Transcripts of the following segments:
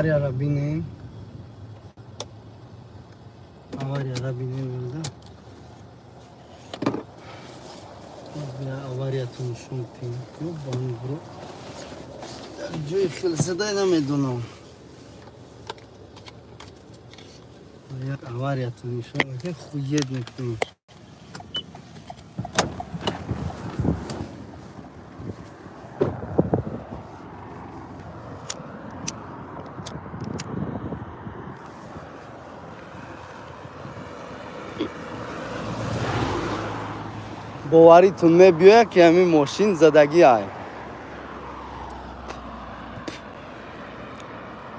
Аварияра бинем, аварияра бинем. Да, авариятон нишон тем. Ёбани бро, ҷои хел задай, намедонам. Як авариятон нишон хуед мекунем. Боваритон мебиёяд, ки ҳамин мошин задагӣ ай.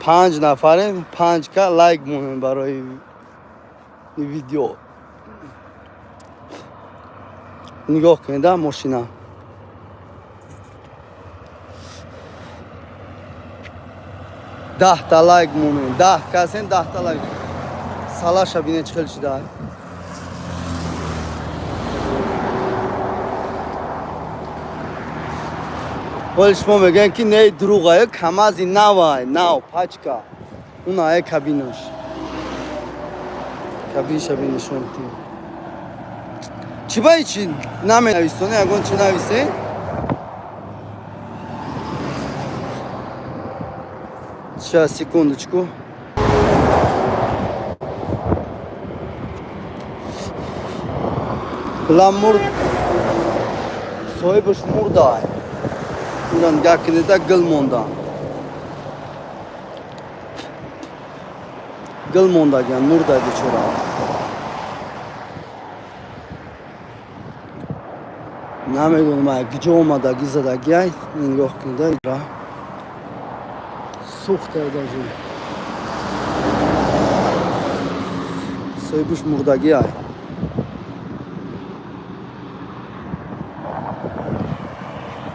Панҷ нафарем, 5К лайк монем барои видео. Нигоҳ кунед, а мошина 10-та лайк монем. 10 касем, 10-та лайк. Салаша бинед, чӣ хел шида. Вале шумо мегӯянд, ки не, дурӯғае. Камази навай, нав, пачка унае. Кабинаш, кабинаша бинишон тим. Чӣ ба ҳичи наменависоне? Ягон чи нависен. Сейчас, секундочку. Ла мурд, соҳибаш мурдай. Уран гакинида гил мондан, гил мондагиан, мурдай бечора. Намедонам, ай киҷо омадаги, задагиай. Нигоҳ кунида, сӯхтай даже. Соҳибаш мурдагиай.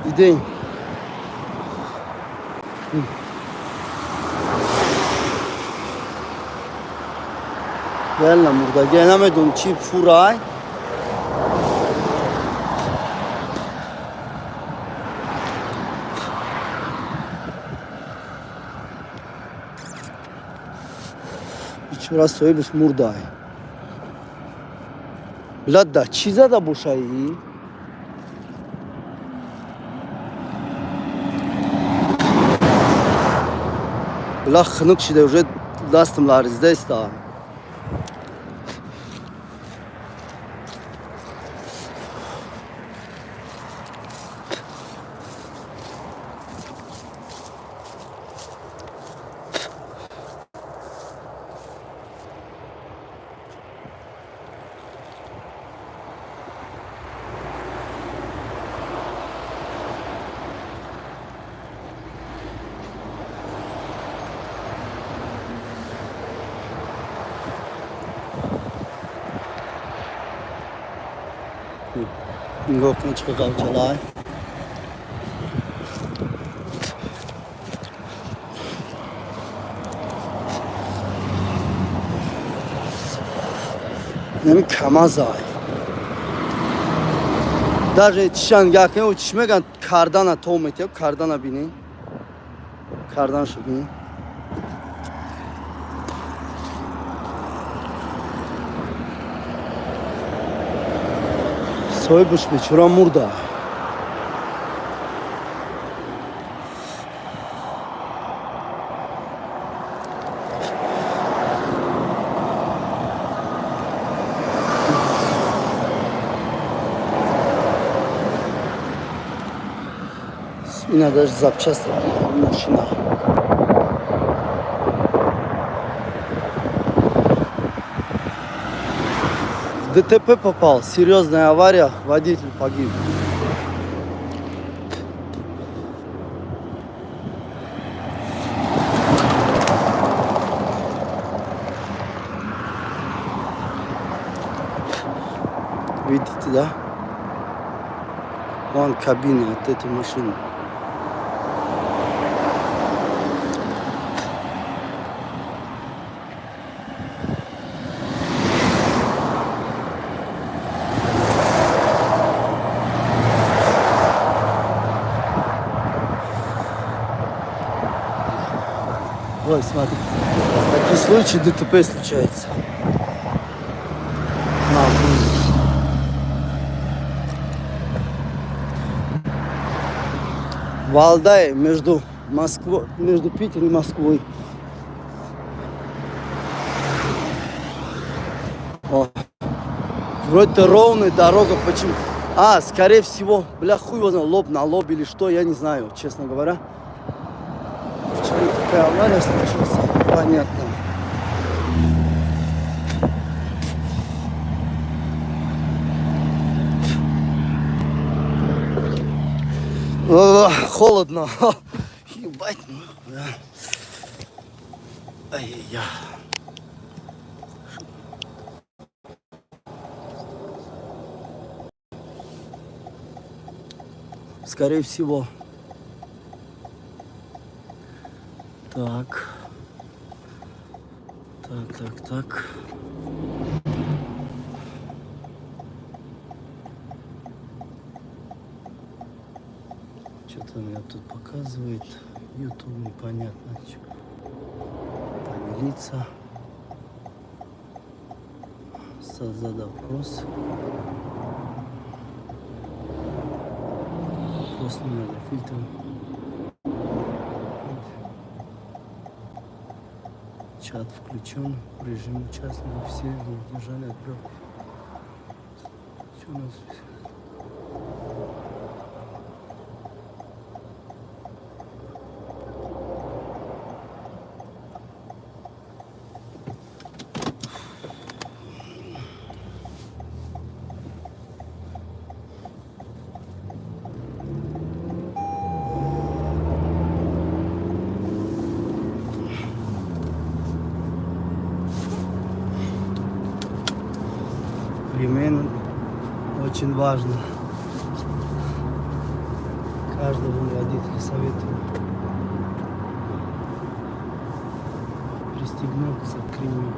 Дидем. Реально мурдагиай, намедонам, чӣ фурай. Бечора, соҳибаш мурдай. Билад, чӣ зада бошаи? Била, хунук шида, уже дастам ларзида иста. Нигоҳ кун, чӣ қавчалай. Нами камазай. Даже чишан гакн, чиш меган, кардана то метиё, кардана бинен. Карданашо бинен. Соҳибаш бечора мурда. Ина даже запчасть машина. В ДТП попал, серьезная авария, водитель погиб. Видите, да? Вон кабина от этой машины. Ой, смотри. Такие случаи ДТП случается. На, Валдай между Питером и Москвой. О. Вроде ровная дорога, почему? А, скорее всего, бля, хуй его знает, лоб на лоб или что, я не знаю, честно говоря. Почему такая авария случилась, понятно. О, холодно. Ебать, ну, да. Ай-яй-яй. Скорее всего. Так. Так. Что-то меня тут показывает. YouTube непонятно. Чё. Поделиться. Создать вопрос. Вопрос не надо. Фильтр. Чат включен. Режим участников. Все задержали отправку. Что у нас? Ремень очень важно. Каждому водителю советую пристегнуться к ремню.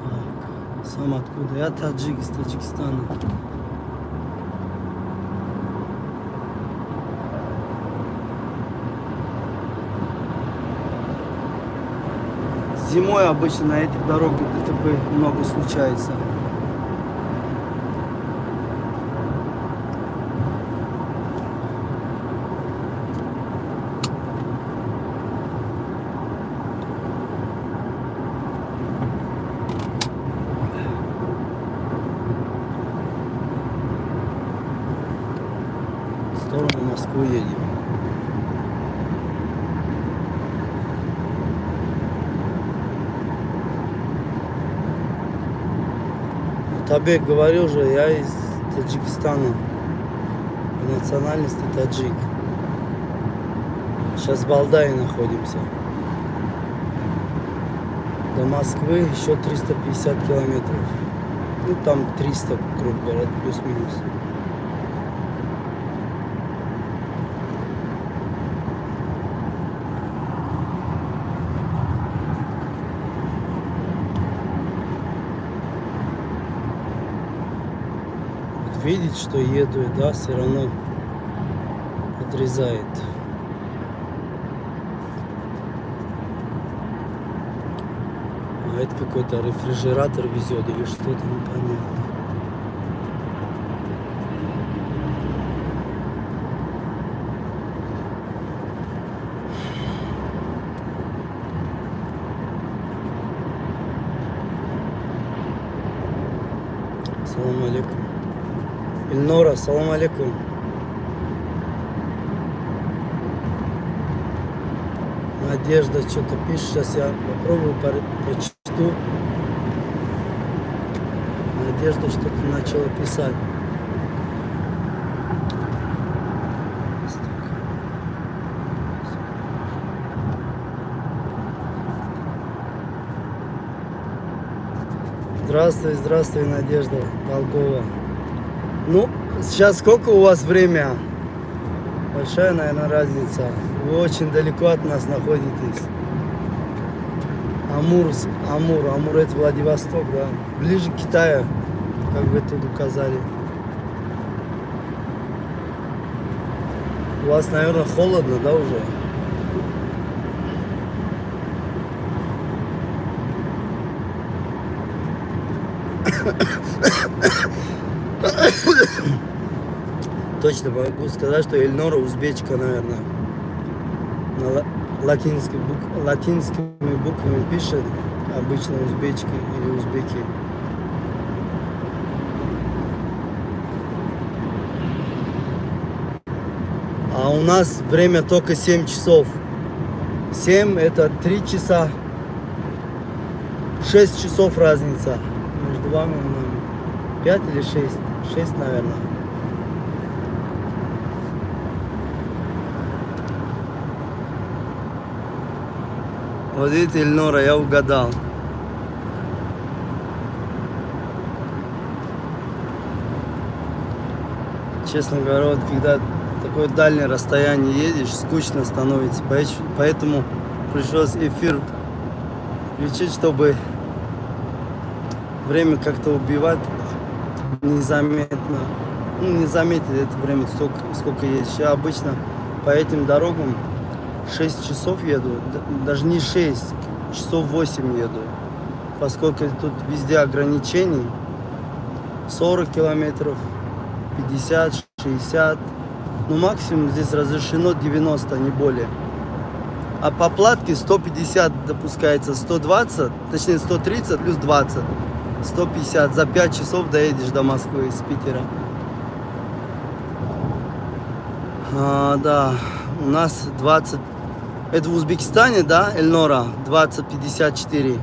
Так, сам откуда? Я таджик, из Таджикистана. Зимой обычно на этих дорогах ДТП много случается. В сторону Москвы едем. Табек говорил же, я из Таджикистана. По национальности таджик. Сейчас в Валдае находимся. До Москвы еще 350 километров. Ну там 300, грубо говоря, плюс-минус. Вот видит, что еду, и да, все равно подрезает. А это какой-то рефрижератор везет или что-то непонятно. Салам алейкум. Ильнора, салам алейкум. Надежда что-то пишет. Сейчас я попробую прочту. Надежда что-то начала писать. Здравствуй, здравствуй, Надежда Долгова. Ну, сейчас сколько у вас время? Большая, наверное, разница. Вы очень далеко от нас находитесь. Амур, Амур, Амур — это Владивосток, да. Ближе к Китаю, как вы тут указали. У вас, наверное, холодно, да, уже? Точно могу сказать, что Эльнора узбечка, наверное. На латинскими буквами пишет обычно узбечки или узбеки. А у нас время только 7 часов. 7 это 3 часа. 6 часов разница между вами и нами. 5 или 6? 6, наверное. Вот видите, Эльнора, я угадал. Честно говоря, вот когда такое дальнее расстояние едешь, скучно становится. Поэтому пришлось эфир включить, чтобы время как-то убивать незаметно. Ну, не заметить это время, сколько едешь. Я обычно по этим дорогам 6 часов еду, даже не 6, часов 8 еду, поскольку тут везде ограничений 40 километров, 50, 60, ну максимум здесь разрешено 90, не более. А по платке 150 допускается, 120, точнее 130 плюс 20, 150. За 5 часов доедешь до Москвы из Питера. А, да, у нас 20. Это в Узбекистане, да, Эльнора? 20:54.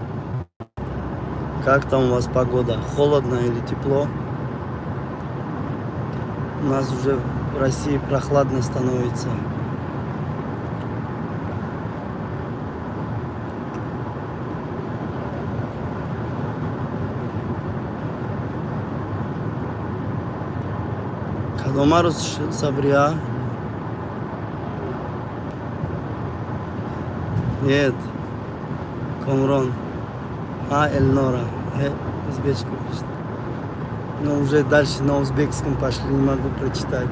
Как там у вас погода? Холодно или тепло? У нас уже в России прохладно становится. Кадома рӯз, Сабрия? Нет. Комрон. А, Эльнора. Узбечка пишет. Но уже дальше на узбекском пошли, не могу прочитать.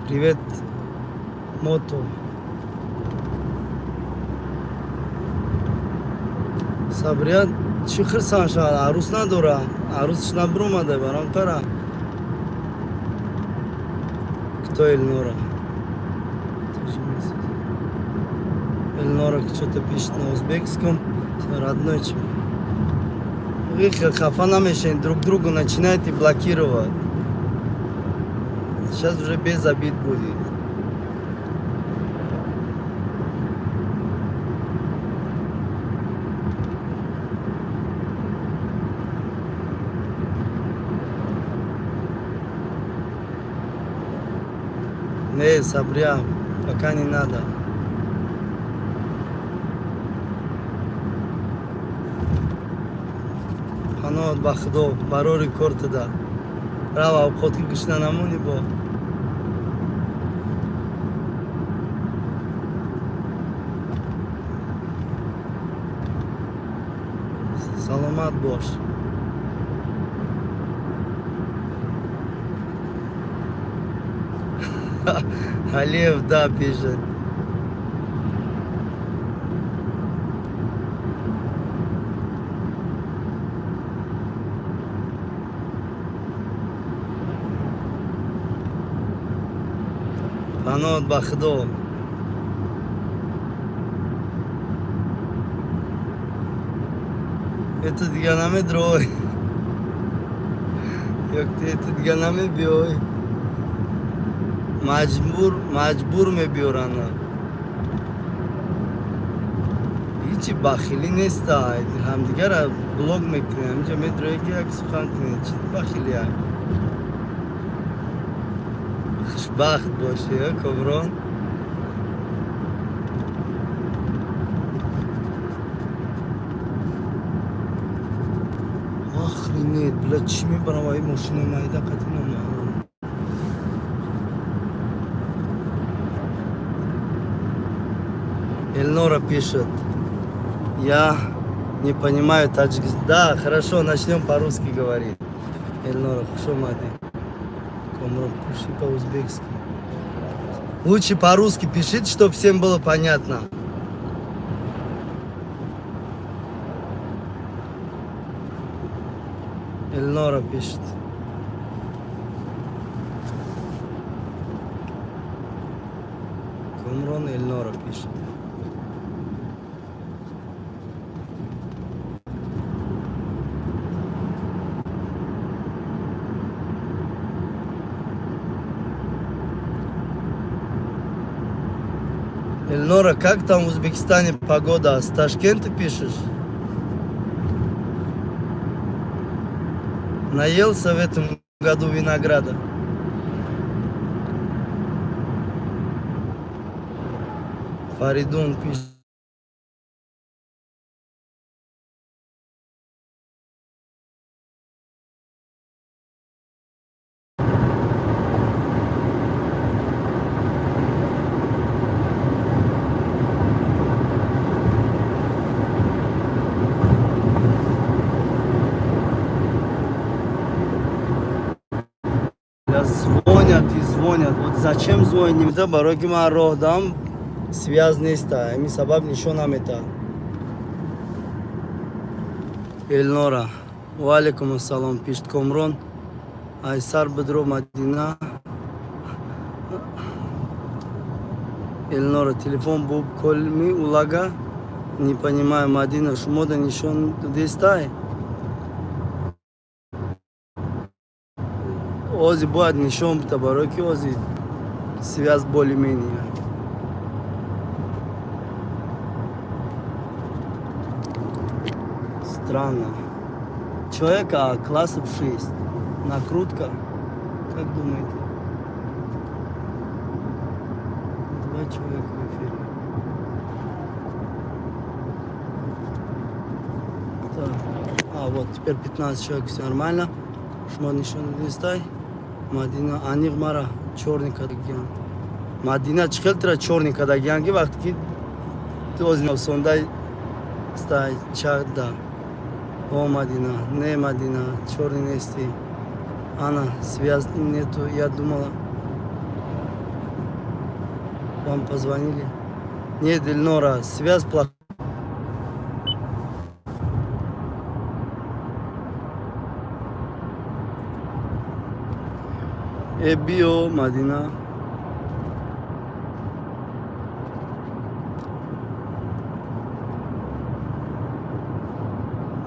Привет, Мото. Сабрия чӣ хирсан шавад? Арӯс надора, арӯсш набиромада барам тара. Кто Эльнора? Тоже месяц. Эльнора что-то пишет на узбекском. Родной чем. Вы хафа намешен, друг другу начинаете блокировать. Сейчас уже без обид будет. Не, Сабрия, пока не надо. Паноҳат ба Худо, барори кортада. Рав, авқот ки гушна намонӣ бо. Саломат бош. Алиев, да, пишет. Паноҳат ба Худо. Это дига намедрой. Ёк ты это дига намебиёй. Маҷбур, маҷбур мебиёрана. Ҳичи бахилӣ неста. Ҳамдигара блок мекунем. Ҳаминҷа медроe ки як сухан кунед. Чӣ бахилия? Хушбахт бошӣ, Комрон. Охренеть, бля, чӣ мебарам ай мошини майда қати номаълум. Эльнора пишет. Я не понимаю таджикский. Да, хорошо, начнем по-русски говорить. Эльнора, хуш омадӣ. Комрон, пиши по-узбекски. Лучше по-русски пишите, чтобы всем было понятно. Эльнора пишет. Комрон Эльнора пишет. Эльнора, как там в Узбекистане погода? С Ташкента пишешь? Наелся в этом году винограда? Фаридун пишет. Звонят и звонят. Вот зачем звонят? Да, барои ки ман роҳ дам, связь неста. Ҳамин сабаб нишон намета. Элнора. Ва алейкум ассалом, пишет Комрон. Айсар Бедро Мадина. Элнора, телефон буб колми улага. Не понимаю, Мадина, шумода нишон дестай? Ози бояд нишон бита, барои ки ози связь более-менее. Странно. Человека классов 6. Накрутка. Как думаете? Два человека в эфире. Так. А, вот, теперь 15 человек, все нормально. Шумо нишон дестай. Мадина, аниқ мара чёрный кадагиян. Мадина чӣ хел тира чёрный кадагиян, ки вақте ки ози сондай стай чада. О, Мадина, не, Мадина, чёрный нести. Ана, связь нету, я думала. Вам позвонили? Нет, Эльнора, связь плохая. Биё, Мадина.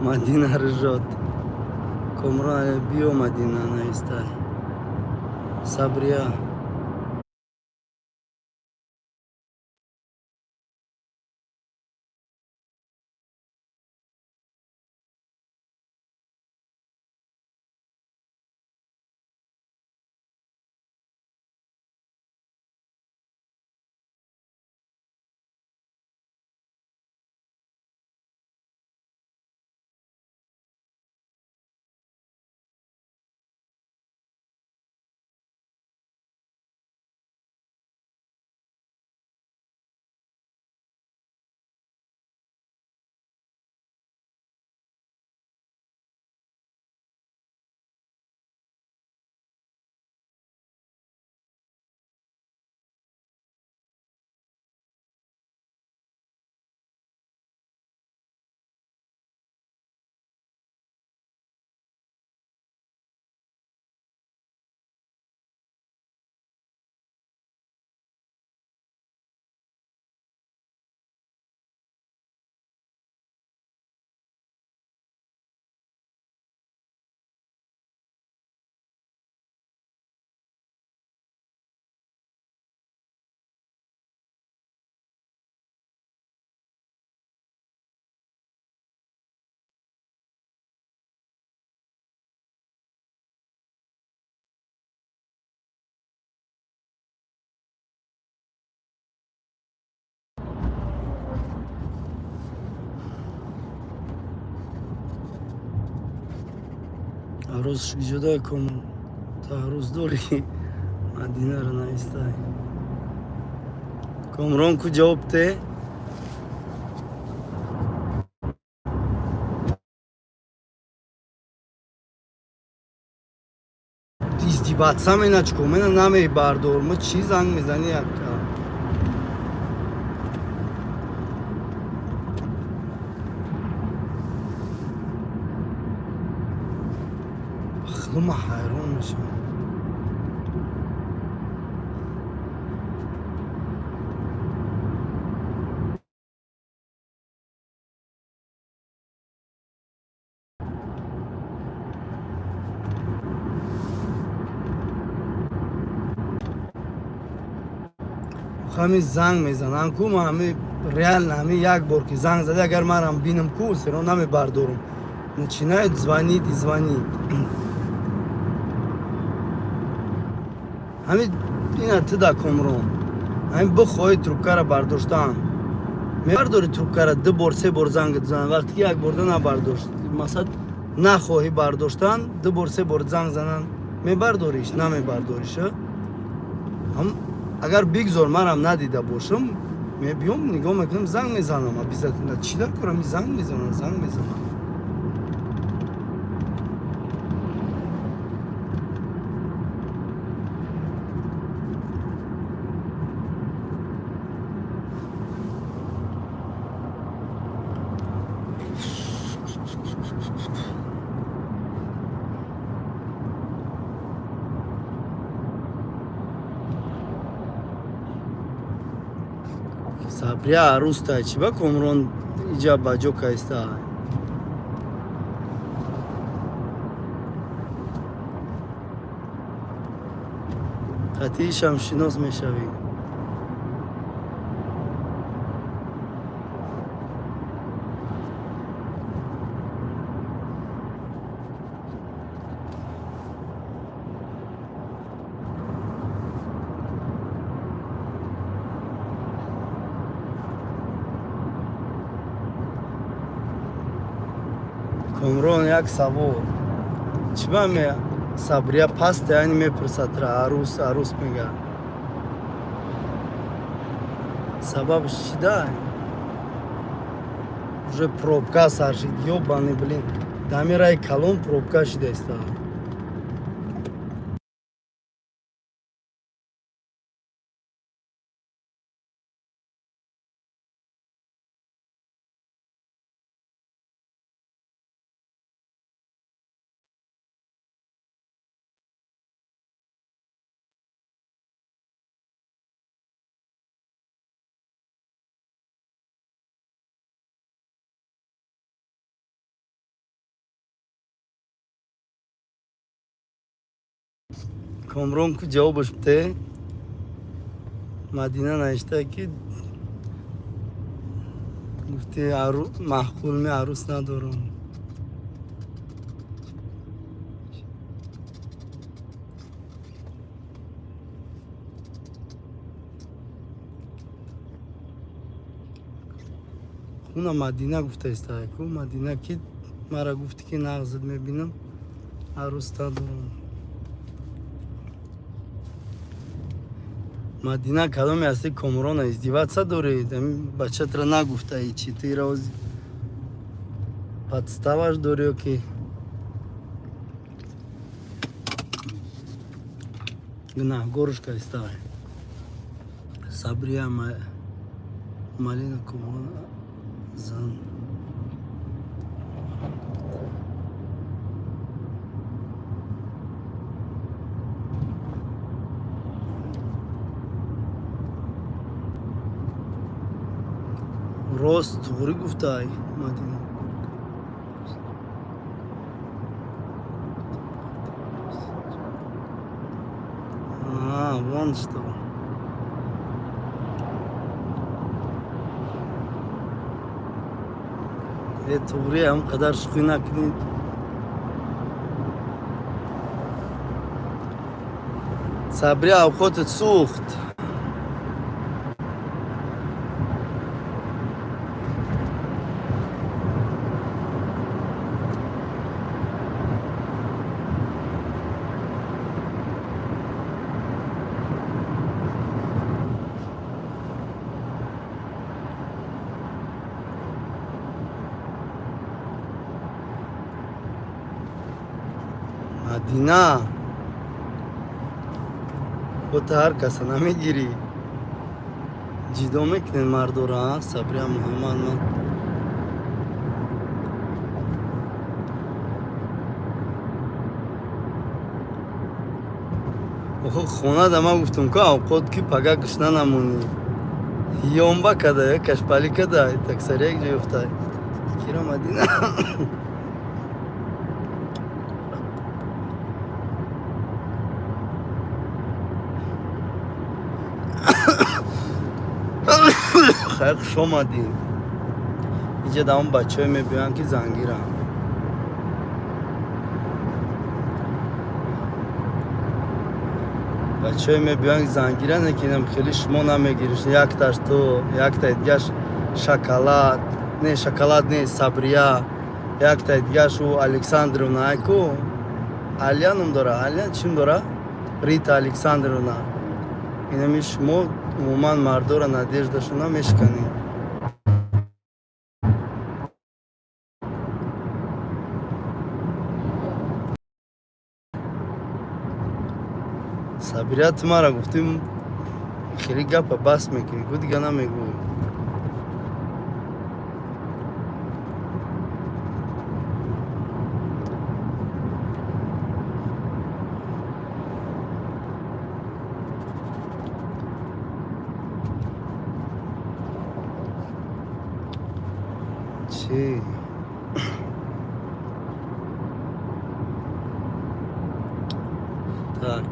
Мадина ржет. Комрон, биё, Мадина, наистай. Сабрия. Арӯз ҷудо кун, ту арӯз дорӣ? Мадинаро навистай. Комрон, ку ҷавоб те. Издеваться мена чӣ кор мена намебардор? Ма чӣ занг мезанӣ, яка? Худо, ма ҳайрон мешавам. Ҳами занг мезанам ку, ма ҳами реально ҳами як бор ки занг зада, агар манам бинам ку, серо намебардорум. Начинают звонить и звонить. Ҳами ина тида, Комрон, ҳами бихоҳӣ трубкара бардоштан, мебардори трубкара. Ду бор, се бор занг занад, вақте ки як борда набардошт, масалан, нахоҳӣ бардоштан, ду бор, се бор занг зананд, мебардориш, намебардориш. Агар бигзор манам надида бошам, мебиём, нигоҳ мекунам, занг мезанам обязательно. Чӣ дар корам занг мезанам, занг мезанам. Сабрия арӯста, чӣ ба Комрон иҷа ба ҷо кайста? Қатъишам шинос мешавӣ. Комрон, як савол: чӣ ба ме Сабрия паста, яъне мепурсадра, арӯс, арӯс мега? Сабабш чӣ да? Уже пробка сар шид, ёбаный, блин, дами раи калон пробка шидаиста. Комрон, ку ҷавобаш бите. Мадина навишта, ки гуфти маъқул ме, арӯс надорам. Хуна Мадина гуфтаиста ку, Мадина ки мара гуфти, ки нағзат мебинам, арӯс надорам. Мадина, кадоме ҳасти? Комрона издеваться доред? Ами бачатра нагуфтаи чи тира подставаш дорӣ ё ки гунаҳгорушка иставай? Сабрия Малина, Комрон зан. Рост туғрӣ гуфтай Мадина. А, вон что. Э, туғрӣ, ҳам қадар шӯхӣ накунед. Сабри, авқотат сӯхт. Мадина, бо ту ҳар каса намегирӣ, ҷидо мекунед мардора. Сабрия Муҳаммад, ман охо хона да ман гуфтам ку, авқот ки пага гушна намонӣ. Ёмба када я кашпалӣ када таксари як ҷо ёфтай кира, Мадина. Хайр, хуш омадӣ. Иҷа да он бачаҳое мебиёянд, ки зангиранд. Бачаҳое мебиёянд, ки зангиранд, лекинам хеле шумо намегириш. Якташ ту, яктаи дигаш шоколад не, шоколад не, Сабрия, яктаи дигаш ӯ Александровна, айку Алия ном дора, Алия чим дора, Рита Александровна. Инами шумо умуман мардора надежда шона мешиканед. Сабрия, ту мара гуфтим, хеле гапа бас мекунӣ ку, дига намегӯй. Чӣ? Так,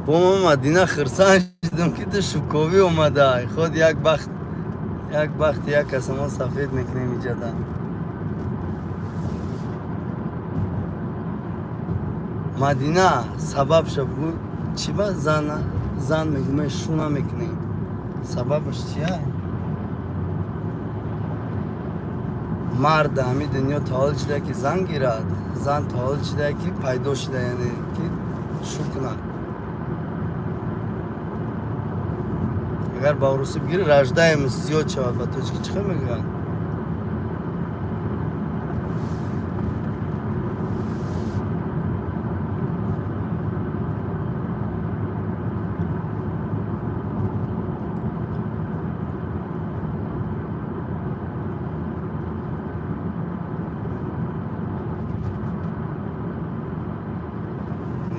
бо ма, Мадина, хурсанд шудам, ки ту шуковӣ омадай. Худ як бахт, як бахти як каса мо сафед мекунем иҷада. Мадина, сабабша бугӯ, чӣ ба зана зан мегӯ, шу намекунем, сабабаш чия? Мард ҳами дунё таваллуд шуда, ки зан гирад, зан таваллуд шуда, ки пайдо шуда, яъне ки шу кунад. Агар ба урусӣ бигирӣ, рождаемость зиёд шавад. Ба тоҷикӣ чӣ хел мегӯянд?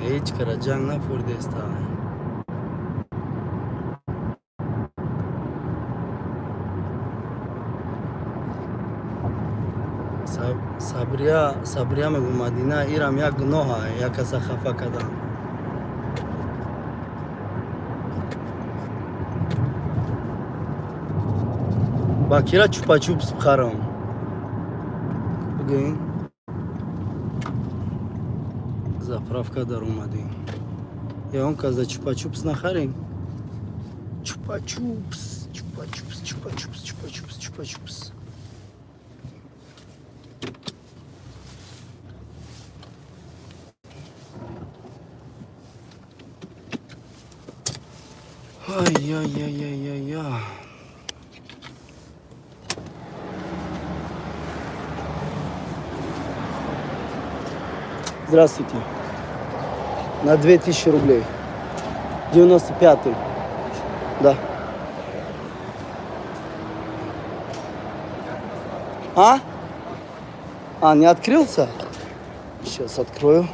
Ҳеҷ кара ҷанг нафурдеста. Сабрия, Сабрия мегӯ, Мадина, ирам як гуноҳа, як каса хафа кардан. Ба кира чупа-чупс бихарам, бигӯин. Заправка даромадем, ё он кас да чупа-чупс нахарем? Чупа-чупс, чупа-чупс, чупа-чупс, чупа-чупс, чупа-чупс. Ай-яй-яй-яй-яй. Здравствуйте. На 2000 рублей. 95-й. Да. А? А, не открылся? Сейчас открою.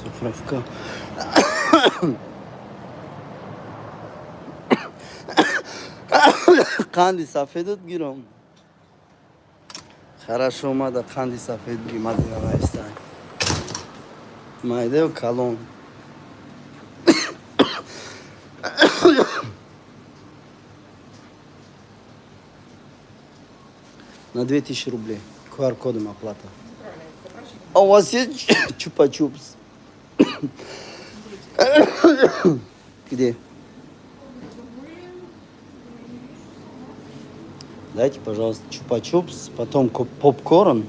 Заправка. Қанди сафедот гиром. Хорошо, омада, қанди сафед биги, Мадина нависта. Майдео калон. На 2000 рублей. QR-кодом оплата. А у вас есть чупа-чупс? Где? Дайте, пожалуйста, чупа-чупс, потом попкорн.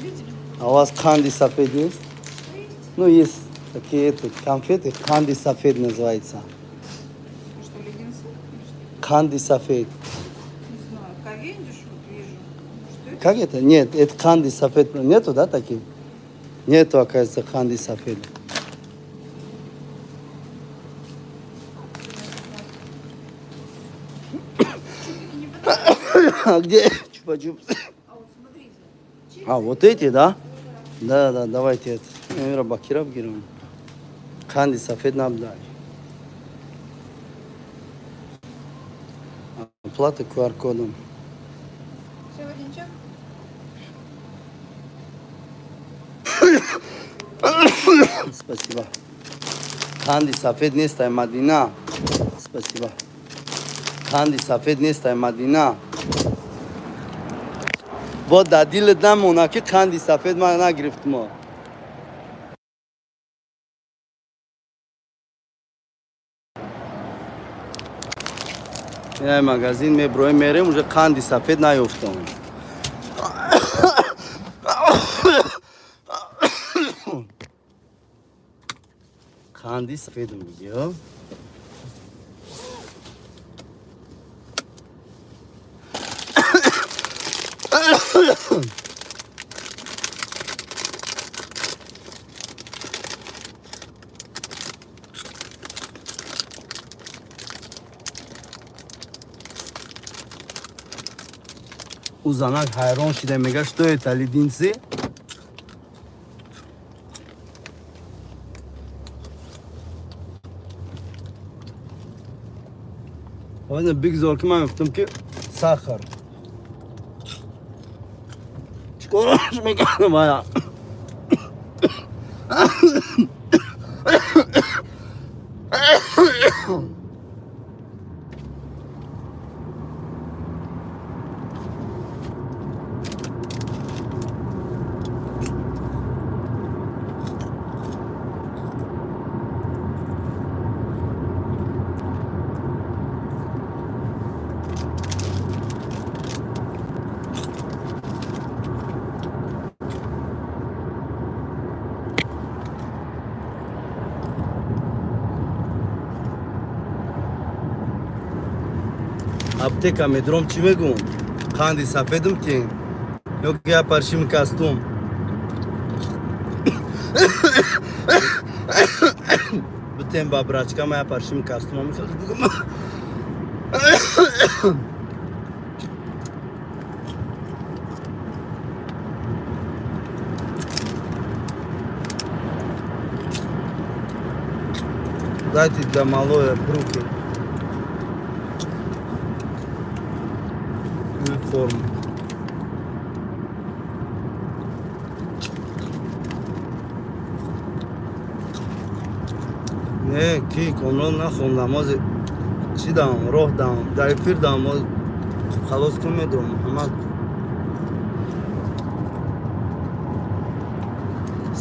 Видели? А у вас қанди сафед есть? Ну, есть такие это, конфеты, қанди сафед называется. Что, леденцы? Или что? Қанди сафед. Не знаю. Кавендиш вот вижу. Что это? Как это? Нет, это қанди сафед. Нету, да, таких? Нету, оказывается, қанди сафед. Чупики не понравились? А где чупа-чупсы? А вот смотрите. Чипсы. А, вот эти, да? Да, давайте это. Эмира бакира бигирам. Қанди сафед набдай. Оплата QR-кодом. Все в один чек? Спасибо. Қанди сафед нестай, Мадина. Спасибо. Қанди сафед нестай, Мадина. Бо дар дилат намона, ки қанди сафед ман нагирифтмо. Ина магазин меброем, мерем, уже қанди сафед наёфтам. Қанди сафедам биги. Ӯ занак ҳайрон шида, мега: «Что это, леденцы?» Бигзор, ки ман гуфтам, ки сахар чикораш мекардам ая. Аптека медром, чӣ мегӯм? Қанди сафедум ки ё ки я паршивый костюм битем ба брачка, ма я паршивый костюм мехоҳ бугум. Дайте для малой брюки. Форму. Не, ки комрон нахондам, ҳозир чӣ дам, роҳ дам, дар эфир дам, халос кун, медурам, Муҳаммад.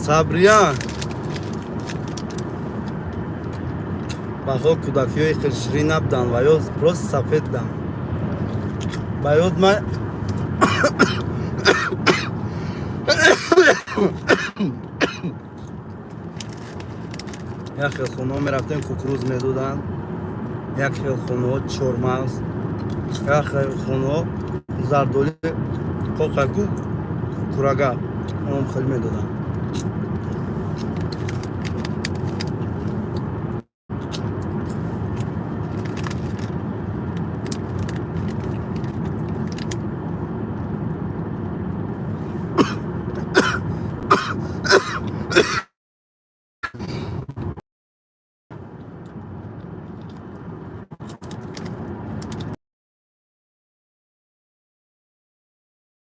Сабриян. Баҳо кӯдакиҳои хел ширин набуданд ва ё просто сафед буданд. Ба ёд ман як хел хонаҳо мерафтем, кукуруз медоданд, як хел хонаҳо чормағз, як хел хонаҳо зардоли қоқаку курага онам хеле медоданд.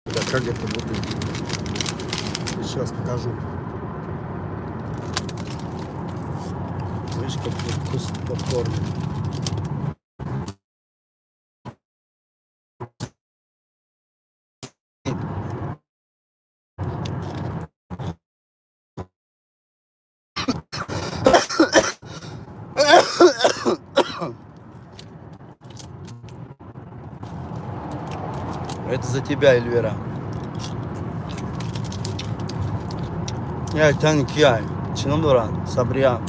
Да, как это выглядит? Сейчас покажу. Видишь, как вкус попкорна. Это за тебя, Эльвира. Яйтани кияй? Чӣ ном дорад? Сабрия.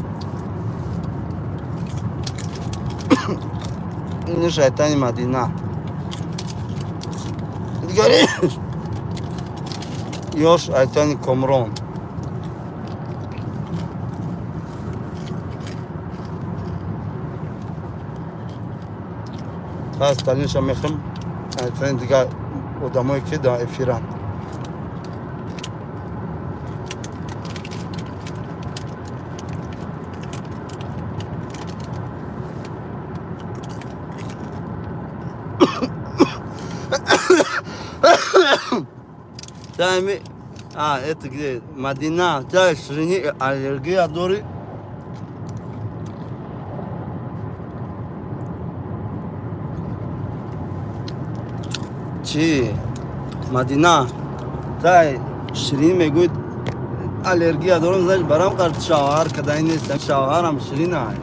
Ини шайтани Мадина. Дигари ё шайтани Комрон. Остальныйша мехоҳем айтани дигар одамое, ки дар эфиранд. Тайми, а, это где? Мадина, та ширини аллергия дори. Чӣ? Мадина, тай ширин мегӯед, аллергия дорам, значит, барам қарт шавҳар кадай нестам, шавҳарам ширин ай.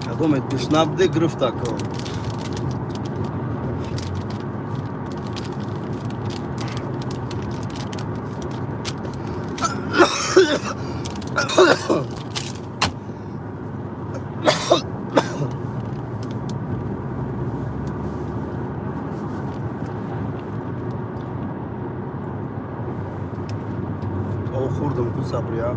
Кадоме тушна буде гирифта ко. О, хӯрдам ку, Сабрия.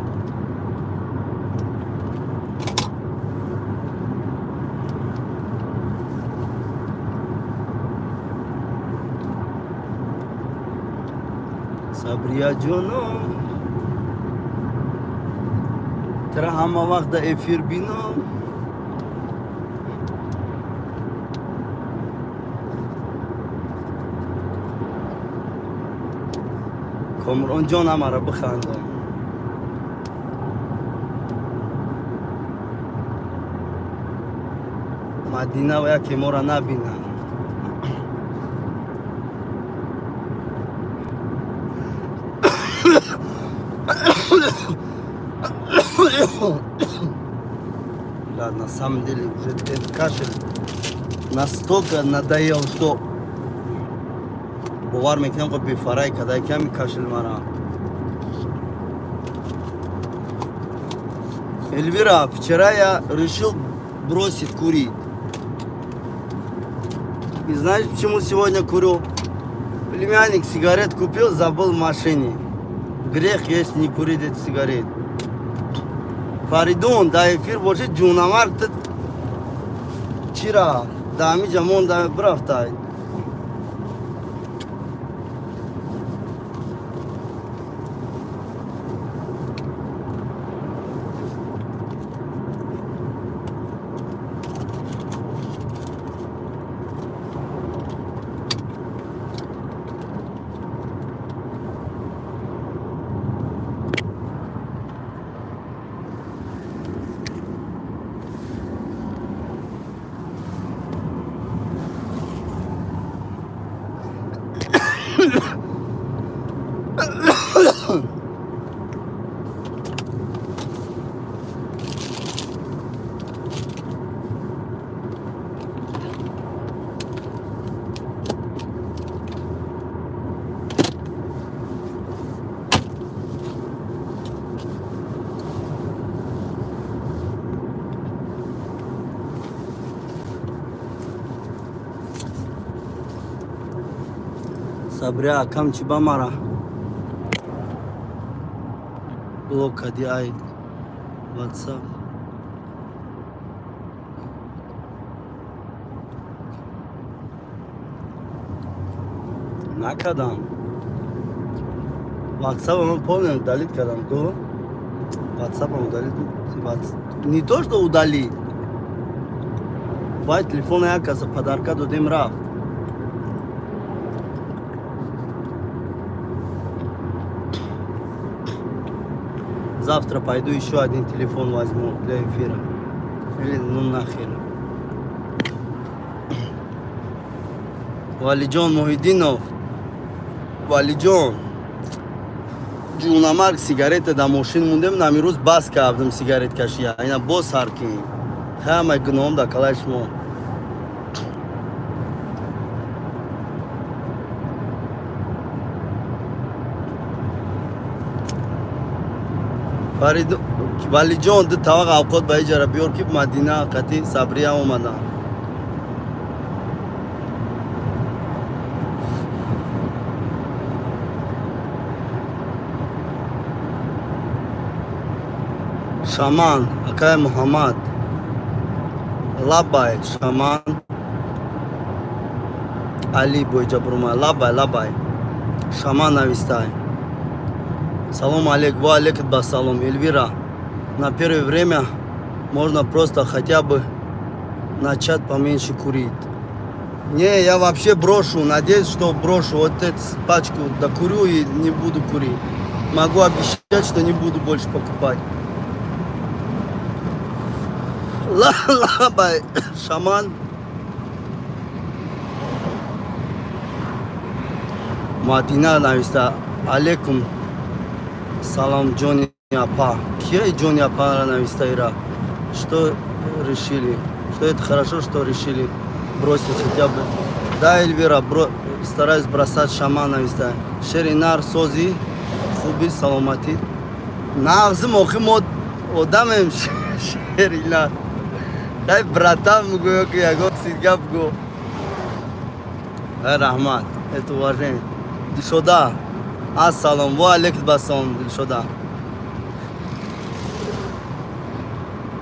Сабрия ҷоном, тра ҳама вақт да эфир бином. Комрон ҷон, ҳамаро бихандон. Мадина ва яке моро набинанд. Да, на самом деле уже этот кашель настолько надоел, что бовар мекунам, ко бефарай кадай ками кашель мара. Эльвира, вчера я решил бросить курить. И знаешь, почему сегодня курю? Племянник сигарет купил, забыл в машине. Грех есть не курить эти сигареты. Фаридун, да эфир боши, ҷунамар ту чира да ҳамиҷа монда бирафтай. Сабрия, акам, чӣ ба мара блок кади ай ватсап? Накардам. Ватсапам полный удалить кардам ку. Ватсапам удалить. Не то, что удалить. Вай, телефона як каса подарка додем, рафт. Завтра пойду еще один телефон возьму для эфира. Или ну нахер. Валиҷон Муҳиддинов. Валиҷон. Ҷунамарг, сигарета дар мошин мондем, намирӯз бас кардам сигарет кашия. Ина боз сар кин. Ҳамаи гуноҳом дар калаи шумо. Фарид Валиҷон, ду тавақ авқот ба иҷара биёр, ки Мадина қати Сабрия омаданд. Шаман, акай Муҳаммад. Лабай, Шаман. Али Бойҷабурмай. Лабай, лабай. Шаман навистай. Салом алейк, ва алейкум басалом. Эльвира, на первое время можно просто хотя бы начать поменьше курить. Не, я вообще брошу, надеюсь, что брошу. Вот эту пачку докурю и не буду курить. Могу обещать, что не буду больше покупать. Лабай, шаман. Мадина нависта. Алейкум. Салам, Джонни Апа. Кия Джонни Апа нависта ира? Что решили? Что это хорошо, что решили бросить хотя бы. Да, Эльвира, стараюсь бросать. Шаман нависта. Шеринар, сози, хуби, саломатӣ. Нағзим, охи мо одамем, Шеринар. Хай, братан, мегӯё, ки ягон сидгап гӯ. Раҳмат, это уважение. Дилшода, ассалом, ва алейкум басалом, Дилшода.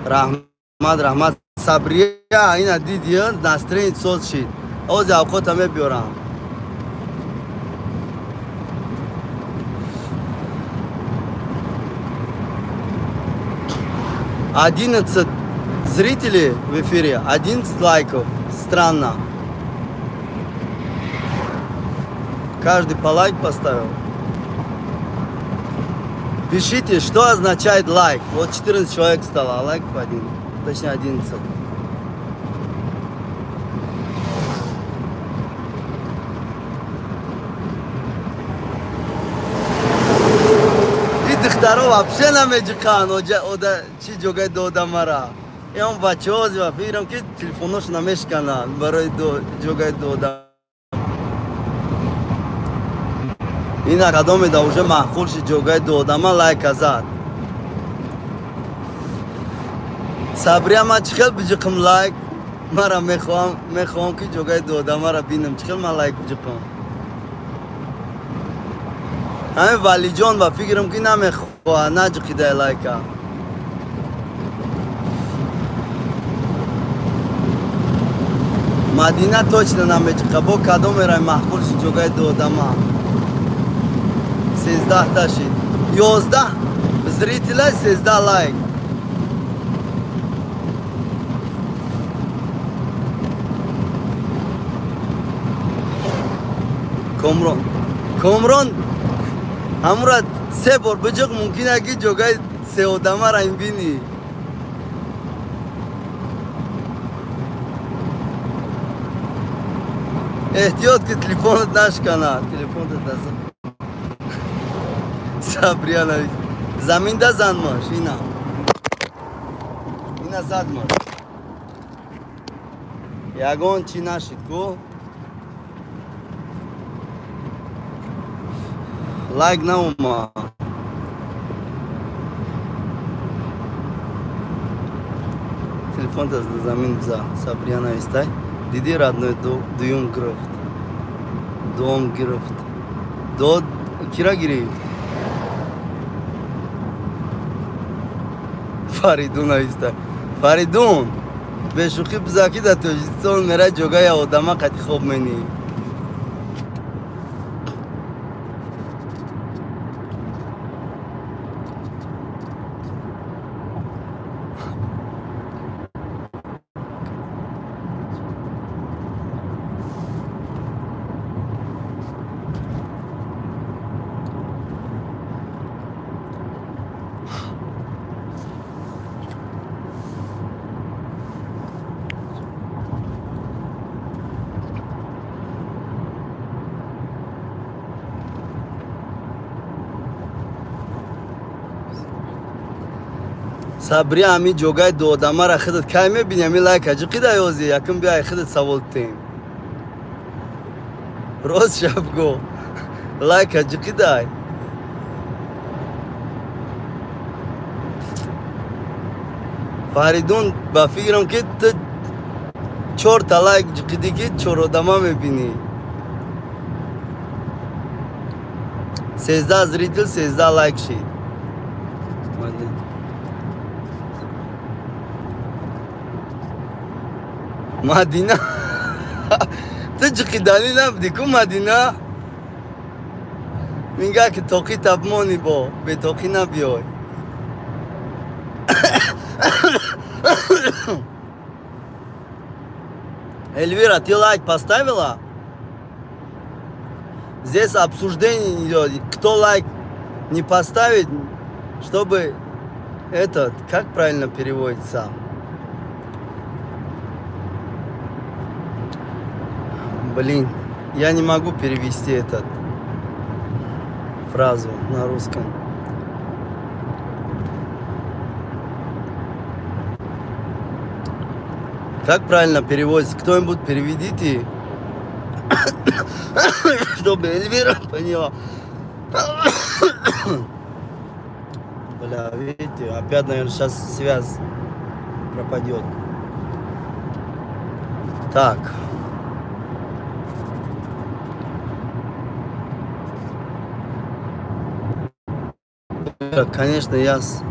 Раҳмат, раҳмат. Сабрия, ина дидӣ, настроение соз шид. Ози авқота мебиёрам. 11 зрителей в эфире, 11 лайков. Странно. Каждый по лайк поставил. Пишите, что означает лайк. Вот 14 человек стало, а лайков один. Точнее, 11. И духтаро вообще намеҷиқан ода чи ҷогаи дода мара. Ям бачаҳо ва фикрам, ки телефонош намешкананд барои ҷогаи дода. Ина кадомеда уже маъқул шид ҷогаи доодама, лайка зад. Сабрия, ман чӣ хел биҷиқим лайк? Мара мехоҳам, ки ҷогаи доодамара бинам. Чӣ хел ман лайк биҷиқам? Ҳамин Валиҷон ба фикрам, ки намехоҳад, наҷиқидай лайка. Мадина точно намеҷиқа. Бо кадомерай маъқул шид ҷогаи доодама? 13-та шид. 11 зрителя, 13 лайк. Комрон, Комрон, ҳамура се бор биҷиқ, мумкин ки ҷогаи сеодамара ин бинӣ. Эҳтиёт, ки телефонат нашканад. Телефонат даза. Сабрия навис. Заминда занмаш, ина. Ина задмаш. Ягон чӣ нашид ку? Лайк наома. Телефонта замин биза. Сабрия навистай. Диди, родной, дуюм гирифт. Дуюм гирифт. Дод кира гирифт? Фаридун нависта. Фаридун, бешӯхӣ биза, ки дар Тоҷикистон мера ҷогаи одама қати хоб менӣ. Сабри, ҳами ҷогаи дуодамара худат кай мебини? Ҳами лайка ҷиқида ёзи, якум биай худат савол тем. Рост шаб го, лайка ҷиқидай. Фаридун, ба фикрам, ки ту чорта лайк ҷиқидӣ, ки чор одама мебинӣ. 13 зритель, 13 лайк шид. Молодец. Мадина, ту ҷиқиданӣ набудӣ ку, Мадина? Мига, ки тоқӣ табмонӣ, бо бетоқӣ набиёй. Эльвира, ты лайк поставила? Здесь обсуждение идет. Кто лайк не поставит, чтобы этот, как правильно переводится? Блин, я не могу перевести этот фразу на русском. Как правильно переводится? Кто-нибудь переведите, чтобы Эльвира поняла. Бля, видите, опять, наверное, сейчас связь пропадет. Так. Конечно, я спас.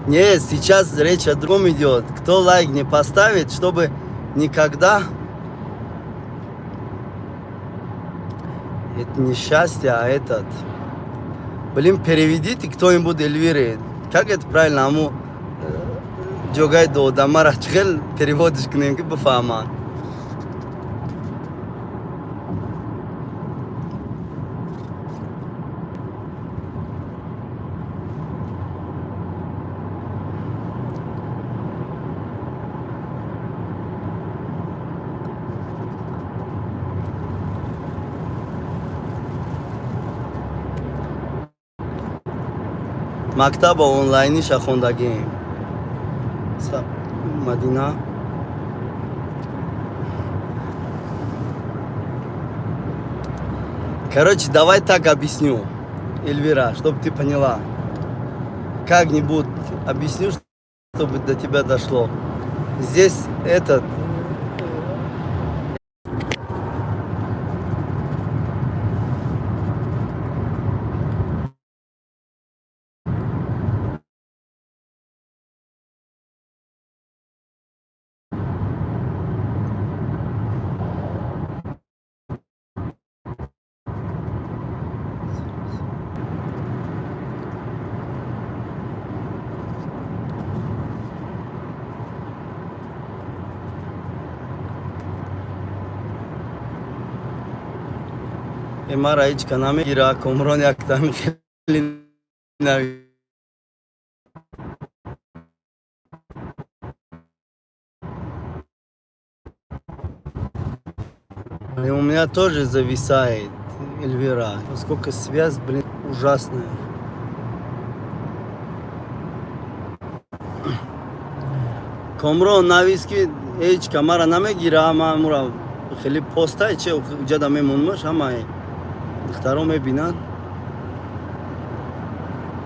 Не, сейчас речь о другом идет. Кто лайк не поставит, чтобы никогда. Это не счастье, а этот. Блин, переведите кто-нибудь Эльвире. Как это правильно? Аму ҷогай додамара чхел переводиш кунем, ки бифаҳмад. Мактаба онлайниша хондагием. Мадина. Короче, давай так объясню, Эльвира, чтобы ты поняла. Как-нибудь объясню, чтобы до тебя дошло. Здесь этот. Мара ҳеҷ ка намегира. Комрон яктами хеле нави. И у меня тоже зависает, Эльвира. Насколько связь, блин, ужасная. Комрон навис, ки ҳеҷ ка мара намегира, ма мура хеле постай че уҷада мемонмаш, ҳамаи духтаро мебинанд,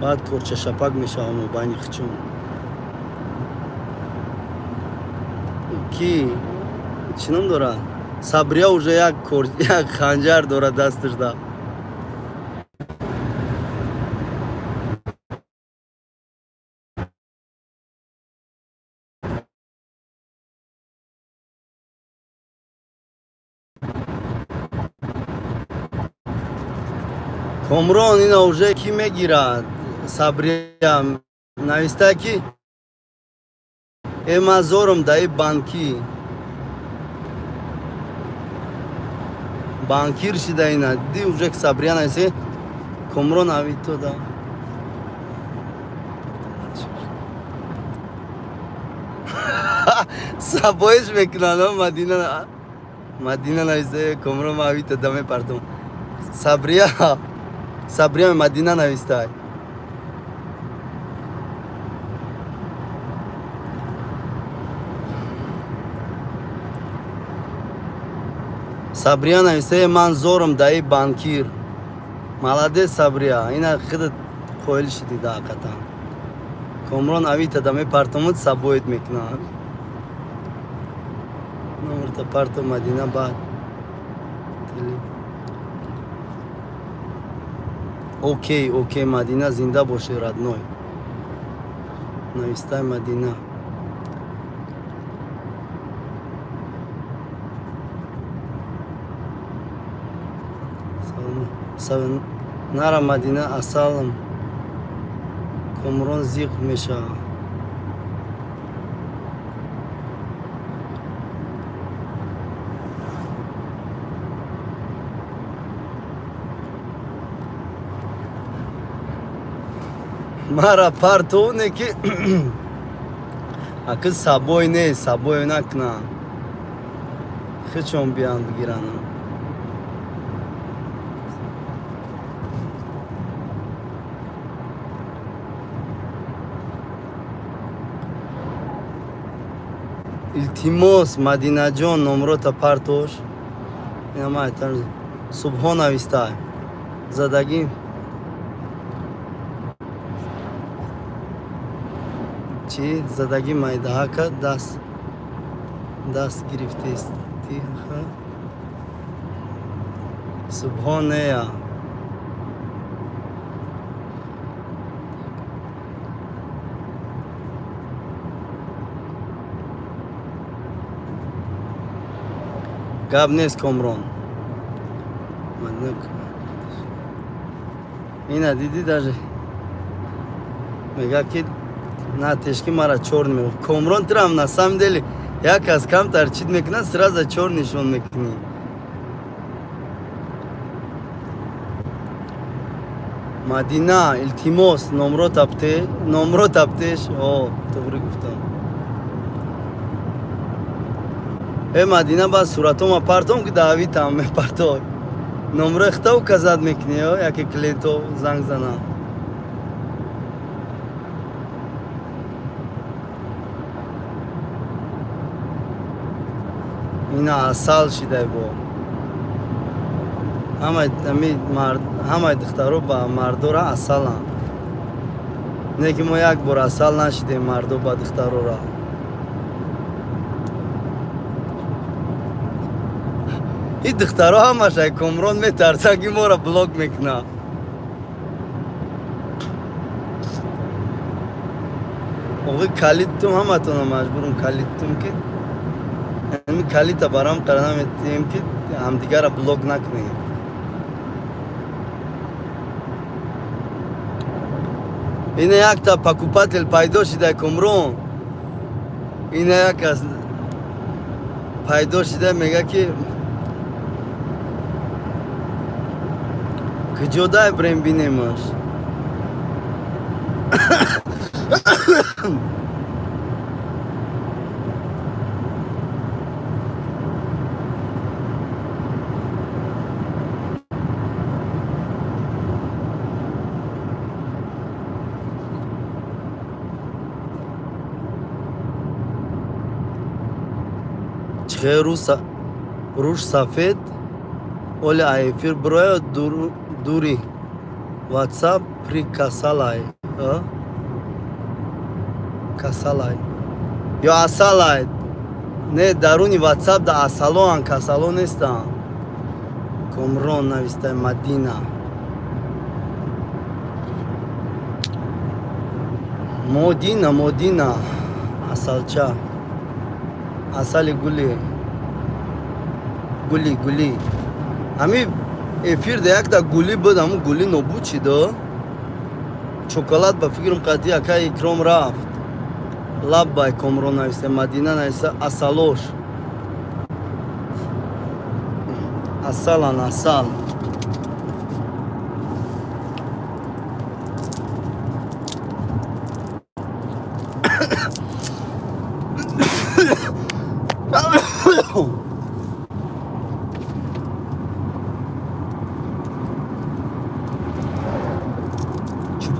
баъд корчашапак мешавам байни хичон. Ки чӣ ном дорад, Сабрия уже як кор, як ханҷар дорад дасташда. Комрон, ина уже ки мегирад? Сабрия нависта, ки э, ман зорум даи банкӣ, банкир шида. Ина ди уже Сабрия нависе. Комрон авито да. Сабоиш мекунанд, Мадина. Мадина нависта, Комрон, ма Авито да мепартум. Сабрия, Сабрия, Мадина нависта. Сабрия нависта, ман зорам даи банкир. Молодец, Сабрия. Ина худат қоил шидӣ да ҳақиқатан. Комрон, Авито да мепартумуд, сабоит мекунад. Номерта парто, Мадина, баъд. Окей, окей, Мадина, зинда боши, родной. Навистай Мадина. Нара, Мадина, асалам. Комрон зиқ мешавад. Мара партовне ки аки сабой не, сабой накна. Хичон биан бигирана. Илтимос, Мадинаҷон, номрота партош. Инама Субҳон навистай. Задагӣ чӣ? Задагӣ майдаҳака даст гирифтести. Субҳон нея. Гап нест, Комрон. Ина дидӣ, даже мега ки на тешки мара чёрный мегуфт. Комрон, тирам, на самом деле як кас камтар чит мекунад, сразу чёр нишон мекунӣ. Мадина, илтимос, номро тапте, номро таптеш. О, туғри гуфтам. Э, Мадина, ба суратома партом, ки даъвитам мепартой. Номро ихта указать мекунӣ, яке клиенто занг зана. Ина асал шидай бо. Ҳамаи духтаро ба мардора асаланд. Не ки мо як бор асал нашидем, мардо ба духтарора. Ин духтаро ҳамаш ай Комрон метарсанд, ки моро блок мекунад. Оғи калидтум, ҳаматона маҷбурум калидтум, ки ами калита барам қара наметиҳем, ки ҳамдигарро блок накунем. Ина якта покупатель пайдо шида, Комрон. Ина як кас пайдо шида, мега ки куҷо дай брем бинемаш. Чихе руш сафед оли ай эфир бироя дури ватсап при касалай, касалай ё асалай. Не, даруни ватсап да асалоан, касало нестанд. Комрон, навистай Мадина. Модина, Модина, асалча, асали гули, гули, гули. Ҳами эфир да якта гулӣ буд, ҳамун гулӣ нобуд шидо. Чоколад ба фикрам қадди акай Икром рафт. Лаббай, Комрон, нависта Мадина, нависта асалош. Асалан, асал.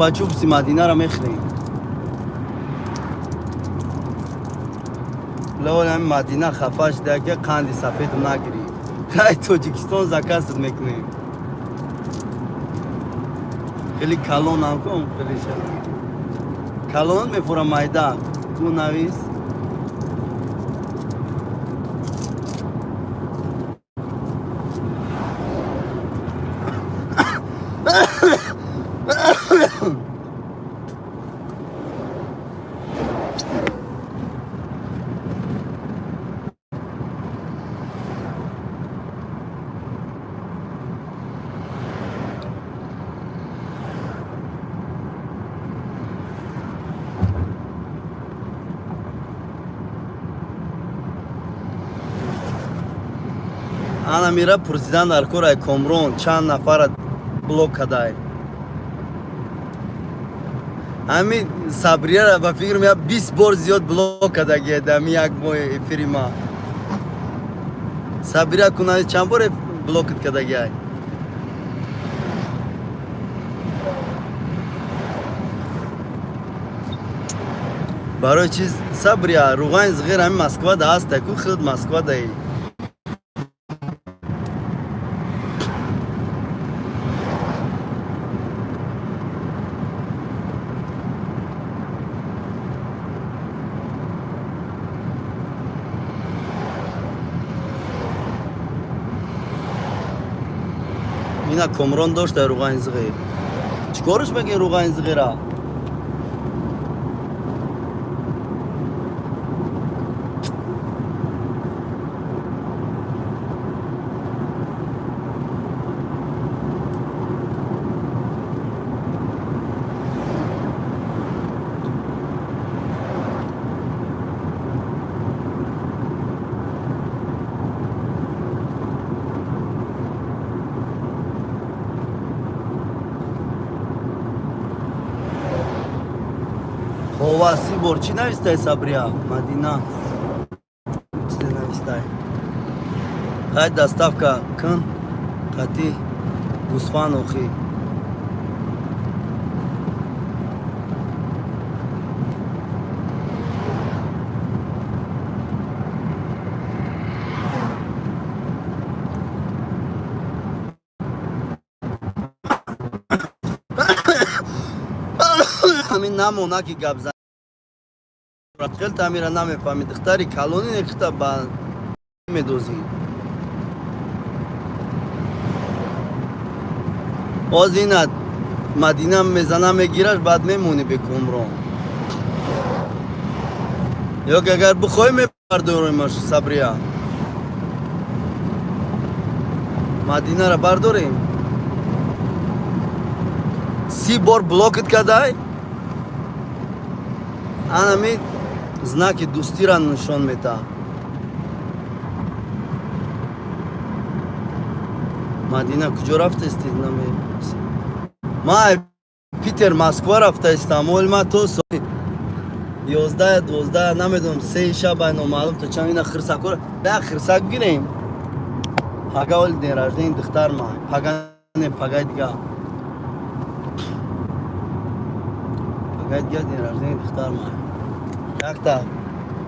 Чупа-чупси Мадинара мехӯрем. Лолами Мадина хафа шуда, ки қанди сафеду нагирӣ. Хай, Тоҷикистон заказ мекунем. Хеле калонам кун, хеле ша. Калон мефурам, майда. Ту навис. Ана мира пурсидан дар корай, Комрон чанд нафара блок кадай. Ҳами Сабрияра ба фикрам я 20 бор зиёд блок кадагия дами як моҳи эфири ма. Сабрия куна, чанд бор блокат кадагиай? Барои чиз, Сабрия, руғани зиғир ҳами Москва да ҳаста ку, худ Москва даи. Ина Комрон дошта руғани зиғир. Чӣ корш мекунӣ руғани зиғира? Ҳова, 30 бор чӣ навистай, Сабрия? Мадина чизе навистай. Хай, доставка кун қати гӯсфанд охи. Ҳамин намона ки гап зан. Хел тамира намефаҳмӣ, духтари калони нехта ба медозӣ. Боз ина Мадина мезана, мегираш, баъд мемонӣ бекумрон. Ё ки агар бихоҳӣ, мебардоримаш. Сабрия, Мадинара бардорем. 30 бор блокат кадай. Анами знаки дӯстира нишон медиҳад. Мадина, куҷо рафтасти? Ма Питер, Москва рафтаистам. Оли ма то соати 11, 12, намедонам, 3 шаб, ай номаълум то чанд. Ина хирсакора як хирсак гирем. Пага оли день рождения духтар ма. Пага не, пагай дига, пагай дига день рождения духтар ма. Якта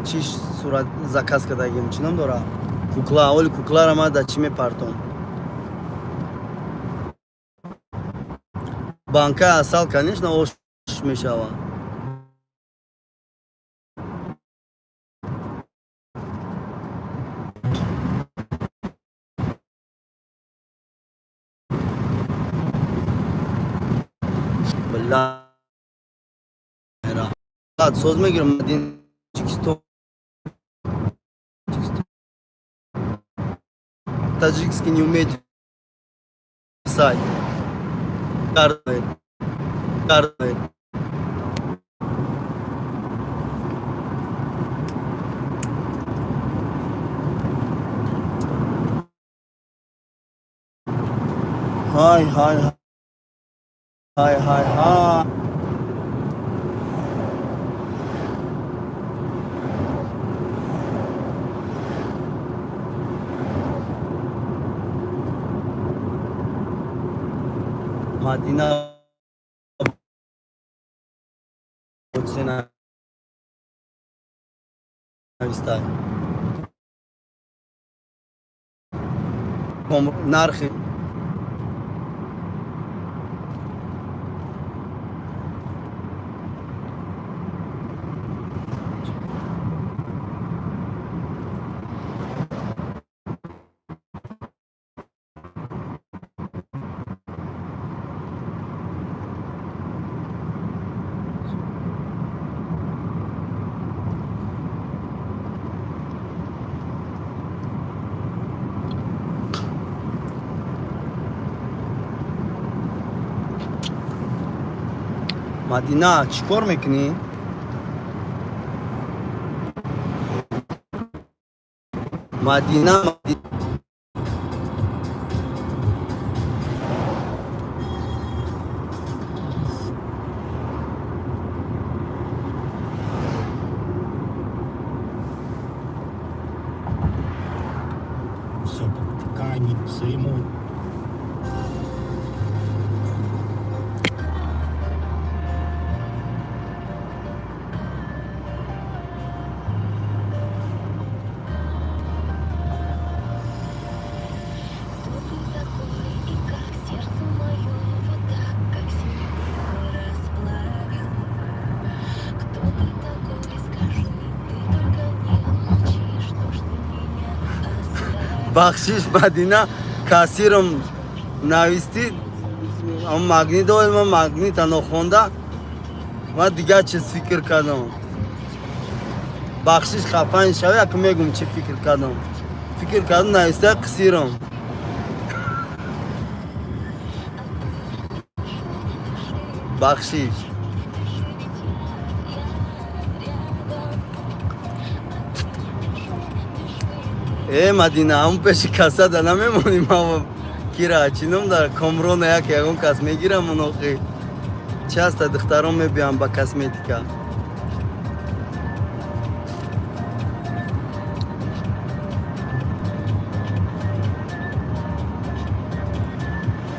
чиш сурат заказ кардагим, чӣ ном дора, кукла. Оли куклара ма да чӣ мепартом? Банка асал, конечно, ош мешавад. Бля, соз мегирам. Таҷикистон, таджикский не умеет писать. Карты, карты. Ҳай, ҳай, ҳай, ҳай, ҳай. Мадина. 03 навистай. Нархи Мадина, чӣ кор мекунӣ? Мадина? Все, ткани, церемонии. Кто ты такой и как сердце мое вот так, как серебро расплавил? Кто ты такой, скажи, ты только не молчи, что ж ты меня оставил? Бахшиш, Мадина, кассирам навистӣ, магнит ой, ман магнита нохонда, ман дигар чиз фикр кардам. Бахшиш, хафа шавӣ, як мегум чӣ фикр кардам. Фикр кардам, нависта қисирам. Бахшиш. Э, Мадина, ҳамун пеши кассада намемонӣ? Ма кира чӣ ном дара, Комрона, як ягон кас мегирам. Охи, часто духтарон мебиям ба косметика.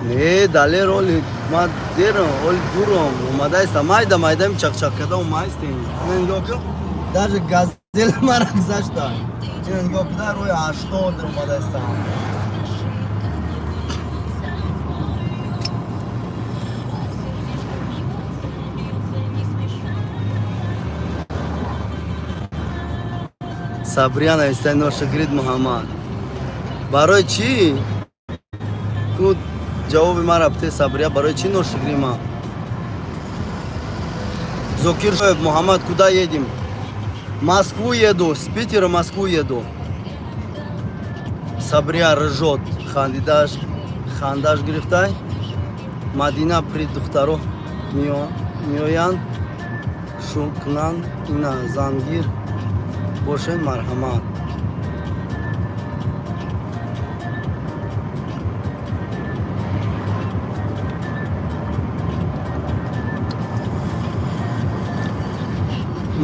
Не, далер, оли ма дерам, оли дурам омадаиста, майда майдами чақчақ карда омаистем. Нигоҳ кун, даже газел мара гузашта. Нигоҳ куда, рӯи 80 омадаистам. Скажи, как мне вернуться в А сердечко бьется, бьется не спеша. Сабрия навистай: ношукрид Муҳаммад. Барои чӣ? Ку ҷавоби мара бите, Сабрия, барои чӣ ношукрӣ ма? Зокир Шоев, Муҳаммад, куда едем? Москву еду, с Питера Москву еду. Сабрия ржот, хандидаш, хандаш гирифтай. Мадина, при духтаро меоянд, шукнан, ина зангир бошед, марҳамат.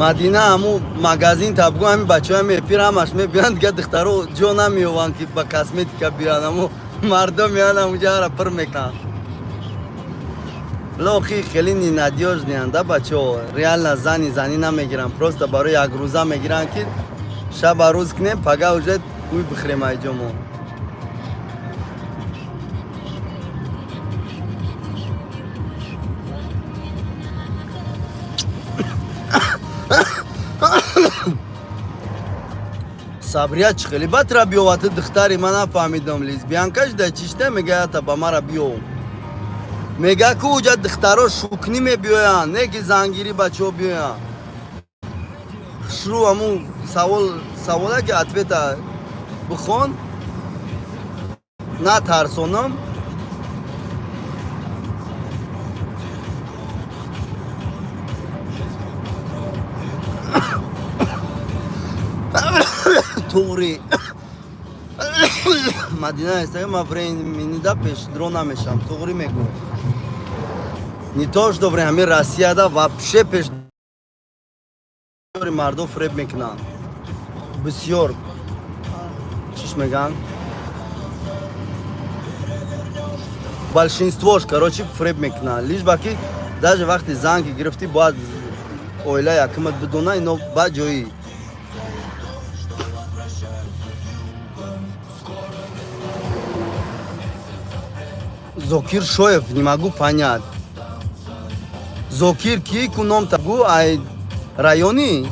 Мадина, ҳаму магазин табгу, ҳами бачаҳои эфир ҳамаш мебиёнд, дига духтаро ҷо намеёванд, ки ба косметика биёянд. Ҳаму мардум меоянд, ҳамуҷаро пур мекунанд. Лохи хеле ненадёжный анд да бачаҳо, реально зани занӣ намегиранд, просто барои якрӯза мегиранд, ки шаба рӯз кунем, пага уже ӯй бихӯрем айҷомо. Сабрия, чӣ хеле батра биёвати духтари, ман нафаҳмидам, лесбиянка шуда чишта мегаята ба мара биёв. Мега ку уҷа духтаро шукнӣ мебиёянд, не ки зангирӣ бачаҳо биёянд. Хушрӯ, ҳамун савол савола ки ответа бихон, на тарсонам. Туғри, Мадина истага, ман времени да пешдро намешам, туғри мегӯ. Не то что время, ҳамин Россияда вообще пеш мардо фреб мекунанд. Бисёр чиш мегӯянд, большинствош, короче, фреб мекунанд, лишь бы ки даже вақти зан ки гирифтӣ, бояд Оила якумат бидона, ино ба ҷои. Зокир Шоев, не могу понять. Зокир ки ку ном тагу, ай райони?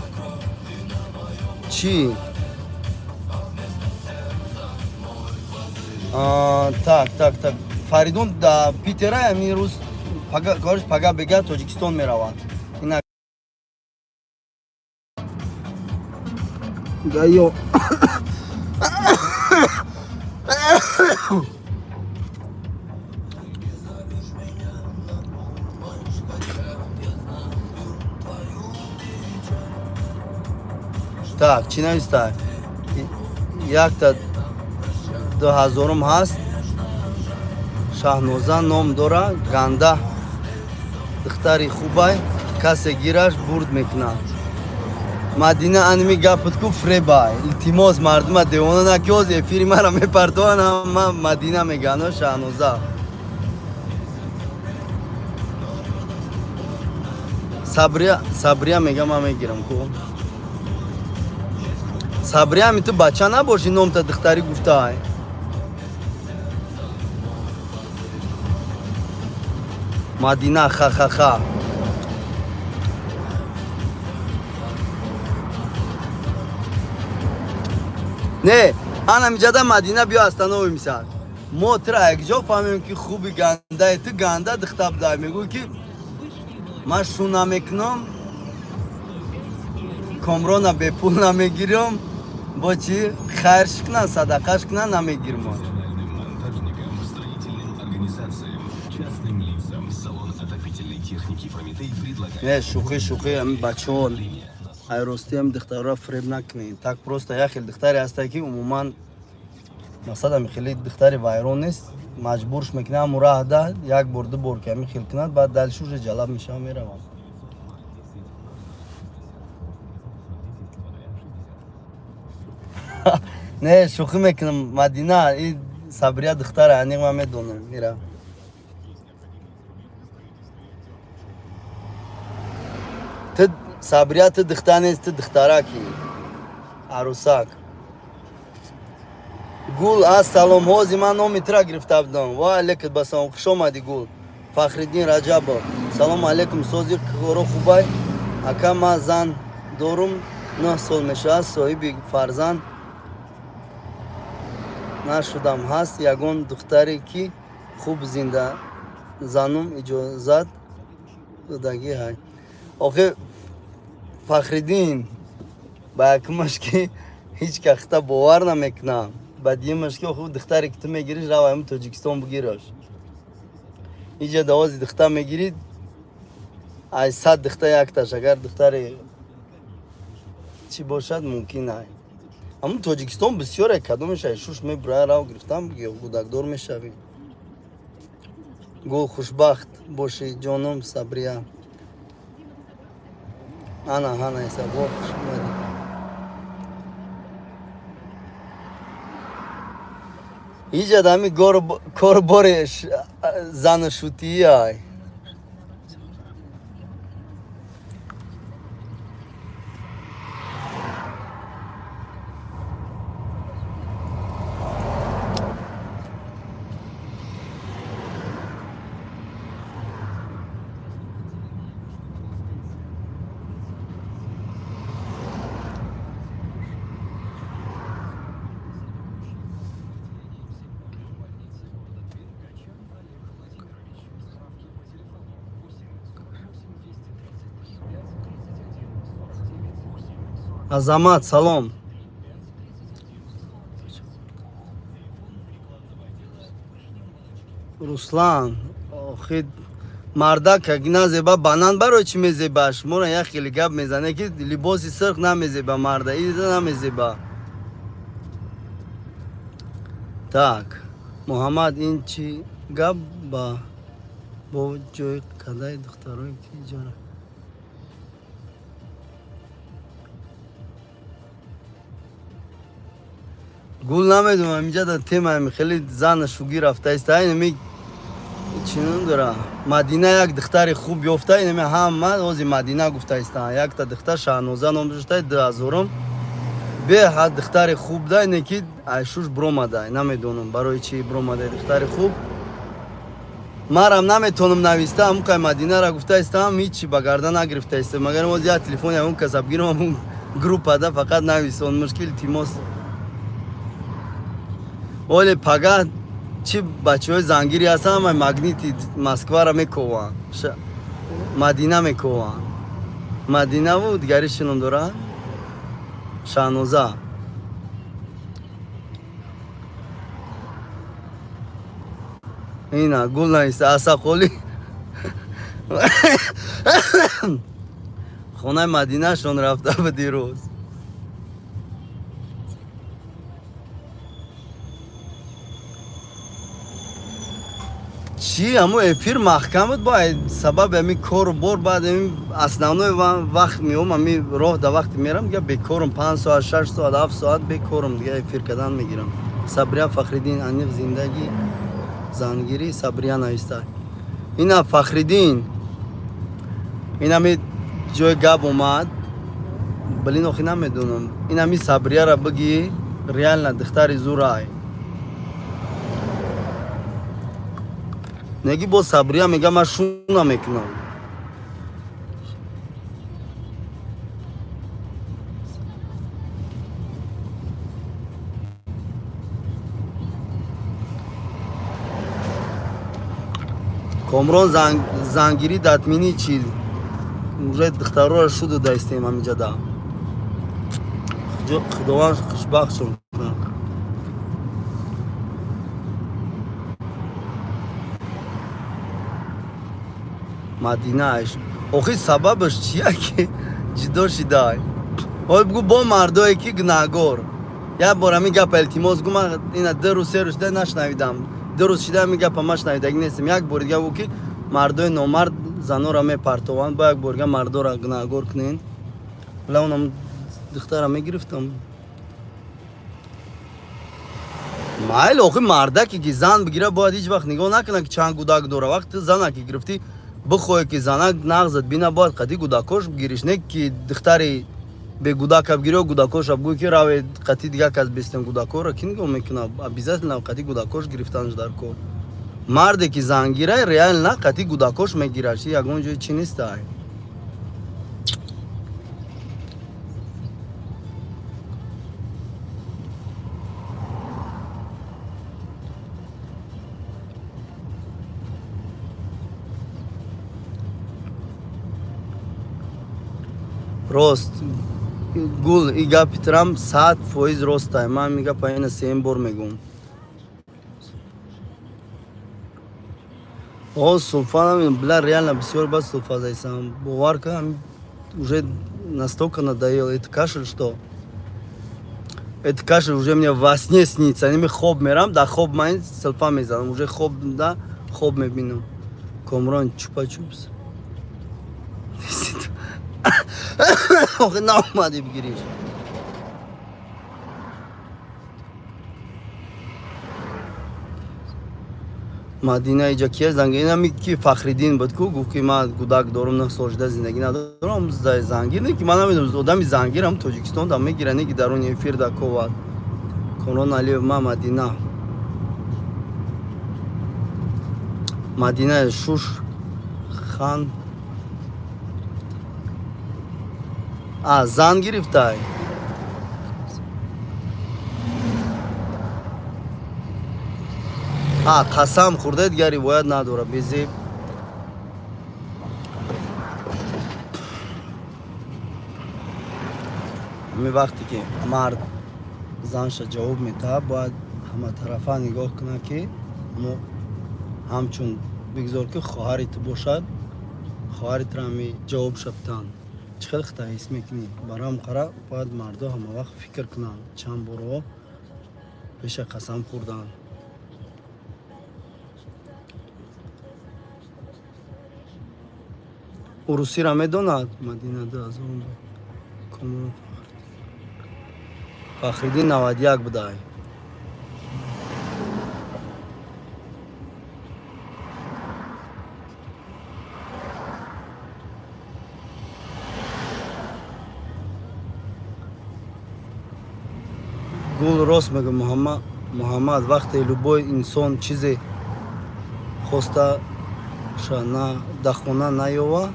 Чӣ? А, так, так, так. Фаридун да Питера ҳамин рӯз пага, кориш пага бега Тоҷикистон меравад. Ина Гаё. Так, чӣ нависта? Якта 2000-ум ҳаст. Шаҳноза ном дора, ганда духтари хубай, касе гираш бурд мекунад. Мадина, аними гапат ку фребай. Илтимос, мардума девона наки, ҳоз эфири мара мепартован, ҳама Мадина мегӯянд, Шаҳноза. Сабрия, Сабрия мега, ман мегирам ку. Сабрия, ми ту бача набошӣ, номта духтарӣ гуфтай. Мадина, ха-ха-ха. Не, ана миҷада Мадина, биё остановимся. Мо тра якҷо фаҳмем, ки хуби гандае, ту ганда духта будай, мегӯй ки ман шу намекунам, Комрона бепул намегирам, бо чӣ хайрш кунан, садақаш кунан намегирмон. Профессиональным монтажникам, строительным организациям, частным лицам. Салон отопительной техники «Прометей» предлагает Не, шӯхӣ, шӯхӣ, ами бачаҳо, ай ростӣ, ами духтарро фиреб накунед. Так просто як хел духтаре ҳаста, ки умуман мақсад ами хеле духтари вайрон нест, маҷбурш мекунад, ҳамун раҳда як бор, ду бор ки ами хел кунад, баъд дальше уже ҷалаб мешава, меравам. Не, шӯхӣ мекунам, Мадина, и Сабрия духтаре, аниқ ман медонам ира. Ту Сабрия, ту духтар нест, ту духтараки, арӯсак. Гул, ассалом, ҳози ман номи тура гирифта будам. Ва алейкум басалом, хуш омадӣ, Гул. Фахриддин Раҷабов, салому алейкум, сози коро хубай, ака? Ман зан дорум, 9 сол мешавад, соҳиби фарзанд нашудам. Ҳаст ягон духтаре, ки хуб зинда занум, иҷозат додагӣ ҳай? Охи, Фахриддин, ба якумаш ки ҳеҷ ка хита бовар намекунам, ба дуюмаш ки охи духтаре, ки ту мегириш, рав ами Тоҷикистон бигираш. Иҷа давози духтар мегирид, ай 100 духта якташ агар духтари чӣ бошад, мумкин ай. Ҳамун Тоҷикистон бисёре, кадомеш ай шуш мебурая, рав гирифтам бигир, кӯдакдор мешавӣ. Гул, хушбахт бошӣ, ҷоном Сабрия. Ана ҳана исабо, хуш омадӣ. Иҷа ами корбори зану шутии ай. Азамат, салом. Руслан, охи мардак аг назеба, банан барои чӣ мезеба? Шуморо як хеле гап мезане, ки либоси сирх намезеба марда, иза намезеба. Так, Муҳаммад, ин чӣ гап ба бо ҷои кадаи духтарое, ки иҷора гул, намедонам, инҷа да темаами хеле зана шугӣ рафтааст. Айнами Чӣ ном дора, Мадина як духтари хуб ёфта, инаме ҳама ози Мадина гуфта истанд. Якта духтар Шаҳноза ном дошта, 2000-ум, беҳад духтари хуб да, ине ки айшуш биромада, намедонам барои чӣ биромада духтари хуб. Марам наметонам нависта, ҳамукай Мадинара гуфта истам, ҳичи ба гарда нагирифта истам. Магар оз як телефони ҳамун каса бигирам, ҳамун группада фақат нависон, мушкил, илтимос. Оле пага чӣ бачаҳои зангири ҳастанд, ҳамаи Магнити Москвара мекованд, Мадина мекованд, Мадинаву дигари чӣ ном дорад, Шаҳноза. Ина гул нависта, асақоли хонаи Мадинашон рафта ба дирӯз. Чӣ, ҳамун эфир маҳкам буд бо сабаби ҳамин кору бор. Баъд ҳамин основной вақт меом, ҳамин роҳ да вақте мерам, дига бекорум, 5 соат, 6 соат, 7 соат бекорум, дига эфир кардан мегирам. Сабрия Фахриддин, аниқ зиндагӣ зангирӣ, Сабрия нависта. Ина Фахриддин, инами ҷои гап омад. Блин, охи намедонам, инами Сабрияра бигӣ, реально духтари зурай. Неги бо Сабрия мега, ман шуна мекунам. Комрон, зангирӣ датминӣ чи, уже духтарора шуду даистем ҳамиҷада. Худованд хушбахтшон кунад. Мадинааш охи сабабаш чия ки ҷудо шидай? Ой, бугу бо мардое ки гунаҳгор. Як бор ҳамин гапа, илтимос, гу. Ман ина 2 рӯз, 3 рӯз шида нашнавидам, 2 рӯз шида ҳамин гапа ман шнавидаги нестам. Як бори дига гу ки мардои номард занора мепартованд. Бо як бори дига мардора гунаҳгор кунен. Била, онам духтара мегирифтам. Майли, охи мардаке ки зан бигира, бояд ҳеҷ вақт нигоҳ накунад ки чанд гудак дора. Вақти зана ки гирифтӣ, бихоҳе ки занак нағзат бина, бояд қади гудакош бигириш, не ки духтари бегудака бигири ё гудакоша бугӯй ки раве қати дигар кас бистем. Гудакоро ки нигоҳ мекунад? Обязательно қати гудакош гирифтанаш дар кор. Марде ки зангира, реально қати гудакош мегираш, ягон ҷои чӣ нестай. Рост, Гул, и гапи трам 100% ростай. Ман и гапа ина сеюм бор мегӯм. О, сулфа намедонам, бля, реально бисёр бад сулфа зайсам, бовар кун, уже настолько надоел это кашель, что это кашель уже мне во сне снится. Ами хоб мерам, да хоб ман сулфа мезанам, уже хоб да хоб мебинам. Комрон, чупа-чупс охи наомадӣ бигириш. Мадина иҷа кия зангир? Инами ки Фахриддин буд ку, гуфт ки ман гудак дорум, 9 сол шуда зиндагӣ надорам. Зангир не ки ман намедонам, одами зангирам Тоҷикистон да мегира, не ки даруни эфир да ковад. Комрон Алиев, ма Мадина, Мадина шуш хан. А, зан гирифтай? А, қасам хӯрда, дигар ривоят надора, безеб. Ҳамин вақте ки мард занша ҷавоб метаҳад, бояд ҳаматарафа нигоҳ кунад, ки мо ҳамчун бигзор ки хоҳари ту бошад, хоҳари туро ҳами ҷавобша битан, чӣ хел хита ҳис мекунӣ? Барои ҳам бояд мардо ҳамавақт фикр кунанд чанд борҳо пеша қасам хӯрдан. Урусиро медонад Мадина 2000. Комрон Фахриддин 91 будай. Гул рост мега, Муҳаммад, вақте любой инсон чизе хосташа на да хона наёва,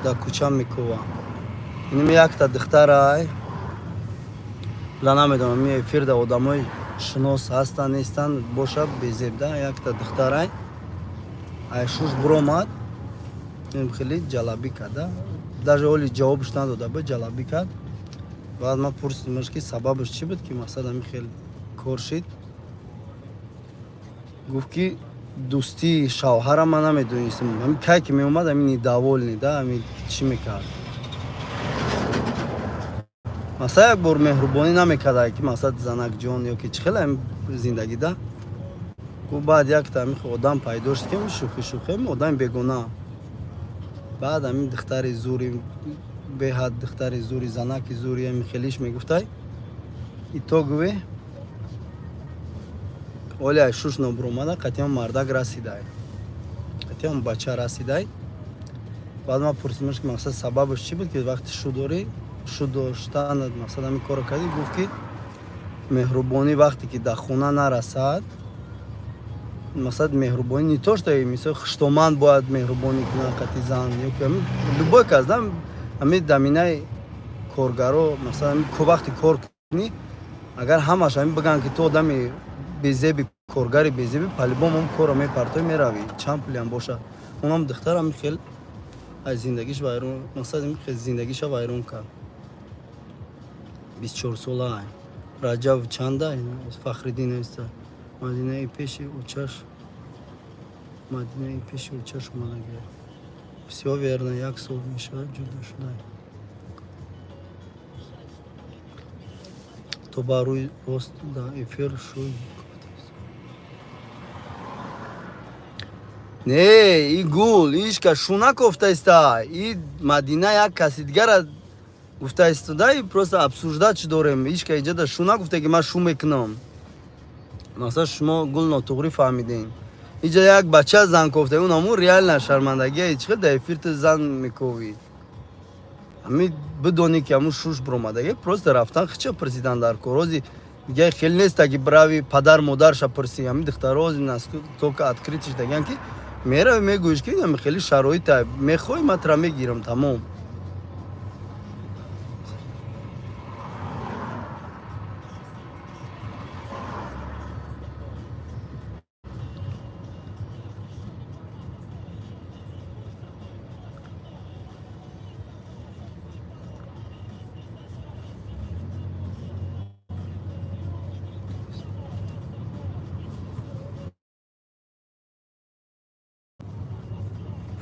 да кӯча мекова. Инами якта духтарай, ла намедонам, ми эфирда одамои шинос ҳастанд, нестанд, боша безебда. Якта духтарай ай шуш буромад, хеле ҷалабӣ карда, даже оли ҷавобш надода бу, ҷалабӣ кард. Баъд ман пурсидимаш, ки сабабаш чӣ буд, ки мақсад ҳамин хел кор шид. Гуфт, ки дӯстии шавҳара ман намедонистам, ҳамин кай ки меомад, ҳамин недовольный да, ҳамин чӣ мекард, масалан, як бор меҳрубонӣ намекард, ки мақсад занакҷон ё ки чӣ хел ҳамин зиндагӣ да. Гуфт, баъд якта ҳамин одам пайдо шуд, ки шӯхӣ шӯхӣ, одами бегона. Баъд ҳамин духтари зури беҳад, духтари зури, занаки зури, ҳамин хелиш мегуфтай. Итогове оли ай шуш нобуромада, қатъиан мардак расидай, қатъиан бача расидай. Баъд ман пурсидимаш, ки мақсад сабабаш чӣ буд, ки вақти шу дорӣ, шу доштанат, мақсад ҳамин корро кардӣ. Гуфт, ки меҳрубонӣ вақте ки дар хона нарасад, мақсад меҳрубонӣ не то что мисол хуштоманд бояд меҳрубонӣ кунад қати зан ё ки любой кас да, ҳамин даминаи коргаро, масалан, вақте кор кунӣ, агар ҳамаш ҳамин бигӯянд, ки ту одами безеби, коргари безеби, по-любому он корро мепартои, меравӣ, чанд пулиам бошад. Онам духтар ҳамин хел аз зиндагиш вайрон, мақсад ҳамин хел зиндагиша вайрон кард. 24 сола Раҷаб чанда Фахриддин аста. Мадинаи пеши учаш, Мадинаи пеши учаш омадагӣ. Всё верно, як сол мешавад ҷудо шуда. То ба рӯи рост да эфир шу. Не, и Гул ишка шу накофтаиста, и Мадина як каси дигара гуфтаистода, и просто обсуждать дорем. Ишка иҷада шу нагуфта, ки ман шу мекунам. Масалан, шумо, Гул, нотуғрӣ фаҳмидем. Иҷа як бача зан кофта, он ҳамун реально шармандагия. Чӣ хел дар эфир ту зан мековӣ? Ҳами бидонӣ, ки ҳамун шуш биромадаги, просто рафтан хича пурсидан дар кор. Ози дига хел неста, ки бирави падар модарша пурсӣ. Ҳамин духтаро ози только открытиш даган, ки мерави, мегӯиш, ки ҳами хеле шароита мехоҳӣ, ман тура мегирам, тамом.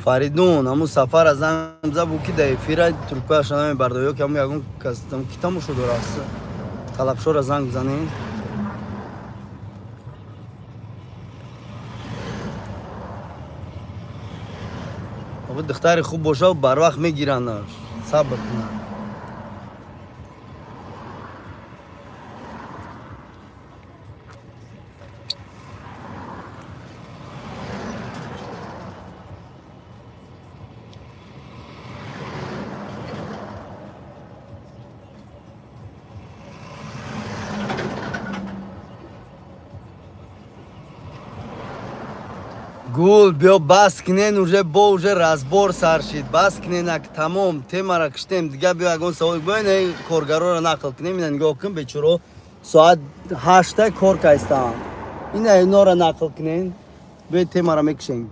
Фаридун, ҳамун сафара занг зад, бу ки дар эфира трубкааш намебардор, ё ки ҳамун ягон кас ки тамошо дорад, талабшора занг бизанед. Духтари хуб боша, барвақт мегиранаш, сабр кунад. Гул, биё, бас кунен уже, бо уже разбор сар шид. Бас куненак, тамом, темара киштем. Дига биё, ягон савол биё, коргароро нақл кунем. Ина нигоҳ кун, бечоро соат 8-та кор кайстаанд. Ина инора нақл кунен. Биё, темара мекушем.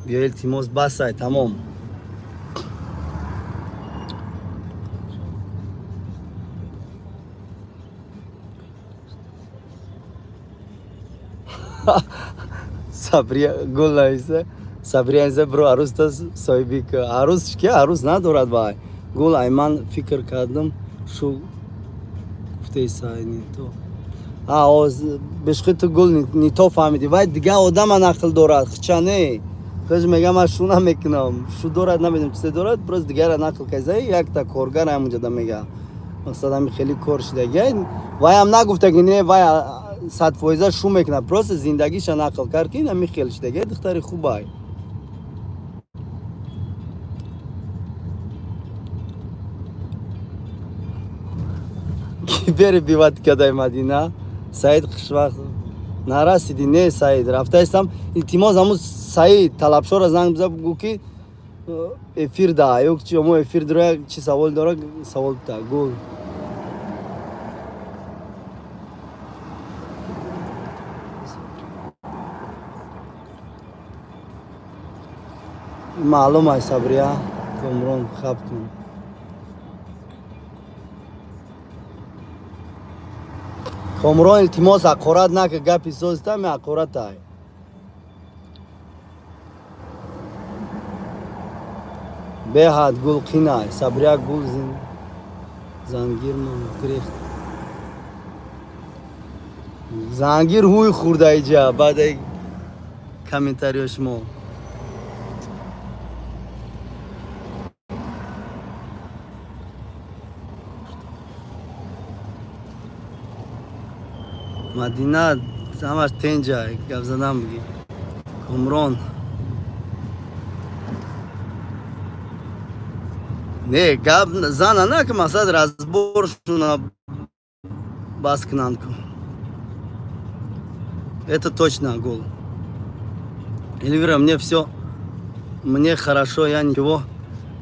Биё, илтимос, басай, тамом. Сабрия Гул нависа, Сабрия нависа: бро, арӯста соҳиби арӯс, ки арӯс надорад вай. Гул, ай ман фикр кардам, шу гуфтесай не то. А бешхи ту, Гул, не то фаҳмидӣ. Вай дига одама нақл дорад, хича не. Худаш мега, ман шу намекунам. Шу дорад, намедонам чизе дорад, просто дигара нақл каза, якта коргар ҳамунҷода мега. Мақсад ҳами хеле кор шидаги. Вай ҳам нагуфта ки не, вай 100% шу мекунад. Просто зиндагиша нақл кард, ки ин ҳами хел шидаги, духтари хубай. Ки перебивать кадай, Мадина? Саид, хушвақт нарасиди. Не, Саид, рафтаистам. Илтимос, ҳамун Саид Талабшора занг биза, бугӯ ки эфир да ё чи мо эфир дора, чи савол дора, савол бита. Гул маълум ай. Сабрия, Комрон, хаб кун. Комрон, илтимос, ҳақорат нака. Гапи созитами ҳақоратай. Беҳад гул қинай. Сабрия, гул зангирмон гирехт. Зангир ҳуй хӯрда иҷа баъдаи комментариё шумо. Мадина, ҳамаш тенҷа, гап задан бигӣ. Комрон, не, гап зана на, ки мақсад разбор шуна бас кунанд ку. Это точно, гул. Эльвира, мне все, мне хорошо, я ничего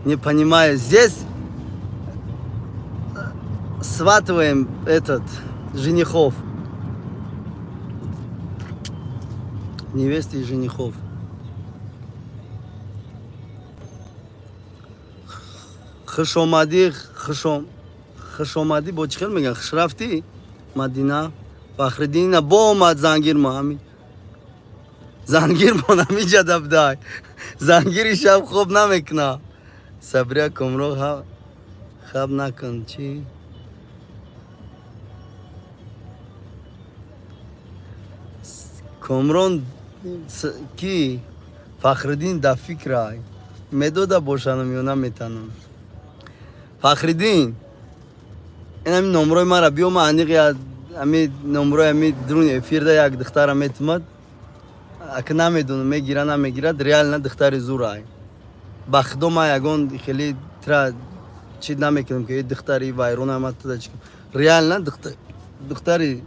не понимаю. Здесь сватываем этот женихов, невесты и женихов. Хушомадӣ, хушомадӣ, бо чӣ хел мегӯян, хушрафтӣ, Мадина. Фахриддинина бо омад. Зангир мо ҳами зангир мон ҳамиҷа дабдай. Зангири шаб хоб намекуна. Сабрия, Комро, хаб накун. Чӣ, Комрон, ки Фахриддин дар фикрай медода бошанам ё наметанам. Фахриддин, ин ҳами номрои мара биё, ма аниқ ҳами номрои ҳами друни эфирда як духтара метумад. Ака, намедонам, мегира, намегирад. Реально духтари зурай. Ба худо, ма ягон хеле тра чи намекунам, ки духтари вайрона ма туда чи. Реально духтари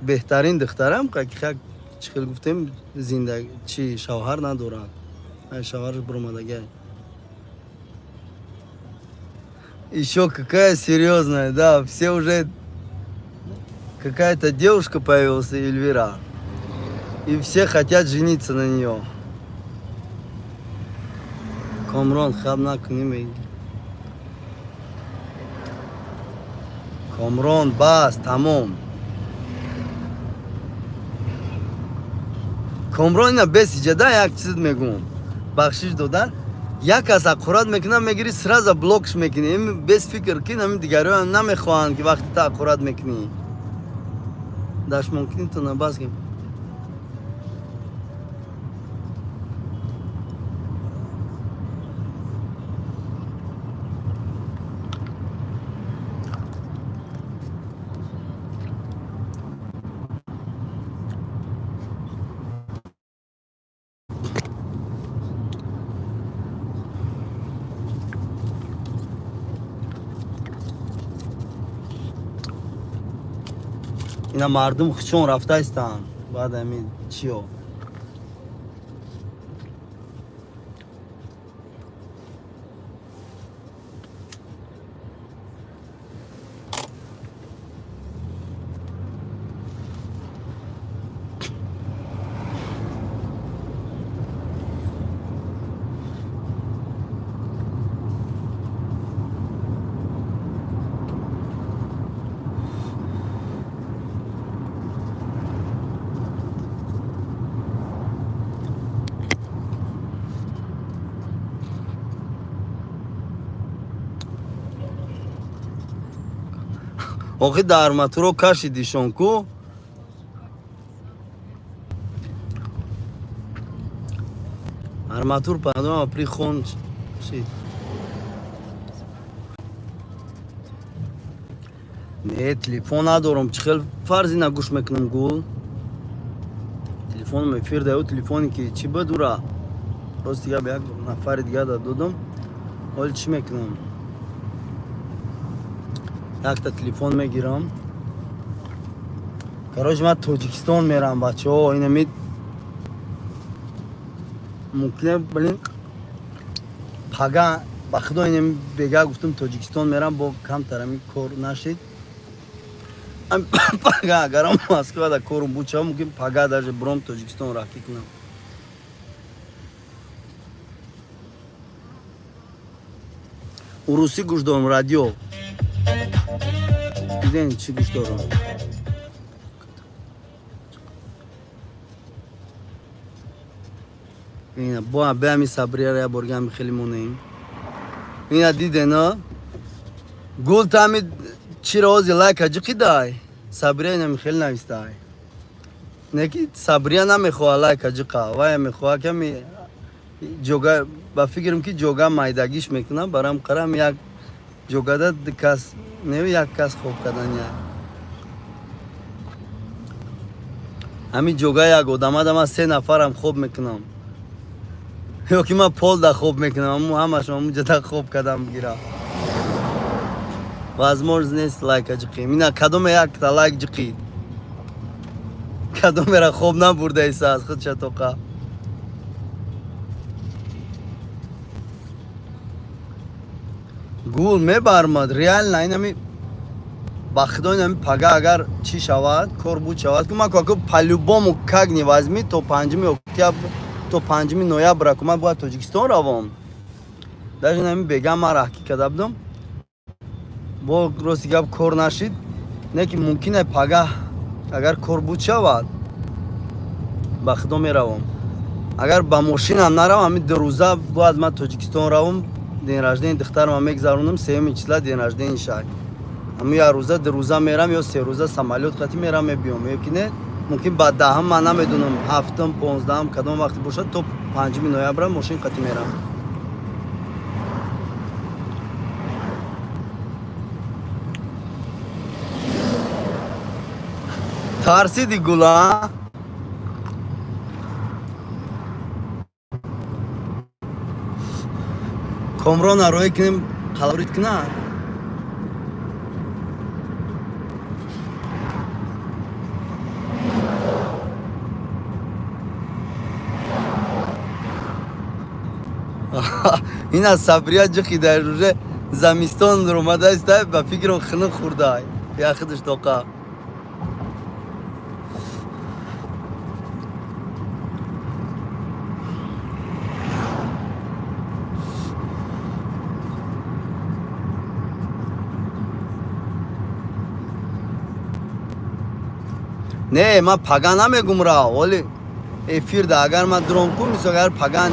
беҳтарин духтарам, как чӣ хел гуфтем, зинда чи шавҳар надорад. Ай шавҳараш буромадагай. Еще какая серьезная, да, все уже, какая-то девушка появилась, Эльвира, и все хотят жениться на нее. Комрон, хаб накунӣ, меги. Комрон, бас, тамом. Комрон, ина бес иҷада як чиз мегӯм. Бахшиш додан, як кас ҳақорат мекунад, мегири, сразу блокш мекунӣ. Ин без фикр ки ҳамин дигариҳоам намехоҳанд, ки вақте та ҳақорат мекунӣ. Дашмонкунитона бас кун. Ина мардум хучон рафта истанд баъд ҳамин чиё. Охи дар арматуро кашидишон ку. Арматур пардон, при хон шид. Не, телефон надорам. Чӣ хел фарзина гӯш мекунам гул? Телефоном эфир даю, телефоне ки чӣ буд ура? Рост дига ба як нафари дига додам. Ҳол чӣ мекунам? Якта телефон мегирам. Короче, ман Тоҷикистон мерам, бачаҳо. Инами мумкине, блин, пага ба худо инами бега гуфтам Тоҷикистон мерам, бо камтар ами кор нашид. Пага агарам Москва да корум буд шава, мумкин пага даже бром Тоҷикистон рафтӣ кунам. Урусӣ гӯш дорам радио. Диден чӣ гӯш дорам? Ина бо бе ами Сабрияра я борга ами хеле монем. Ина дидена гул тами чиро ози лайка ҷиқидай. Сабрия ина хеле навистай. Неки Сабрия намехоҳа лайка ҷиқа, вая мехоҳа ками ҷога, ба фикрам ки ҷога майдагиш мекунам, барам қарам як ҷогада ду кас, не як кас хоб кардан як. Ҳамин ҷога як одамада ман се нафарам хоб мекунам. Ё ки ман пол да хоб мекунам, аммо ҳамашон ҳамунҷода хоб кардам бигирам. Возможно нест лайка ҷиқим. Ина кадоме якта лайк ҷиқид? Кадомера хоб набурдаиса аз худша тоқа. Гул мебармад, реально инами ба худо инами пага агар чӣ шавад, кор буд шавад, ку ман ку по-любому как ни возьми то 5 октябр, то 5 ноябра ку ман бояд Тоҷикистон равом. Даже инами бега ман раҳкӣ карда будам. Бо рости гап кор нашид, не ки мумкин е пага агар кор буд шавад, ба худо меравам. Агар ба мошинам наравам, ҳамин ду рӯза бояд ман Тоҷикистон равам, день рождения духтарама мегзаронам, 3 числа день рождения шай. Ҳамин як рӯза, ду рӯза мерам ё се рӯза самолёт қатӣ мерам мебиём, ё ки не, мумкин ба 10-м ман намедонам, 7-м, 15-м кадом вақте бошад, то 5 ноябра мошин қатӣ мерам. Тарсиди гула? Комрона роҳе кунем қалорит куна? Ин аз Сабрия ҷиқидай уже замистон омадааст, ба фикрам хунук хӯрдай. Я худаш тоқа. Не, ман пага намегум рав, оли эфирда агар ман дром кун, мисол агар пага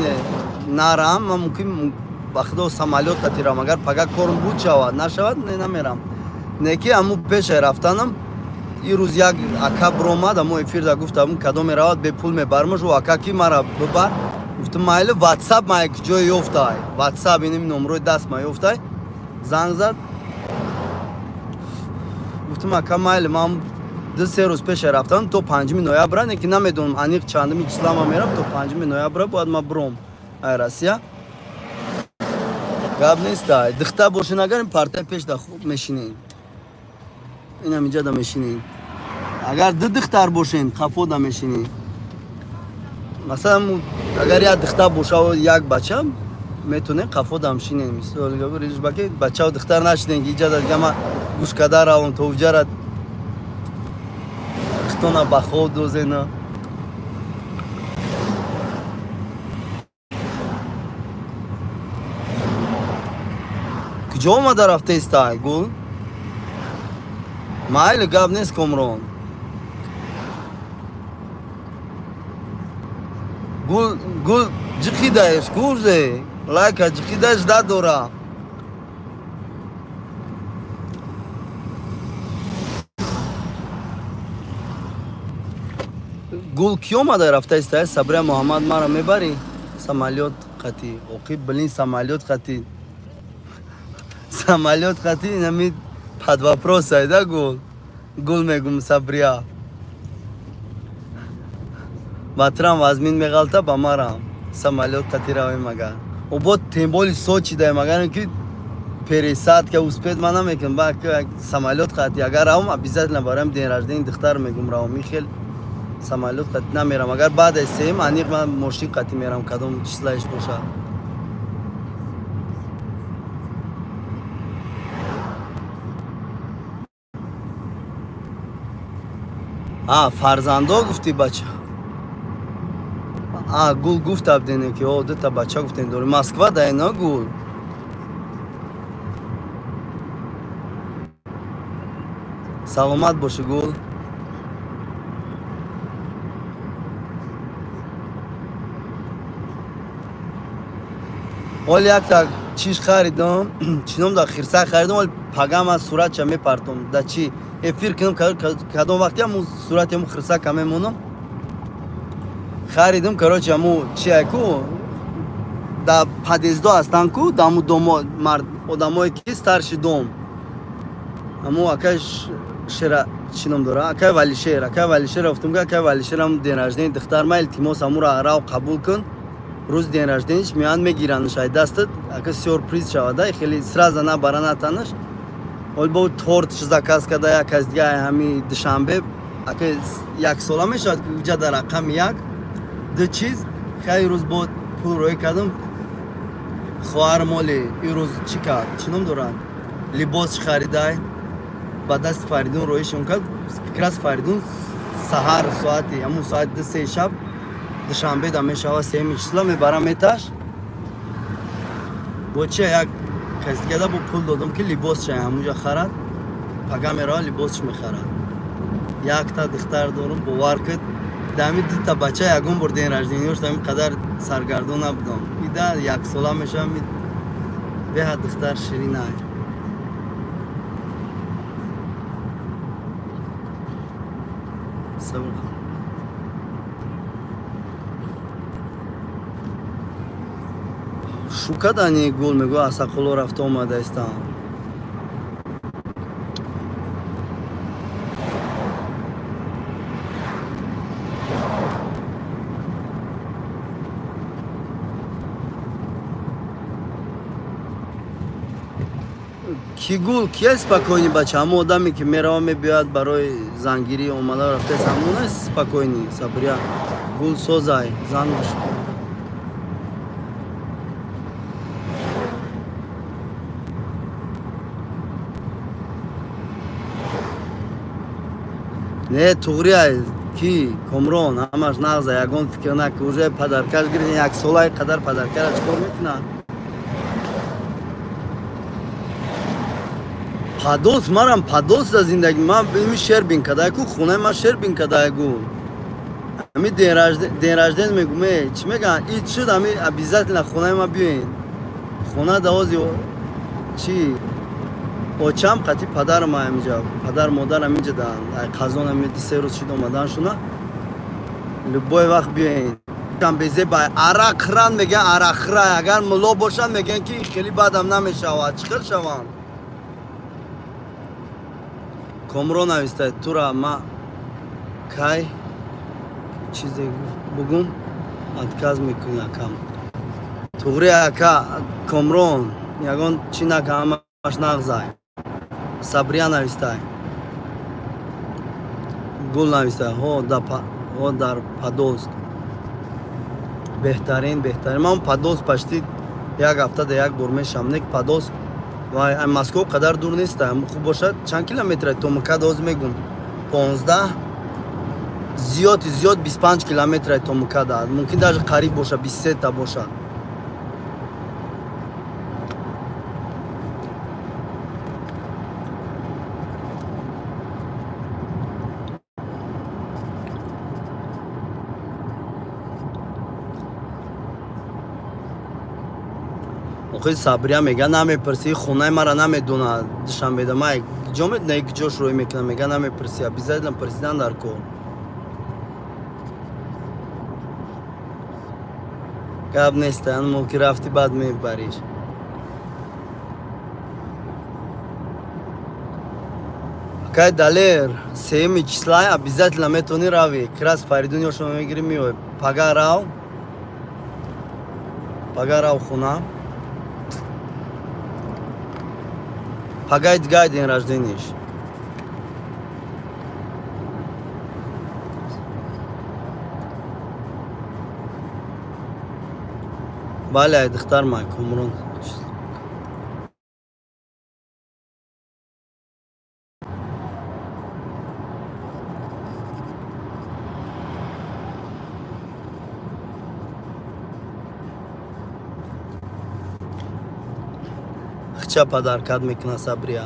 нарам, ман мумкин ба худо самолёт қатирам, агар пага корм буд шавад, нашавад, не намерам. Не ки аму пеше рафтанам, ин рӯз як ака биромад, аму эфирда гуфт, аму кадом меравад, бепул мебармаш, ӯ ака ки мара бибар, гуфтам майли WhatsApp ма як ҷое ёфтай. WhatsApp иним номрои даст ма ёфтай. Занг зад. Гуфтам ака майли ман 2-3 рӯз пеше рафтам то 5 ноябра, не ки намедонам аниқ чандуми числа ман мерам, то 5 ноябра бояд ман биром ай Россия. Гап нест, ай духта бошин агар ин партаи пеш да хуб мешинем. Инам инҷа да мешинем. Агар ду духтар бошен, қафо да мешинем. Масалан, агар як духтар боша як бача, метонем қафо дам шинем. Мисол, баки бачаву духтар нашинем, ки инҷа да дига ман гӯш карда равам, то уҷара хитона ба хоб дозена. Куҷо омада рафтаистай гул? Майли гап нест Комрон. Гул гул ҷиқидаеш гулзе лайка ҷиқидаеш дадора. Гул ки омада рафтаистай? Сабрия Муҳаммад мара мебарӣ? Самолёт қати оқи, блин, самолёт қати, самолёт қати инами под вопрос айда. Гул, гул мегум, Сабрия, ба турам вазмин меғалта, ба марам самолёт қати равем. Агар обод, тем более Сочи даем, агар ки пересадка успеть ма намекунам, ба самолёт қати агар равам, обязательно бароям день рождения духтар мегум, равам. Ихел самолёт қати намерам. Агар баъд аз сеюм аниқ ман мошин қати мерам, кадом числаиш бошад. А фарзандо гуфтӣ, бача? А Гул гуфт абдене, ки о дута бача гуфтем дори Москва даина, Гул. Саломат бошӣ, Гул. Оли якта чиш харидам, чином да, хирса харидам. Оли пага ман суратча мепартом, да чи эфир кунам, кадом вақти ҳаму сурати ҳаму хирсака мемонам. Харидам, короче, ҳаму чи ку да подъездо ҳастанд ку, да ҳаму домо мард одамое ки старший дом, ҳаму акай Шера, чӣ ном дора, акай Валишер, акай Валишер гуфтам, ки акай Валишер, ҳаму день рождения духтар ма, илтимос, ҳамуро рав қабул кун. Рӯзи день рожденияш меоянд, мегиранаш ай дастат, ака сюрприз шавада, хеле сразу набара натанаш. Ол бо тортш заказ карда, як аз дига ҳами Душанбе, ака яксола мешавад, ки уҷа дар рақами як ду чиз. Хай, рӯз бо пул роӣ кардам. Хоҳарам оли ирӯз чӣ кард, чӣ ном дорад, либосш харидай, ба дасти Фаридун роишон кард. Как раз Фаридун саҳар соати ҳамун соати 2-3 шаб Душанбе да мешава, сеюми числа мебарам меташ. Бо чи як каси дигада бо пул додам, ки либосша ҳамунҷа харад. Пага мерава, либосш мехарад. Якта духтар дорум, бовар куд, дами дута бача ягон бор день рожденияш ами қадар саргардон набудам. Ида яксола мешавам, беҳад духтар ширинай. Сабр кун. Шукадани, Гул мегӯ, Асақуло рафта омадаистам. Ки, Гул, кия спокойный бача? Ҳамон одаме ки мерава, мебиёяд, барои зангирӣ омада рафтааст, ҳамон аст спокойный? Сабрия, Гул созай зан. Не, туғри ки, Комрон, ҳамаш нағза, ягон фикр наки, уже подаркаш гирифтем, яксолаи қадар подаркара чикор мекунад? Подолск, марам Подолск да зиндагӣ ман, ими Шербин кадай ку, хонаи ман Шербин кадай, гул. Ами день рождения мегум, э чӣ мегӯянд, ид шуд, ами обязательно хонаи ман биёен. Хона давози чи очам қати падарам ҳамиҷа, падар модарам инҷа даанд, ай Қазон ами 2-3 рӯз шуд омаданшуна. Любой вақт биёен. Безеба арақхӯранд, мегӯянд арақхӯра, агар мулло бошанд, мегӯянд ки хеле бадам намешавад. Чӣ хел шаванд? Комрон нависта, тура ма кай чизе бугум, отказ мекунӣ, акам. Туғри, ака Комрон, ягон чӣ нака, ҳамаш нағзай. Сабрия навистай, Гул навистай, ҳо, дар Подолск беҳтарин, беҳтарин. Ман Подолск почти як ҳафта да як бор мешавам. Не, Подолск вай Москва қадар дур нест, хуб бошад, чанд километр то МКАД, ҳозир мегум, 15, зиёди зиёд 25 километр то МКАДа, мумкин даже қариб бошад, 23 та бошад. Охи, Сабрия мега, намепурсӣ, хонаи мара намедонад Душанбеда, ма ҷо медона, ҷош рӯй мекунам, мега, намепурсӣ. Обязательно пурсидан дар кор. Гап нест, мо ки рафтӣ, баъд мебариш. Акай Далер, сеюми числа обязательно метавонӣ равӣ. Как раз Фаридун ёшо мегирӣ, меои. Пага рав. Пага рав хона. Пагай дигай день рождения ш. Бале, ай духтар май Комрон. Хча подарка т мекуна Сабрия.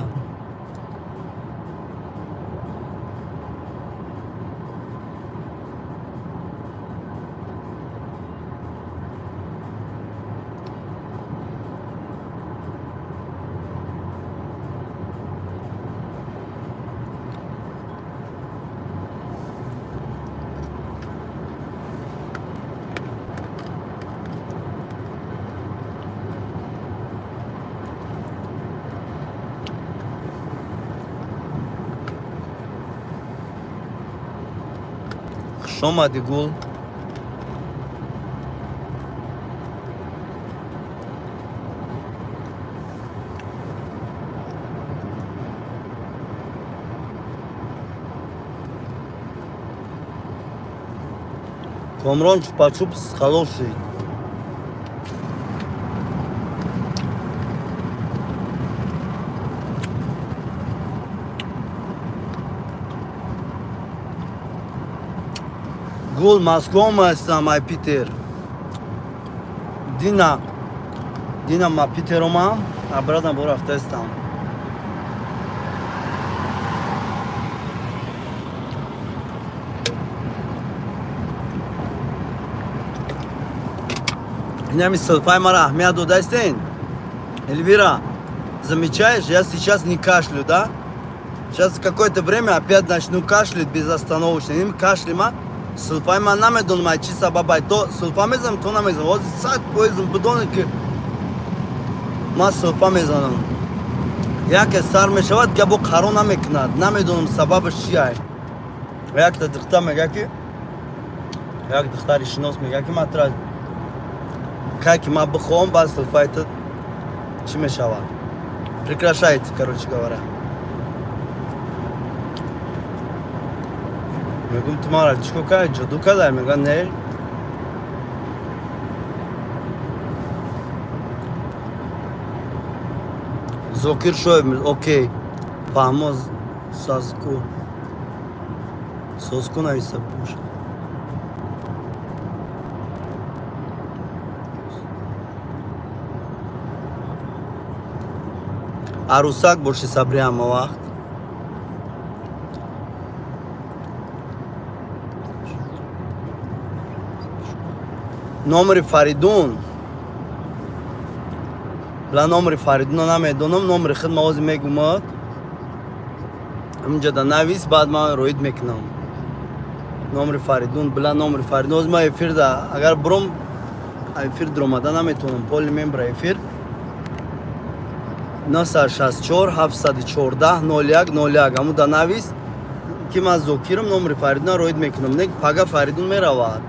Хуш омадӣ, гул. Комрон, чупа-чупс хороший. Гул, Москва омастам, ай Питер. Дина. Дина ма Питер омам, обратно бо рафтаистам. Инами силфай мара аҳамият додаистен? Эльвира, замечаешь, я сейчас не кашлю, да? Сейчас какое-то время опять начну кашлять безостановочно. Им кашлима, сулфай ман намедонам ай чӣ сабаб, то сулфа мезанам, то намезанам. Ҳозир 100% бидонед, ки ман сулфа мезанам. Яке сар мешавад, гапо қаро намекунад. Намедонам, сабабаш чи ай. Якта духтар мега, ки як духтари шинос мега, ки ман тра кай ки ман бихоҳам, баъд сулфаи ту чӣ мешавад? Прекращайте, короче говоря. Мегум, ту мара чӣ кор кардӣ? Ҷоду кардай? Мега, не. Зокир Шоев, окей. Фаҳмо, сазку. Созку нависа бошад. Арӯсак боши, Сабри, ҳама вақт. Номери Фаридун. Ла, номери Фаридуна намедонам, номери худ ма ҳозир мегумад. Ҳаминҷода навис, баъд ман роид мекунам. Номери Фаридун, била, номери Фаридун. Ҳозир ман эфирда, агар буром, эфир дуромада наметавонам. Поли мембра эфир. 964 714 01 01, ҳамуда навис, ки ман Зокирам, номери Фаридуна роид мекунам. Не, пага Фаридун меравад.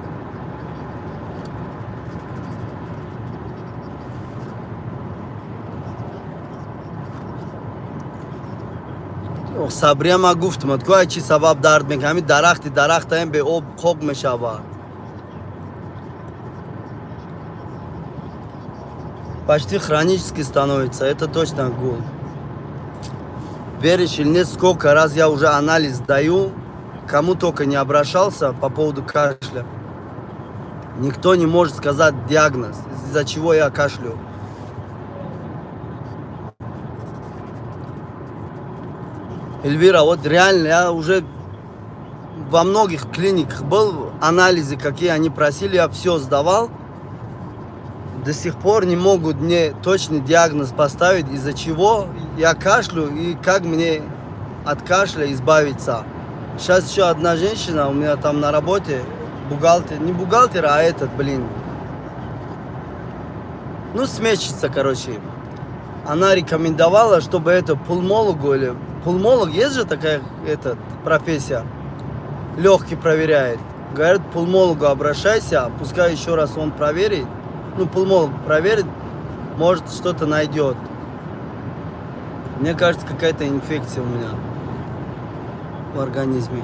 Сабрия, ман гуфтам, ку ай чӣ сабаб дард мекунад? Ҳамин дарахти дарахтаем беоб қоқ мешавад. Почти хронически становится, это точно, гул. Веришь или нет, сколько раз я уже анализ даю, кому только не обращался по поводу кашля. Никто не может сказать диагноз, из-за чего я кашлю. Эльвира, вот реально, я уже во многих клиниках был, анализы, какие они просили, я все сдавал. До сих пор не могут мне точный диагноз поставить, из-за чего я кашлю и как мне от кашля избавиться. Сейчас еще одна женщина у меня там на работе, бухгалтер, не бухгалтер, а этот, блин, Ну, смещится, короче. Она рекомендовала, чтобы это пулмологу или... Пулмолог, есть же такая этот, профессия? Легкий проверяет. Говорят, пулмологу обращайся, пускай еще раз он проверит. Ну, пулмолог проверит, может, что-то найдет. Мне кажется, какая-то инфекция у меня в организме.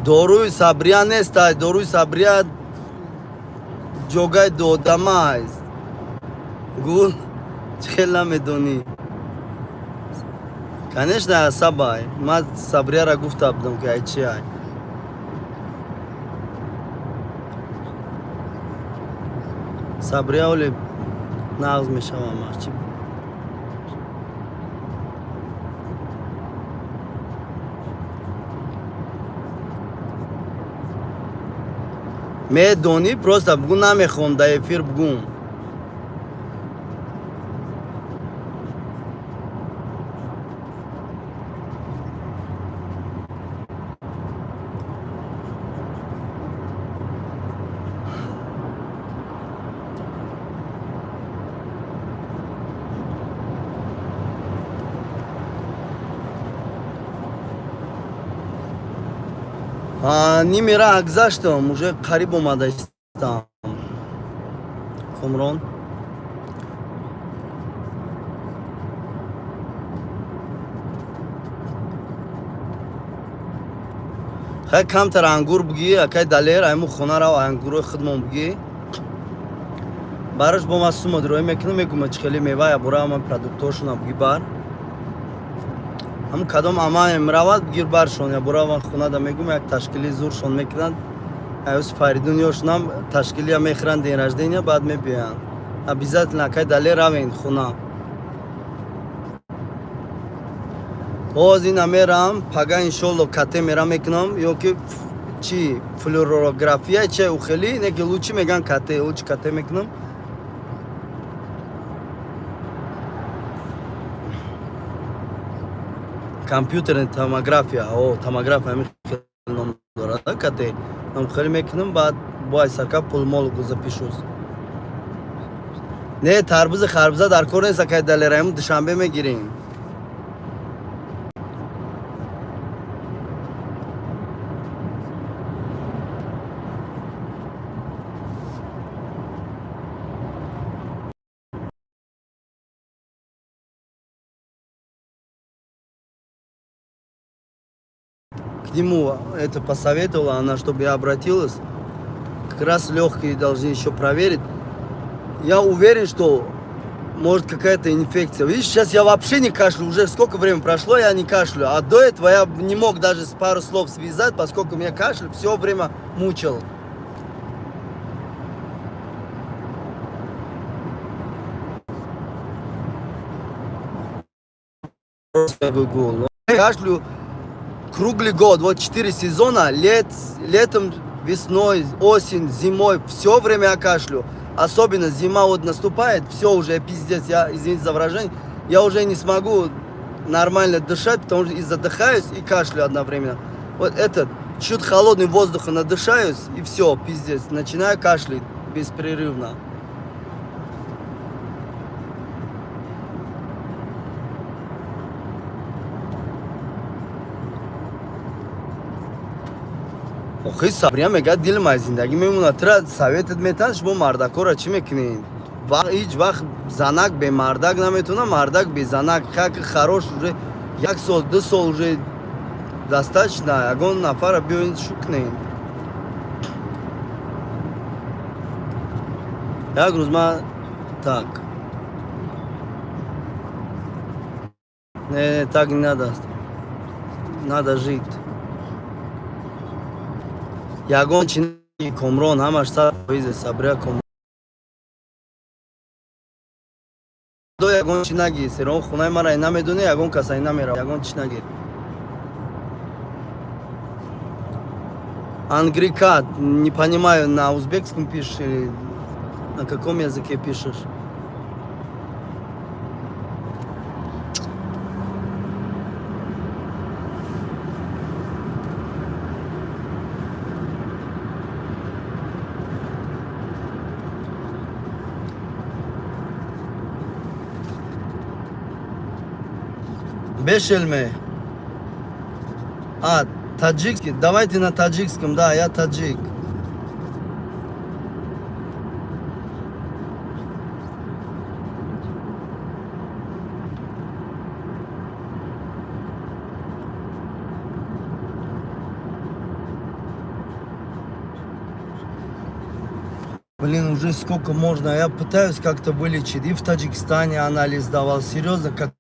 Доруи Сабрия нестай, доруи Сабрия ҷогай додама аст. Гул, чӣ хел намедонӣ? Конечно, асабай. Ман Сабрияра гуфта будам, ки ай чи ай. Сабрия оле нағз мешавам чи. Медонӣ, просто бугӯ, намехоҳам дар эфир бугӯм. Ними раҳ гузаштам, уже қариб омада истам. Комрон. Хай, камтар ангур бугӣ, акай Далер, айму хона рав, ангурои худмон бугӣ. Барош бо ман сума дроӣ мекунам, мегӯма чӣ хеле мева ябора ама продуктошона бугӣ бар. Ҳам кадом амаем равад, бигир баршон, ябора ман хонада мегӯм, як ташкили зуршон мекунанд. Аюс Фаридун ёшонам ташкилия мехӯранд, день рождения, баъд мебиёянд. Обязательно, акай Далер, равен хона. Ҳоз ина мерам, пага иншолло КТ мера мекунам ё ки чи флюорография че ухели, не ки лучше меган КТ, лучше КТ мекунам. Компьютерная томография, о, томография ҳамин хел ном дорад, КТ. Ном хеле мекунам, баъд бояд сарка пулмологу запишусь. Не, тарбузи харбуза дар кор нест, акай Далераим, Душанбе мегирем. К нему это посоветовала она, чтобы я обратилась. Как раз легкие должны еще проверить. Я уверен, что может какая-то инфекция. Видишь, сейчас я вообще не кашлю. Уже сколько времени прошло, я не кашлю. А до этого я не мог даже с пару слов связать, поскольку меня кашель все время мучил. Просто гугл. Кашлю круглый год, вот 4 сезона, летом, весной, осень, зимой, все время я кашлю. Особенно зима вот наступает, все уже пиздец, я, извините за выражение, я уже не смогу нормально дышать, потому что и задыхаюсь, и кашлю одновременно. Вот этот, чуть холодный воздуха надышаюсь, и все, пиздец, начинаю кашлять беспрерывно. Охи, Сабрия мегӯяд, дилм аз зиндагӣ мемонад. Тра советат метан, шумо мардакора чӣ мекунед? Ҳеҷ вақт занак бе мардак наметавона, мардак бе занак. Как хорош, уже як сол, 2 сол уже достаточно, ягон нафара биёед, шукнед. Як рӯз ман так не, так не надо, надо жить. Ягон чи Комрон, ҳамаш 100%, Сабрия, Комрон. Ягон чи нагир, серон хонаи мара намедони, ягон касай намера, ягон чи нагир. Ангрика, не понимаю, на узбекском пишешь или на каком языке пишешь? Бешелме. А, таджикский. Давайте на таджикском, да, я таджик. Блин, уже сколько можно. Я пытаюсь как-то вылечить. И в Таджикистане анализ давал. Серьезно, как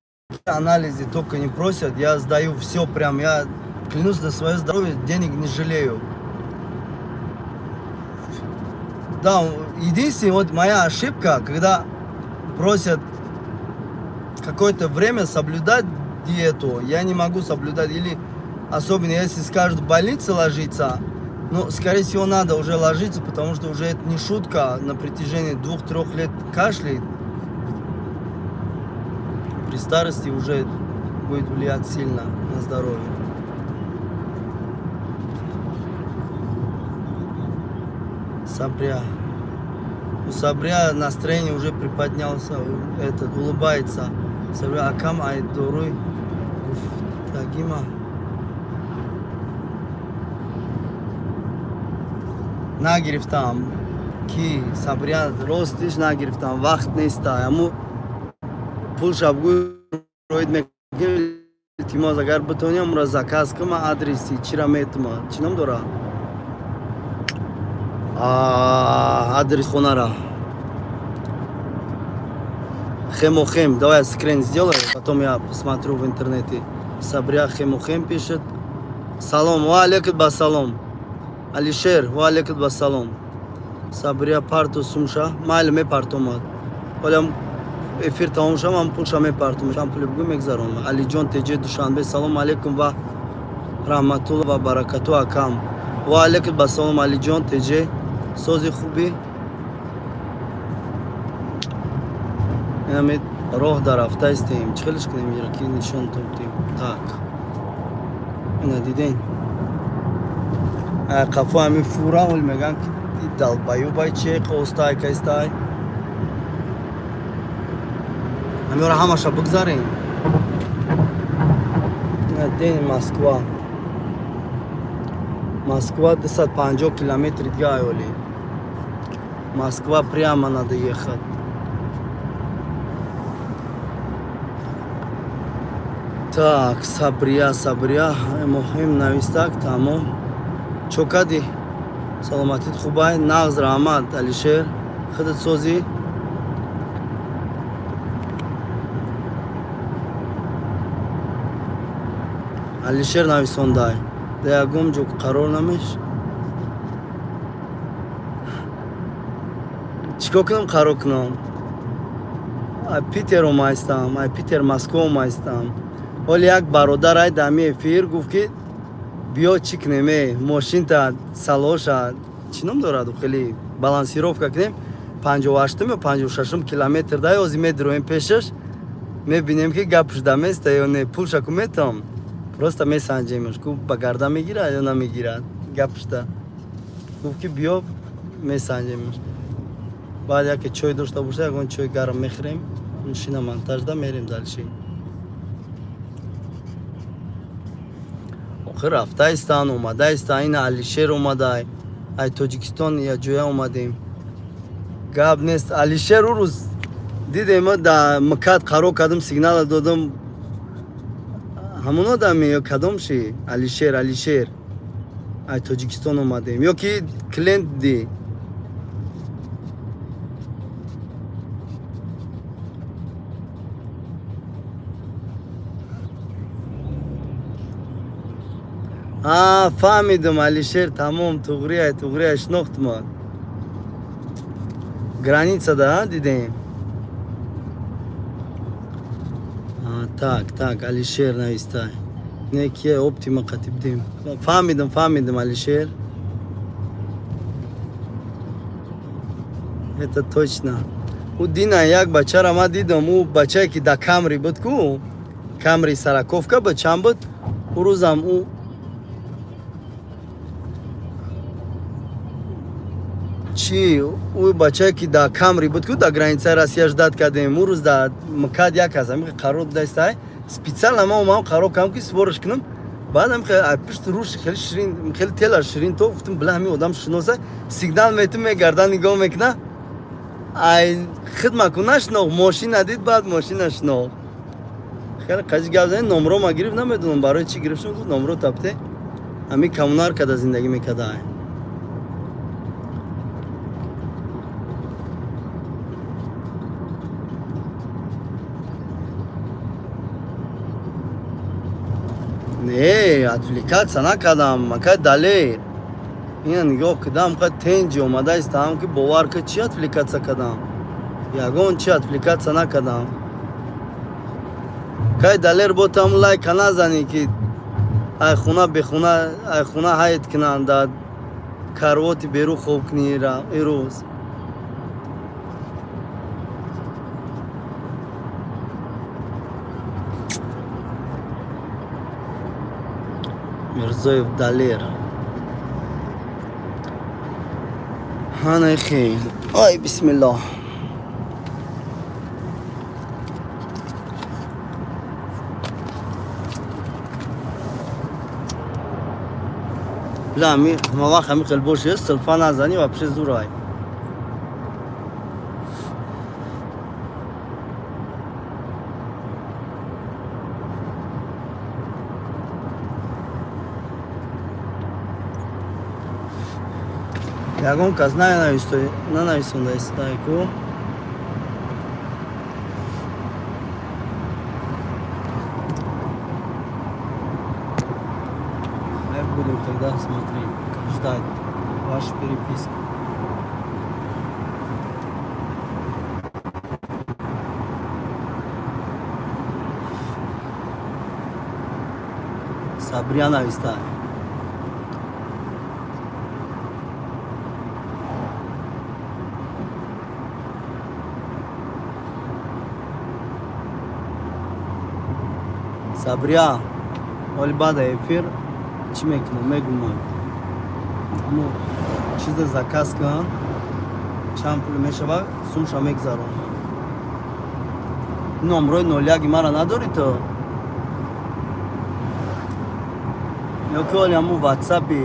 анализы только не просят. Я сдаю все прям. Я клянусь на свое здоровье, денег не жалею. Да, единственная вот моя ошибка, когда просят какое-то время соблюдать диету, я не могу соблюдать. Или особенно если скажут в больнице ложиться, ну, скорее всего, надо уже ложиться, потому что уже это не шутка, на протяжении 2-3 лет кашляет. При старости уже будет влиять сильно на здоровье. Сабря. У Сабря настроение уже приподнялся, этот, улыбается. Сабря, акам ай доруй, тагима. Нагирифтам, ки Сабрия, ростиш нагирифтам, вақт неста. Аму пул шабгӯй роид мекунем, илтимос, агар битонӣ, амура заказ кума, адреси чира метума. Чӣ ном дора? Адрес хонара. Хемохем. Давай я скрин сделаю, потом я посмотрю в интернете. Сабрия Хемохем пишет. Салом, ва алейкум басалом. Алишер, ва алейкум басалом. Сабрия парту сумша, майли мепартомад. Олям эфир тамом шам, ман пулша мепартум. Шам пули бугӯ мегзарон. Алиҷон Теҷе Душанбе, салом алейкум ва раҳматулло ва баракату, акам. Ва алейкум басалом, Алиҷон Теҷе. Сози хубӣ? Инаме роҳ дар рафта истем. Чӣ хелеш кунем ира ки нишонтон бидем? Так. Ина диден? Қафо ҳами фура ҳол меган ки долбоёбай че қостай кайстай. Ҳамёра ҳамаша бигзарем. Ина ден Москва. Москва 250 километри дига аёли. Москва прямо надо ехать. Так, Сабрия, Сабрия, муҳим навистак, тамом. Чо кадӣ? Саломатит хубай? Нағз, раҳмат, Алишер. Худат созӣ? Алишер нависондай. Да ягон ҷо қарор намеш? Чӣ кор кунам, қарор кунам? Ай Питер омаистам, ай Питер Москва омаистам. Ҳоли як бародар ай дами эфир гуфт, ки биё, чӣ кунем, э мошинта салоша чӣ ном дорад, хеле балансировка кунем, 58-ум ё 56-ум километр дай ози медироем пешаш, мебинем, ки гапш даместа ё не. Пулша ку метам, просто месанҷемаш, ку ба гарда мегирад ё намегирад гапшда. Гуфт, ки биё, месанҷемаш. Баъд яке чой дошта боша, ягон чой гарм мехӯрем, шина монтажда мерем дальше. Охир рафта истан, омада истан. Ина Алишер омадай, ай Тоҷикистон яҷоя омадем, гап нест. Алишер, ӯ рӯз дидем, да МКАД қарор кардам, сигнала додам. Ҳамон одаме ё кадом ши? Алишер, Алишер, ай Тоҷикистон омадем ё ки клиент ди? А, фаҳмидум, Алишер, тамом, туғрия, туғрия, шинохтма. Границада дидем. Так, так, Алишер навистай. Не, кия Оптима қатиб дим. Фаҳмидам, фаҳмидам, Алишер. Это точно. Ӯ дина як бачара ма дидам, ӯ бачае ки да Камри буд ку, Камри сороковка буд, чанд буд? Ӯ рӯзам ӯ чӣ, ӯ бачае ки да Камри буд ку, да границаи Россия ждать кардем, ӯ рӯз да МКАД як аст, ҳамин қарор дастай. Специально ма омадам қарор кардам ки сборш кунам. Баъд ҳам пушти рӯш хеле ширин, хеле тела ширин то гуфтам, била ҳамин одам шиноса, сигнал метум мегардан нигоҳ мекуна. Ай хидма ку нашинох, мошина дид, баъд мошина шинох. Хеле қаҷи гап занем, номро ма гирифт, намедонам барои чӣ гирифтшон, гуфт номро тапте. Ҳамин Коммунарка да зиндагӣ мекарда. Не, отвлекаться накардам, макай Далер. Ина нигоҳ кардам, қа тенҷи омада истаам ки бовар ка чӣ отвлекаться кардам. Ягон чӣ отвлекаться накардам. Кай Далер бо там лайка назанӣ ки ай хуна бехуна, ай хуна ҳайд кунанд, да карвоти беру хоб кунӣ ирӯз. Мирзоев Далер. Ҳана хел. Ай бисмиллоҳ. Била ами ҳама вақт ҳами хел боше, силфа назанӣ вообще зурай. Ягон кас нанависонда истодай ку. Хайр, будем тогда смотреть, ждать вашу переписку. Сабрия навистай. Сабрия, оли баъда эфир чӣ мекунам, мегумам. Амо чиза заказ кун, чанд пул мешава, сумша мегзаронам. Номрои нолияги мара надорӣ ту? Ё ки оли ҳамун ватсапи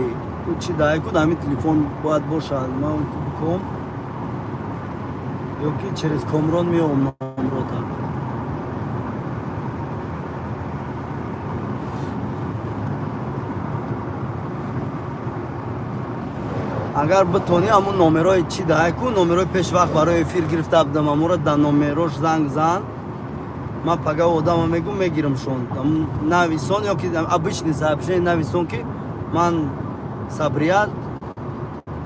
ӯ чӣ дай ку, ҳамин телефон бояд бошад, ман ком ё ки через Комрон меом номрота. Агар битонӣ ҳамун номерои чӣ дай ку, номерои пешвақт барои эфир гирифта будам, ҳамуро дар номерош занг зан. Ман пага одама мегум, мегирамшон. Нависон ё ки обычный сообщение нависон ки ман Сабрия,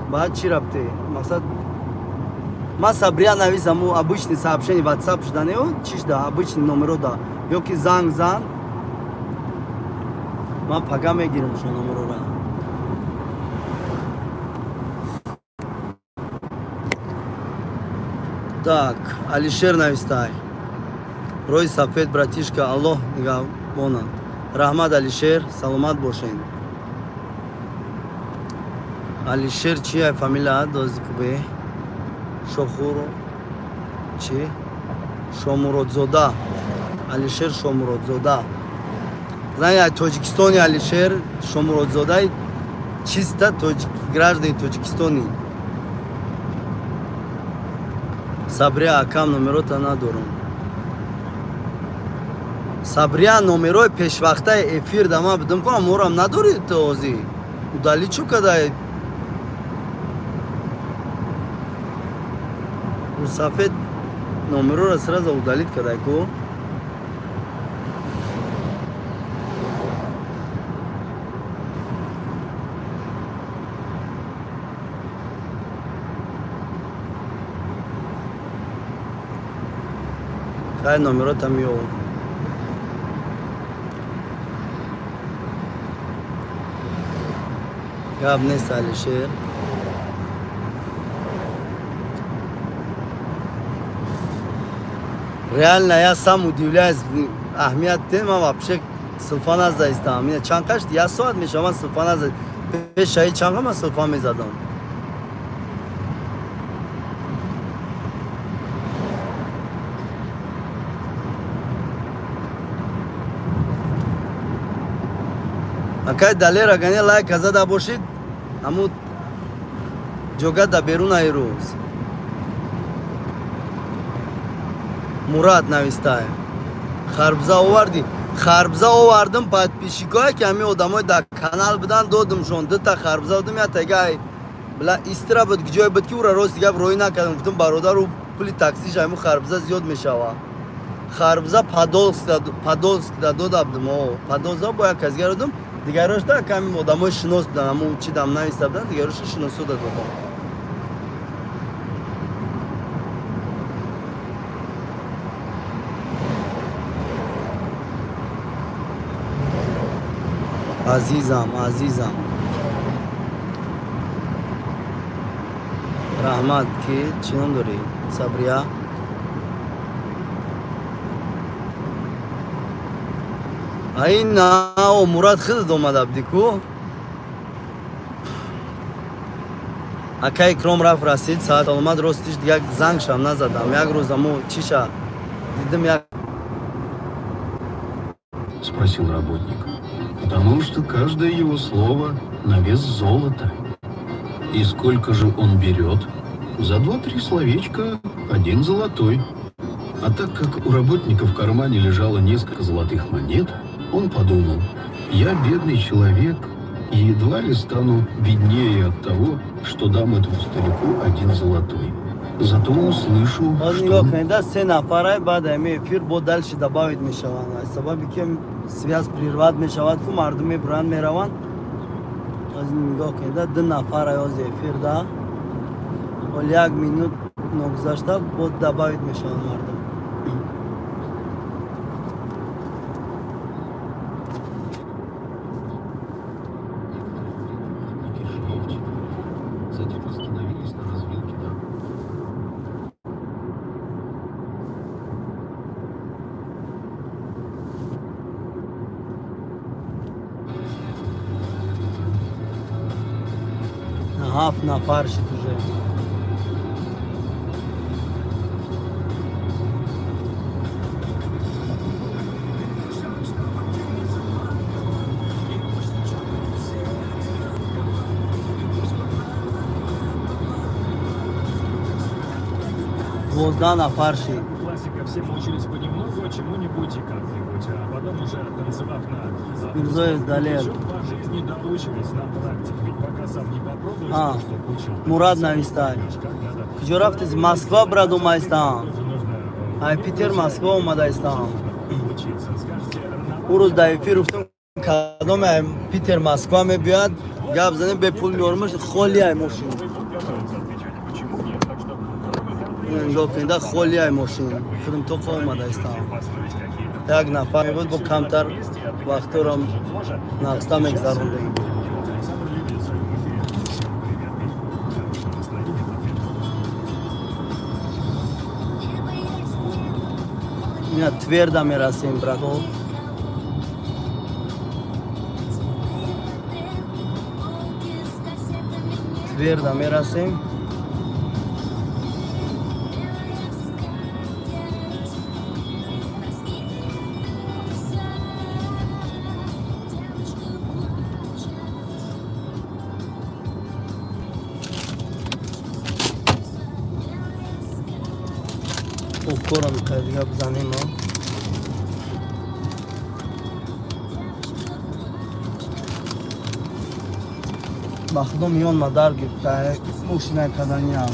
баъд чӣ рабте? Мақсад ман Сабрия нависам, ӯ обычный сообщение WhatsApp шуда не, чиш да обычный номеро да ё ки занг зан, ман пага мегирамшон номерора. Так, Алишер навистай. Рӯи сафед, братишка, Аллоҳ нигаҳбонад. Раҳмат, Алишер, саломат бошед. Алишер чия фамилия дозикубе? Шохуро чи? Шомуродзода. Алишер Шомуродзода. Знаю, ай Тоҷикистони Алишер Шомуродзода чисто тоҷик, граждани Тоҷикистони. Сабрия акам номерота надорам. Сабрия номерои пешвақтаи эфир да ман будам ку, аморам надорӣ ту ҳозӣ? Удалить чӯ кадай? Сафед номерора сразу удалить кадай ку? Хай номерота меёвам. Гап нест, Алишер. Реально, я сам удивляюсь. Аҳамият тема вообще сулфа назаистам. Ина чанд кашт? Як соат мешава, ман сулфа назад. Пешаи чанд ман сулфа мезадам. Акай Далер, агане лайк зада бошид, ҳамун ҷога да берун ай рӯз. Мурад навистае. Харбза овардӣ? Харбза овардым, подписчикое ки ҳамин одамои дар канал будан, додумшон. Дута харбза додум, ятага ай била Истра буд, ҷое буд ки ура рости гап роӣ накардам. Гуфтам, бародар, ӯ пули таксиш ҳамун харбза зиёд мешава. Харбза Подольскда дода будум. О, Подольскда бо як кас дигар додум. Дигарош да ками одамои шинос будан, ҳамун чи дам нависта будан, дигароша шиносо да додам. Азизам, азизам, раҳмат. Ки чӣ ном дорӣ? Сабрия. Ай нао, Мурад, худат омада будӣ ку. Акай Икром рафт, расид, саат омад. Ростиш, як зангшам назадам. Як рӯз амо чиша дидим, як Спросил работник. Потому что каждое его слово на вес золота. И сколько же он берет? За два-три словечка один золотой. А так как у работника в кармане лежало несколько золотых монет, он подумал: я бедный человек и едва ли стану беднее от того, что дам этому старику один золотой. Зато услышу, Боз что нигоҳ он кунед, се нафарай. Баъд ами эфир бо дальше добавить мешаванд, аз сабаби ки связь прервать мешавад ку, мардум мебуранд, мераванд. Боз нигоҳ кунед, ду нафарай ози эфир да. Ҳол як минут ногузашта бо добавить мешаванд мардум. Шли вчетвером. Затем остановились на развилке дорог. Ҳафт нафар шид уже. 12 нафар шид. Классика, все мы учились понемногу, чему-нибудь и как-нибудь, а потом уже танцевав на Мирзоев Далер. по жизни доучивались на практике, ведь пока сам не попробуешь, А, то, что учил, Мурад навистай. как надо. Куҷо рафтез? Москва брат омаистам. Тоже нужно Ай Питер Москва омадаистам. учиться. Скажете, рановато? Ӯ рӯз дар эфир гуфтам, кадоме ай Питер Москва мебиёяд, гап занем, бепул меёрмаш, холи ай мошин. Готовится отвечать, а почему нет? Так что Нигоҳ кунед, холи ай мошин. Худам тоқа омадаистам. построить какие-то Як нафар мебуд, бо камтар вақтҳоро нақста мегзарондем. Александр Лебедев в своем эфире. Всем привет и хорошего настроения. Ина Тверда мерасем, брато. Тверда мерасем. Окорам кайдига бизанем, а? Ба худо, миён ма дар гирифта, мошинаи каданиам.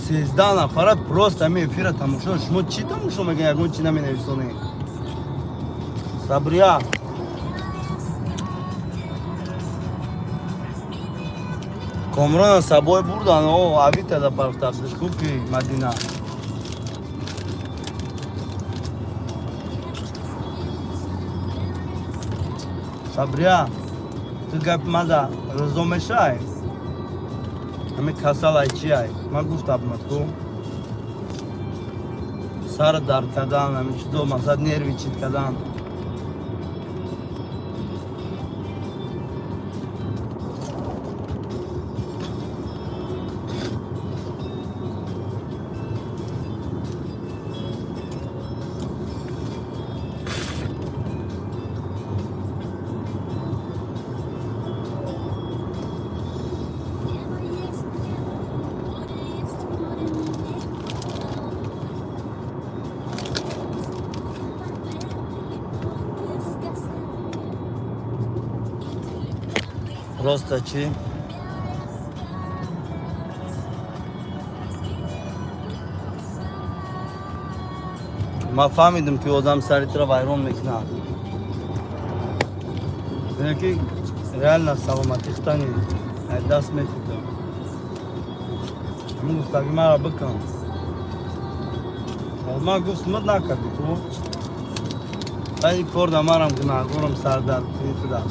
13 нафара просто ҳами эфира тамошо. Шумо чӣ тамошо мекунед? Ягон чӣ наменависонед. Сабрия. Комрона сабой бурдан, о, Авито да партафтиш ки Мадина. Сабрия, ту гап мада рӯзо мешай? Ҳами касал ай чи ай? Ман гуфтабмад ку. Сар дард кардан, ҳами чизо, масалан, нерви чит кардан. Небо есть небо, море есть море, Просто чӣ? Ман фаҳмидам, ки одам сари тура вайрон мекунад. Ки реально саломатӣ хитани ай даст метидам. Ҳамин гуфтаги мара бикун. Ман гуфтмад накарди ту. Ай кор да марам гунаҳгорам сардард туда.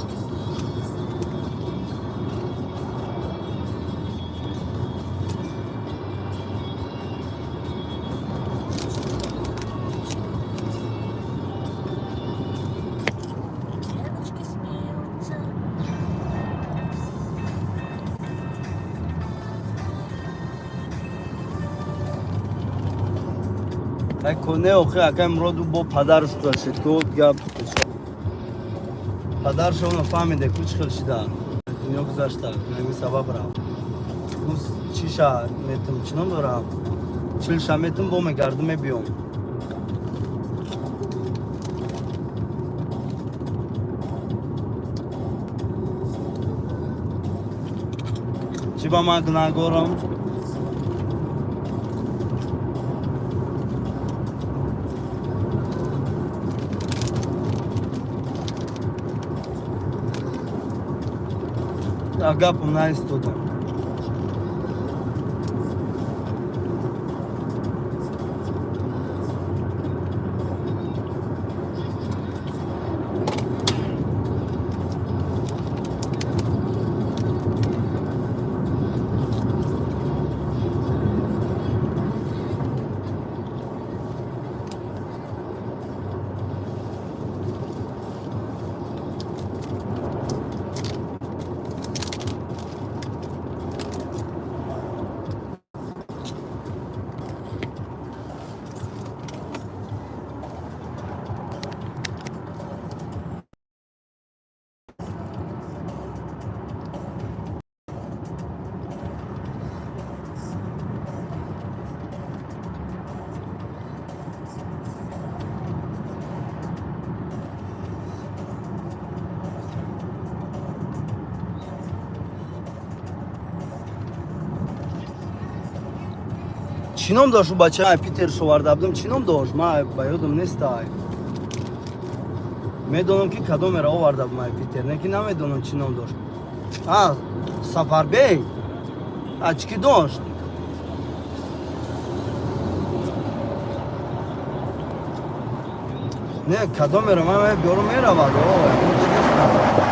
Девочки смеются. Ай коне охи акай Муроду бо падарш гузашт ку гап. Падарш она фаҳмиде ку чӣ хел шида. Дунё гузашта, ҳамин сабаб рафт. Гуфт чиша метум, чӣ ном дорам? Чилша метум бо мегардум мебиём. Чӣ ба ман гунаҳгорам? Гапам наистодам. Чӣ ном дошт ӯ бача? Ай Питер шоварда будам. Чӣ ном дошт? Ман ба ёдам неста. Ай. Медонам ки кадомеро оварда будам ай Питер, не ки намедонам чӣ ном дошт. А, Сафарбей. А чӣ ки дошт? Не, кадомеро ман биёру меравад. О, ягон чӣ неста.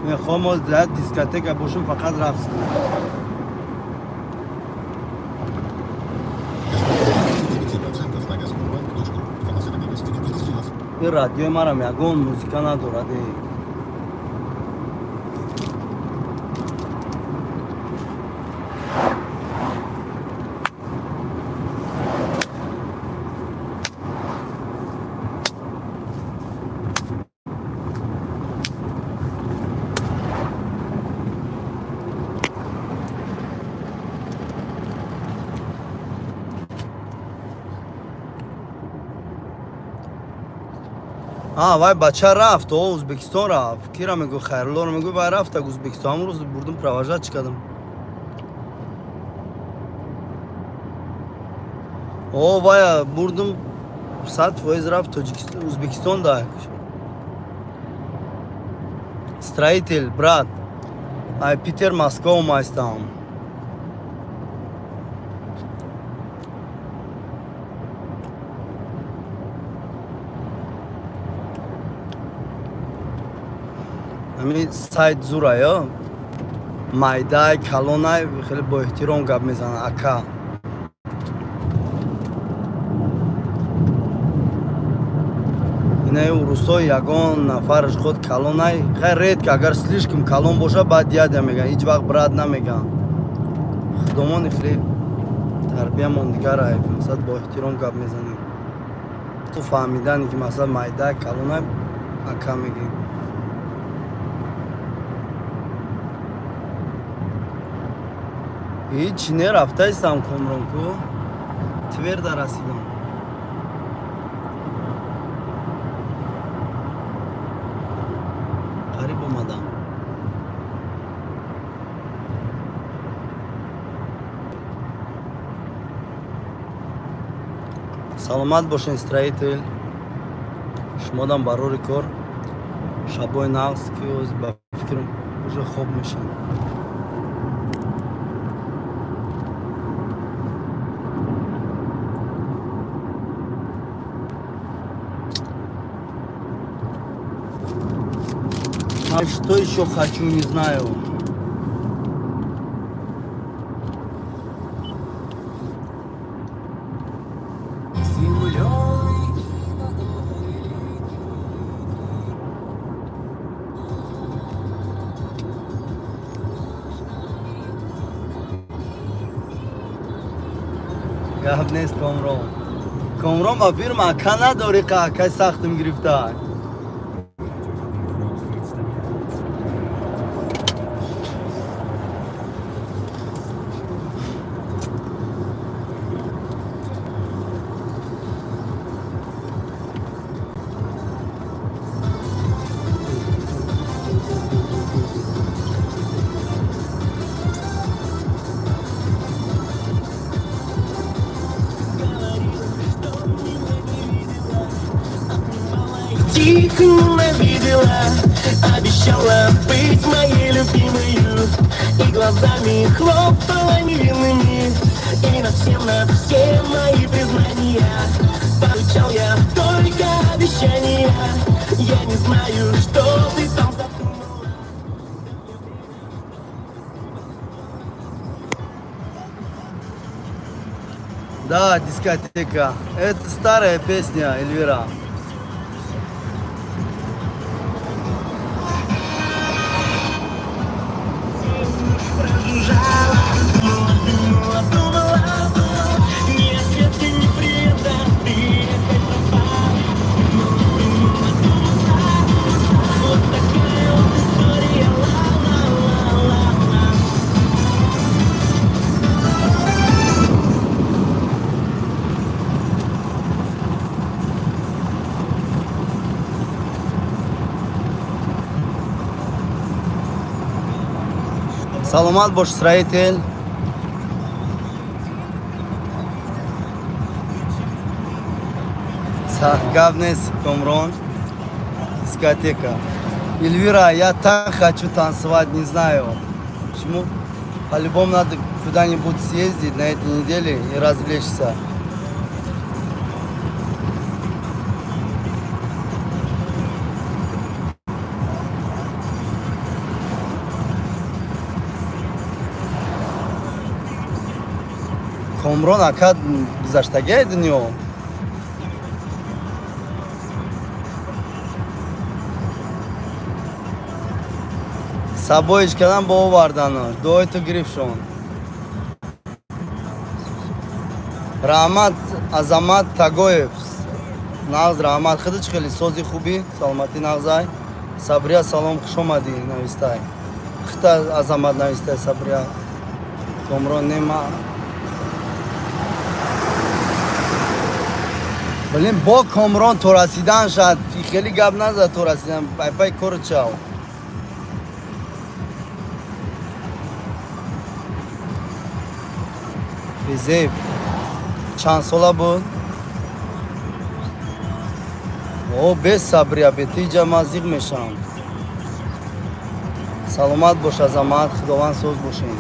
Мехоҳам мо дар дискотека бошем, фақат рақс кунем. 9% на газпромбанк.ру. Информация на 2017. Ин радиои марам ягон музика надорад. Э. А, вай бача рафт, о, Узбекистон рафт. Кира мегӯ, Хайруллоро мегӯ, вай рафт так Узбекистон. Ҳамон рӯз бурдум, провожать кардам. О, вай бурдум, 100% рафт Тоҷикистон, Узбекистон да. Строитель, брат. Ай Питер, Москва омайстам. Ҳамин сайт зура ё майдай, калонай, хеле бо эҳтиром гап мезанад, ака. Инаи урусо ягон нафараш худ калонай, хай редко, агар слишком калон боша, баъд дядя меган, ҳеҷ вақт брат намеган. Худомони хеле тарбиямон дигарай, масалан, бо эҳтиром гап мезанем. Ту фаҳмидане ки масалан майдай, калонай, ака мегӣ. Ҳеҷ не, рафтаистам, Комрон ку. Тверда расидам. Қариб омадам. Саломат бошен, строитель. Шумодам барори кор. Шабои нағз, ки оз ба фикрам уже хоб мешавам. А что еще хочу, не знаю. Гап нест, Комрон. Комрон, ба фирма ака надори, қа акай сахтим гирифта. Тихо ненавидела, обещала быть моей любимою и глазами хлопала невинными. И на все мои признания получал я только обещания. Я не знаю, что ты там задумала. Да, дискотека. Это старая песня, Эльвира. Прожужжала, думала, думала, думала, ни ответа, ни привета, ты опять пропала. Думала, думала, вот такая вот история, ла-ла-ла-ла-ла. Саломат бош, строитель. Гап нест, Комрон. Дискотека. Эльвира, я так хочу танцевать, не знаю. Почему? По-любому надо куда-нибудь съездить на этой неделе и развлечься. Комрон ака гузаштагиай дунё. Сабоиш кардам, бо овардану. Дуои ту гирифшон. Раҳмат, Азамат Тагоев. Нағз, раҳмат. Худич хеле сози хубӣ, саломатӣ нағзай. Сабрия, салом, хуш омадӣ, навистай. Хита Азамат навистай, Сабрия. Комрон нема. Блин, бо Комрон то расидан шад, хеле гап назад, то расидан пайпай кор чав. Безеб чанд сола буд? О, бесабрия, бетиҷа ман зиқ мешавам. Саломат бош, Азамат, Худованд соз бошем.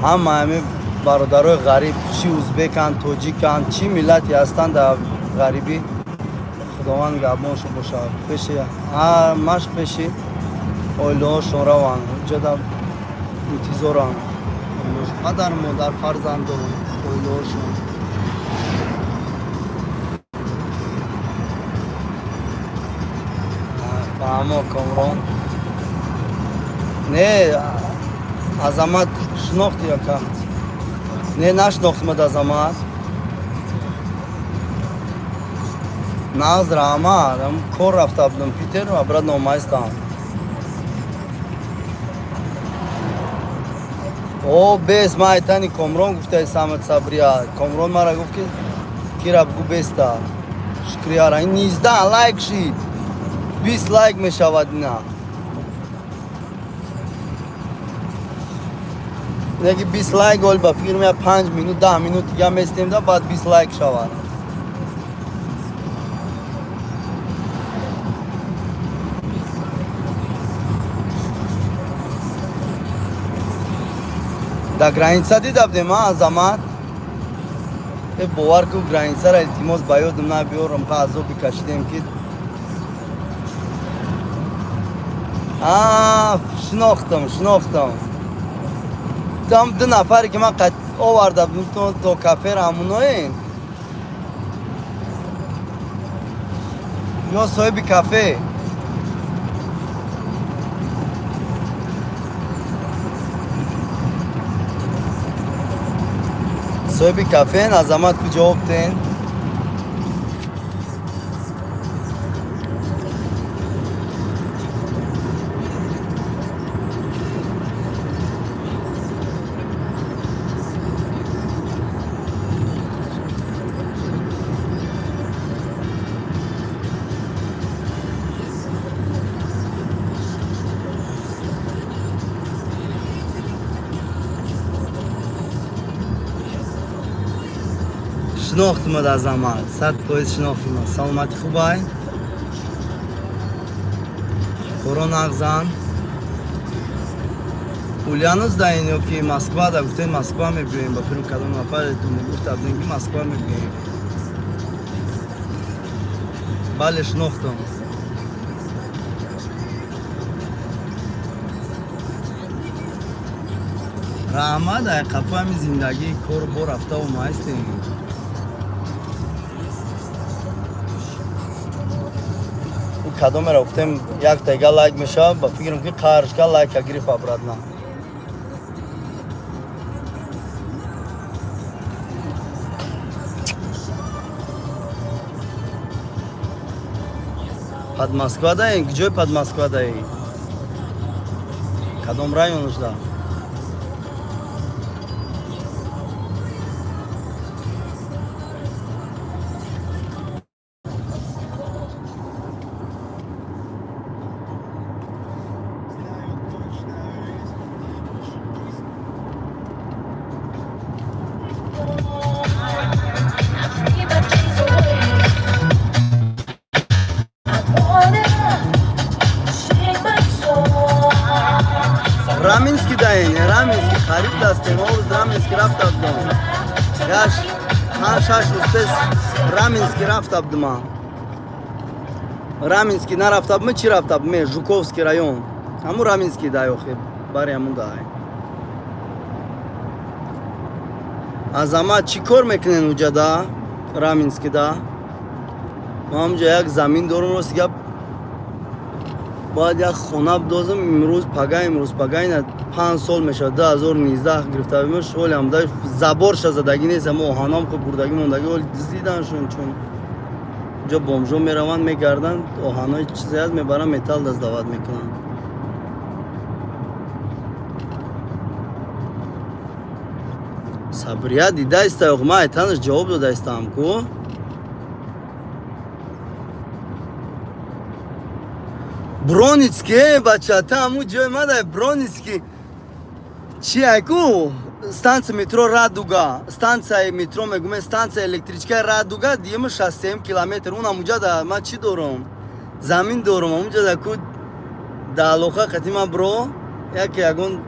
Ҳама ҳами бародарои ғариб, чӣ узбеканд, тоҷиканд, чӣ миллате ҳастанд дар ғарибӣ, Худованд нигаҳбоншон бошад. Пеши ҳамаш, пеши оилаҳошон раванд, ҷода интизоранд падар, модар, фарзанду оилаҳошон. Фаҳмо, Комрон. Не, Азамат шинохти яка? Не, нашинохтимад, Азамат. Нағз, раҳмат. Кор рафта будам Питер, обратно омайстам. О, бес, ман айтани Комрон гуфтаи самат Сабрия. Комрон мара гуфт, ки кира бугу беста. Шукрияра. Ин 19 лайк шид. 20 лайк мешавад ина. Неки 20 лайк ол ба фикр мея 5 минут, 10 минут дига местем да баъд 20 лайк шавад. Да граница дида будем, а, Азамат? Э, бовар ку, границара илтимос ба ёдам набиёрам, қа азоби кашидем ки. А, шинохтам, шинохтам. Там ду нафаре ки ман оварда будем то кафера, ҳамуноен? Ё соҳиби кафе? Соҳиби кафен, Азамат, ку ҷавоб тен. Шинохтимад, Азамат, 100% шинохтимад. Саломатӣ хубай? Коро нағзан? Ульяновск даин ё ки Москва да? Гуфтем, Москва мебиёем. Ба фирм кадом нафаретон гуфта будем, ки Москва мебиёем. Бале, шинохтам. Раҳмат. Ай қафо ҳами зиндагӣ, кору бор рафта омаистем. Кадомеро гуфтем, як тега лайк мешавад. Ба фикрам, ки қаршка лайка гирифт обратно. Под Москва даем? Куҷои под Москва даем? Кадом районаш да? Раменский даен? Раменский харид дастем. Рӯз Раменский рафта будам. Яш 5-6 рӯз пеш Раменский рафта будам. Раменский нарафта будам, чӣ рафта будам? Жуковский район, ҳамун Раменский дай. Охир бари ҳамун дай. Азамат, чӣ кор мекунен уҷада, Раменский да? Ман ҳамҷа як замин дорум, рости гап, бояд як хона бидозам. Имрӯз пага, имрӯз пага, ина 5 сол мешавад, 2019 гирифта будем. Шоли ҳамда заборша задагӣ нест, ама оҳанам хуб бурдагӣ мондагӣ. Оли дуздиданшон, чун ҷо бомжо мераванд, мегарданд, оҳанои чизе ҳаст, мебаранд, металл даздават мекунанд. Сабрия дидаиста? Ман айтанаш ҷавоб додаистам ку. Броницкий, бача, та ҳамун ҷои мада Броницкий. Чи айку? Станция метро Радуга. Станцияи метро мегӯме, станция электричкаи Радуга, диема 67 километр. Он ҳамунҷа да ман чӣ дорам? Замин дорам. Ҳамунҷа да ку да алоқа қати ман бро, яке ягон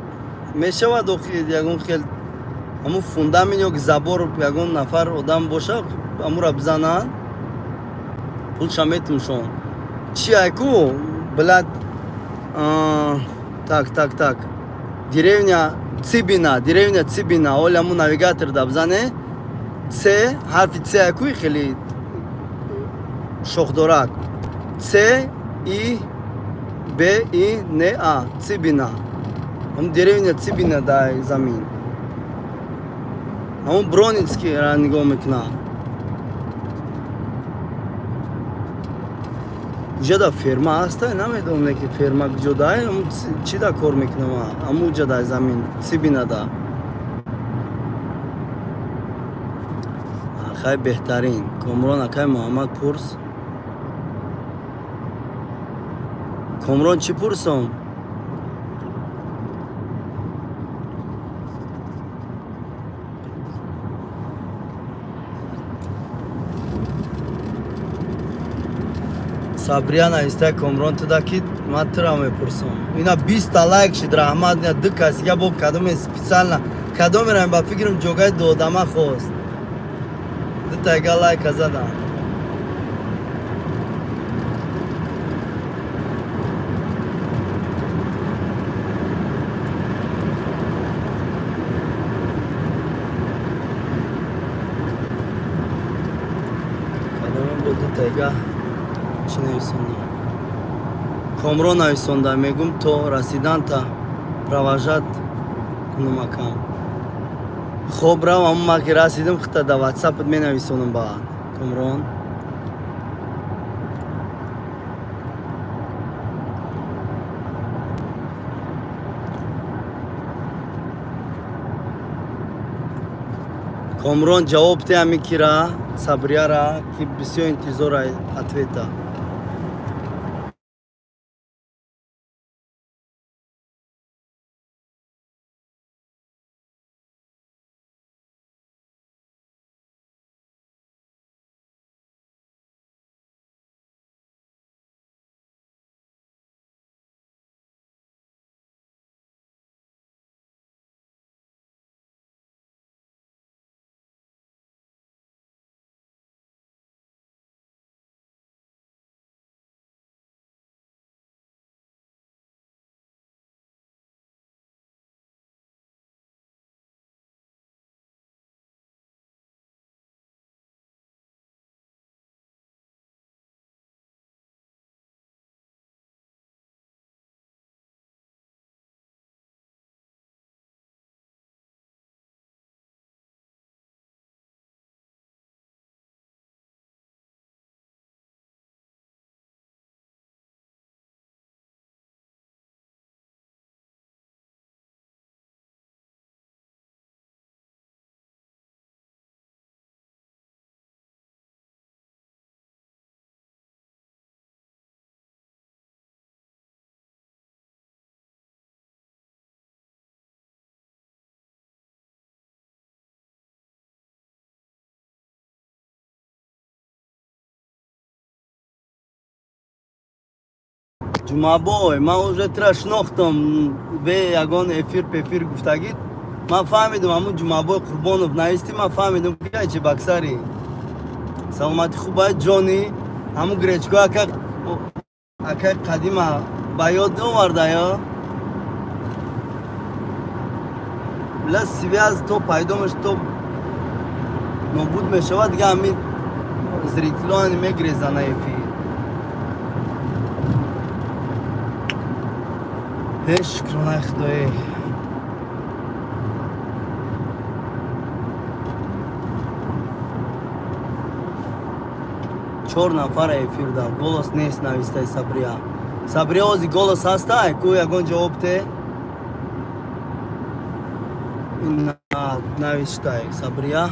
мешавад охи ягон хел ҳамун фундамент ё забор ягон нафар одам боша, ҳамура бизананд. Пулша метумшон. Чи айку? Блядь, так, так, так. Деревня Цибина, деревня Цибина. Оля му навигатор да бизане. Ц, ҳарфи Ц айку хеле шохдорак. Ц И Б И Н А, Цибина. Ҳам деревня Цибина да замин. Ҳамун Броницкий ра нигоҳ мекунад. Ҷада ферма ҳаста, намедонам ки ферма куҷо дай, чӣ да кор мекунам, ҳамун ҷа дай замин, Цибина да. Хай беҳтарин. Комрон акай Муҳаммад пурс. Комрон чӣ пурсом? Сабрия нависта Комрон туда ки ман тура мепурсам. Ина 20 та лайк шид, раҳмат, ина ду кас дига бо кадоме специально кадомерам ба фикрам ҷогаи доодама хост. Ду тайга лайка задам. Кадоме бо ду тайга чӣ нависонда? Комрон нависонда, мегум то расидан та провожать кунум акам. Хоб рав, ҳамун ма ки расидим хита да ватсапат менависонам баъд. Комрон. Комрон ҷавоб те ҳами кира Сабрияра ки бисёр интизора ответа. Ҷумъабой, ман уже тура шинохтам, бе ягон эфир пефир гуфтагид. Ман фаҳмидам, ҳамун Ҷумъабой Қурбонов нависти, ман фаҳмидам ки ай Чебоксари. Саломати хуб ай ҷони, ҳамун гречко ака акай қадима ба ёд оварда ё? Бля, связь то пайдо мешавад, то нобуд мешавад, дига ҳамин зрителоани мегрезанд эфир. Ҳеч шукронаи Худоӣ. Чор нафар эфир да. Голос нест навистай Сабрия. Сабрия ози голос ҳастай? Ку ягон ҷавоб те? Ин навиштай Сабрия.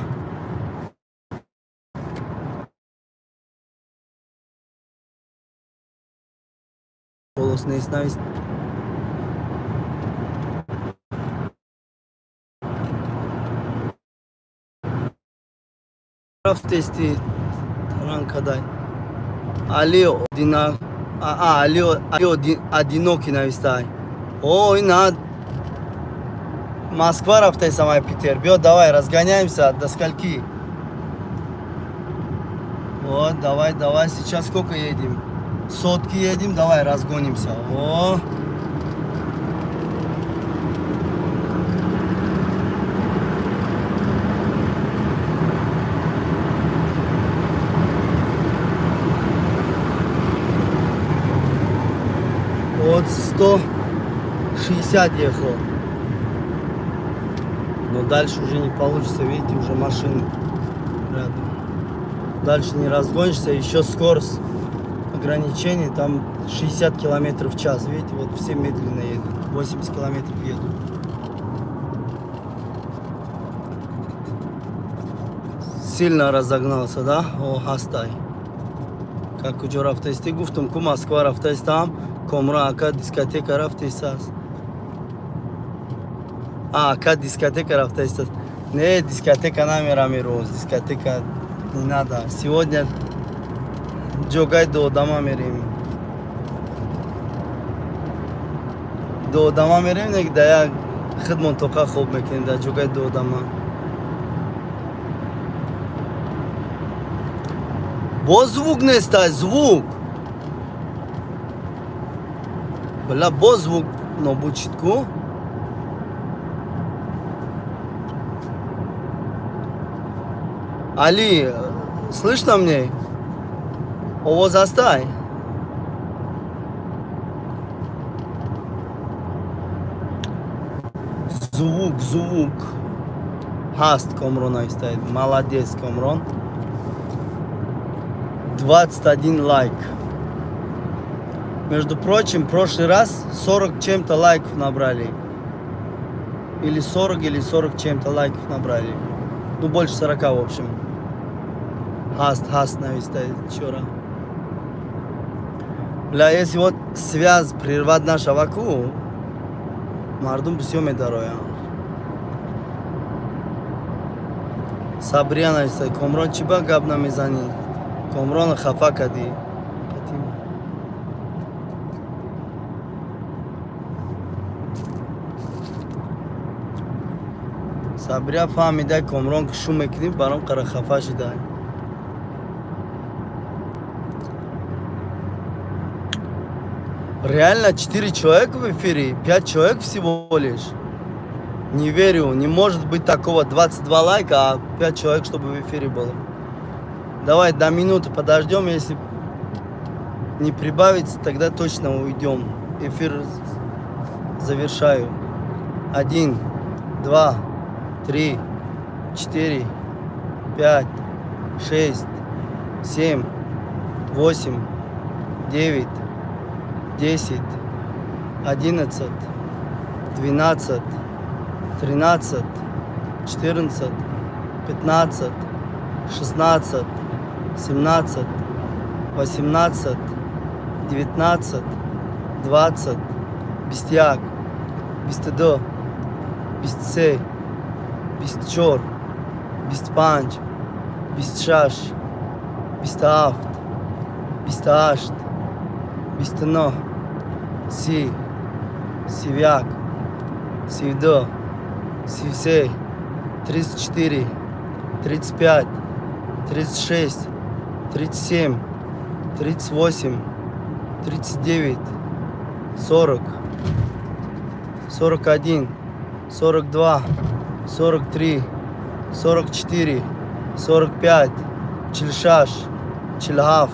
Голос нест навис. Рафтести таран кадай. Али Одина, а Али Али Одинокий навистай. О, ина Москва рафтай самай Питер. Биё, давай, разгоняемся до скольки? Вот, давай, давай, сейчас сколько едем? Сотки едем, давай разгонимся. О! Вот 160 ехал. Но дальше уже не получится, видите, уже машины рядом. Дальше не разгонишься, еще скорость ограничений, там 60 километров в час, видите, вот все медленно едут, 80 километров едут. Сильно разогнался, да? О, ҳастай. Как куҷо рафтаисти? Гуфтум ку, Москва рафтаистам. Комрон ака дискотека рафтаистааст. А, ака дискотека рафтаистааст. Не, дискотека намерам имрӯз, дискотека не надо. Сегодня ҷогай доодама мерем. Доодама мерем, не да як хидмон тоқа хоб мекунем дар ҷогай доодама. Боз звук нестай, звук. Бля, боз звук нобуд шид ку. Али, слышно мне? Овоз ҳастай? Звук, звук. Ҳаст, Комрон навистает. Молодец, Комрон. 21 лайк. Между прочим, прошлый раз 40 чем-то лайков набрали. Или 40, или 40 чем-то лайков набрали. Ну, больше 40, в общем. Ҳаст, ҳаст навистает чора. Бля, если вот связь прервать нашава ку, мардум бисёр медароянд. Сабрия навистай, Комрон, чӣ ба гап намезанӣ? Комрона хафа кардӣ. Фатима. Сабрия фаҳмидай, Комрон, ки шу мекунӣ, баром қара хафа шидай. Реально 4 человека в эфире, 5 человек всего лишь. Не верю, не может быть такого. 22 лайка, а 5 человек, чтобы в эфире было. Давай до минуты подождем, если не прибавится, тогда точно уйдем. Эфир завершаю. Один, два, три, четыре, пять, шесть, семь, восемь, девять, 10, 11, 12, 13, 14, 15, 16, 17, 18, 19, 20, 21, 22, 23, 24, 25, 26, 27, 28, 29, 30, 31, 32, 33, 34, 35, 36, 37, 38, 39, 40, 41, 42, 43, 44, 45, 46, 47,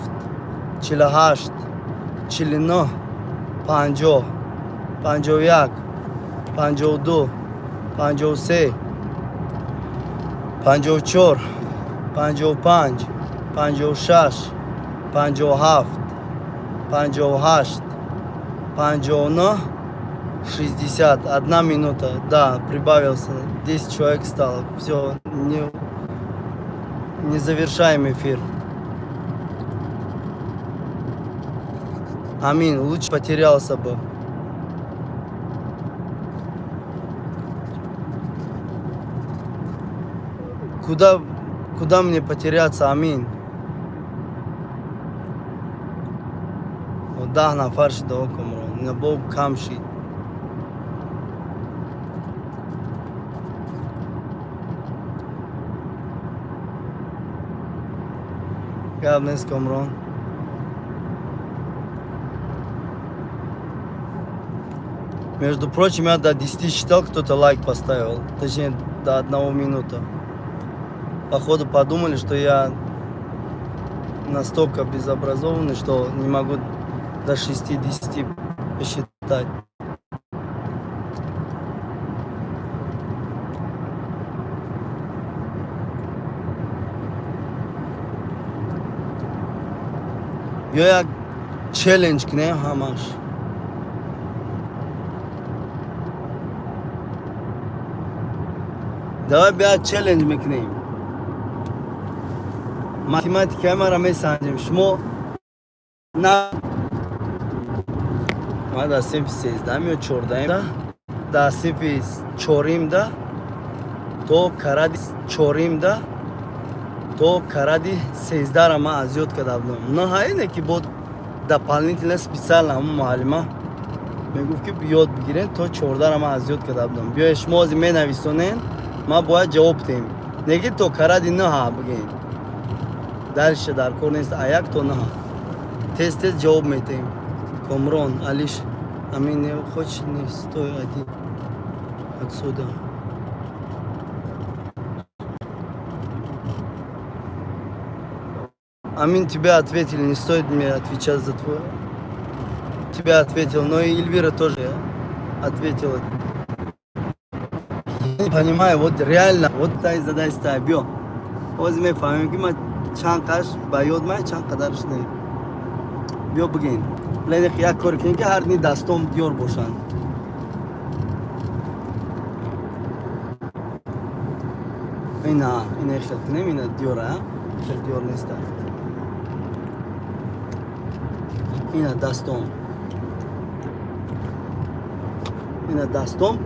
48, 49, 50, 51, 52, 53, 54, 55, 56, 57, 58, 59, 60. Одна минута. Да, прибавился. 10 человек стало. Все, не завершаем эфир. Амин, лучше потерялся бы. Куда, куда мне потеряться, Амин? 10 нафар шида, Комрон. На бог кам шид. Гап нест, Комрон. Между прочим, я до 10 считал, кто-то лайк поставил. Точнее, до 1 минуты. Походу, подумали, что я настолько безобразованный, что не могу до 60 посчитать. Ё як челлендж кунем ҳамаш. Давай, бия, челлендж мекунем. Математикаи маро месанҷем. Шумо на ма дар синфи 13-ам ё 14-ам, дар синфи чоримда то каради чоримда, то каради 13-ра ман аз ёд карда будам. На ҳайне ки бо дополнительно, специально ҳамон муаллима мегуфт, ки ёд бигирен, то 14-ра ман аз ёд карда будам. Биёед, шумо ҳозир менависонен, ман бояд ҷавоб диҳем. Неги то каради наҳа бигем. Дальше дар кор нест, а як то наҳа. Тез тез ҷавоб медиҳем. Комрон, Алиш, Амин, не хочешь, не стой один отсюда. Амин, тебе ответили, не стоит мне отвечать за твой. Тебе ответил, но и Эльвира тоже ответила. Я не понимаю, вот реально, вот тай задай стай, биё. Ҳозир мефаҳмем, ки ман чанд қаш ба ёд май, чанд қадарш не. Биё бигин. Лене як кор кунем, ки ҳар дни дастом диёр бошанд. Ина, ина хел кунем, ина диёра, хел диёр неста. Ина дастом. Ина дастом.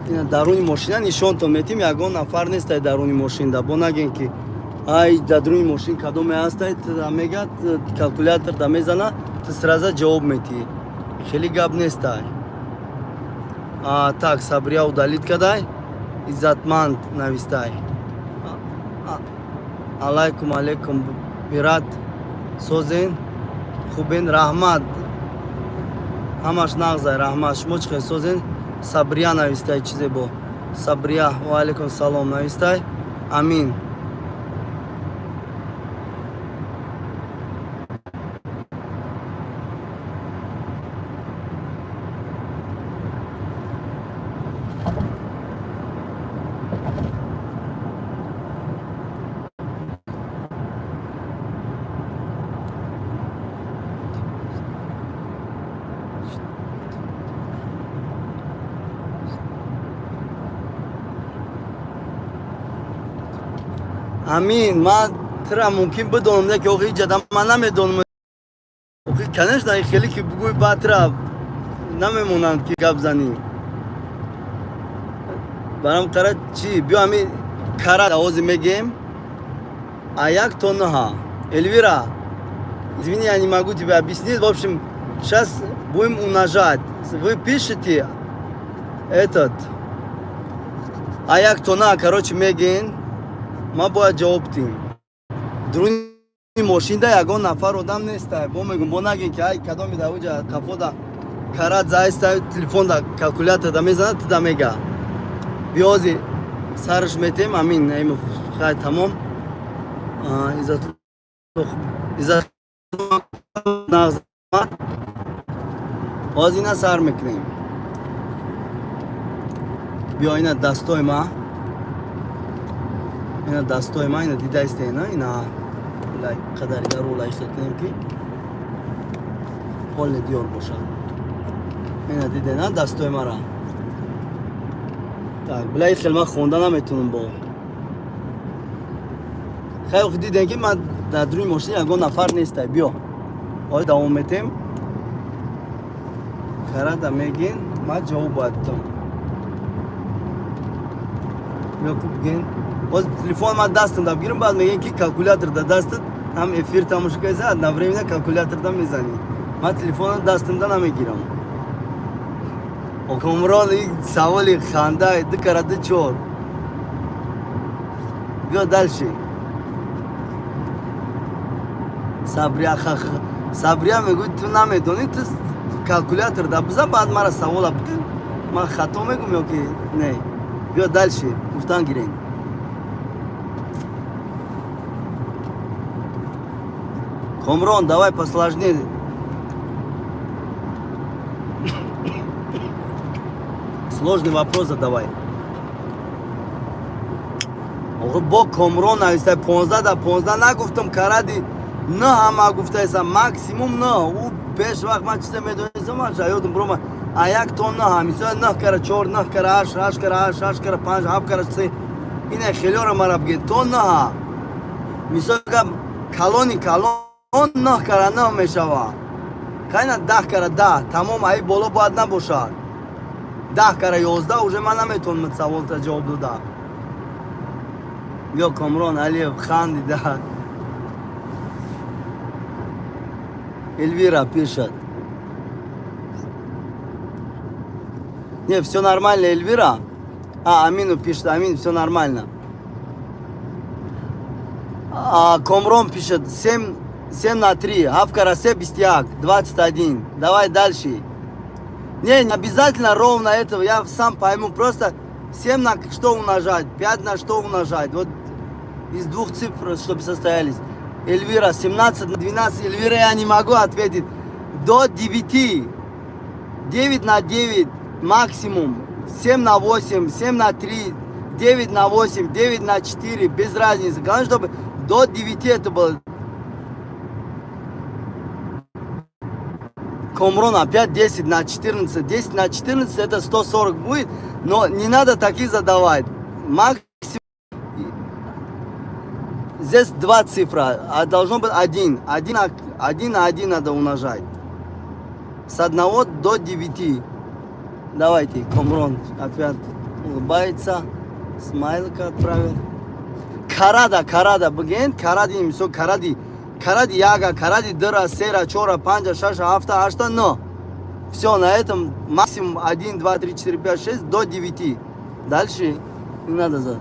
Ина даруни мошина нишонтон метим, ягон нафар нестай даруни мошинда. Бо нагем, ки ай, дар даруни мошин кадоме ҳастай, мега калкулятор да мезана, ту сразу ҷавоб метиҳӣ. Хеле гап нестай. А, так, Сабрия удалить кадай, Иззатманд навистай. Алайкум, алейкум, бират, созен, хубен, раҳмат. Ҳамаш нағзай, раҳмат. Шумо чӣ хел, созен? Сабрия навистай чизе бо. Сабрия, ва алейкум салом навистай. Амин. Амин, ман тира мумкин бидонам, не ки охи иҷада ман намедонам. Охи, конечно, хеле ки бугӯй, баъд тира намемонанд, ки гап занӣ. Барам қара чӣ? Биё, ҳами кара ҳозир мегем. А як то наҳа. Эльвира, извини, я не могу тебе объяснить. В общем, сейчас будем умножать. Вы пишете этот. А як то на, короче, мегин. Ма бояд ҷавоб диҳем. Дуруни мошинда ягон нафар одам нестай. Бо мегум, бо нагин, ки ай, кадоми да уҷа қафода карат заиста, телефонда калкулятор да мезанад, туда мега. Биёзи сарш метем, амин, наимов, хай, тамом. Иззат, иззат, нағз. Ҳозир ина сар мекунем. Биё, ина дастои ма. Ина дастои ма, ина дидаисте, ина, ина лай қадари дару лай хел кунем, ки полный диёр бошад. Ина диде, на дастои мара. Так, била, хел ман хонда наметунам бо. Хай, охи дидем, ки ман дар дуруни мошин ягон нафар нестай. Биё. Ҳозир давом метем. Карада мегин, ман ҷавоб бояд дам. Ё ку бигин. Ҳозир телефон ман дастам да бигирам, баъд мегин ки калкулятор да дастат, ҳам эфир тамошо кардӣ, одновременно калкулятор да мезанӣ. Ман телефонро дастамда намегирам. Комрон, ин саволи ханда, ду кара ду чор. Биё дальше. Сабрия ха Сабрия мегӯяд, ту намедонӣ, ту калкулятор да бизан, баъд мара савола бикун, ман хато мегӯм ё ки не. Биё дальше, гуфтан гирем. Комрон, давай посложнее. Сложный вопрос задавай. Охи бо Комрон нависта 15 да 15 нагуфтам, каради на ҳама гуфтаеса, максимум на. Ӯ пеш вақт ман чизе медонистам, ман ёдам бирома. А як то на ҳамисоя на кара чор, на кара ҳашт, ҳашт кара ҳашт, ҳашт кара панҷ, ҳафт кара се. Ина хелёра мара бигед то на. Мисол гап, калони калон на кара на мешава. Кайна 10 кара 10, тамом, аи боло бояд набошад. 10 кара 11 уже ман наметавонам саволта ҷавоб дода. Биё, Комрон Алиев хандида. Эльвира пишет. Не, все нормально, Эльвира. А, Амину пишет, Амин, все нормально. А, Комрон пишет, 7, 7 на 3, ҳафт кара се, 21, 21. Давай дальше. Не, не обязательно ровно этого, я сам пойму. Просто 7 на что умножать, 5 на что умножать. Вот из двух цифр, чтобы состоялись. Эльвира, 17 на 12. Эльвира, я не могу ответить. До 9. 9 на 9 максимум. 7 на 8, 7 на 3, 9 на 8, 9 на 4. Без разницы. Главное, чтобы до 9 это было. Комрон опять 10 на 14. 10 на 14 это 140 будет. Но не надо такие задавать. Максимум. Здесь два цифра, а должно быть один. Один, один на один надо умножать. С 1 до 9. Давайте, Комрон опять улыбается. Смайлика отправил. Карада, карада, бигин, каради, мисол, каради. Каради яга, каради дыра, сера, чора, панҷа, шаша, ҳафта, ҳашта, но. Все, на этом максимум 1, 2, 3, 4, 5, 6 до 9. Дальше не надо за.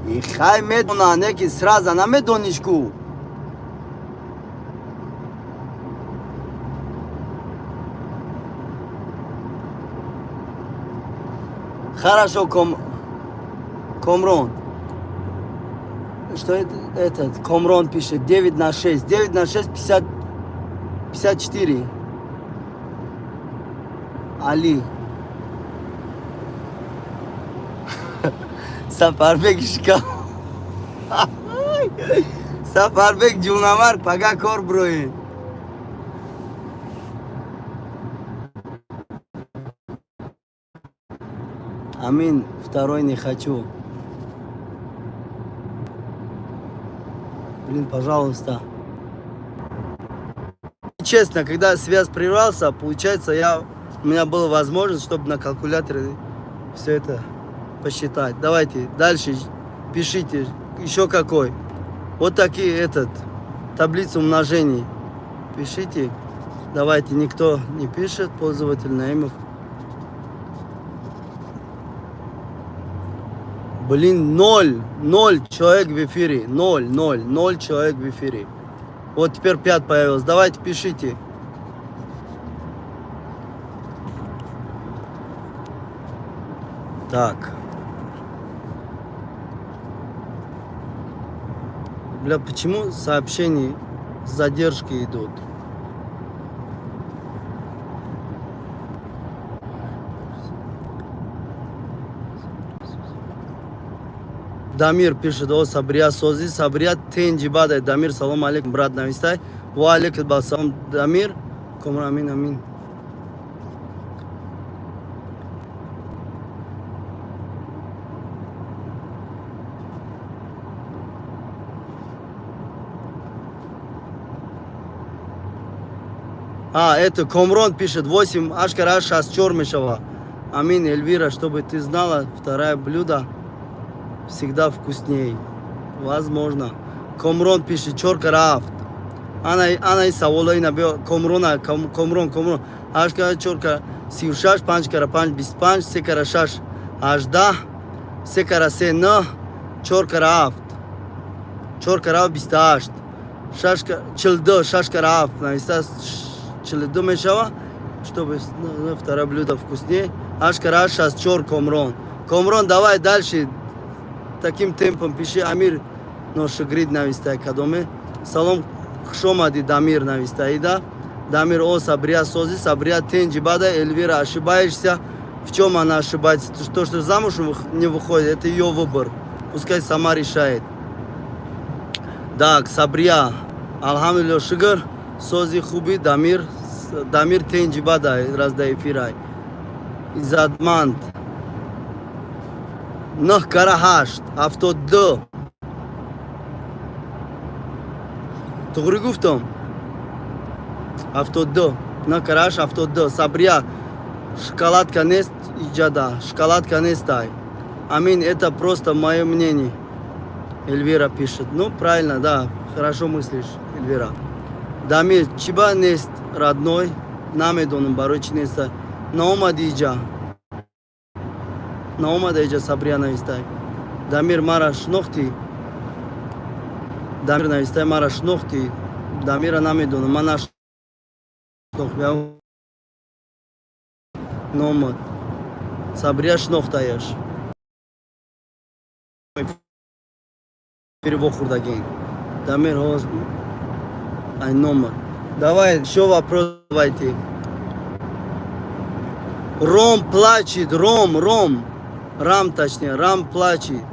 И хай медона, неки сразу намедониш ку. Хорошо, Комрон. Что это? Этот Комрон пишет 9 на 6. 9 на 6, 50, 54. Али. Сафарбек шикам. Сафарбек ҷунамар, пага кор броед. Амин, второй не хочу. Блин, пожалуйста. Честно, когда связь прервался, получается, у меня была возможность, чтобы на калькуляторе все это посчитать. Давайте дальше пишите. Еще какой. Вот такие таблицу умножений. Пишите. Давайте, никто не пишет. Пользователь Наимов. Блин, ноль, ноль человек в эфире. Ноль, ноль, ноль человек в эфире. Вот теперь 5 появилось. Давайте пишите. Так. Бля, почему сообщения с задержкой идут? Дамир пишет, о, Сабрия сози, Сабрия тенҷи бадай. Дамир, салом алейкум, брат, навистай. Ва алейкум салом, Дамир. Комра, амин, амин. А, это Комрон пишет, 8, ҳашт кара ҳашт 64 мешава. Амин, Эльвира, чтобы ты знала, второе блюдо всегда вкусней. Возможно. Комрон пишет, чор кара ҳафт. Ана, ана и савола ина биё, Комрона, Комрон, Комрон. Ҳашт кара чор кара 36, панҷ кара панҷ, 25, се кара шаш, 18, се кара се, нӯҳ, чор кара ҳафт. Чор кара ҳафт, 28. Шаш 42, шаш кара ҳафт, нависта 42 мешава. Чтобы, ну, второе блюдо вкуснее. Ҳашт кара ҳашт, 64, Комрон. Комрон, давай дальше. Таким темпом пиши. Амир Ношигрид навистай кадоме. Салом, хуш омадӣ, Дамир навистаида. Дамир, о, Сабрия сози, Сабрия тенҷи бада, Эльвира, ошибаешься. В чем она ошибается? То, что замуж не выходит, это ее выбор. Пускай сама решает. Так, Сабрия, алҳамдулилло, шукр, сози хуби, Дамир, Дамир тенҷи бада, раз да эфирай. Иззатманд. Нӯҳ кара ҳашт, 72. Туғри гуфтам? 72. Нӯҳ кара ҳашт, 72. Сабрия, шоколадка нест иҷада, шоколадка нестай. Амин, это просто мое мнение. Эльвира пишет. Ну, правильно, да, хорошо мыслишь, Эльвира. Дамир, чиба нест, родной? Намедонам, барои чӣ неста. Наомади иҷа. Наомада иҷа Сабрия навистай. Дамир, мара шинохтӣ? Дамир навистай, мара шинохтӣ? Дамира намедонам, ман нашинохтам. Номад. Сабрия шинохтаяш. Эфири вохӯрдагин. Дамир ҳоз ай номад. Давай, еще вопрос давайте. Ром плачет, Ром, Ром. Рам, точнее, Рам плачет.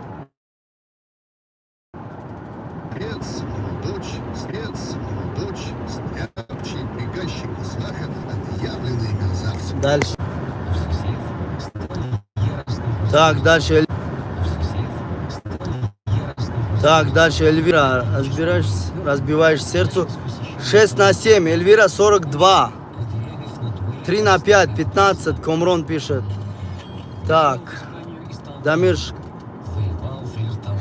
Отец, дочь, стрец, дочь, стряпчий, приказчик и сваха, отъявленные мерзавцы. Дальше. Так, дальше. Так, дальше Эльвира, разбираешь, разбиваешь сердцу. 6 на 7, Эльвира 42. 3 на 5, 15, Комрон пишет. Так, Дамир,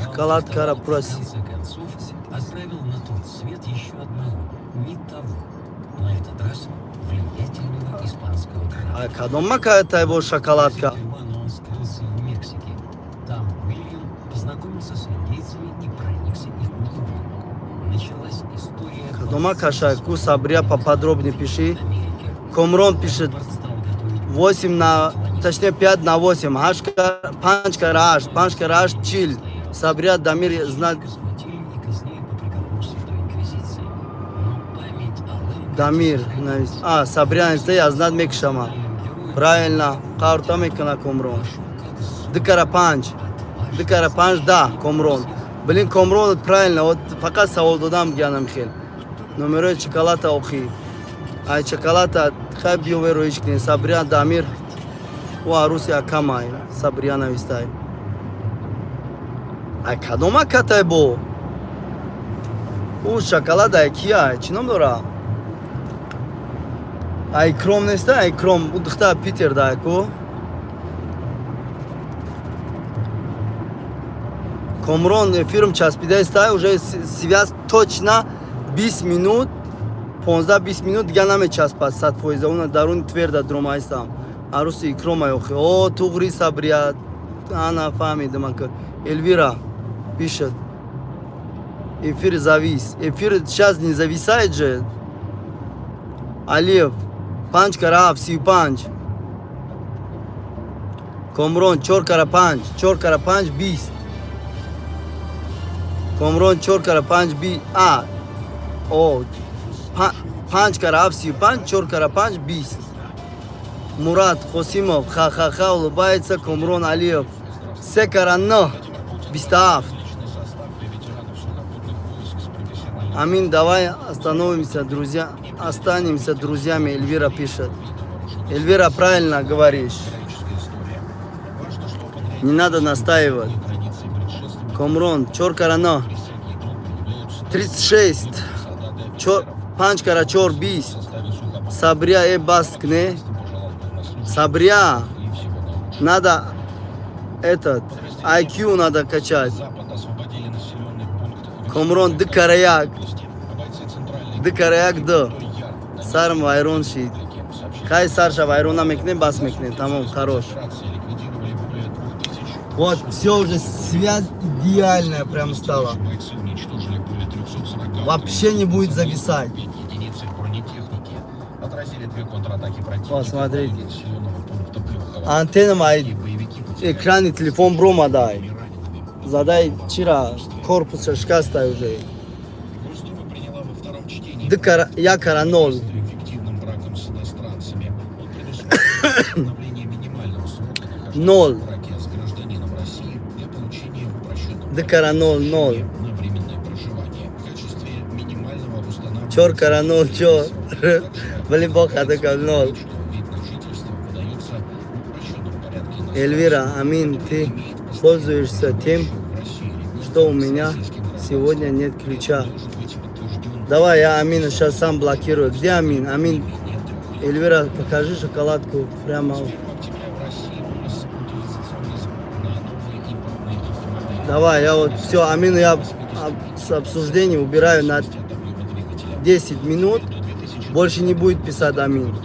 шоколадка просит. Отправил на тот свет еще одного, не того, на этот раз влиятельного испанского А кадом какая его шоколадка? Но он скрылся в Мексике. Там Уильям познакомился с индейцами и проникся их культурой. Началась история. Кадома каша, ку Сабрия поподробнее пиши. Комрон пишет 8 на, точнее 5 на 8. Ҳашт ка, панҷ кара ҳашт, панҷ кара ҳашт, 40. Сабрия Дамир знает. Схватили и казнили по приговору Святой Инквизиции. Но память о Лэмпарде Дамир, навис. А, Сабрия нависта, я знать мекшама. Правильно, қарта мекана Комрон. Ду кара панҷ. Ду кара панҷ, да, Комрон. Блин, Комрон, правильно, вот фақат савол додам ганам хел. Номерои чоколата охи. Ай чоколата хай биёве роиш кунем. Сабрия Дамир. О аруси акамай. Сабрия навистай. Ай кадом акатай бо? Ӯ шоколад ай кия? Чӣ ном дора? Ай Кром неста? Ай Кром, ӯ духтар Питер да ку? Комрон эфирм часпидаиста, уже связь точно 20 минут, 15-20 минут дига намечаспад 100%. Уна даруни тверда дромаистам. Аруси Икромай охи. О, туғри Сабрия. Ана фаҳмидам ака. Эльвира пишет. Эфир завис. Эфир сейчас не зависает же. Алиев. Панҷ кара ҳафт, 35. Комрон, чор кара панҷ. Чор кара панҷ, 20. Комрон, чор кара панҷ, би... А, о, панҷ кара ҳафт, 35, чор кара панҷ, 20. Мурат Қосимов, ха-ха-ха, улыбается Комрон Алиев. Се кара нӯҳ, 27. Амин, давай остановимся, друзья. Останемся друзьями, Эльвира пишет. Эльвира, правильно говоришь. Не надо настаивать. Комрон, чор кара нӯҳ. 36. Чор, панҷ кара чор, 20. Сабрия, э, бас кне. Сабрия, надо этот, IQ надо качать. Комрон дикараяк. Дикараяк д. Сарм вайрон шид. Хай сарша вайрон намекнем, бас мекнем. Тамом, хорош. Вот, все уже, связь идеальная прям стала. Вообще не будет зависать. Вот, смотрите. Антенна моя, экрани телефон бромадай. Задай чира, корпус шкастай уже. Дикара, я кара ноль. Ноль. Дикара ноль, ноль. Чор кара ноль, чор. Блин, бог, а ноль. Эльвира, Амин, ты пользуешься тем, что у меня сегодня нет ключа. Давай, я Амина сейчас сам блокирую. Где Амин? Амин, Эльвира, покажи шоколадку прямо. Давай, я вот все, Амину я с обсуждения убираю на 10 минут. Больше не будет писать Амин.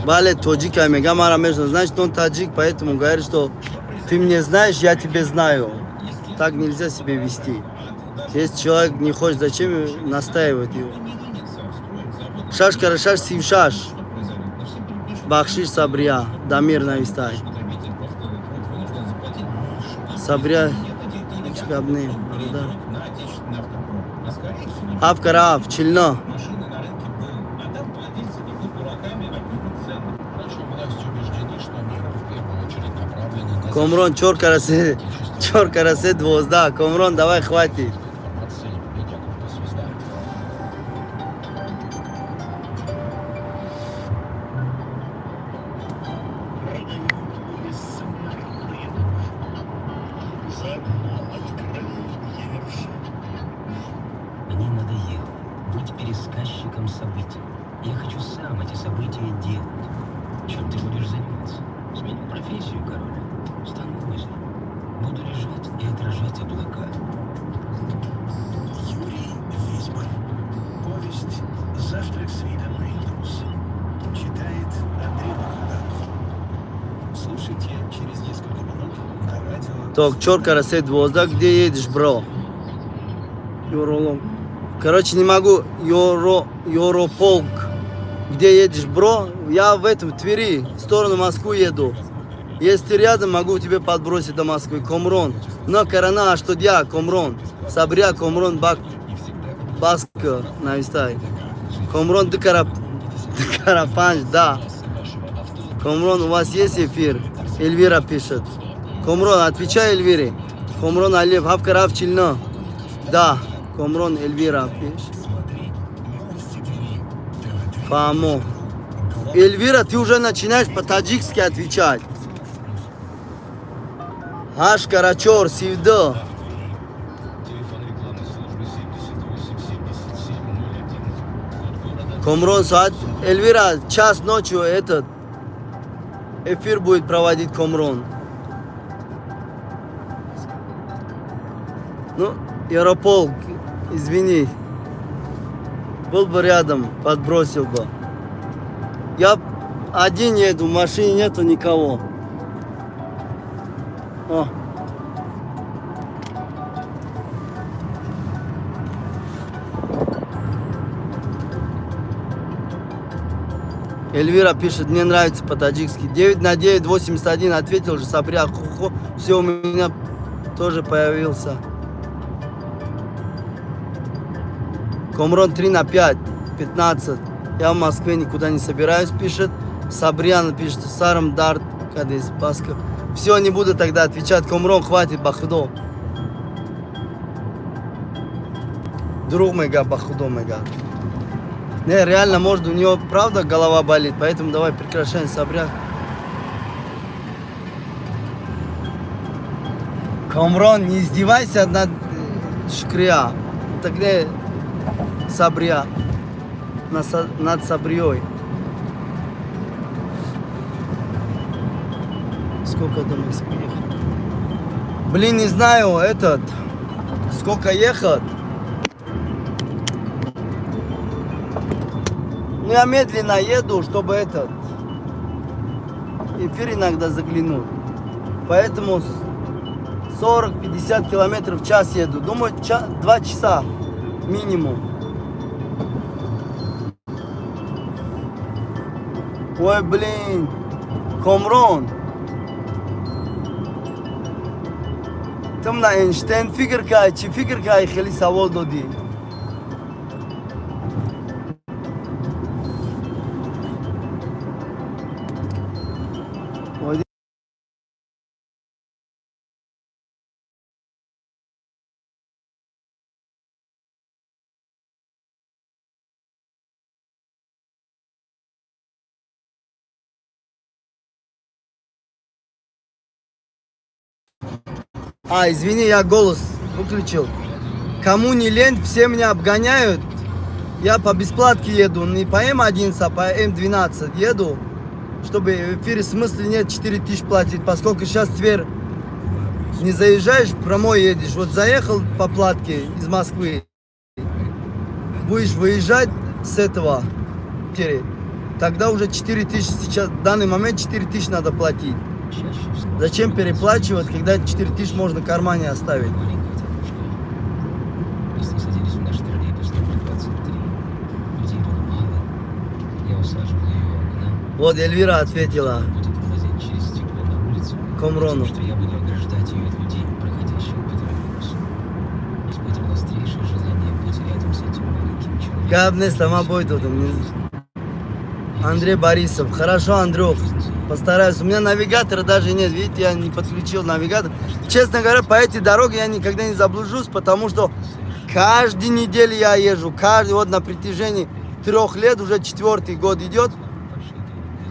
Бале, тоҷика мега, мара мешна. Значит, он таджик, поэтому говорит, что ты мне знаешь, я тебе знаю. Так нельзя себе вести. Если человек не хочет, зачем настаивать его? Шаш карашаш сившаш. Бахшиш Сабрия. Дамир навистай. Сабрия Чикабны. Авкараф, Чильно. Комрон, чор карасе, чор карасе 12. Комрон, давай, хватит. Мне надоело быть пересказчиком событий. Я хочу сам эти события делать. Чем ты будешь заниматься? Сменю профессию, король. Стану озером. Буду лежать и отражать облака. Юрий Висбор. Повесть «Завтрак с видом на Эльбрус». Читает Андрей Бахуданов. Слушайте через несколько минут на радио. Так, чор карасе 12. Где едешь, бро? Юролом. Короче, не могу. Юрополк. Где едешь, бро? Я в этом, в Твери, в сторону Москвы еду. Если ты рядом, могу тебе подбросить до Москвы. Комрон. Но корона, а что я, Комрон. Сабря, Комрон, Бак, Баска, навистай. Комрон, ты карапанч, да. Комрон, у вас есть эфир? Эльвира пишет. Комрон, отвечай Эльвире. Комрон Алиев, Хавкараф Чильно. Да, Комрон Эльвира пишет. Фамо. Эльвира, ты уже начинаешь по-таджикски отвечать. Аш Карачор, Сивдо. Комрон, саат. Эльвира, час ночью этот эфир будет проводить Комрон. Ну, Ярополк, извини. Был бы рядом, подбросил бы. Я один еду, в машине нету никого. О. Эльвира пишет, мне нравится по-таджикски. 9 на 9, 81, ответил же Сабрия. Ху-ху. Все, у меня тоже появился. Комрон 3 на 5, 15. Я в Москве никуда не собираюсь, пишет. Сабриан пишет, Сарам Дарт, Кадис, Басков. Все, не буду тогда отвечать. Комрон, хватит, Бахудо. Друг мега, Бахудо мега. Не, реально, может, у нее правда голова болит, поэтому давай прекращаем, Сабря. Комрон, не издевайся над Шукрия. Тогда Сабрия. Над Сабрией. Сколько до Москвы ехать? Блин, не знаю, этот. Сколько ехать? Ну, я медленно еду, чтобы этот эфир иногда заглянул. Поэтому 40-50 километров в час еду. Думаю, 2 часа минимум. Ой, блин, Комрон. Ту на Эйнштейн фикр кай, чӣ фикр кай, хеле савол додӣ. Ой. А, извини, я голос выключил. Кому не лень, все меня обгоняют. Я по бесплатке еду, не по М11, а по М12 еду, чтобы в эфире смысла нет 4000 платить, поскольку сейчас Тверь не заезжаешь, прямой едешь. Вот заехал по платке из Москвы, будешь выезжать с этого, Твери, тогда уже 4000 сейчас, в данный момент 4000 надо платить. Зачем переплачивать, когда 4000 можно в кармане оставить? Маленькая девушка. Мы с ней садились в наш троллейбус номер 23. Людей было мало. Я усаживал ее у окна. Вот Эльвира ответила. Будет глазеть через стекло на улицу. Комрону. Тем, что я буду ограждать ее от людей, проходящих по троллейбусу. Испытывал острейшее желание быть рядом с этим маленьким человеком. Гап нест, ама бой додам. Андрей Борисов. Хорошо, Андрюх. Постараюсь. У меня навигатора даже нет. Видите, я не подключил навигатор. Честно говоря, по этой дороге я никогда не заблужусь, потому что каждую неделю я езжу. Каждый, вот на протяжении 3 лет, уже четвертый год идет.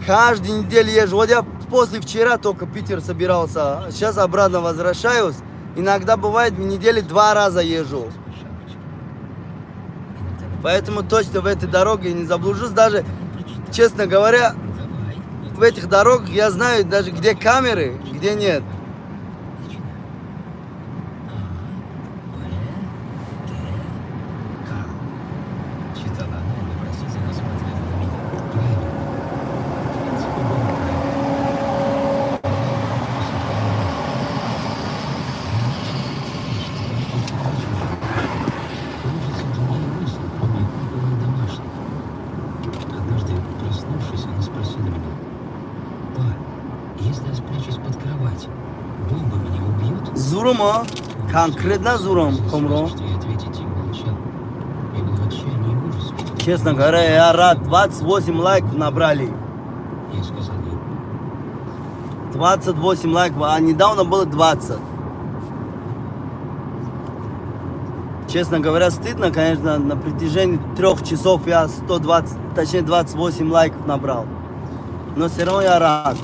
Каждую неделю езжу. Вот я после вчера только Питер собирался. Сейчас обратно возвращаюсь. Иногда бывает, в неделю два раза езжу. Поэтому точно в этой дороге не заблужусь. Даже, честно говоря, в этих дорогах я знаю даже, где камеры, где нет. Начинаю. А, Б, Т, К. Читала она и вопросительно смотрела на меня. Правильно. В принципе, было правильно. Кружатся другие мысли, кроме куклы домашних. Однажды, проснувшись, она спросила меня: «Па, если я спрячусь под кровать, бомба меня убьет?» Зурума, конкретно зуром, Комрон. Что я ответить и молчал. Я был в отчаянии и ужасе, что Честно говоря, я рад. 28 лайков набрали. Я сказал ей: 28 лайков, а недавно было 20. Честно говоря, стыдно, конечно, на протяжении 3 часов я 120, точнее 28 лайков набрал. Но все равно я рад.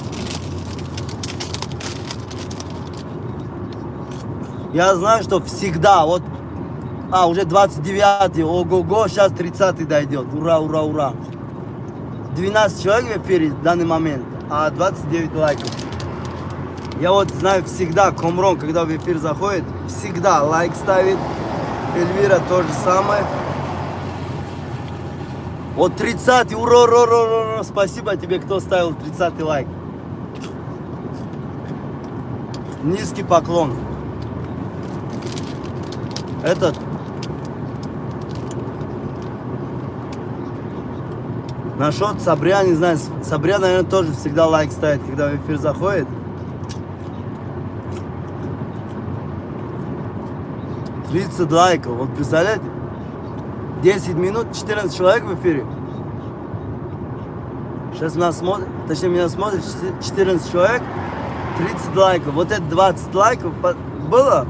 Я знаю, что всегда, вот, а, уже 29-й, ого-го, сейчас 30-й дойдет. Ура, ура, ура. 12 человек в эфире в данный момент, а 29 лайков. Я вот знаю всегда, Комрон, когда в эфир заходит, всегда лайк ставит. Эльвира то же самое. Вот 30, ура, ура, ура, ура, спасибо тебе, кто ставил 30 лайк. Низкий поклон. Этот. Насчет Сабрия, не знаю, Сабрия, наверное, тоже всегда лайк ставит, когда в эфир заходит. 30 лайков, вот представляете? 10 минут, 14 человек в эфире. Сейчас нас смотрит, точнее меня смотрит 14 человек, 30 лайков. Вот это 20 лайков было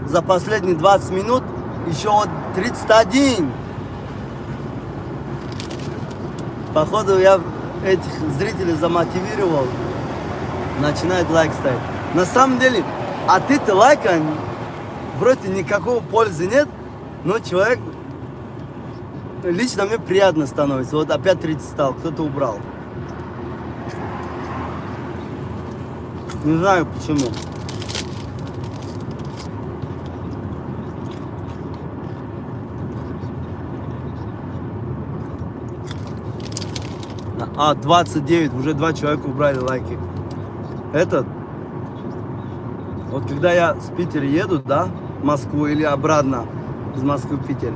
за последние 20 минут, еще вот 31. Походу я этих зрителей замотивировал, начинает лайк ставить. На самом деле, От этого лайка вроде никакого пользы нет, но человек, лично мне приятно становится. Вот опять 30 стал, кто-то убрал. Не знаю почему. А, 29, уже два человека убрали лайки. Этот, вот когда я с Питера еду, да, в Москву или обратно из Москвы в Питер,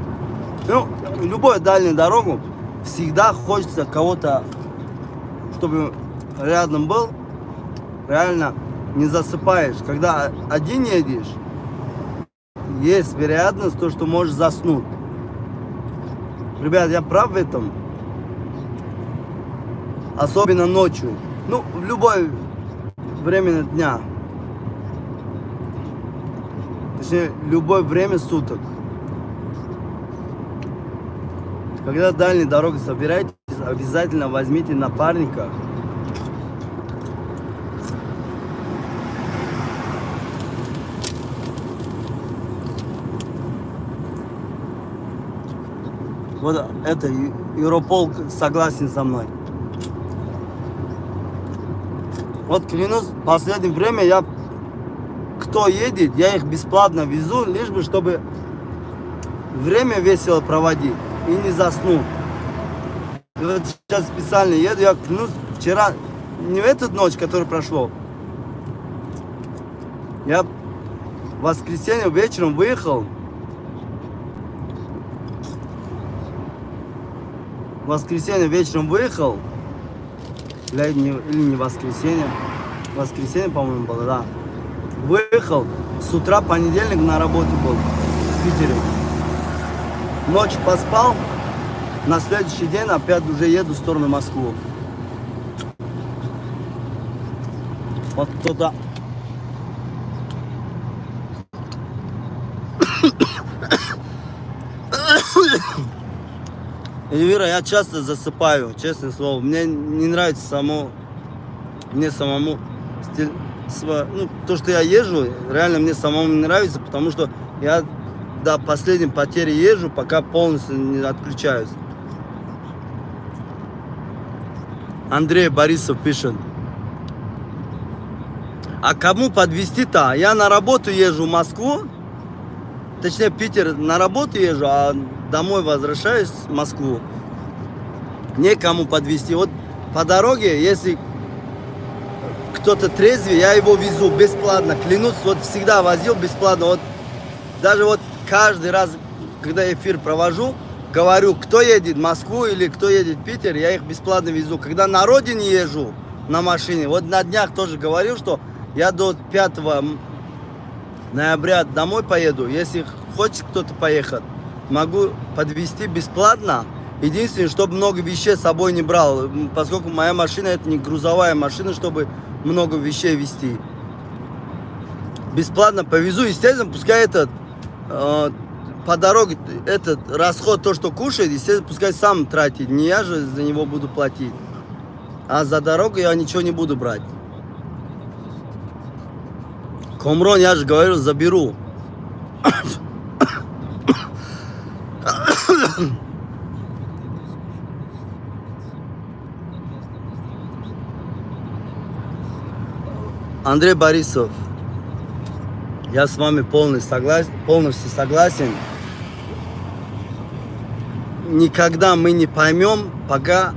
ну, любую дальнюю дорогу, всегда хочется кого-то, чтобы рядом был, реально не засыпаешь. Когда один едешь, есть вероятность, то, что можешь заснуть. Ребят, я прав в этом? Особенно ночью. Ну, в любое время дня. Точнее, любое время суток. Когда дальнюю дорогу собираетесь, обязательно возьмите напарника. Вот это Европол согласен со мной. Вот клянусь, в последнее время я, кто едет, я их бесплатно везу, лишь бы, чтобы время весело проводить и не заснуть. И вот сейчас специально еду, я клянусь, вчера, не в эту ночь, которая прошло, я в воскресенье вечером выехал, в воскресенье вечером выехал, или не воскресенье, воскресенье, по-моему, было, да. Выехал, с утра понедельник на работе был в Питере. Ночь поспал, на следующий день опять уже еду в сторону Москвы. Вот кто-то. Эльвира, я часто засыпаю, честное слово. Мне не нравится само, мне самому стиль, ну, то, что я езжу, реально мне самому не нравится, потому что я до последней потери езжу, пока полностью не отключаюсь. Андрей Борисов пишет. А кому подвезти-то? Я на работу езжу в Москву, точнее Питер на работу езжу, а домой возвращаюсь в Москву. Некому подвезти. Вот по дороге, если кто-то трезвый, я его везу бесплатно. Клянусь, вот всегда возил бесплатно. Вот даже вот каждый раз, когда эфир провожу, говорю, кто едет в Москву или кто едет в Питер, я их бесплатно везу. Когда на родине езжу на машине, вот на днях тоже говорил, что я до 5 ноября домой поеду. Если хочет кто-то поехать, могу подвезти бесплатно. Единственное, чтобы много вещей с собой не брал, поскольку моя машина это не грузовая машина, чтобы много вещей везти. Бесплатно повезу, естественно, пускай этот по дороге этот расход, то, что кушает, естественно, пускай сам тратит. Не я же за него буду платить. А за дорогу я ничего не буду брать. Комрон, я же говорю, заберу. Андрей Борисов, я с вами полностью согласен. Никогда мы не поймем, пока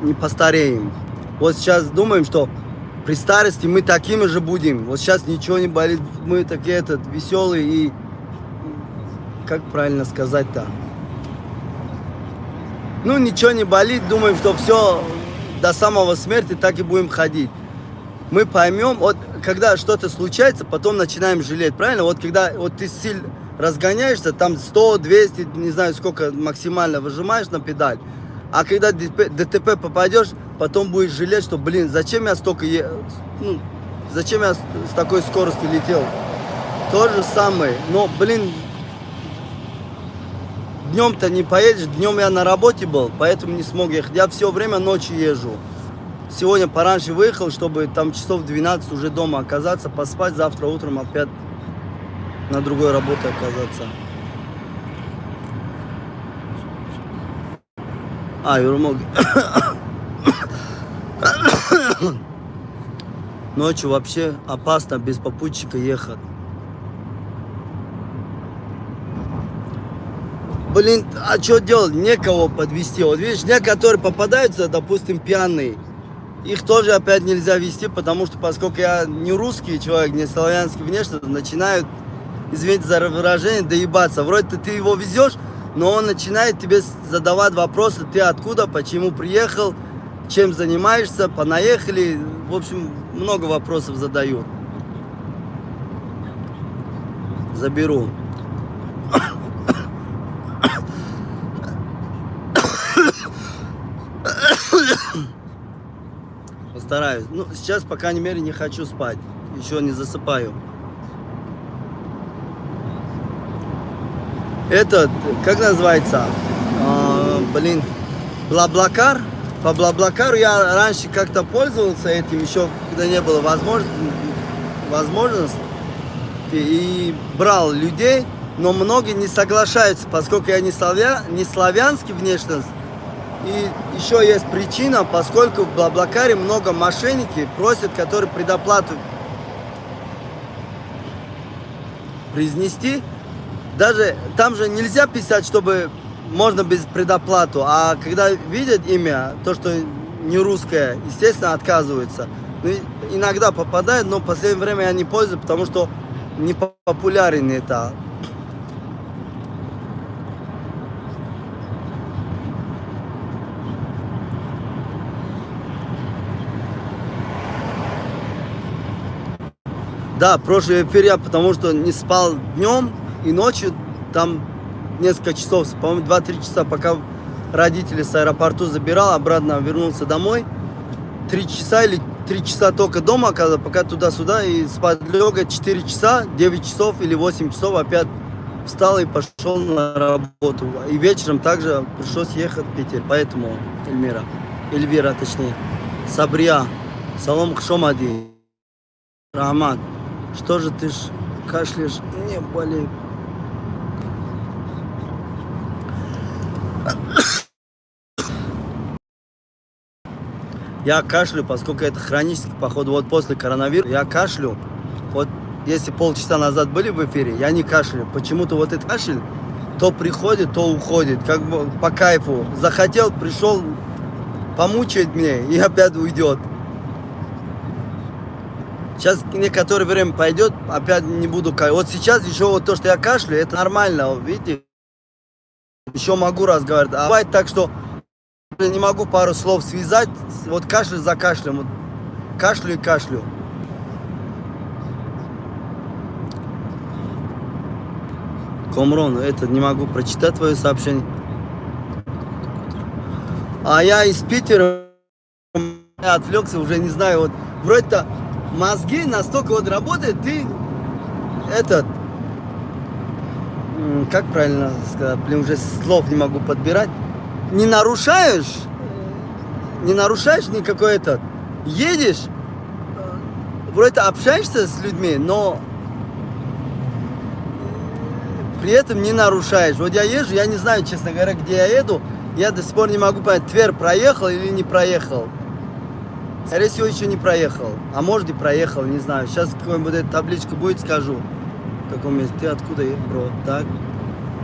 не постареем. Вот сейчас думаем, что при старости мы такими же будем. Вот сейчас ничего не болит, мы такие веселые и, как правильно сказать-то? Ну, ничего не болит, думаем, что все до самого смерти так и будем ходить. Мы поймем, вот когда что-то случается, потом начинаем жалеть, правильно? Вот когда вот ты сильно разгоняешься, там 100, 200, не знаю сколько максимально выжимаешь на педаль, а когда ДТП попадешь, потом будешь жалеть, что, блин, зачем я столько, ну, зачем я с такой скоростью летел? То же самое, но, блин, днем-то не поедешь, днем я на работе был, поэтому не смог ехать. Я все время ночью езжу. Сегодня пораньше выехал, чтобы там часов 12 уже дома оказаться, поспать, завтра утром опять на другой работе оказаться. А, Юрмог. Ночью вообще опасно без попутчика ехать. Блин, а что делать? Некого подвести. Вот видишь, некоторые попадаются, допустим, пьяные. Их тоже опять нельзя вести, потому что, поскольку я не русский человек, не славянский внешне, начинают, извините за выражение, доебаться. Вроде ты его везешь, но он начинает тебе задавать вопросы: ты откуда, почему приехал, чем занимаешься, понаехали. В общем, много вопросов задают. Заберу. Постараюсь. Ну, сейчас, по крайней мере, не хочу спать. Еще не засыпаю. Этот, как называется? А, блин, Блаблакар. По Блаблакару я раньше как-то пользовался этим, еще когда не было возможности, и брал людей, но многие не соглашаются, поскольку я не славянский внешность. И еще есть причина, поскольку в Блаблакаре много мошенники просят, которые предоплату произнести. Даже там же нельзя писать, чтобы можно без предоплату, а когда видят имя, то, что не русское, естественно, отказываются. Ну, иногда попадает, но в последнее время я не пользуюсь, потому что не популярен это. Да, прошлый эфир я потому что не спал днем и ночью, там несколько часов, по-моему, 2-3 часа, пока родители с аэропорту забирал, обратно вернулся домой. 3 часа или 3 часа только дома оказался, пока туда-сюда, и спать лег, 4 часа, 9 часов или 8 часов опять встал и пошел на работу. И вечером также пришлось ехать в Питер, поэтому Эльмира, Эльвира точнее, Сабрия, Салом хуш омадӣ, Раҳмат, что же ты ж кашляешь, не болей. Я кашлю, поскольку это хронический, походу, вот после коронавируса я кашлю. Вот если полчаса назад были в эфире, я не кашляю. Почему-то вот этот кашель то приходит, то уходит. Как бы по кайфу. Захотел, пришел, помучает меня и опять уйдет. Сейчас некоторое время пойдет, опять не буду кашлять. Вот сейчас еще вот то, что я кашлю, это нормально, вот видите? Еще могу разговаривать. А бывает так, что не могу пару слов связать, вот кашель за кашлем, вот кашлю и кашлю. Комрон, это не могу прочитать твое сообщение. А я из Питера отвлекся, уже не знаю, вот вроде-то мозги настолько вот работают, ты этот, как правильно сказать, блин, уже слов не могу подбирать, не нарушаешь никакой этот, едешь, вроде общаешься с людьми, но при этом не нарушаешь. Вот я езжу, я не знаю, честно говоря, где я еду, я до сих пор не могу понять, Тверь проехал или не проехал. Скорее всего, еще не проехал. А может, и проехал, не знаю. Сейчас какая-нибудь эта табличка будет, скажу. В каком месте. Ты откуда, бро? Так.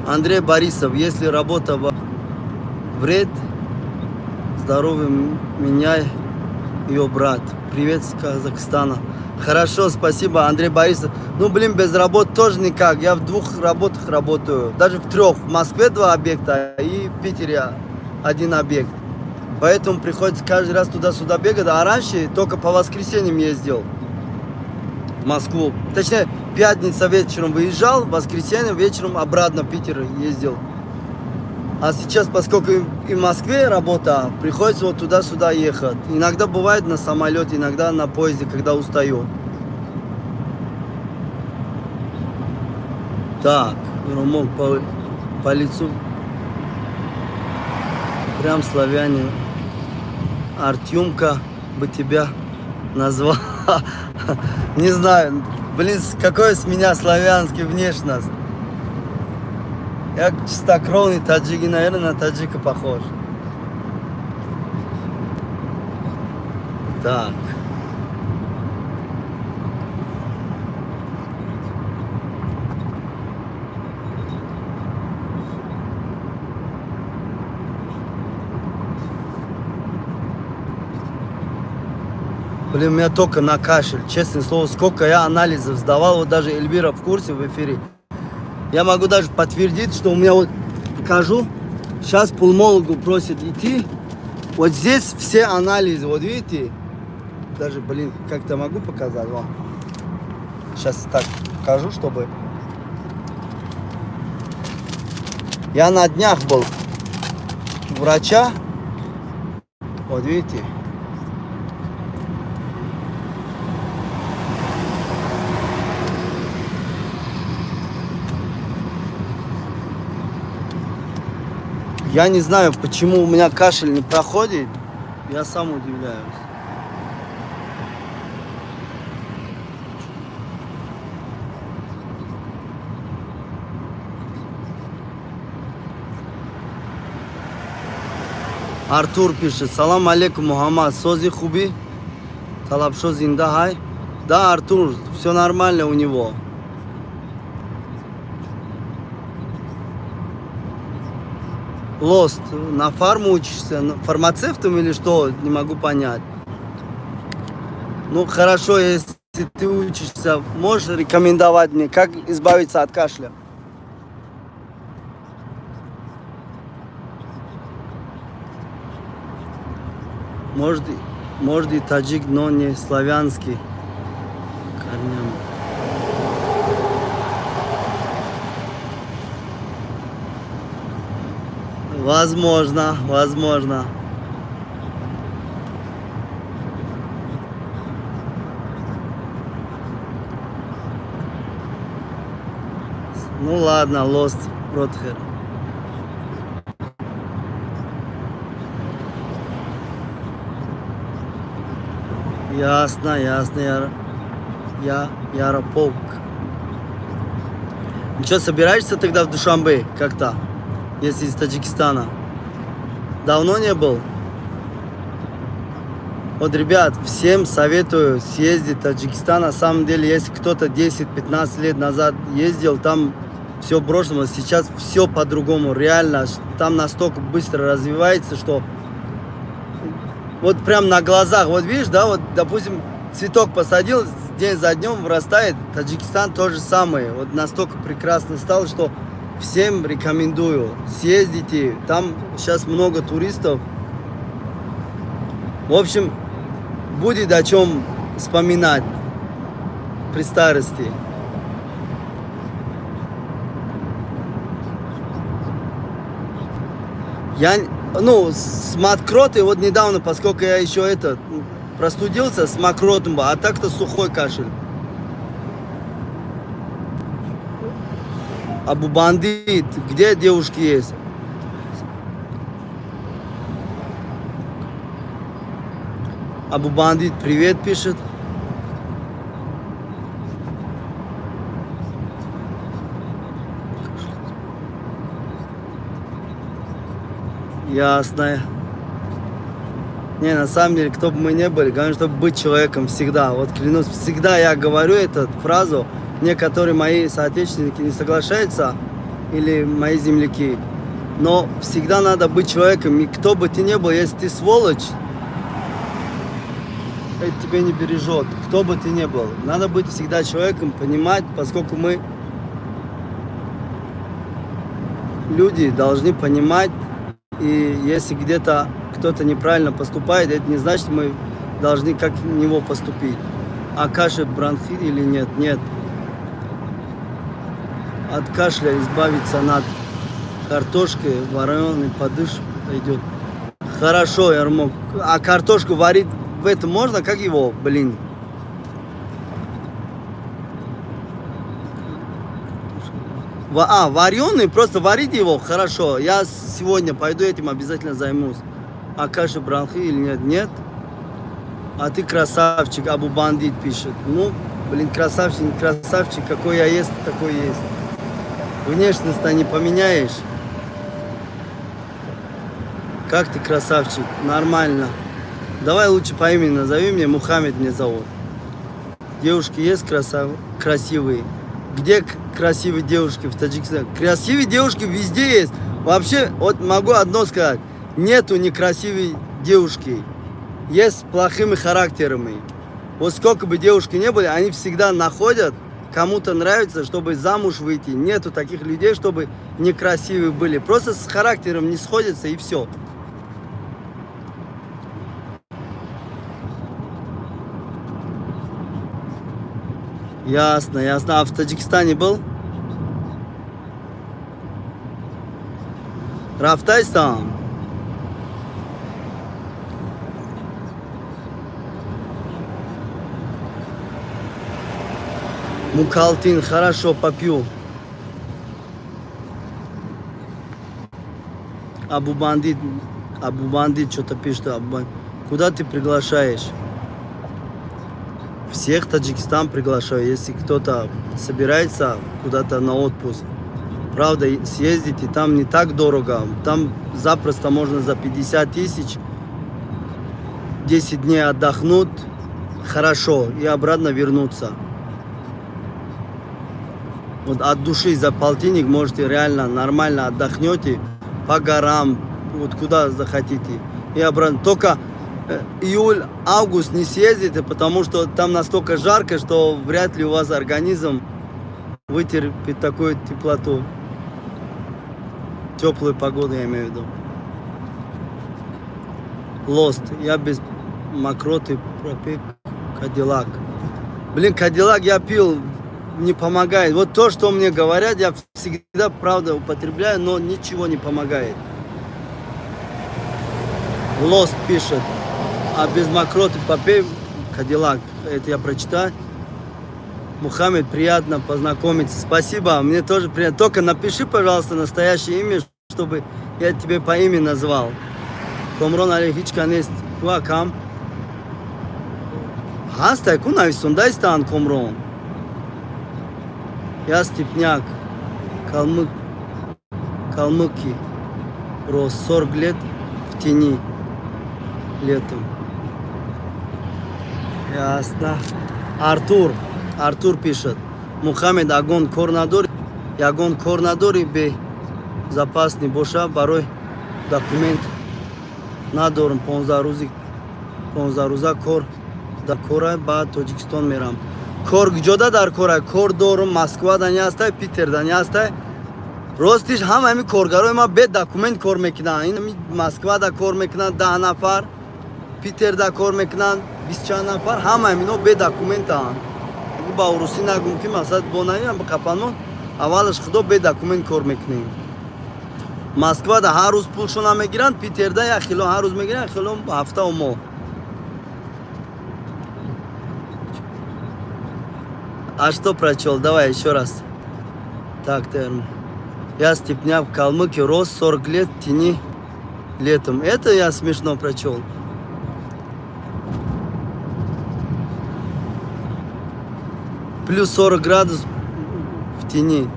Андрей Борисов, если работа во вред здоровью, меня ее брат. Привет с Казахстана. Хорошо, спасибо, Андрей Борисов. Ну, блин, без работы тоже никак. Я в двух работах работаю. Даже в трех. В Москве два объекта и в Питере один объект. Поэтому приходится каждый раз туда-сюда бегать. А раньше только по воскресеньям ездил в Москву. Точнее, пятница вечером выезжал, в воскресенье вечером обратно в Питер ездил. А сейчас, поскольку и в Москве работа, приходится вот туда-сюда ехать. Иногда бывает на самолете, иногда на поезде, когда устаю. Так, Ромок по лицу прям славяне. Артемка. Бы тебя назвал? Не знаю. Блин, какой с меня славянский внешность. Я чистокровный таджик и, наверное, на таджика похож. Так. Блин, у меня только на кашель. Честное слово, сколько я анализов сдавал, вот даже Эльвира в курсе в эфире. Я могу даже подтвердить, что у меня вот, покажу, сейчас пульмологу просит идти. Вот здесь все анализы, вот видите? Даже, блин, как-то могу показать вам. Сейчас так покажу, чтобы... Я на днях был у врача. Вот видите? Я не знаю, почему у меня кашель не проходит. Я сам удивляюсь. Артур пишет: Салам алейкум, Мухаммад. Сози хуби? Талабшо зинда хай? Да, Артур, все нормально у него. Лост, на фарму учишься? Фармацевтом или что? Не могу понять. Ну, хорошо, если ты учишься, можешь рекомендовать мне, как избавиться от кашля? Может и таджик, но не славянский. Корням. Возможно, возможно. Ну ладно, Lost Brother. Ясно, ясно, я Ярополк. Ну что, собираешься тогда в Душанбе как-то, если из Таджикистана? Давно не был? Вот, ребят, всем советую съездить в Таджикистан. На самом деле, если кто-то 10-15 лет назад ездил, там все брошено, сейчас все по-другому. Реально, там настолько быстро развивается, что вот прям на глазах, вот видишь, да, вот, допустим, цветок посадил, день за днем вырастает. Таджикистан то же самое. Вот настолько прекрасно стало, что всем рекомендую. Съездите, там сейчас много туристов. В общем, будет о чем вспоминать при старости. Я, ну, с мокротой вот недавно, поскольку я еще простудился, с мокротом был, а так-то сухой кашель. Абу Бандит, где девушки есть? Абу Бандит привет пишет. Ясно. Не, на самом деле, кто бы мы ни были, главное, чтобы быть человеком всегда. Вот клянусь, всегда я говорю эту фразу, некоторые мои соотечественники не соглашаются, или мои земляки, но всегда надо быть человеком, и кто бы ты ни был, если ты сволочь, это тебя не бережет, кто бы ты ни был. Надо быть всегда человеком, понимать, поскольку мы, люди, должны понимать, и если где-то кто-то неправильно поступает, это не значит, мы должны как него поступить. А кашель бронхит или нет? Нет. От кашля избавиться надо. Картошкой вареный подыш идет. Хорошо, Ермок. А картошку варить в этом можно? Как его, блин? Вареный, просто варить его, хорошо. Я сегодня пойду этим обязательно займусь. А кашель бронхит или нет? Нет. А ты красавчик, Абу Бандит пишет. Ну, блин, красавчик, не красавчик, какой я есть, такой есть. Внешность-то не поменяешь. Как ты красавчик? Нормально. Давай лучше по имени назови меня, Мухаммед мне зовут. Девушки есть красивые? Где красивые девушки в Таджикистане? Красивые девушки везде есть. Вообще, вот могу одно сказать. Нету некрасивой девушки. Есть с плохими характерами. Вот сколько бы девушки не были, они всегда находят, кому-то нравится, чтобы замуж выйти. Нету таких людей, чтобы некрасивые были. Просто с характером не сходятся, и все. Ясно, ясно. А в Таджикистане был? Рафтайстам. Мукалтин, хорошо, попью. Абу Бандит, Абу Бандит что-то пишет. Абу Бандит. Куда ты приглашаешь? Всех Таджикистан приглашаю. Если кто-то собирается куда-то на отпуск, правда, съездите, там не так дорого. Там запросто можно за 50 тысяч 10 дней отдохнуть хорошо и обратно вернуться. Вот от души за полтинник можете реально нормально отдохнете по горам, вот куда захотите. И обратно. Только июль, август не съездите, потому что там настолько жарко, что вряд ли у вас организм вытерпит такую теплоту. Теплую погоду, я имею в виду. Лост. Я без мокроты пропил Кадиллак. Блин, Кадиллак я пил, не помогает. Вот то, что мне говорят, я всегда, правда, употребляю, но ничего не помогает. Лост пишет. А без мокроты попей Кадиллак. Это я прочитаю. Мухаммед, приятно познакомиться. Спасибо, мне тоже приятно. Только напиши, пожалуйста, настоящее имя, чтобы я тебе по имени назвал. Комрон Али ҳичка нест. Куакам. Ҳастай ку нависондаистан, Комрон. Я степняк. Калмык. Калмыки. Рос 40 лет в тени. Летом. Ясно. Артур. Артур пишет. Мухаммед, ягон кор надори? Ягон кор надори безопасный боша, барои документ надорам, 15 рӯзи 15 рӯза кор дар кора, ба Тоҷикистон мерам. Кор куҷода дар кора? Кор дорум, Москва дани ҳастай, Питер дани ҳастай. Ростиш, ҳама ҳами коргарои ма бе документ кор мекунанд. Ин Москвада кор мекунанд 10 нафар, Питерда кор мекунанд бистчанд нафар, ҳама ҳамино бе документаанд. Ба урусӣ нагум, ки мақсад бо наям қапанмо. Аввалаш худо, бе документ кор мекунем. Москвада ҳар рӯз пулшона мегиранд, Питерда як хило ҳар рӯз мегиранд, як хило ҳафтаву моҳ. А что прочел? Давай еще раз. Так, терм. Я степняк, в Калмыкии рос, 40 лет в тени летом. Это я смешно прочел. Плюс 40 градусов в тени.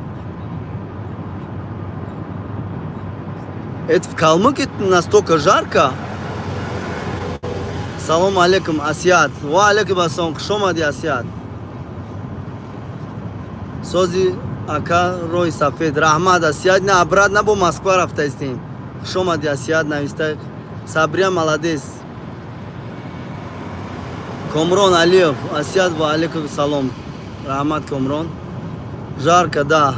Это в Калмыкии настолько жарко? Салом алейкум, Асият. Ва алейкум ассалом. Хуш омадӣ, Асият. Сози, ака, рои сафед. Раҳмат, Асият. На, обратно бо Москва рафтаистем. Хуш омадӣ, Асият нависта. Сабрия молодец. Комрон Алиев. Асият, ва алейкум салом. Раҳмат, Комрон. Жарко, да.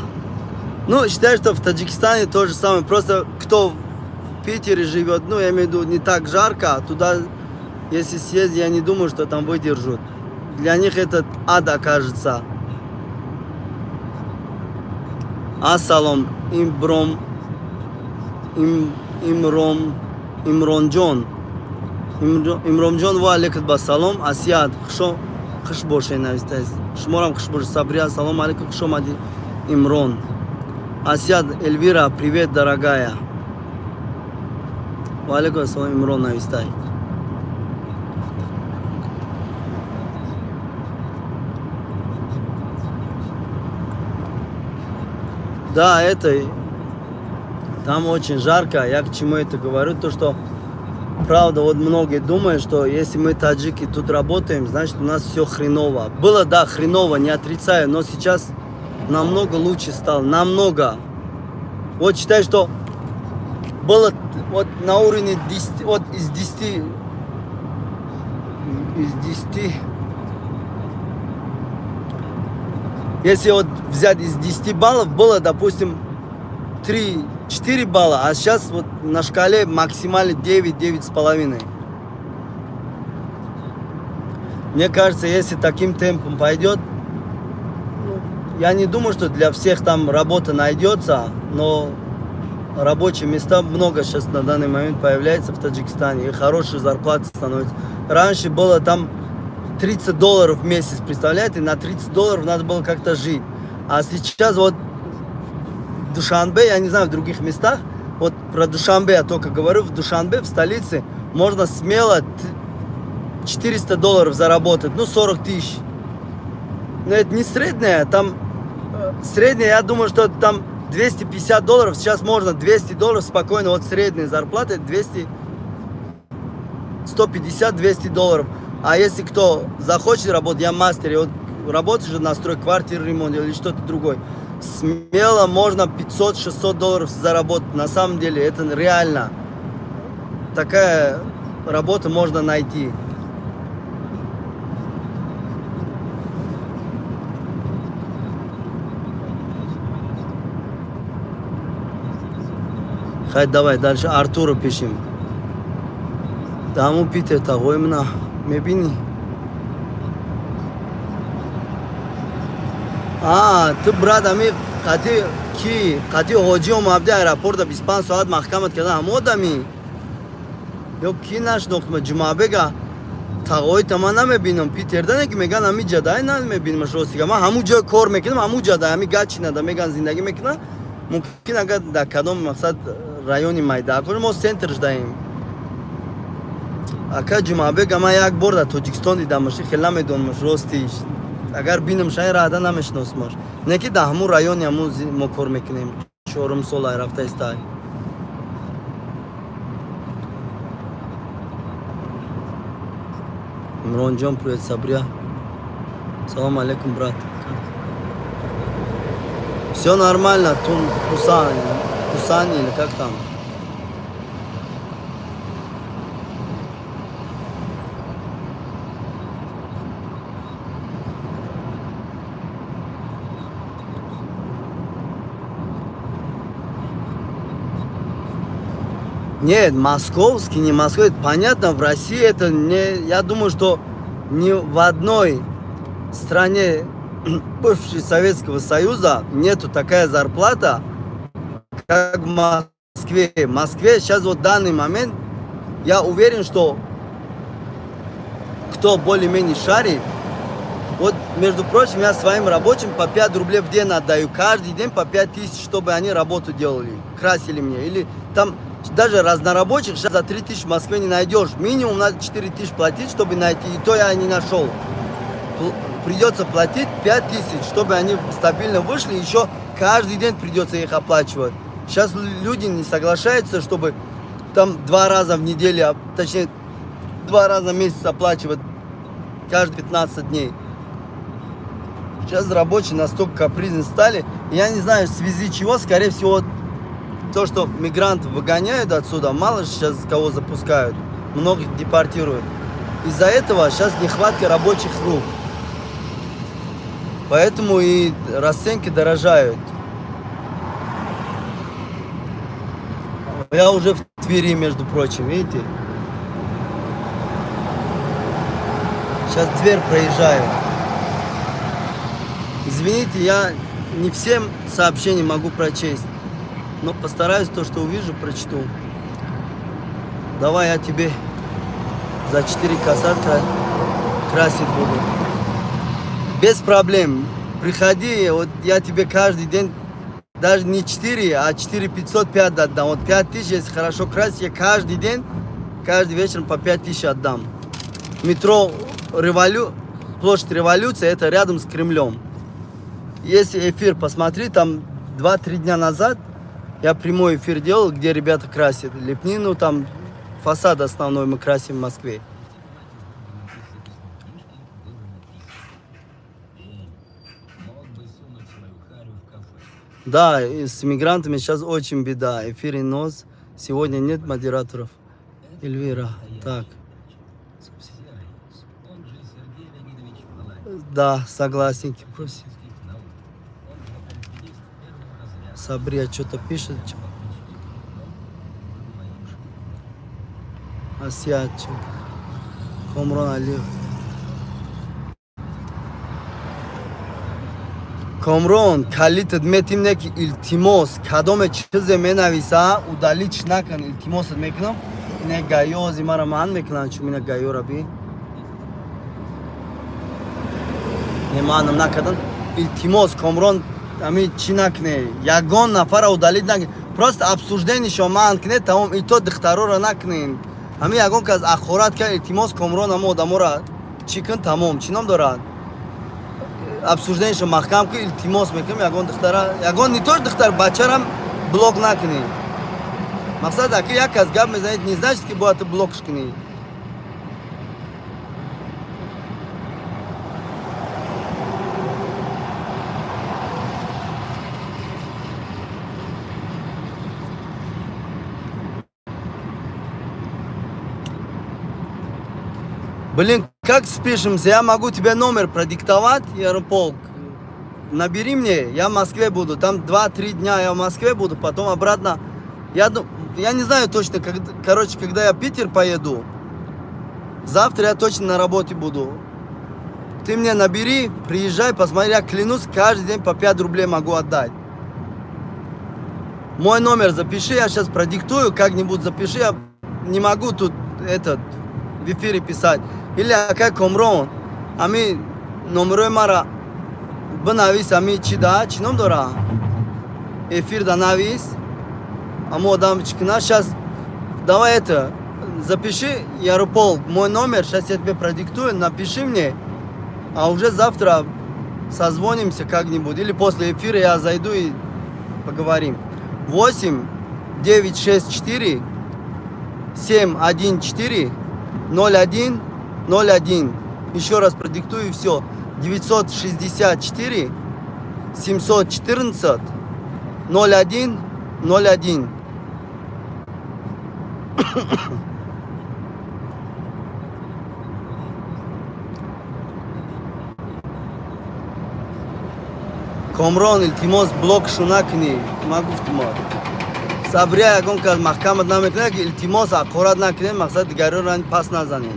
Ну, считаю, что в Таджикистане то же самое. Просто кто в Питере живет, ну, я имею в виду, не так жарко, а туда, если съездить, я не думаю, что там выдержат. Для них этот ад окажется. Ассалом, Имбром, Им, Имром, Имронҷон. Имромҷон, ва алейкум басалом. Асият, хушо, хуш бошед, навистааст. Шуморам хуш бошед. Сабрия, салом алейкум, хуш омадӣ, Имрон. Асият, Эльвира, привет, дорогая. Ва алейкум ассалом, Имрон навистай. Да, это там очень жарко. Я к чему это говорю? То, что правда, вот многие думают, что если мы, таджики, тут работаем, значит, у нас все хреново. Было, да, хреново, не отрицаю, но сейчас намного лучше стало, намного. Вот считай, что было вот на уровне 10, вот из 10, из 10, если вот взять из 10 баллов, было, допустим, 3-4 балла, а сейчас вот на шкале максимально 9, 9,5. Мне кажется, если таким темпом пойдет, ну, я не думаю, что для всех там работа найдется, но рабочие места много сейчас на данный момент появляется в Таджикистане, и хорошие зарплаты становятся. Раньше было там 30 долларов в месяц, представляете, на 30 долларов надо было как-то жить. А сейчас вот в Душанбе, я не знаю, в других местах, вот про Душанбе я только говорю, в Душанбе, в столице, можно смело 400 долларов заработать, ну 40 тысяч. Но это не средняя, там средняя, я думаю, что там 250 долларов, сейчас можно 200 долларов спокойно, вот средняя зарплата 200, 150-200 долларов. А если кто захочет работать, я мастер, я вот работаю же на строй квартиры, ремонт или что-то другое, смело можно 500-600 долларов заработать. На самом деле это реально. Такая работа можно найти. Хай, давай дальше Артуру пишем. Даму Питер тағои мана мебинӣ? А, ту, брат, ами қати ки қати ҳоҷӣ омабди аэропорта 25 соат маҳкамат кардан, ҳамо одамӣ ё ки нашинохтма? Ҷумъабега тағои та ман намебинам Питерда, не ки меган ами ҷадай намебинамаш. Ростига, ман ҳамун ҷой кор мекунам, ҳамун ҷадай, ами Гатчинада меган зиндагӣ мекунам. Мумкин, агар дар кадом мақсад райони майда, мо центр ждаем. Ака Ҷумъабега ман як бор дар Тоҷикистон дидамаш, хеле намедонамаш, ростиш. Агар бинам, шай раҳда намешиносмаш. Не ки дар ҳамун райони ҳамун мо кор мекунем, чорум сол ай рафта истай. Имронҷон, привет. Сабрия, салом алейкум, брат. Все нормально. Тун Пусан, Пусан или как там. Нет, московский, не Москва, понятно, в России это не. Я думаю, что ни в одной стране бывшей Советского Союза нету такая зарплата, как в Москве. В Москве сейчас вот данный момент, я уверен, что кто более-менее шарит, вот, между прочим, я своим рабочим по 5 рублей в день отдаю. Каждый день по 5 тысяч, чтобы они работу делали, красили мне. Или там даже разнорабочих сейчас за 3 тысячи в Москве не найдешь. Минимум надо 4 тысячи платить, чтобы найти. И то я не нашел. Придется платить 5 тысяч, чтобы они стабильно вышли. Еще каждый день придется их оплачивать. Сейчас люди не соглашаются, чтобы там два раза в неделю, точнее, два раза в месяц оплачивать каждые 15 дней. Сейчас рабочие настолько капризны стали. Я не знаю, в связи чего, скорее всего, то, что мигрантов выгоняют отсюда, мало сейчас кого запускают, многих депортируют. Из-за этого сейчас нехватка рабочих рук. Поэтому и расценки дорожают. Я уже в Твери, между прочим, видите? Сейчас Тверь проезжаю. Извините, я не всем сообщения могу прочесть, но постараюсь то, что увижу, прочту. Давай я тебе за 4 косарка красить буду. Без проблем. Приходи, вот я тебе каждый день, даже не 4, а 4 505 отдам. Вот 5 тысяч, если хорошо красить, я каждый день, каждый вечер по 5 тысяч отдам. Метро Площадь Революции, это рядом с Кремлем. Если эфир посмотри, там 2-3 дня назад я прямой эфир делал, где ребята красят лепнину, там фасад основной мы красим в Москве. Да, и с мигрантами сейчас очень беда. Эфир и нос. Сегодня нет модераторов. Эльвира, так. Да, согласен. Просит. Сабрия что-то пишет. Асия, чё? Комрон Алиев. Комрон, калитат метим не ки, илтимос, кадоме чизе менависа, удалить накан, илтимосат мекунам. Ина гаёзи мара ман мекунанд, чун ина гаёра би. Не манам накардан. Илтимос, Комрон, ами чӣ накне? Ягон нафара удалить накне. Просто обсуждение шо ман кне, тамом, и то духтарора накнен. Ами ягон кас ахорат кар, илтимос, Комрон, амо одамора чӣ кун, тамом. Чӣ ном дорад? Обсуждение шо маҳкам ку, илтимос мекунем, ягон духтара, ягон не то духтар, бачарам блок накунӣ. Мақсад, аки як кас гап мезанед, не значит, ки бояд ту блокш кунӣ. Блин, как спишемся? Я могу тебе номер продиктовать, Ярополк. Набери мне, я в Москве буду. Там 2-3 дня я в Москве буду, потом обратно. Я не знаю точно, короче, когда я в Питер поеду. Завтра я точно на работе буду. Ты мне набери, приезжай, посмотри, я клянусь, каждый день по 5 рублей могу отдать. Мой номер запиши, я сейчас продиктую, как-нибудь запиши, я не могу тут этот в эфире писать. Или акай Комрон, ами номерои мара бинавис, ами чи да, чӣ ном дора? Эфир да навис, амо одам чӣ кина, сейчас давай это, запиши, Яропол, мой номер, сейчас я тебе продиктую, напиши мне, а уже завтра созвонимся как-нибудь, или после эфира я зайду и поговорим. 8 964 714 01 01. Еще раз продиктую и все. 964 714 01 01. Комрон, илтимос, блок шу накунӣ. Ма гуфтум, Сабрия, ягон кас маҳкамат намекунад, ки илтимос, ҳақорат накунед, мақсад дигариро пас назанед.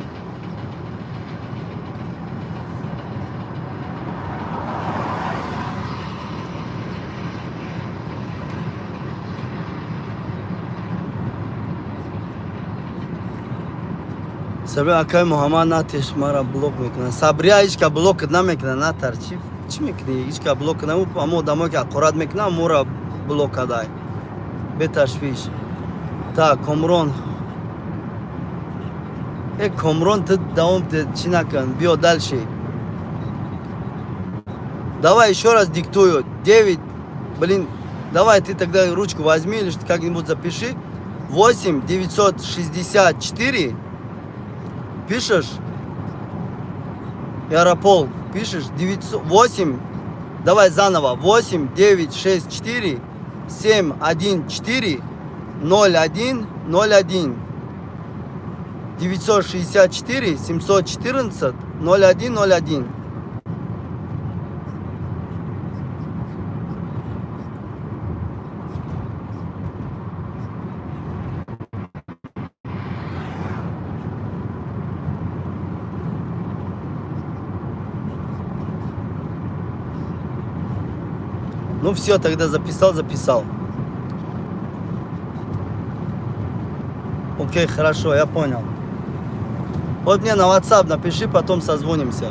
Сабрия, акай Муҳаммад, натеш, мара блок мекунад. Сабрия, ҳеч ка блокат намекунад, натар. Чӣ чӣ мекунӣ? Ҳеч ка блок нам, амо одамое ки ҳақорат мекунад, мора блок кадай. Беташвиш. Так, Комрон. Э, Комрон, ту давом чӣ накун, биё дальше. Давай еще раз диктую. 9, блин, давай ты тогда ручку возьми или как-нибудь запиши. 8 964. Пишешь? Яропол, пишешь? 900, 8, давай заново. 8 9 6 4 7 1 4 0 1 0 1. 964 714 01 01. Ну все, тогда записал, записал. Окей, хорошо, я понял. Вот мне на WhatsApp напиши, потом созвонимся.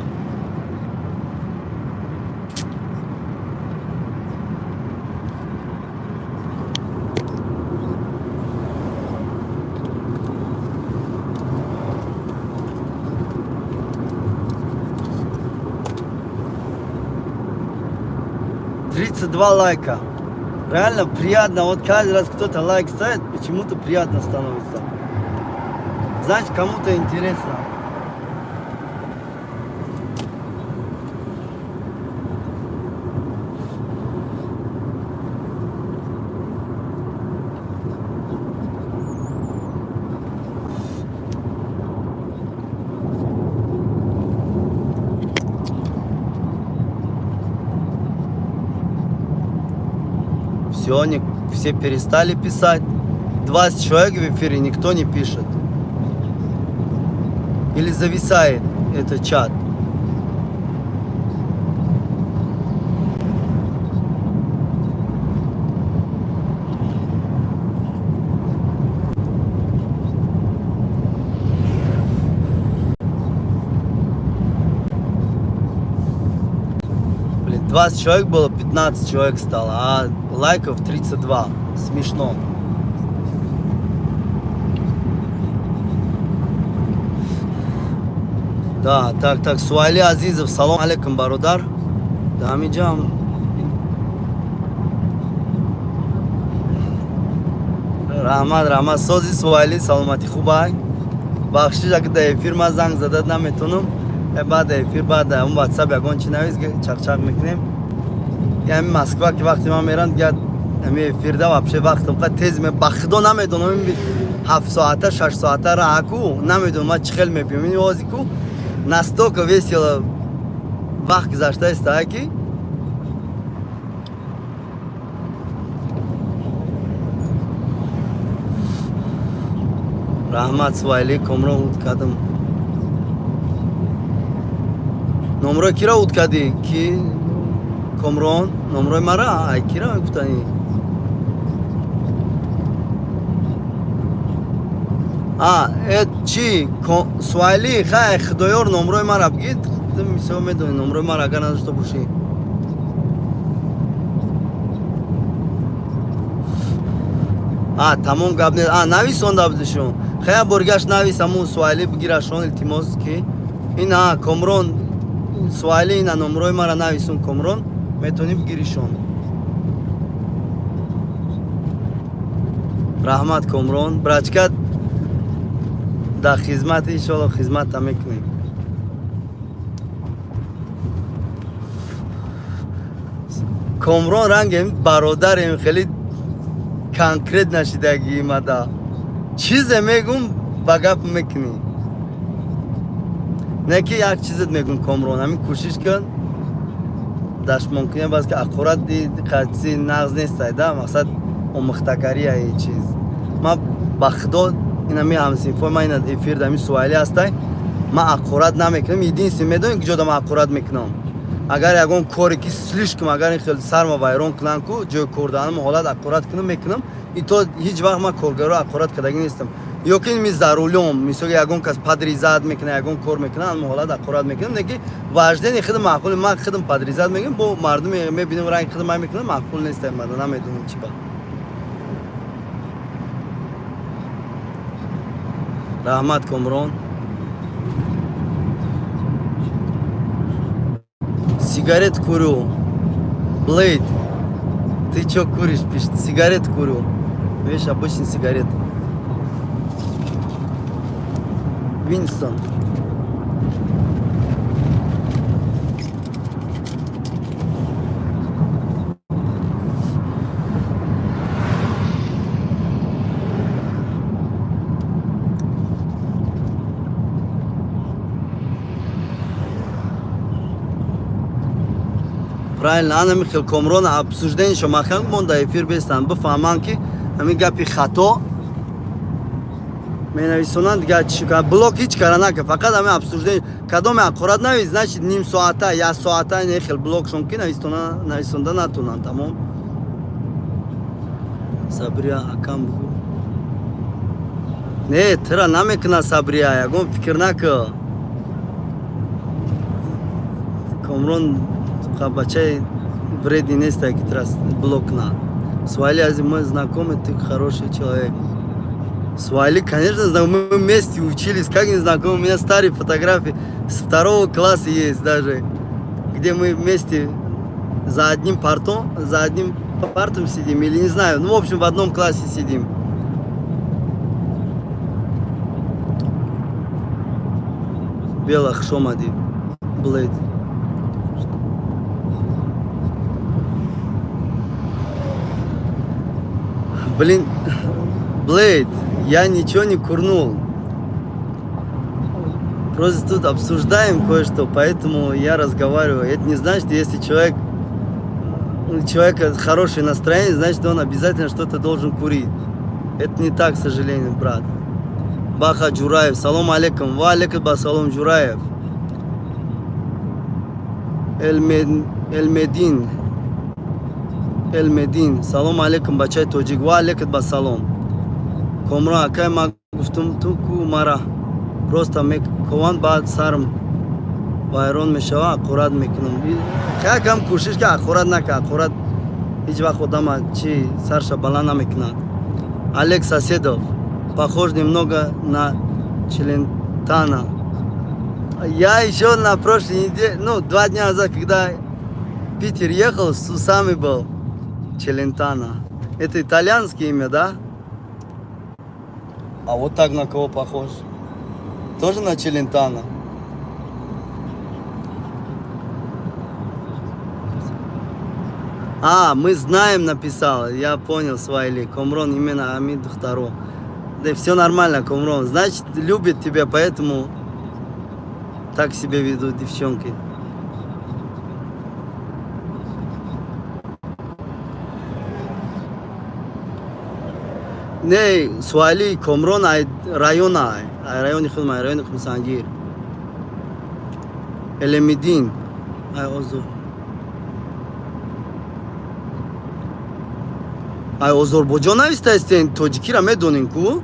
32 лайка. Реально приятно, вот каждый раз кто-то лайк ставит, почему-то приятно становится. Значит, кому-то интересно. Все, не, все перестали писать. 20 человек в эфире, никто не пишет. Или зависает этот чат. Блин, 20 человек было, 15 человек стало, а лайков 32. Смешно. Да, так, так, Суайли Азизов, салом алейкум, бародар. Да, амиҷам. Раҳмат, раҳмат. Сози, Суайли, саломатӣ хубай? Бахшиш, агар дар эфир ман занг задад наметонам. Баъд эфир, баъд он WhatsApp ягон чи навис, чақчақ мекунем. Ями Москва ки вақти ман мерам, дигар ами эфирда вообще вақтам қа тез ме, ба худо намедонам, ин 7 соата, 6 соата раҳаку намедонам ман чӣ хел мебиём. Ин ози ку настолько весело вақт гузашта истаа ки. Раҳмат, Суайли. Комрон, уд кардам. Номрои кира уд кардӣ? Ки, Комрон? Номрои мара ай кира мегуфтани? А э чӣ, Суайли, хай, худоёр, номрои мара бигид. Мисол, медони номрои мара, агар надошта бошӣ. А, тамом, гап не. А, нависонда будишон. Хай, боргашт навис, аму Суайли бигирашон, илтимос, ки ина Комрон, Суайли, ина номрои мара нависон, Комрон, метавонӣ бигиришон. Раҳмат, Комрон, брачка, дар хизмат, иншолло, хизмата мекунем. Комрон рангем бародарем, хеле конкрет нашидагӣ мада. Чизе мегум, ба гап мекунӣ. Не ки як чизет мегум, Комрон, ҳамин кӯшиш кун, дашмонкунӣ бас ки аккурат чизи нағз нестай да, мақсад омӯхтагария чиз. Ман ба худо, инами ҳамсинфои ман, ина эфир дами Суайли ҳастай, ман аккурат намекунам. Единственное, медонӣ куҷо да ман аккурат мекунам? Агар ягон коре ки слишком, агар ин хел сарма вайрон кунанд ку, ҷои кордаанам ҳолат аккурат кунам, мекунам. И то ҳеҷ вақт ман коргаро аккурат кардагӣ нестам. Ё ки ми за рулём, мисол, ягон кас подрезать мекунад, ягон кор мекунад, ҳамон ҳолат аккурат мекунам. Не ки вождение худам маъқул, ман худам подрезать мекунам, бо мардуме мебинам, ранги худам ман мекунам, маъқул нестам мада, намедонам чӣ ба. Раҳмат, Комрон. Сигарет курю. Блейд, ты чё куришь, пишет. Сигарет курю. Видишь, обычный сигарет. Винстон. Правильно, ана михел, Комрон, обсуждение шо махан монда эфир бестан, бифаҳманд ки ҳамин гапи хато менависонанд, дигар чӣ, блок ҳеҷ кара нака, фақат ҳамин обсуждение кадоме аккурат навис, значит, ним соата, як соата не хел блокшон ки нависонда натонанд, тамом. Сабрия акам бугӯ. Не, тира намекуна Сабрия, ягон фикр нака. Комрон бачаи вредный нест, ки тира блок кунад. Суайли аз мой знакомый, ты хороший человек. Суайли, конечно, знакомый, мы вместе учились, как не знакомы, у меня старые фотографии с второго класса есть даже, где мы вместе за одним партом, за одним партам сидим или не знаю. Ну, в общем, в одном классе сидим. Бела хуш омадӣ, Блейд. Блин, Блейд, я ничего не курнул. Просто тут обсуждаем кое-что, поэтому я разговариваю. Это не значит, если человек, у человека хорошее настроение, значит, он обязательно что-то должен курить. Это не так, к сожалению, брат. Баха Джураев, салом алейкум. Ва алейкум салом, Джураев. Элмедин. Элмедин. Салом алейкум, бачаи тоҷик. Ва алейкум салом. Комрон акай, ма гуфтум, ту ку мара просто мекованд, баъд сарм вайрон мешава, ақурат мекунам. Якам кӯшиш ки ақурат нака. Ақурат ҳеҷ вақт одама чи сарша баланд намекунад. Олег Соседов похож немного на Челентана. Я еще на прошлой неделе, ну, 2 дня назад, когда в Питер ехал, с усами был. Челентано. Это итальянское имя, да? А вот так на кого похож? Тоже на Челентано. А, мы знаем, написал. Я понял, Свайли. Комрон именно Амид духтаро. Да все нормально, Комрон. Значит, любит тебя, поэтому так себя ведут девчонки. Не, Суали, Комрон ай района, ай райони худм, ай райони Хумсангир. Элемидин. Ай Озур. Ай Озорбоҷон навистаистен, тоҷикира медонин ку?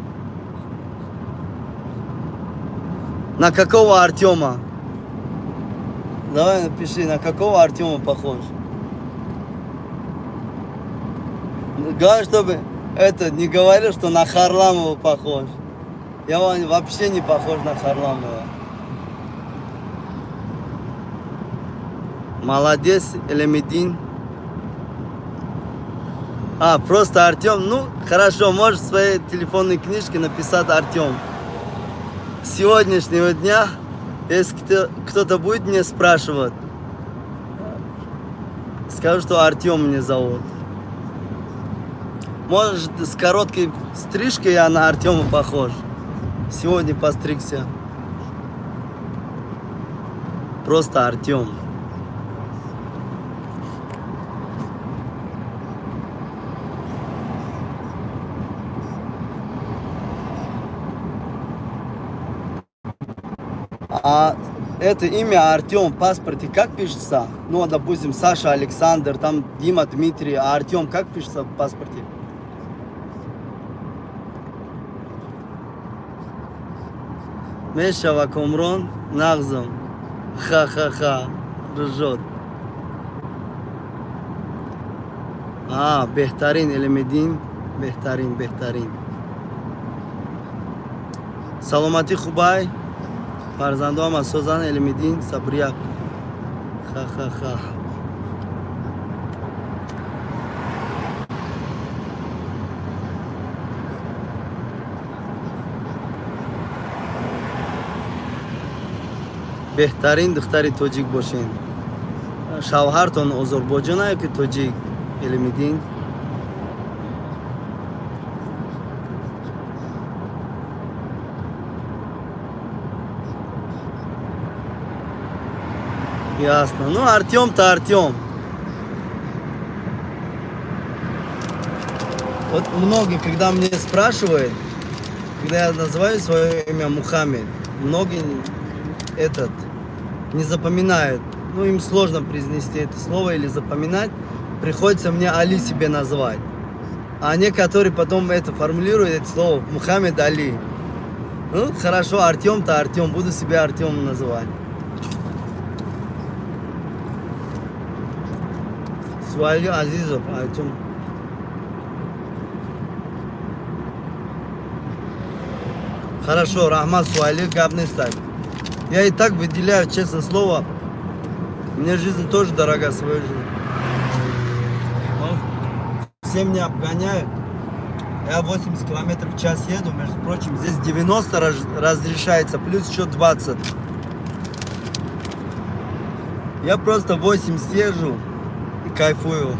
На какого Артема? Давай напиши, на какого Артема похож. Главное, чтобы это не говорил, что на Харламова похож. Я вообще не похож на Харламова. Молодец, Элемедин. А, просто Артем. Ну, хорошо, можешь в своей телефонной книжке написать Артем. С сегодняшнего дня, если кто-то будет мне спрашивать, скажу, что Артем меня зовут. Может, с короткой стрижкой я на Артема похож. Сегодня постригся. Просто Артем. А это имя Артем в паспорте как пишется? Ну, допустим, Саша, Александр, там Дима, Дмитрий, а Артем как пишется в паспорте? Мешава Комрон нағзам. Ха-ха-ха. Ржет. А, беҳтарин, Элемедин. Беҳтарин, беҳтарин. Саломатӣ хубай. Фарзандоам аз созан, Элемедин, Сабрия. Ха-ха-ха. Беҳтарин духтари тоҷик бошен. Шавҳартон озорбоҷона ё ки тоҷик, Элемидин? Ясно. Ну, Артем-то Артем. Вот многие, когда мне спрашивают, когда я называю свое имя Мухаммед, многие этот не запоминают. Ну, им сложно произнести это слово или запоминать. Приходится мне Али себе назвать. А некоторые потом это формулируют, это слово Мухаммед Али. Ну, хорошо, Артем-то Артем, буду себя Артемом называть. Суали Азизов, Артем. Хорошо, раҳмат, Суали, гап нестай. Я и так выделяю, честное слово. Мне жизнь тоже дорога, свою жизнь. Все меня обгоняют. Я 80 километров в час еду, между прочим, здесь 90 разрешается, плюс еще 20. Я просто 80 езжу и кайфую.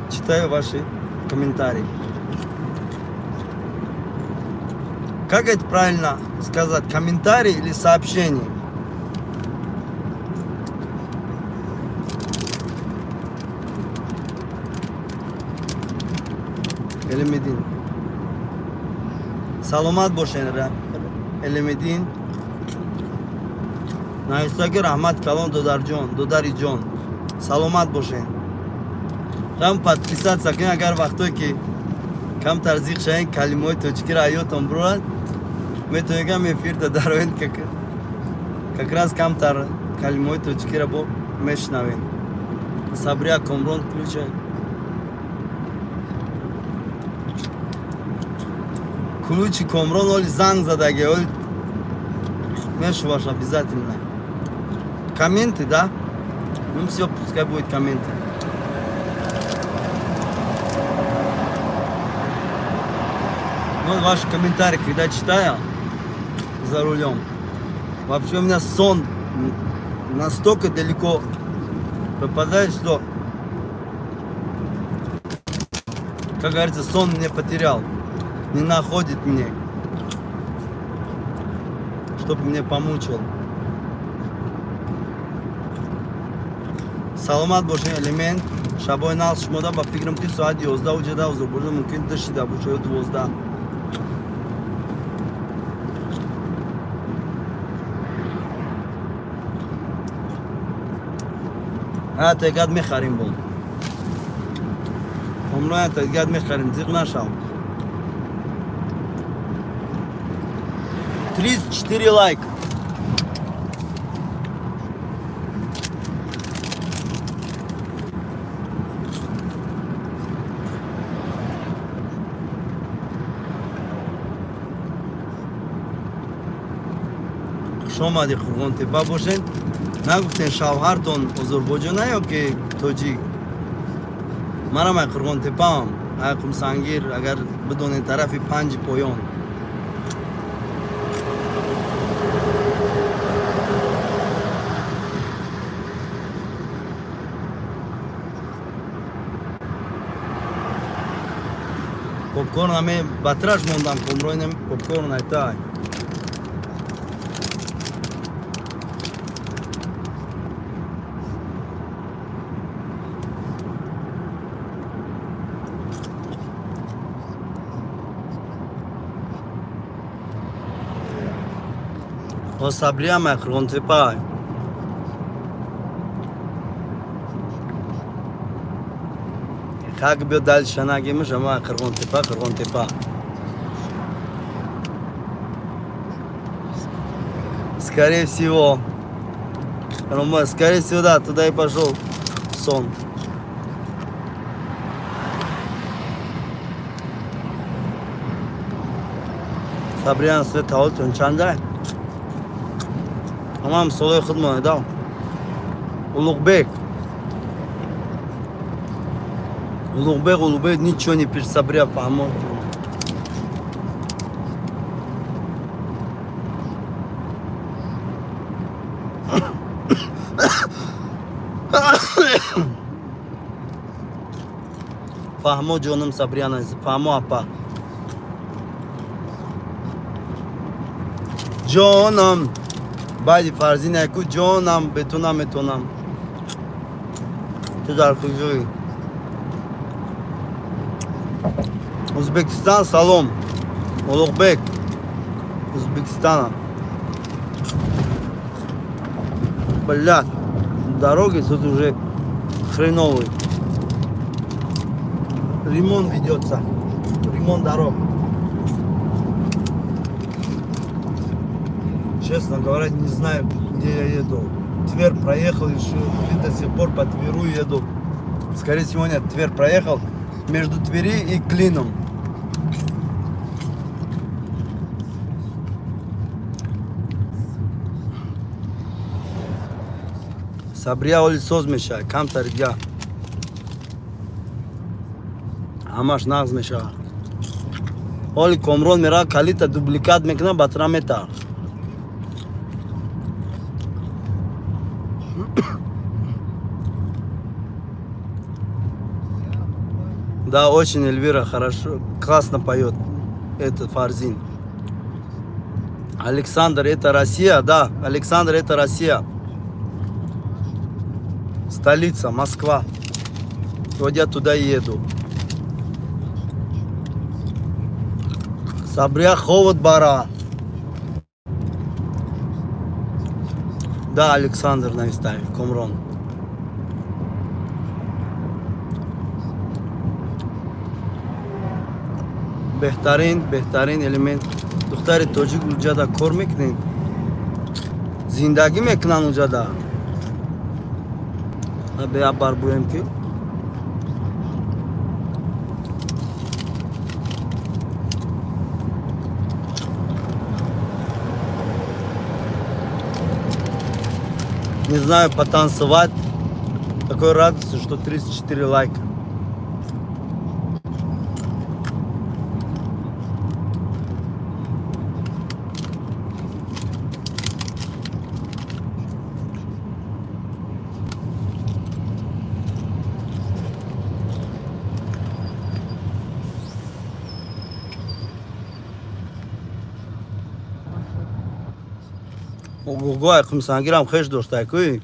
Читаю ваши комментарии. Как это правильно сказать? Комментарий или сообщение? Элемедин. Саломат бошен, Элемедин. Навистаки раҳмат калон, додарҷон, додариҷон. Саломат бошен. Ҳам подписаться кунед, агар вақтое ки камтар зиқ шавен, калимаҳои тоҷикиро ҳаётон бурад, метавонед кам эфирда дароед, как раз камтар калимаҳои тоҷикиро бо мешунавем. Сабрия Комрон ключа. Ключи Комрон оли занг задаги, оли мешуваш обязательно. Комменты, да? Ну все, пускай будет комменты. Ну, ваши комментарии, когда читаю за рулем, вообще у меня сон настолько далеко попадает, что, как говорится, сон мне потерял, не находит мне, чтобы мне помучил. Саломат бошед, Элемент. Шабои нағз шумода. Ба фикрам, ки соати 11 уҷада Озурбоҷон мумкин дашида боша ё 12. Тегад мехарим, бо ҳомроя тегад мехарим, зиқ нашав. 34 лайк. Хуш омадӣ, Қурғонтепа бошед. Нагуфтен, шавҳартон озурбоҷона ё ки тоҷик? Манам ай Қурғонтепаам, ай Қумсангир, агар бидонед, тарафи Панҷи поён. Попкорн аме батраш мондам, комроинем попкорн айтай. О, Сабриям ай Қурғонтепа. Как биё дальше нагимиш, ама Қурғонтепа, Қурғонтепа. Скорее всего. Рома, скорее всего, да, туда и пошел сон. Сабриан, свет таваллудтон чанда? Ҳамаам солои худмон да. Улуғбек. Улуғбек, Улуғбек ничего не пишет, Сабрия, фаҳмо. Фаҳмо, ҷонум Сабриян азиз, фаҳмо, апа. Ҷонам, баъди фарзина ку ҷонам, бе ту наметонам. Ту дар куҷоӣ? Узбекистан салом. Улуғбек. Узбекистана. Блядь, дороги тут уже хреновые. Ремонт ведется. Ремонт дорог. Честно говоря, не знаю, где я еду. Тверь проехал еще, и до сих пор по Тверу еду. Скорее всего, нет, Тверь проехал. Между Твери и Клином. Сабрия оли соз меша, камтар дига. Ҳамаш нағз мешавад. Ҳоли Комрон мера, калита дубликат мекуна, батра мета. Да, очень Эльвира хорошо, классно поет этот Фарзин. Александр, это Россия, да, Александр, это Россия. Столица, Москва. Вот я туда и еду. Сабрия Ховод Бара. Да, Александр Навистаев, Комрон. Беҳтарин, беҳтарин элемент. Духтари тоҷик уҷада кор мекунед, зиндагӣ мекунанд уҷада. Беабар буем ки не знаю, потанцевать. Такой радости, что 34 лайка. Ого, қумсангирам хеш доштай кӯй.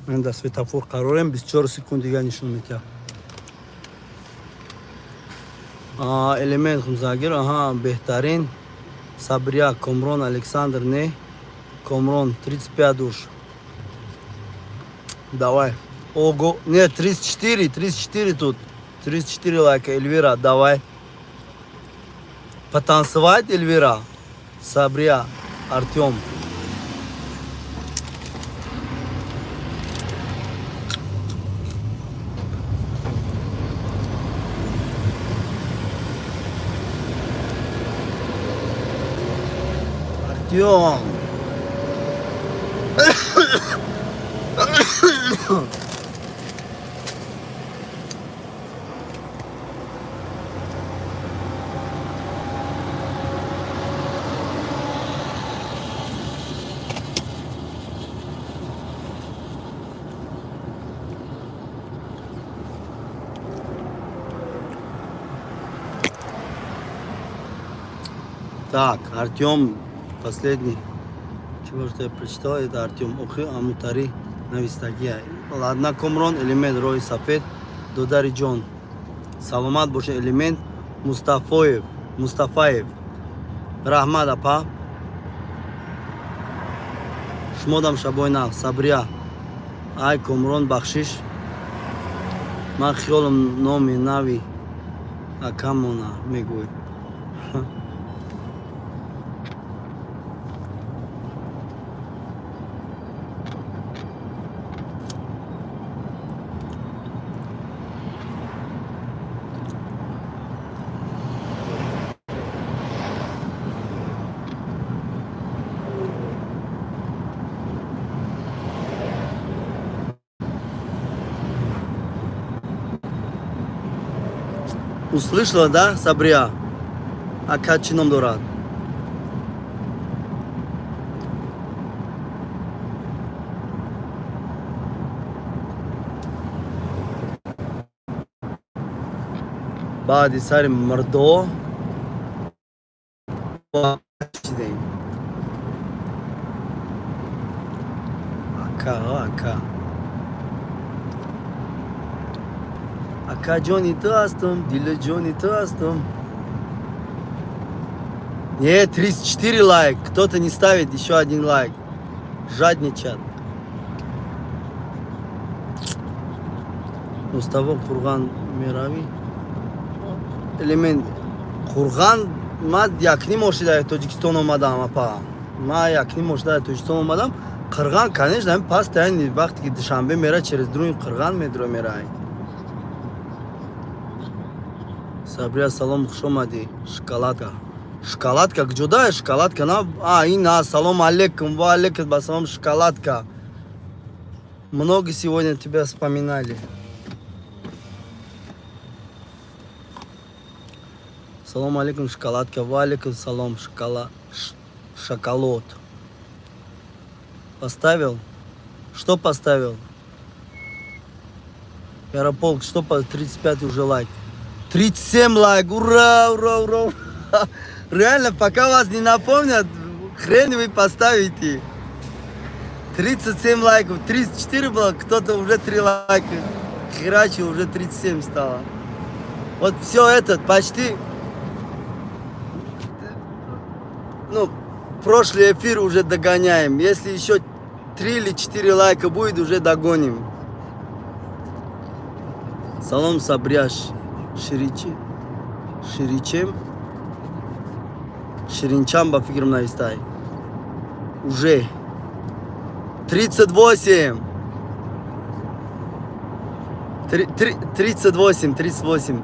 Ман дар светофор қарорем, 24 секунд дига нишон медиҳам. Элемент хумсангир, аҳа, беҳтарин. Сабрия, Комрон, Александр, не. Комрон, 35 душ. Давай. Ого, нет, 34, 34 тут. 34 лайка, Эльвира, давай. Потанцевать, Эльвира? Сабрия, Артем. Артем. Так, Артем, последний. Чего что я прочитал, это Артем Охи, Амутари, Навистагия. Ладно, Комрон, элемент Рой Сафед, Додари Джон. Саломат боше, элемент Мустафоев, Мустафаев. Раҳмат, апа. Шумодам шабойна, Сабрия. Ай, Комрон, бахшиш. Ман хиёлам номи нави акамона мегӯй. Услышала, да, Сабрия? Ака чӣ ном дорад? Баъди сари мирдо шидем. Ака, ака. Ака ҷони ту ҳастам, дили ҷони ту ҳастам. Нет, 34 лайк. Кто-то не ставит еще один лайк. Жадничат. Мустафо Қурған меравӣ? Элемент Қурған ман якним моҳ шуда Тоҷикистон омадам, апа. Ман якним моҳ шуда Тоҷикистон омадам. Қирған, конечно, ҳамин паст вақте ки Душанбе мера, через дуруни Қирған медро мерай. Сабрия, салом, хуш омадӣ. Шоколадка. Шоколадка куҷода? Шоколадка на? А, ина, салом алейкум, ва алейкум ба салом, шоколадка. Много сегодня тебя вспоминали. Салом алейкум, шоколадка. Ва алейкум салом, шоколад. Поставил? Что поставил? Ярополк, что по 35 уже лайк? 37 лайк! Ура, ура, ура! Реально, пока вас не напомнят, хрен вы поставите. 37 лайков, 34 было, кто-то уже 3 лайка херачил, уже 37 стало. Вот все это почти, ну, прошлый эфир уже догоняем. Если еще 3 или 4 лайка будет, уже догоним. Салом, Сабряш. Ширичи. Ширичем. Ширинчам, ба фикрам навистай. Уже. 38. 38, 38.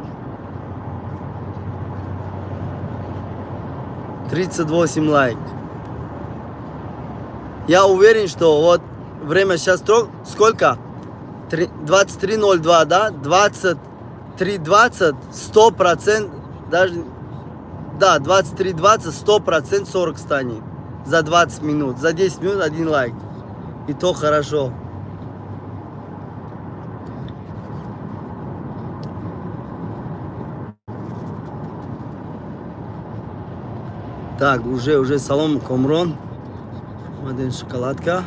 38 лайк. Я уверен, что вот время сейчас сколько? 23.02, да? 23.20, 100%, даже, да, 23.20, 100% 40 станет за 20 минут. За 10 минут один лайк. И то хорошо. Так, уже салом, Комрон. Один шоколадка.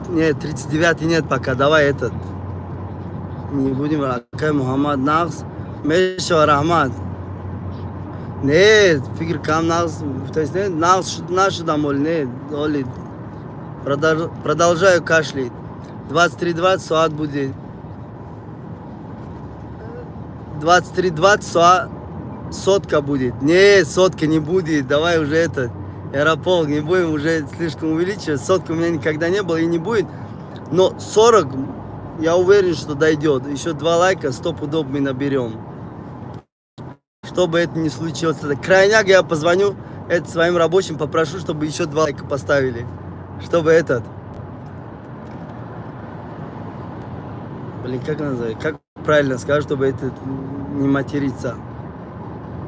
Нет, 39 нет пока. Давай этот. Не будем. Акай Мухаммад нағз. Меша раҳмат. Нет, фикр кам нағз. То есть нет, нағз нашудам оли. Нет, оли. Продолжаю кашлять. 23.20 соат будет. 23.20 соат сотка будет. Не, сотка не будет. Давай уже этот. Ярополк, не будем уже слишком увеличивать. Сотка у меня никогда не было и не будет. Но 40, я уверен, что дойдет. Еще два лайка, 100 пудов мы наберем. Чтобы это не случилось. Это крайняк, я позвоню это своим рабочим, попрошу, чтобы еще два лайка поставили. Чтобы этот. Блин, как назвать? Как правильно сказать, чтобы это не материться?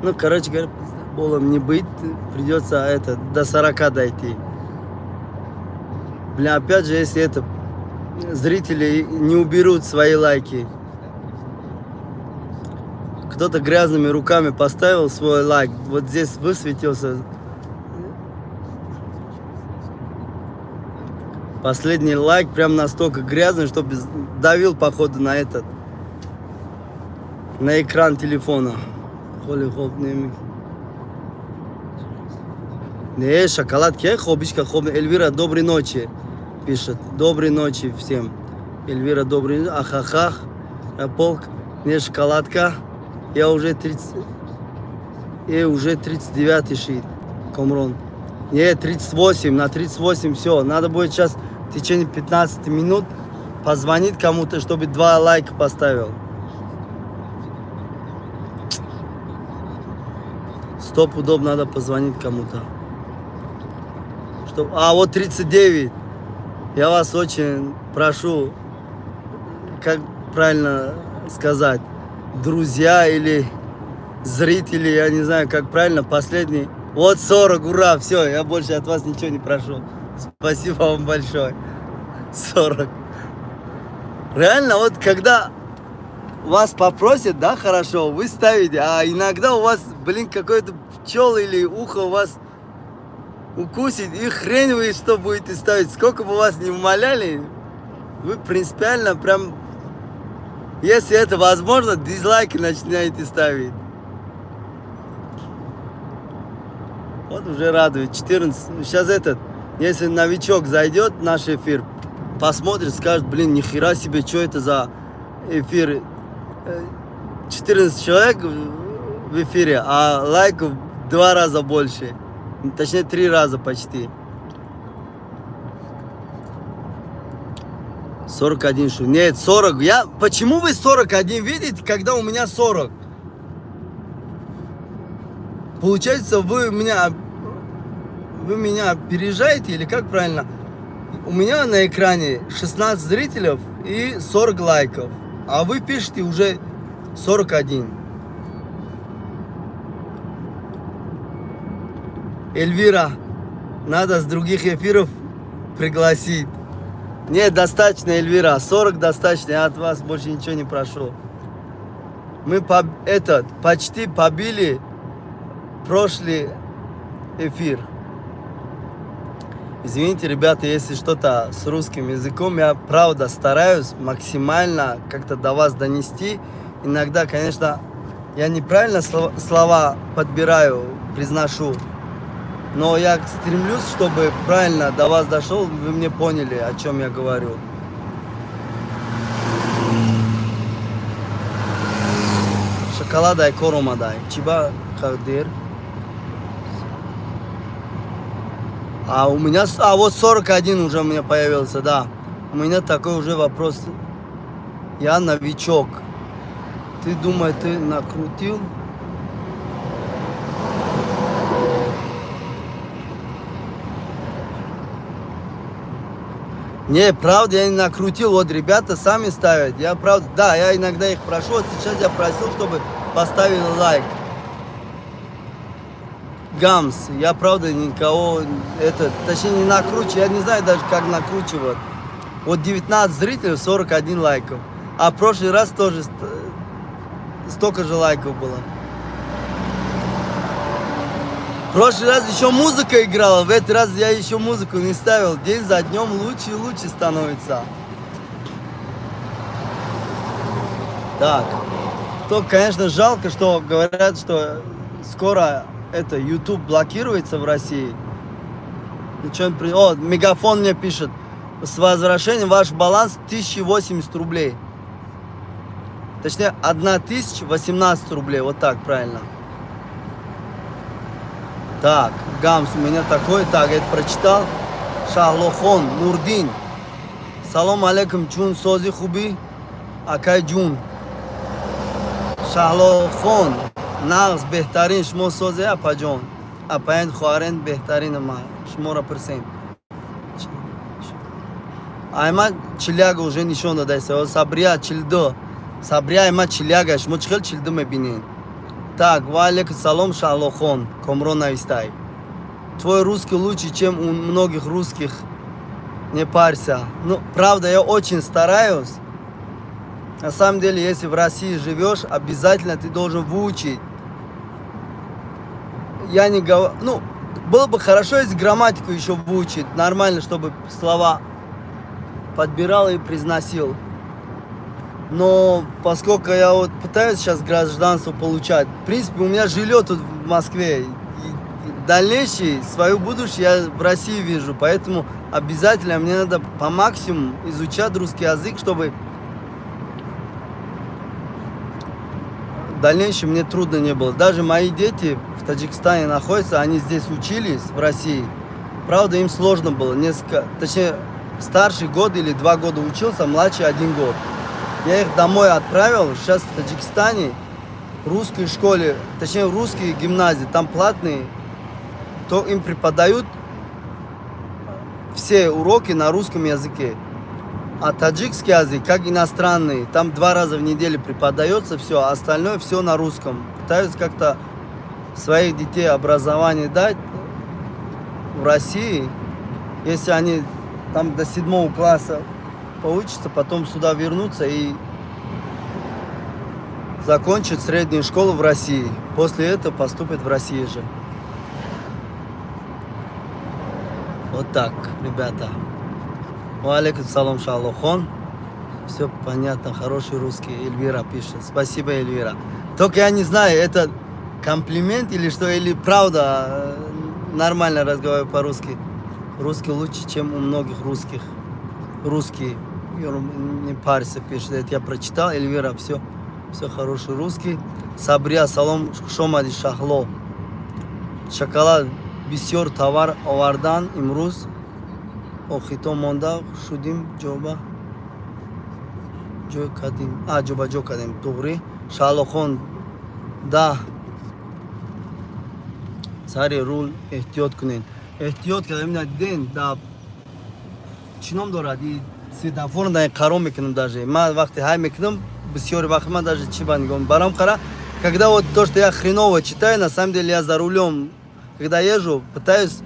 Ну, короче говоря, полом не быть, придется это до 40 дойти. Бля, опять же, если это зрители не уберут свои лайки. Кто-то грязными руками поставил свой лайк, вот здесь высветился. Последний лайк прям настолько грязный, что давил, походу, на этот, на экран телефона. Холи хоб неми. Не, шоколадки, хобичка, хоб. Эльвира, доброй ночи, пишет. Доброй ночи всем. Эльвира, доброй ночи. Ахахах. Полк. Не, шоколадка. Я уже 30. Я уже 39 шид. Комрон. Не, 38. На 38 все. Надо будет сейчас в течение 15 минут позвонить кому-то, чтобы два лайка поставил. 100 пудов надо позвонить кому-то. Что... А, вот 39. Я вас очень прошу, как правильно сказать, друзья или зрители, я не знаю, как правильно, последний. Вот 40, ура, все, я больше от вас ничего не прошу. Спасибо вам большое. 40. Реально, вот когда вас попросят, да, хорошо, вы ставите, а иногда у вас, блин, какой-то пчел или ухо у вас укусит, и хрен вы что будете ставить. Сколько бы вас не умоляли, вы принципиально прям, если это возможно, дизлайки начинаете ставить. Вот уже радует. 14. Сейчас этот, если новичок зайдет в наш эфир, посмотрит, скажет: блин, нихера себе, что это за эфир? 14 человек в эфире, а лайков в два раза больше. Точнее, три раза почти. 41 шу. Нет, 40. Я... Почему вы 41 видите, когда у меня 40? Получается, вы меня опережаете или как правильно? У меня на экране 16 зрителей и 40 лайков. А вы пишете уже 41. Эльвира, надо с других эфиров пригласить. Нет, достаточно, Эльвира, 40 достаточно, я от вас больше ничего не прошу. Мы этот, почти побили прошлый эфир. Извините, ребята, если что-то с русским языком, я правда стараюсь максимально как-то до вас донести. Иногда, конечно, я неправильно слова подбираю, произношу. Но я стремлюсь, чтобы правильно до вас дошел, вы мне поняли, о чем я говорю. Шоколадай коромадай. Чиба қадир. А у меня, а вот 41 уже у меня появился, да. У меня такой уже вопрос. Я новичок. Ты думаешь, ты накрутил? Не, правда, я не накрутил. Вот ребята сами ставят. Я правда, да, я иногда их прошу. Вот сейчас я просил, чтобы поставили лайк. Гамс, я правда никого, это, точнее, не накручиваю, я не знаю даже, как накручивать. Вот 19 зрителей, 41 лайков. А в прошлый раз тоже столько же лайков было. В прошлый раз еще музыка играла, в этот раз я еще музыку не ставил. День за днем лучше и лучше становится. Так, то, конечно, жалко, что говорят, что скоро это YouTube блокируется в России. Ничего не О, Мегафон мне пишет. С возвращением, ваш баланс 1080 рублей. Точнее, 1018 рублей. Вот так правильно. Так, Гамс у меня такой. Так, это прочитал. Шахлохон, Нурдин. Салом алейкум, ҷун, сози, хубӣ? Акай ҷун. Шахлохон, нағз, беҳтарин, шумо созе, апаҷон. Апаен, хоҳарен, беҳтарин, ма шуморо пурсем. Айма чиляга уже нишон дадайса. Сабрия 42. Сабрия, айма чиляга, шумо чӣ хел 42 мебинед? Так, ва алейкум салом, Шахлохон. Комрон навистай. Твой русский лучше, чем у многих русских. Не парься. Ну, правда, я очень стараюсь. На самом деле, если в России живешь, обязательно ты должен выучить. Я не говорю... Ну, было бы хорошо, если грамматику еще выучить. Нормально, чтобы слова подбирал и произносил. Но поскольку я вот пытаюсь сейчас гражданство получать, в принципе, у меня жилье тут в Москве. И дальнейшее, свое будущее я в России вижу. Поэтому обязательно мне надо по максимуму изучать русский язык, чтобы в дальнейшем мне трудно не было. Даже мои дети в Таджикистане находятся, они здесь учились, в России. Правда, им сложно было. Несколько, точнее, старший год или 2 года учился, младший один год. Я их домой отправил, сейчас в Таджикистане, в русской школе, точнее, в русской гимназии, там платные, то им преподают все уроки на русском языке. А таджикский язык, как иностранный, там два раза в неделю преподается все, а остальное все на русском. Пытаются как-то своих детей образование дать в России. Если они там до седьмого класса поучатся, потом сюда вернутся и закончат среднюю школу в России. После этого поступят в России же. Вот так, ребята. Ва салом, Шалохон. Все понятно, хороший русский. Эльвира пишет. Спасибо, Эльвира. Только я не знаю, это комплимент или что, или правда нормально разговариваю по-русски. Русский лучше, чем у многих русских. Русский. Не парься, пишет. Это я прочитал. Эльвира, все, все хороший русский. Сабрия, салом, хушомади, Шахло. Шоколад бисёр товар овардан имрӯз, охито монда шудим, ҷоба ҷой кардем, а ҷобаҷо кардем, туғрӣ. Шаҳлохон, да, сари рул эҳтиёт кунед. Эҳтиёт кардем, диден, да, чӣ ном дорад, и светофор да қарор мекунам. Даже ман вақте ҳай мекунам, бисёри вақт ман даже чӣ ба нигоҳ барам қара, когда вот то, что я хреново читаю, на самом деле я за рулем. Когда езжу, пытаюсь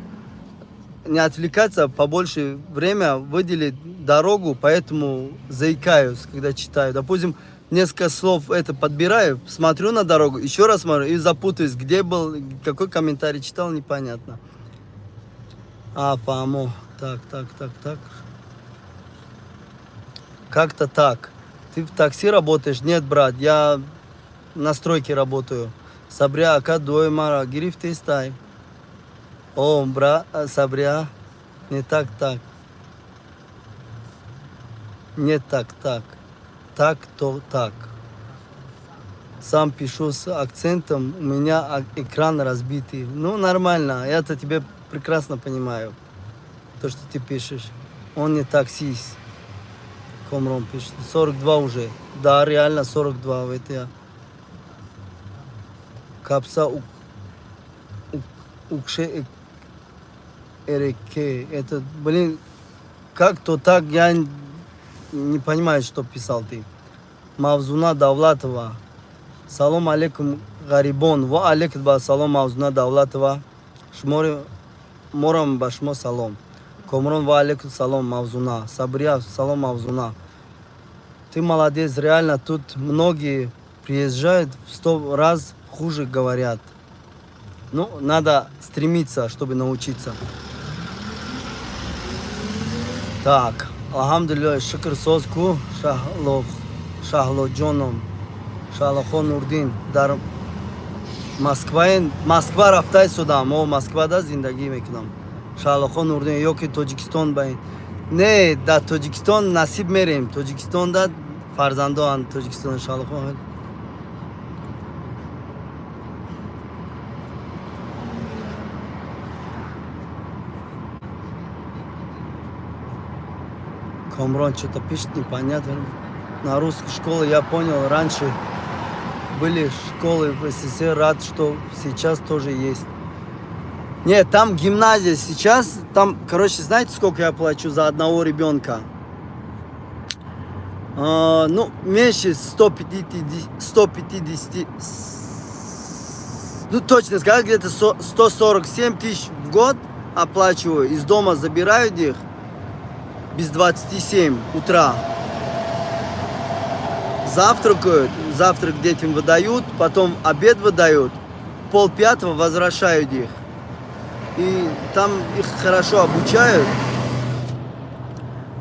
не отвлекаться, побольше время выделить дорогу, поэтому заикаюсь, когда читаю. Допустим, несколько слов это подбираю, смотрю на дорогу, еще раз смотрю и запутаюсь, где был, какой комментарий читал, непонятно. А, фамо. Так, так, так, так. Как-то так. Ты в такси работаешь? Нет, брат, я на стройке работаю. Сабрия, ака дуои мара, гирифтестай. О, бра, Сабрия, не так, так. Не так, так. Так, то так. Сам пишу с акцентом, у меня экран разбитый. Ну, нормально, я-то тебе прекрасно понимаю, то, что ты пишешь. Он не таксист. Комрон пишет. 42 уже. Да, реально 42. Это я. Капса укше эреке. Это, блин, как-то так, я не понимаю, что писал ты. Мавзуна Давлатова. Салом алейкум, ғарибон. Ва алейкум ба салом, Мавзуна Давлатова. Шумори морам ба шумо салом. Комрон, ва алейкум салом, Мавзуна. Сабрия, салом, Мавзуна. Ты молодец, реально, тут многие приезжают, в 100 раз хуже говорят. Ну, надо стремиться, чтобы научиться. Так, алҳамдулиллоҳ, шукр соз ку Шаҳло, Шаҳлоҷоном. Шаҳлохон Нурдин дар Москваен, Москва рафтай судам, о Москвада зиндагӣ мекунам. Шаҳлохон Нурдин ё ки Тоҷикистон ба не, дар Тоҷикистон насиб мерем. Тоҷикистонда фарзандоанд Тоҷикистон Шаҳлохон. Комрон что-то пишет, непонятно. На русской школе я понял, раньше были школы в СССР, рад, что сейчас тоже есть. Нет, там гимназия сейчас, там, короче, знаете, сколько я плачу за одного ребенка? А, ну, меньше 150, 150, ну, точно сказать, где-то 147 тысяч в год оплачиваю. Из дома забирают их без 27 утра. Завтракают, завтрак детям выдают, потом обед выдают, 4:30 возвращают их. И там их хорошо обучают.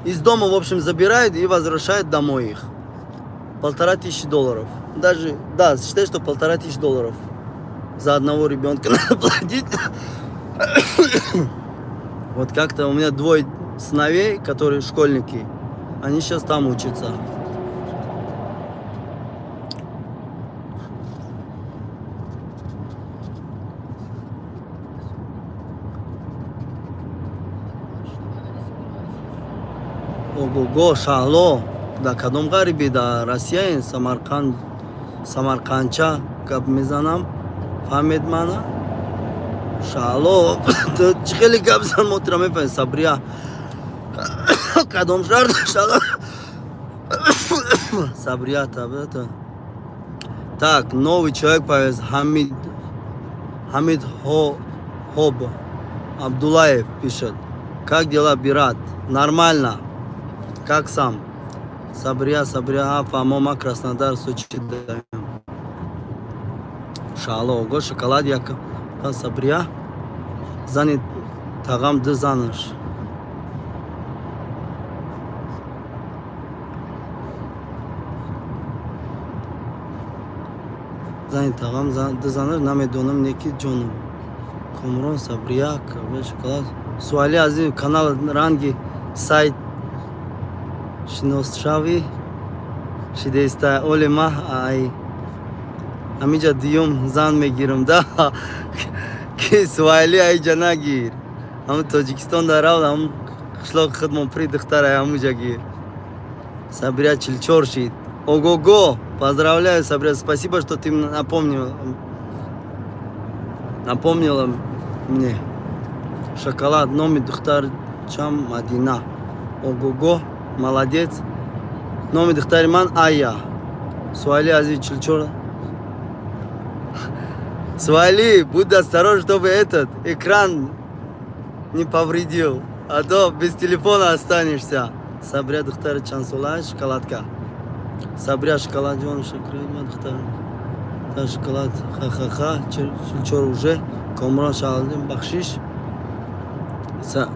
Из дома, в общем, забирают и возвращают домой их. 1500 долларов. Даже, да, считай, что 1500 долларов за одного ребенка надо платить. Вот как-то у меня двое сыновей, которые школьники, они сейчас там учатся. Ого-го, Шаҳло, дар кадом ғарибӣ? Дар Россияен, Самарқанд, Самарқандча гап мезанам, фаҳмед мана? Шаҳло, ту чӣ хеле гап зан, мо тура мефаҳмем. Сабрия, кадом шаҳр, Шаҳло? Сабрия, табиата. Так, новый человек появился, Хамид, Хамид Хо, Хоб Абдулаев пишет. Как дела, брат? Нормально. Как сам? Сабрия, Сабрия, Фамома, Краснодар, Сочи, даем. Шало, ого, шоколад, як Сабрия. Зани тағам ду занаш. Зани тағам ду занаш, намедонам, неки ҷонам. Комрон, Сабрия, шоколад. Суали азиз, канал ранги сайт шиносшавӣ шидеста оле ма ай ҳамиҷа дуюм зан мегирам да ки суайли айҷа нагир, ҳамн Тоҷикистон да рав, ҳам қишлоқи худмон при духтар ай ҳамуҷа гир. Сабрия 44 шид. Ого-го, поздравляю, Сабрия, спасибо, что ты напомнил, напомнила мне. Шоколад, номи духтарчам Мадина. Ого-го, молодец. Номи духтари ман Айя. Суайли азиз 44. Свали, будь осторожен, чтобы этот экран не повредил. А то без телефона останешься. Сабрия духтари чандсола, шоколадка. Сабрия шоколад ҷон шукри духтар. Та шоколад ха-ха-ха 44 уже. Комрон Шаҳалдин бахшиш.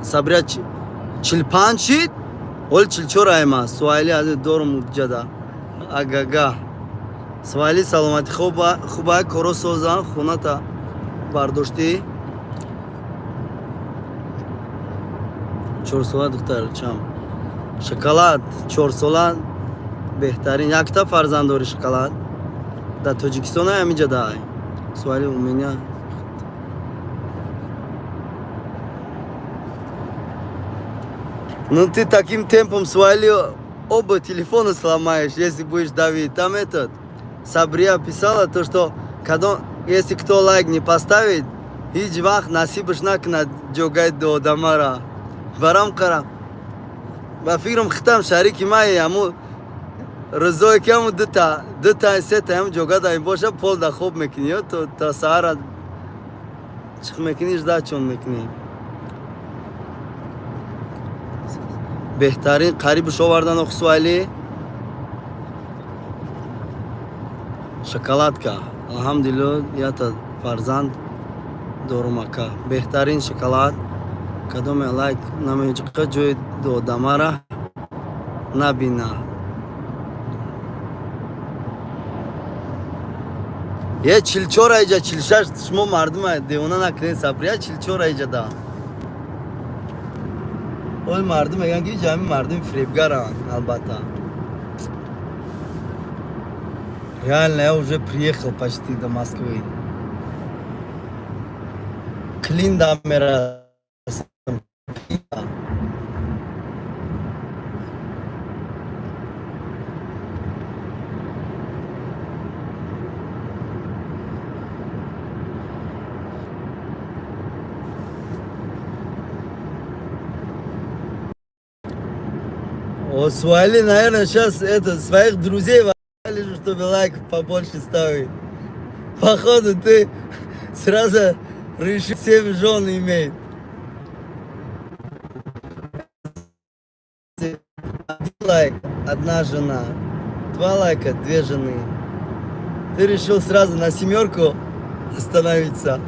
Сабрия 45 шид? Ол 44 айма. Суайли аз дорум ҷада. Агага. Суайли саломатӣ хуба коро созан хоната бардоштӣ. Чорсола духтар чам. Шоколад чорсола беҳтарин. Якта фарзанд дори шоколад. Дар Тоҷикистон ҳамиҷа дай. Суайли у меня. Ну ты таким темпом, Суайли, оба телефона сломаешь, если будешь давить. Там этот, Сабрия писала то, что когда, если кто лайк не поставит, ҳеҷ вақт насибаш накунад ҷогай додамара. Барам қара. Ба фикрам хитам шарики май аму рӯзое ки аму дута, дута сета ам ҷога даим боша пол да хоб мекунӣ ё то то саҳара чиқ мекунӣ жда чон мекунӣ. Беҳтарин қарибаш овардан ох Суайли. Шоколадка. Алҳамдулилло ята фарзанд дорум ака. Беҳтарин шоколад. Кадоме лайк намеҷиқа ҷои додамара набина. Е 44 аиҷа 46 шумо мардума девона накунед Сабрия 44 аиҷа да. Ол мардум мегӯянд ки ҷамъи мардуми фиребгаранд албатта. Реально я уже приехал почти до Москвы. Клин да мерасам. О, Суайли, наверное, сейчас это, своих друзей валишь, чтобы лайк побольше ставить. Походу, ты сразу решил семь жен иметь. Один лайк, одна жена. Два лайка, две жены. Ты решил сразу на семерку остановиться.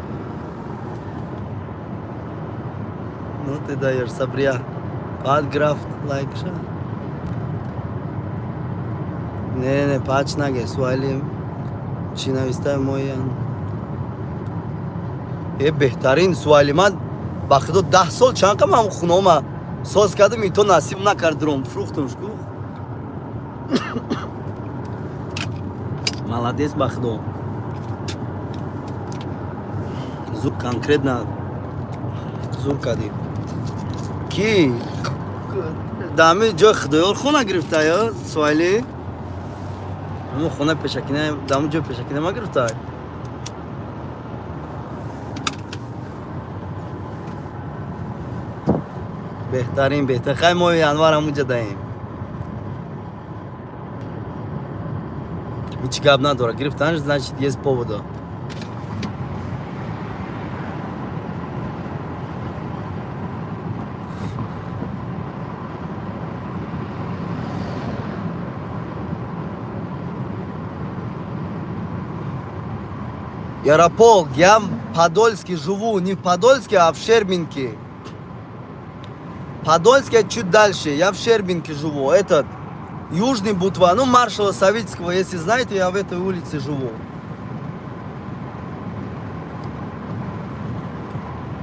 Ну ты даешь, Сабрия. Подграф лайк ша. Не, не, пач наге, Суайли. Чӣ навистай моян? Э, беҳтарин Суайли ман ба худо 10 сол чанд қам ҳам хунома соз кардам и то насиб накард дуром фурӯхтам шку. Молодец ба худо. Зур конкретно зур кардӣ. Ки дар ҳамин ҷои Худоёр хона гирифта ё Суайли? Ҳамон хона пешакина дар ҳамон ҷои пешакина ма гирифта? Беҳтарин беҳтар. Хай моҳи январ ҳамунҷа даем. Ҳеҷ гап надорад. Гирифтанаш значит есть повода. Ярополк, я в Подольске живу, не в Подольске, а в Щербинке. Подольске чуть дальше, я в Щербинке живу. Этот, Южный Бутва, ну, маршала Савицкого, если знаете, я в этой улице живу.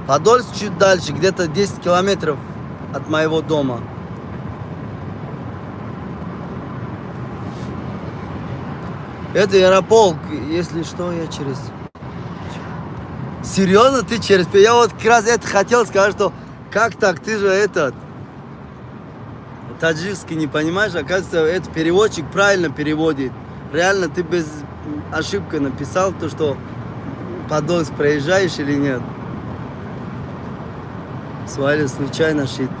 Подольск чуть дальше, где-то 10 километров от моего дома. Это Ярополк, если что, я через. Серьезно, ты через? Я вот как раз это хотел сказать, что как так, ты же этот таджикский не понимаешь, оказывается, этот переводчик правильно переводит. Реально ты без ошибки написал то, что Подольск проезжаешь или нет. Суайли случайно шид.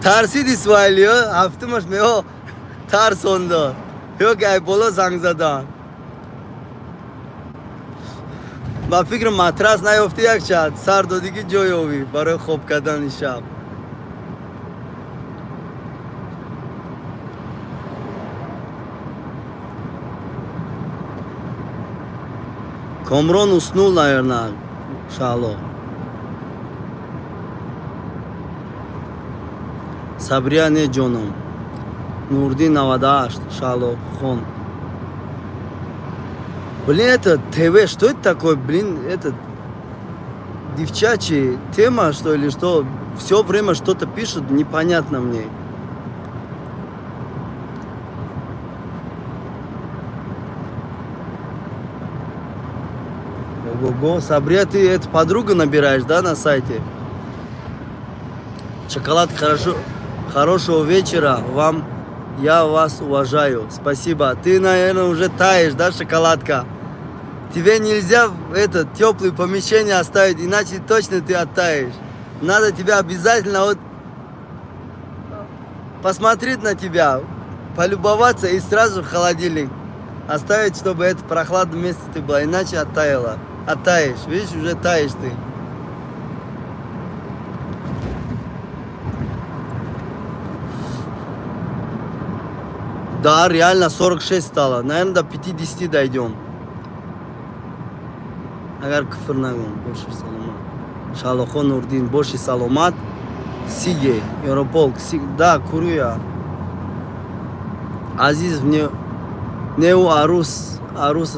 Тарсиди Суайли, ҳафтумаш мео тарсондо. Ё ки ай боло занг задан. Ба фикрам, матрас наёфтӣ, як шаҳат сар додӣ, ки ҷой ёвӣ барои хоб кардани шаб. Комрон уснул, наверное, Шаҳло. Сабрия, не, ҷоном. Нурдин 98, Шаҳло хон. Блин, это ТВ, что это такое, блин, это девчачья тема, что или что? Все время что-то пишут, непонятно мне. Ого-го, Сабрия, ты это подругу набираешь, да, на сайте? Шоколад, хорошо, хорошего вечера вам. Я вас уважаю. Спасибо. Ты, наверное, уже таешь, да, шоколадка? Тебе нельзя в это теплое помещение оставить, иначе точно ты оттаешь. Надо тебя обязательно вот посмотреть на тебя, полюбоваться и сразу в холодильник оставить, чтобы это в прохладном месте ты была, иначе оттаяла. Оттаешь, видишь, уже таешь ты. Да, реально 46 стало. Наверное, до 50 дойдем. Агар куфр нагӯм, боши саломат. Шаҳлохон Нурдин, боши саломат. Сиге, Европолк, Сиг... да, курю. Азиз, мне неу арус, арус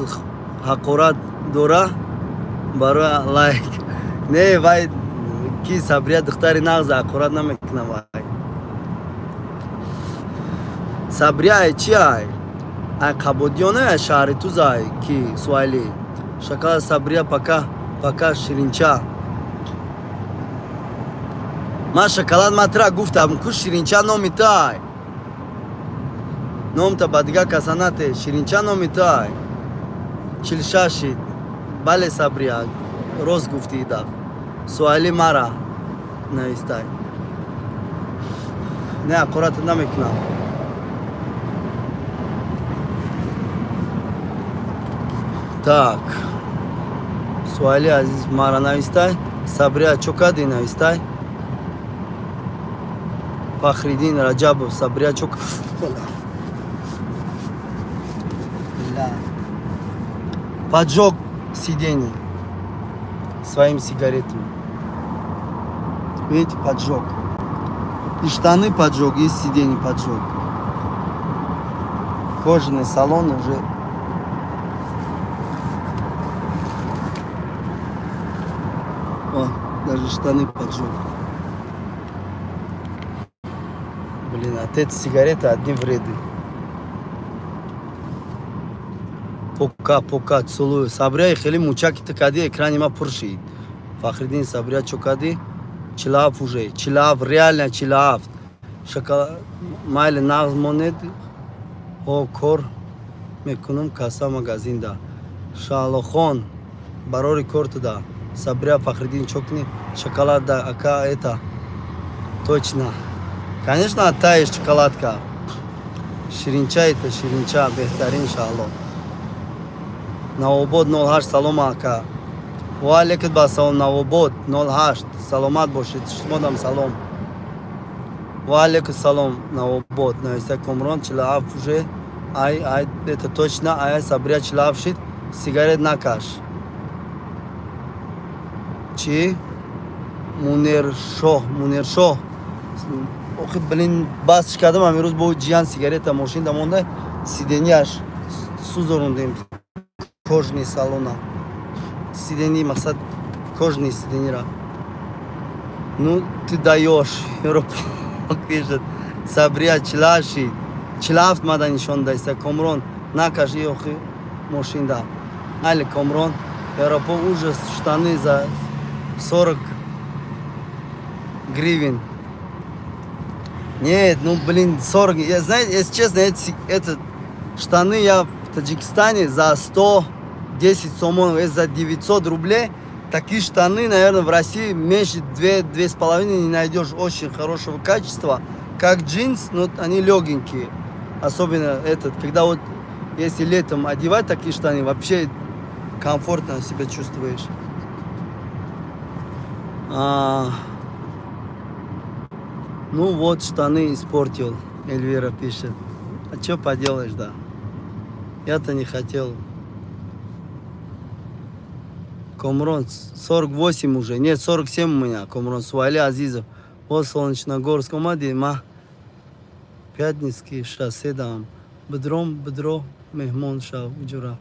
ҳақорат дора барои лайк. Не, вай ки Сабрия духтари нағз, ҳақорат намекунам вай. Сабрия ай чи ай? Ай Қабодиён, ай шаҳри Туз ай ки Суайли. Шакала Сабрия, пока, пока, ширинча. Ман шоколад матра гуфтам, ку ширинча номи тай. Номта ба дигар каса нате, ширинча номи тай. 46 шид. Бале, Сабрия, рост гуфтӣ даф. Суайли мара навистай. Не, ҳақората намекунам. Так. Суайли Азиз мара навистай. Сабрия чо кардӣ навистай. Фахриддин Раҷабов, Сабрия чо. Бля. Поджег сиденье своим сигаретом. Видите, поджег. И штаны поджег, и сиденье поджег. Кожаный салон уже. О, даже штаны поджег. Блин, от этой сигареты одни вреды. Пока, пока, целую. Сабрия хеле мучаки кади, экрани ма пур шид. Фахриддин, Сабрия чо кади? 47 уже. 47, реально 47. Шоколад, майли нағз монед. О, кор мекунам касса магазинда. Шаҳлохон, барори кортуда. Сабрия, Фахриддин чокни. Шоколад, да, ака, это. Точно. Конечно, оттаешь, шоколадка. Ширинча это, ширинча, беҳтарин шаҳло. Навобод 08, салом ака. Ва алейкум ба салом, Навобод 08, саломат бошед, шумодам салом. Ва алейкум салом, Навобод. Нависта Комрон 47 уже. Ай, ай, это точно, ай, Сабрия 47 шид, сигарет накаш. Чӣ? Мунершоҳ, Мунершоҳ. Охи, блин, бас кардам амирӯз бо ҷиян сигарета мошинда монда, сиденьяш сӯзорундем кожаный салона. Сиденьи, мақсад кожаный сиденьера. Ну, ты даешь, Европа пишет. Сабрия чилаши. 47 мада нишон дайса. Комрон, накаш и охи мошинда. Али Комрон, Европа ужас, штаны за 40 гривен. Нет, ну блин, 40. Я, знаете, если честно, эти штаны я в Таджикистане за 110 сомонов, это за 900 рублей. Такие штаны, наверное, в России меньше 2, 2,5 не найдешь очень хорошего качества. Как джинс, но они легенькие. Особенно этот, когда вот, если летом одевать такие штаны, вообще Комфортно себя чувствуешь. А, ну вот, штаны испортил, Эльвира пишет. А что поделаешь, да? Я-то не хотел. Комрон, 48 уже. Нет, 47 у меня, Комрон. Суали Азизов. Вот Солнечногорск. Омади, ма. Пятницкий шоссе дам. Бедром, бедро, меҳмон шав, уҷура.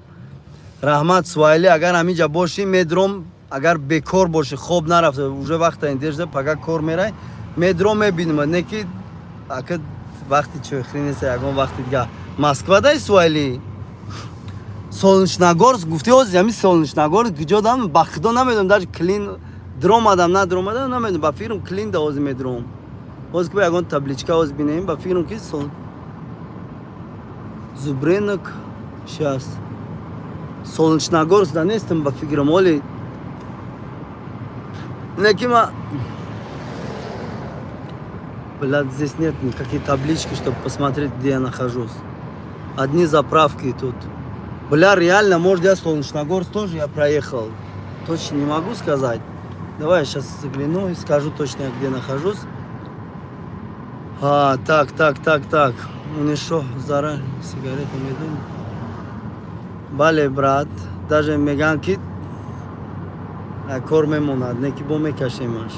Раҳмат, Суайли, агар ҳаминҷа бошӣ, медром, агар бекор бошӣ, хоб нарафта, уже вақта индержда, пага кор мерай, медром мебинем, не ки ака вақти чойхӯрӣ нест, ягон вақти дига. Москвадай, Суайли? Солнечногорск гуфти, ҳозир ҳами Солнечногорск куҷо дам, ба худо намедонам, даже Клин дромадам, надромадам, намедонам, ба фикрам Клин да ҳозир медром. Ҳозир ки ба ягон табличка ҳозир бинем, ба фикрам ки сол Зубренок сейчас. Солнечногорск да нестам, ба фикрам, оли. Не ки ма. Блядь, здесь нет никакой таблички, чтобы посмотреть, где я нахожусь. Одни заправки тут. Бля, реально, может, я Солнечногорск тоже я проехал. Точно не могу сказать. Давай я сейчас загляну и скажу точно, где нахожусь. А, так, так, так, так. Ну что, зара сигарету медун. Бале, брат, даже меган ки кор мемонад, не ки бо мекашемаш.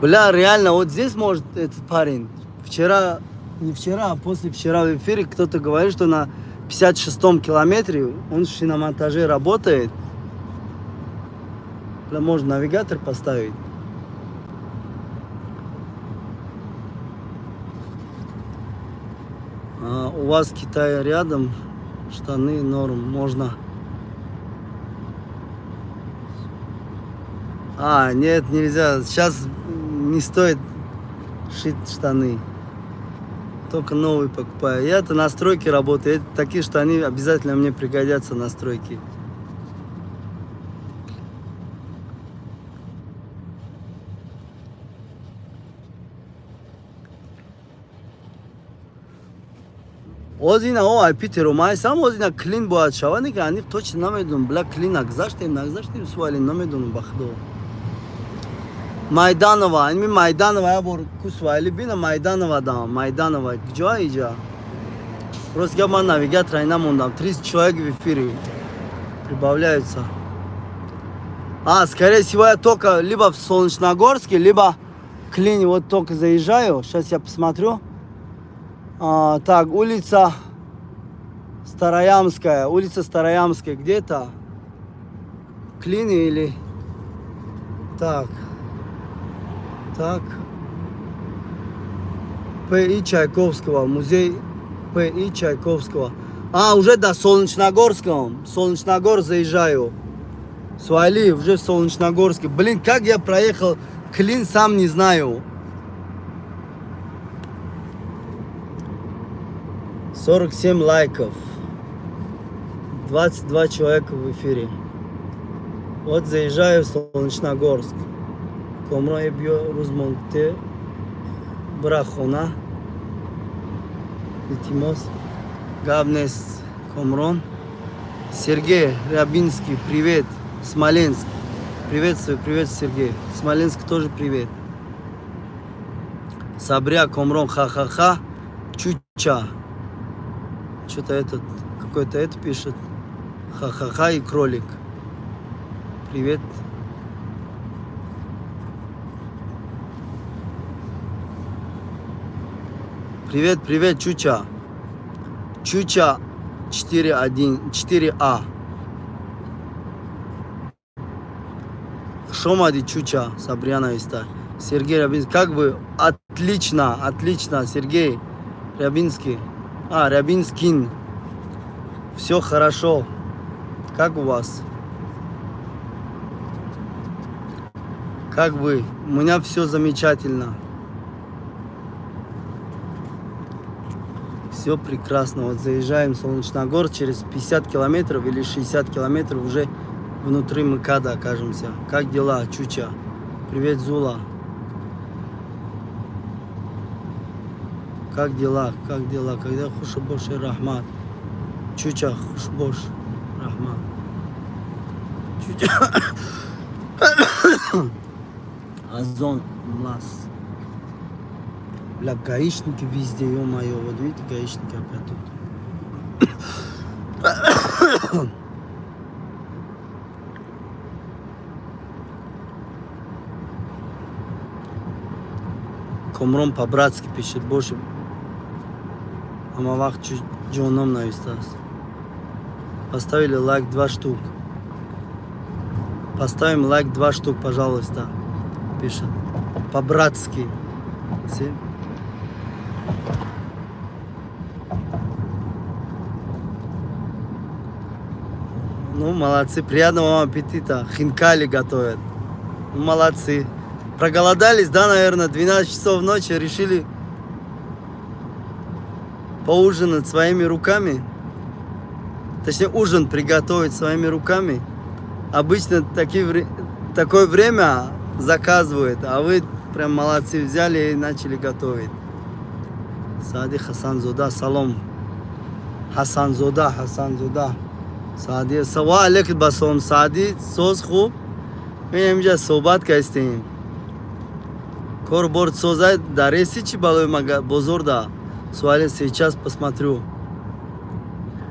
Бля, реально, вот здесь может этот парень. Вчера, не вчера, а после вчера в эфире кто-то говорит, что на 56-м километре он в шиномонтаже работает. Бля, можно навигатор поставить. А, у вас Китай рядом, штаны норм, можно. А, нет, нельзя. Сейчас не стоит шить штаны. Только новые покупаю. Я-то на стройке работаю. Такие штаны обязательно мне пригодятся на стройке. Озина о ай Питер омайсам, озина Клин бояд шава, не аниқ точно намедонам. Бля, Клин нагзаштем, нагзаштем, Суали, намедонам, ба худо. Майданова, ами Майданова, я бор ку Суали бина Майданова дам, Майданова, куҷо иҷа? Просто гап ман навигатора намондам. 30 человек в эфире прибавляются. А, скорее всего, я только либо в Солнечногорске, либо в Клине. Вот только заезжаю. Сейчас я посмотрю. А, так, улица Староямская. Улица Староямская. Где это? Клине или... Так. Так. П.И. Чайковского. Музей П.И. Чайковского. А, уже до Солнечногорском. Солнечногорск заезжаю. Суали, уже в Солнечногорске. Блин, как я проехал Клин, сам не знаю. 47 лайков. 22 человека в эфире. Вот заезжаю в Солнечногорск. Комрон биё рӯзмонте бира хона. Илтимос. Гап нест, Комрон. Сергей Рябинский, привет. Смоленск. Приветствую, привет, Сергей. Смоленск тоже привет. Сабря, Комрон, ха-ха-ха. Чуча. Что-то этот, какой-то это пишет. Ха-ха-ха и кролик. Привет. Привет, привет, Чуча. Чуча 4.1, 4А. Шомади, Чуча, Сабриана Иста. Сергей Рябинский. Как вы? Отлично, отлично, Сергей Рябинский. А, Рябинскин. Все хорошо. Как у вас? Как вы? У меня все замечательно. Все прекрасно. Вот заезжаем в Солнечногорск, через 50 километров или 60 километров уже внутри МКАДа окажемся. Как дела, Чуча? Привет, Зула. Как дела? Как дела? Когда хуша больше раҳмат. Чуча, хуш бош, раҳмат. Чуча Азон Млас. Бля, гаишники везде, ё-моё, вот видите, гаишники опять тут. Комрон по-братски пишет, больше ҳама вақт ҷоном навистааст. Поставили лайк два штук. Поставим лайк два штук, пожалуйста, пишет. По-братски. Ну, молодцы, приятного вам аппетита. Хинкали готовят. Ну, молодцы. Проголодались, да, наверное, 12 часов ночи решили поужинать своими руками. Точнее, ужин приготовить своими руками. Обычно такое время заказывают, а вы прям молодцы, взяли и начали готовить. Саади Хасанзода, салом. Хасанзода, Хасанзода. Саади, ва алейкум басалом. Саади, соз хуб. Инҷа суҳбат кастем. Кор бор созай дареси чи балои бозор да. Суали сейчас посмотрю.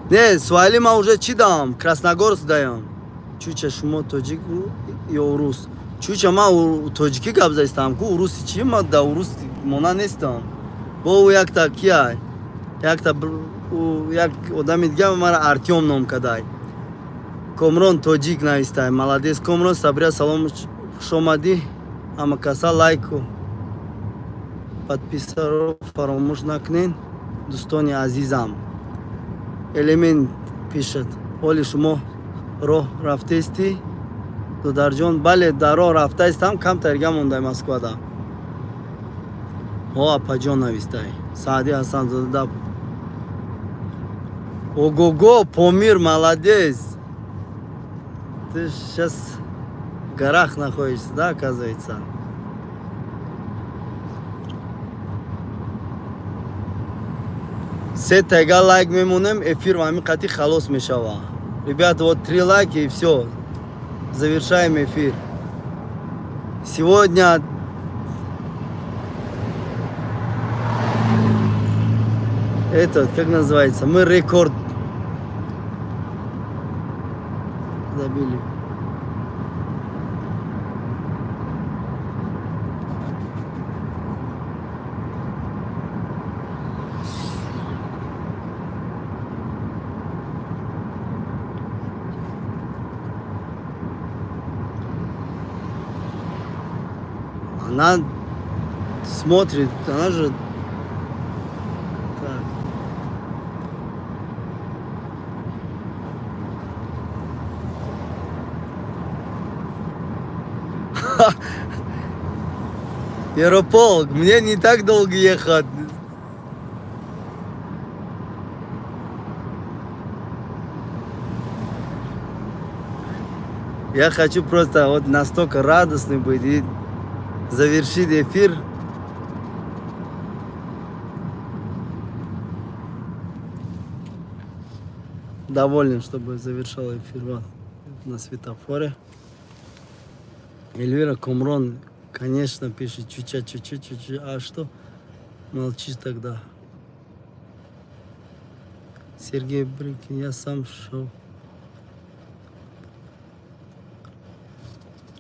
Не, суали ма уже чи дам? Красногорск даям. Чуча, шумо тоҷик ё урус? Чуча, ма тоҷикӣ гап застам ку, уруси чи, ма да урус мона нестам. Бо ӯ якта кия? Якта як одами дига мара Артём ном кадай. Комрон тоҷик навистай. Молодец, Комрон. Сабрия, салом, хуш омадӣ. Ҳама каса лайку подписаро фаромӯш накунед, дӯстони азизам. Элемент пишет. Ҳоли шумо роҳ рафтестӣ, додарҷон? Бале, дар роҳ рафтаистам, камтар мондай Москвада. О, апаҷон навистай. Саади Ҳасанзода. Ого-го, Помир, молодец. Ты сейчас в горах находишься, да, оказывается? Се тега лайк мемонем, эфир ҳамин қатӣ халос мешава. Ребята, вот три лайки и все. Завершаем эфир. Сегодня этот, как называется, мы рекорд забили. Она смотрит, она же. Так. Ярополк, мне не так долго ехать. Я хочу просто вот настолько радостный быть и завершить эфир. Доволен, чтобы завершал эфир вот на светофоре. Эльвира Комрон, конечно, пишет чуть-чуть, чуть-чуть, чуть-чуть. А что молчишь тогда? Сергей Брикин, я сам шел.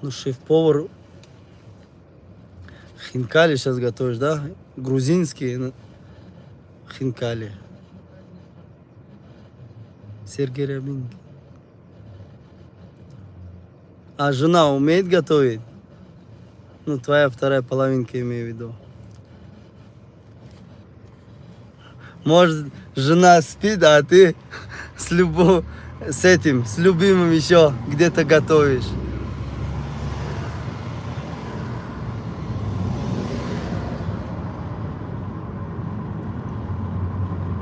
Ну, шеф-повар. Хинкали сейчас готовишь, да? Грузинские, ну, хинкали. Сергей Рябин. А жена умеет готовить? Ну, твоя вторая половинка, имею в виду. Может, жена спит, а ты с этим, с любимым еще где-то готовишь.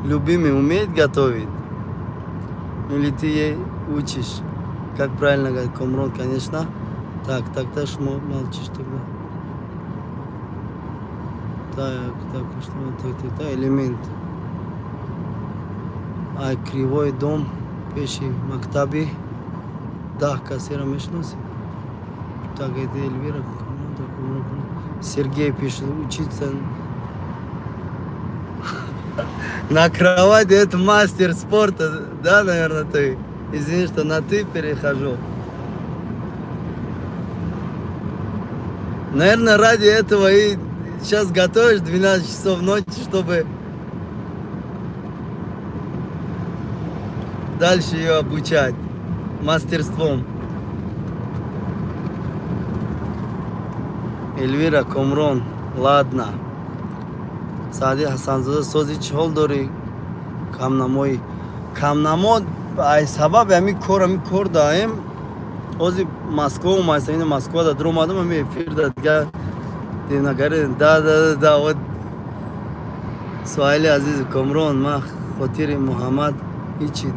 Любимый умеет готовить? Или ты ей учишь? Как правильно говорить? Комрон, конечно. Так, так, шмо, молчишь тогда. Так, так, что, так, так, так, элемент. Ай, кривой дом пеши мактаби 10 касеро мешиносӣ? Так, это Эльвира. Сергей пишет, учиться на кровати, это мастер спорта, да, наверное, ты? Извини, что на ты перехожу. Наверное, ради этого и сейчас готовишь 12 часов ночи, чтобы дальше ее обучать мастерством. Эльвира Комрон, ладно. Саади Ҳасанзода, сози чӣ ҳол дорӣ? Камнамои. Камнамо, ай сабаби ҳамин кор, ҳамин кор даем. Ҳозир Москва омадам, ина Москва да дуромадам, ҳамин эфир да дига динагари. Да, вот Суҳайли азиз, Комрон, ман хотири Муҳаммад ҳичи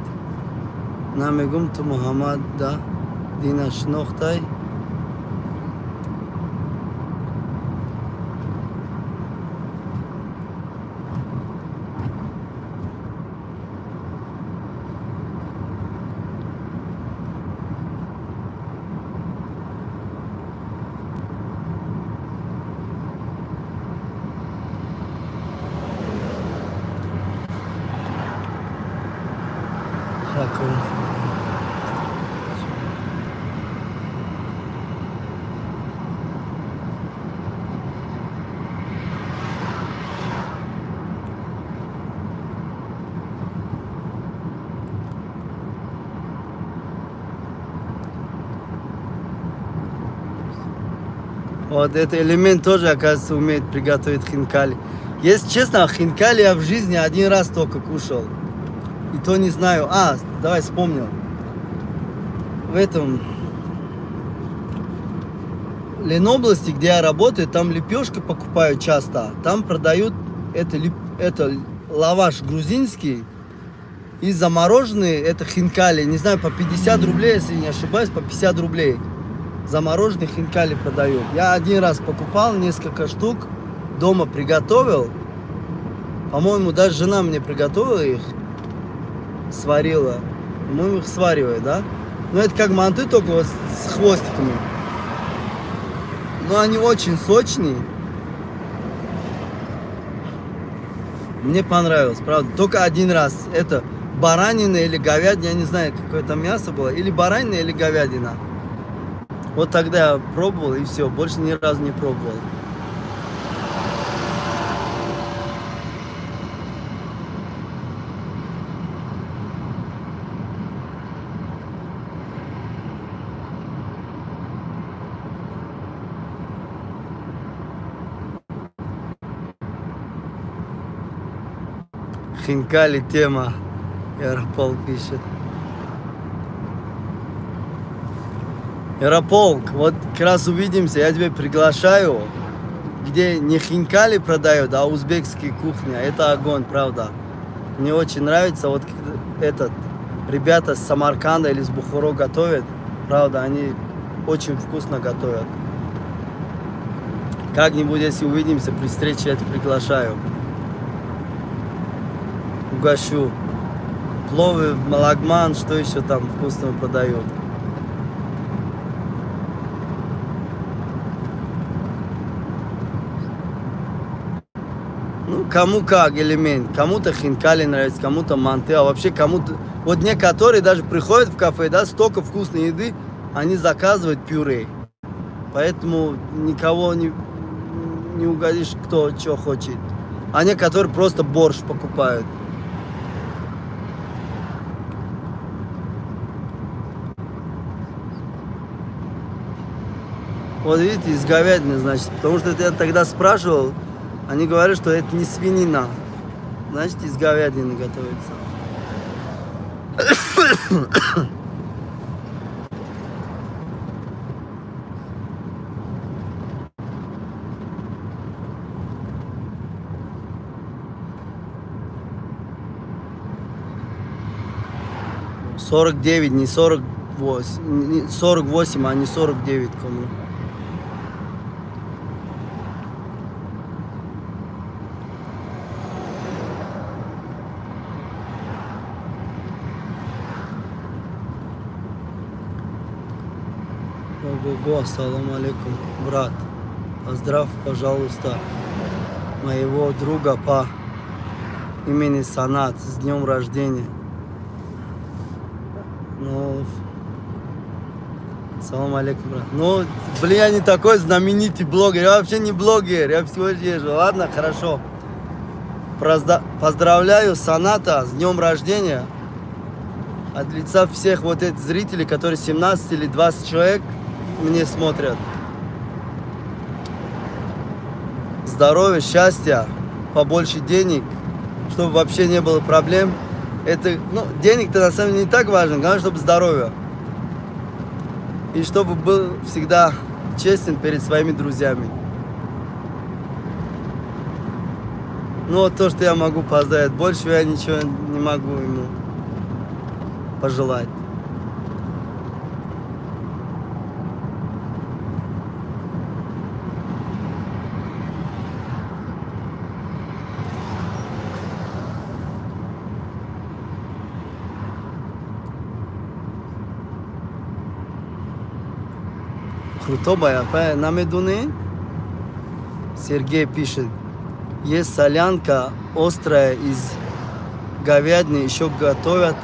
намегум, ту Муҳаммад да дина шинохтай. Вот этот элемент тоже, оказывается, умеет приготовить хинкали. Если честно, хинкали я в жизни один раз только кушал. И то не знаю. А, давай вспомнил. В этом Ленобласти, где я работаю, там лепешки покупаю часто. Там продают это лаваш грузинский и замороженные, это хинкали. Не знаю, по 50 рублей, если не ошибаюсь, по 50 рублей. Замороженные хинкали продают. Я один раз покупал несколько штук, дома приготовил. По-моему, даже жена мне приготовила их, сварила. По-моему, их сваривает, да? Но это как манты, только вот с хвостиками. Но они очень сочные. Мне понравилось, правда. Только один раз. Это баранина или говядина, я не знаю, какое там мясо было. Или баранина, или говядина. Вот тогда я пробовал, и все. Больше ни разу не пробовал. Хинкали тема. Ярополк пишет. Ярополк, вот как раз увидимся, я тебя приглашаю, где не хинкали продают, а узбекские кухни. Это огонь, правда. Мне очень нравится, вот этот, ребята с Самарканда или с Бухаро готовят, правда, они очень вкусно готовят. Как-нибудь, если увидимся, при встрече я тебя приглашаю. Угощу. Пловы, лагман, что еще там вкусного продают. Ну, кому как элемент. Кому-то хинкали нравится, кому-то манты, а вообще кому-то... Вот некоторые даже приходят в кафе, да, столько вкусной еды, они заказывают пюре. Поэтому никого не угодишь, кто что хочет. А некоторые просто борщ покупают. Вот видите, из говядины, значит. Потому что я тогда спрашивал, они говорят, что это не свинина. Значит, из говядины готовится. 49, не 48, не 48, а не 49 кому. Ого-го, ассаламу алейкум, брат. Поздравь, пожалуйста, моего друга по имени Санат с днем рождения. Ну, салам алейкум, брат. Ну, блин, я не такой знаменитый блогер. Я вообще не блогер, я всего лишь езжу. Ладно, хорошо. Поздравляю Саната с днем рождения. От лица всех вот этих зрителей, которые 17 или 20 человек мне смотрят. Здоровья, счастья, побольше денег, чтобы вообще не было проблем. Это, ну, денег-то на самом деле не так важно, главное, чтобы здоровье. И чтобы был всегда честен перед своими друзьями. Ну, вот то, что я могу поздравить. Больше я ничего не могу ему пожелать. Крутобая, намедунед? Сергей пишет. Есть солянка острая из говядины, еще готовят,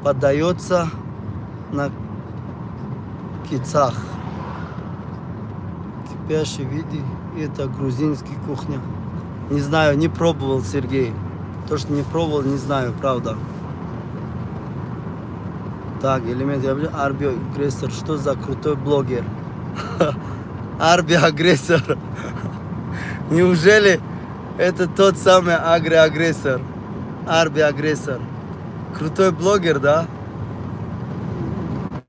подается на кицах. Кипящий виде, это грузинский кухня. Не знаю, не пробовал, Сергей. То, что не пробовал, не знаю, правда. Так, элемент, я Арби агрессор, что за крутой блогер? Арби агрессор. Неужели это тот самый агри-агрессор? Арби агрессор. Крутой блогер, да?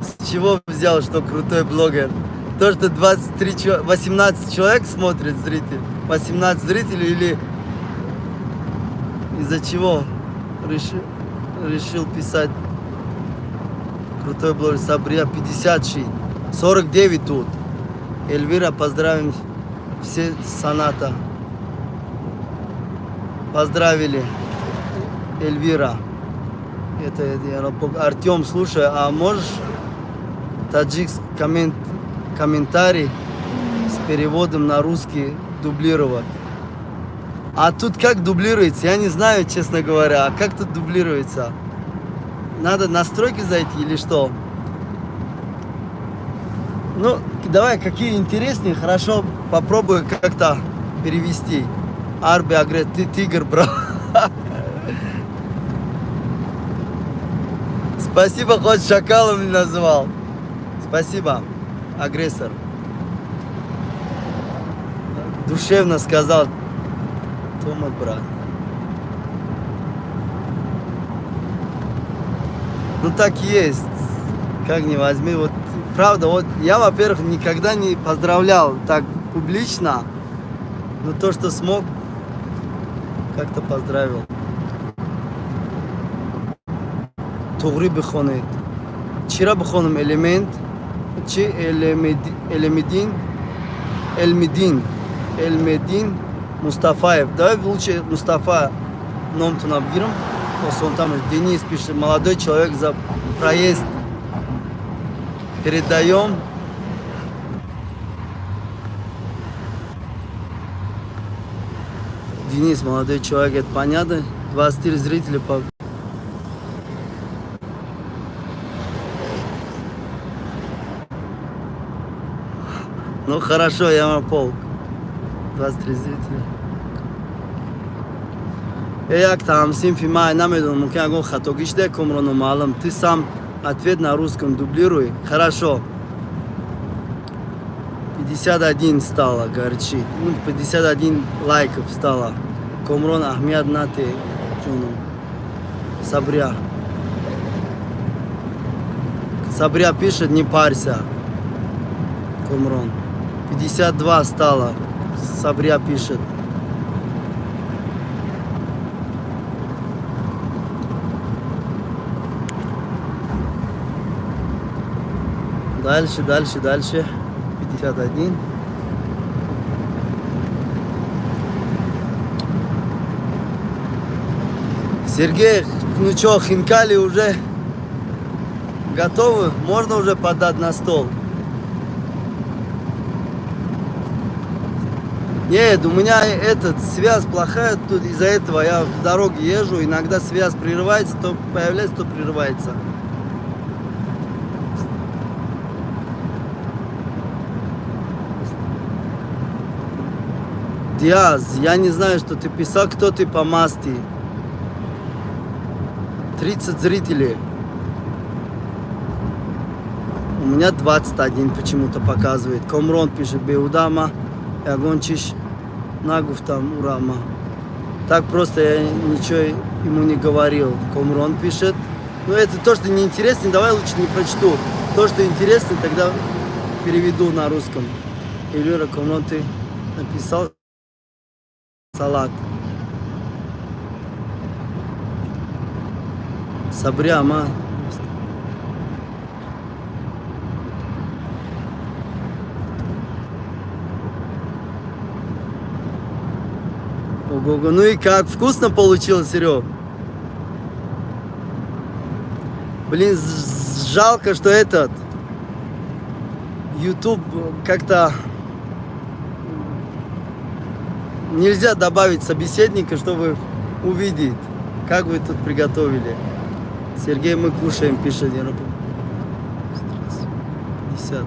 С чего взял, что крутой блогер? То, что 23, 18 человек смотрит зритель, 18 зрителей или из-за чего решил писать крутой блогер? Сабрия 56, 49 тут. Эльвира, поздравим все Саната. Поздравили Эльвира. Это я Артем, слушай, а можешь таджикский комментарий с переводом на русский дублировать? А тут как дублируется? Я не знаю, честно говоря. А как тут дублируется? Надо настройки зайти или что? Ну, давай, какие интересные, хорошо, попробую как-то перевести. Арби Агре, ты тигр, бро. Спасибо, хоть шакалом не назвал. Спасибо, агрессор. Душевно сказал Томат, брат. Ну так и есть. Как ни возьми, вот правда, вот я, во-первых, никогда не поздравлял так публично, но то, что смог, как-то поздравил. Туғри бихонед. Чира бихонам элемент, чи Элемедин, Эльмедин, Эльмедин Мустафаев. Давай лучше Мустафа номтуна бигирам. Он там Денис пишет, молодой человек за проезд передаем. Денис, молодой человек, это понятно. 23 зрителя по... Ну хорошо, я вам полк. 23 зрителя. Як там синфи май намедонам, мумкин ягон хатогӣ шуда, Комрону маълум. Ты сам ответ на русском дублируй. Хорошо. 51 стало, горчит. Ну, 51 лайков стало. Комрон Ахмед нате ҷоном. Сабря. Сабря пишет, не парься. Комрон. 52 стало. Сабря пишет. Дальше, дальше, дальше. 51. Сергей, ну чё, хинкали уже готовы? Можно уже подать на стол? Нет, у меня этот, связь плохая, тут из-за этого я в дороге езжу, иногда связь прерывается, то появляется, то прерывается. Диаз, я не знаю, что ты писал, кто ты по масти. 30 зрителей. У меня 21 почему-то показывает. Комрон пишет, Беудама, ягон чиш нагуфтам урама. Так просто я ничего ему не говорил. Комрон пишет. Ну это то, что неинтересно, давай лучше не прочту. То, что интересно, тогда переведу на русском. Эльвира, Комрон, ты написал салат. Сабряма. Ого-го. Ну и как? Вкусно получилось, Серег? Блин, жалко, что этот YouTube как-то нельзя добавить собеседника, чтобы увидеть, как вы тут приготовили. Сергей, мы кушаем, пишет. 50.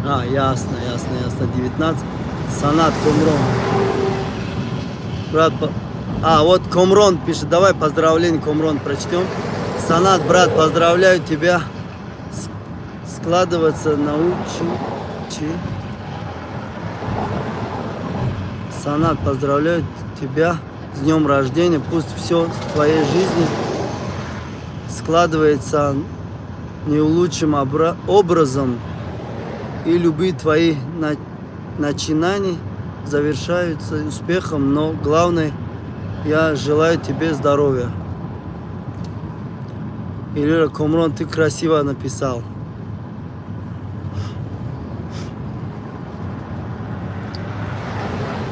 А, ясно, ясно, ясно. 19. Санат Комрон. Брат, а, вот Комрон пишет. Давай поздравление, Комрон, прочтем. Санат, брат, поздравляю тебя. Складываться научи. Санат, поздравляю тебя с днем рождения. Пусть все в твоей жизни складывается не лучшим образом, и любые твои начинания завершаются успехом, но главное, я желаю тебе здоровья. Эльвира, Комрон, ты красиво написал.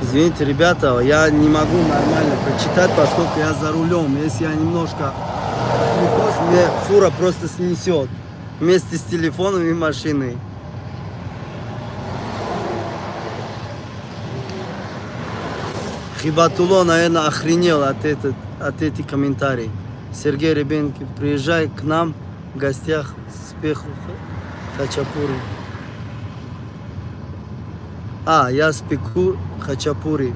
Извините, ребята, я не могу нормально прочитать, поскольку я за рулем. Если я немножко отвлекусь, мне фура просто снесет вместе с телефоном и машиной. Хибатулло, наверное, охренел от этих комментариев. Сергей Ребенки, приезжай к нам в гостях спеку хачапури. А, я спеку хачапури.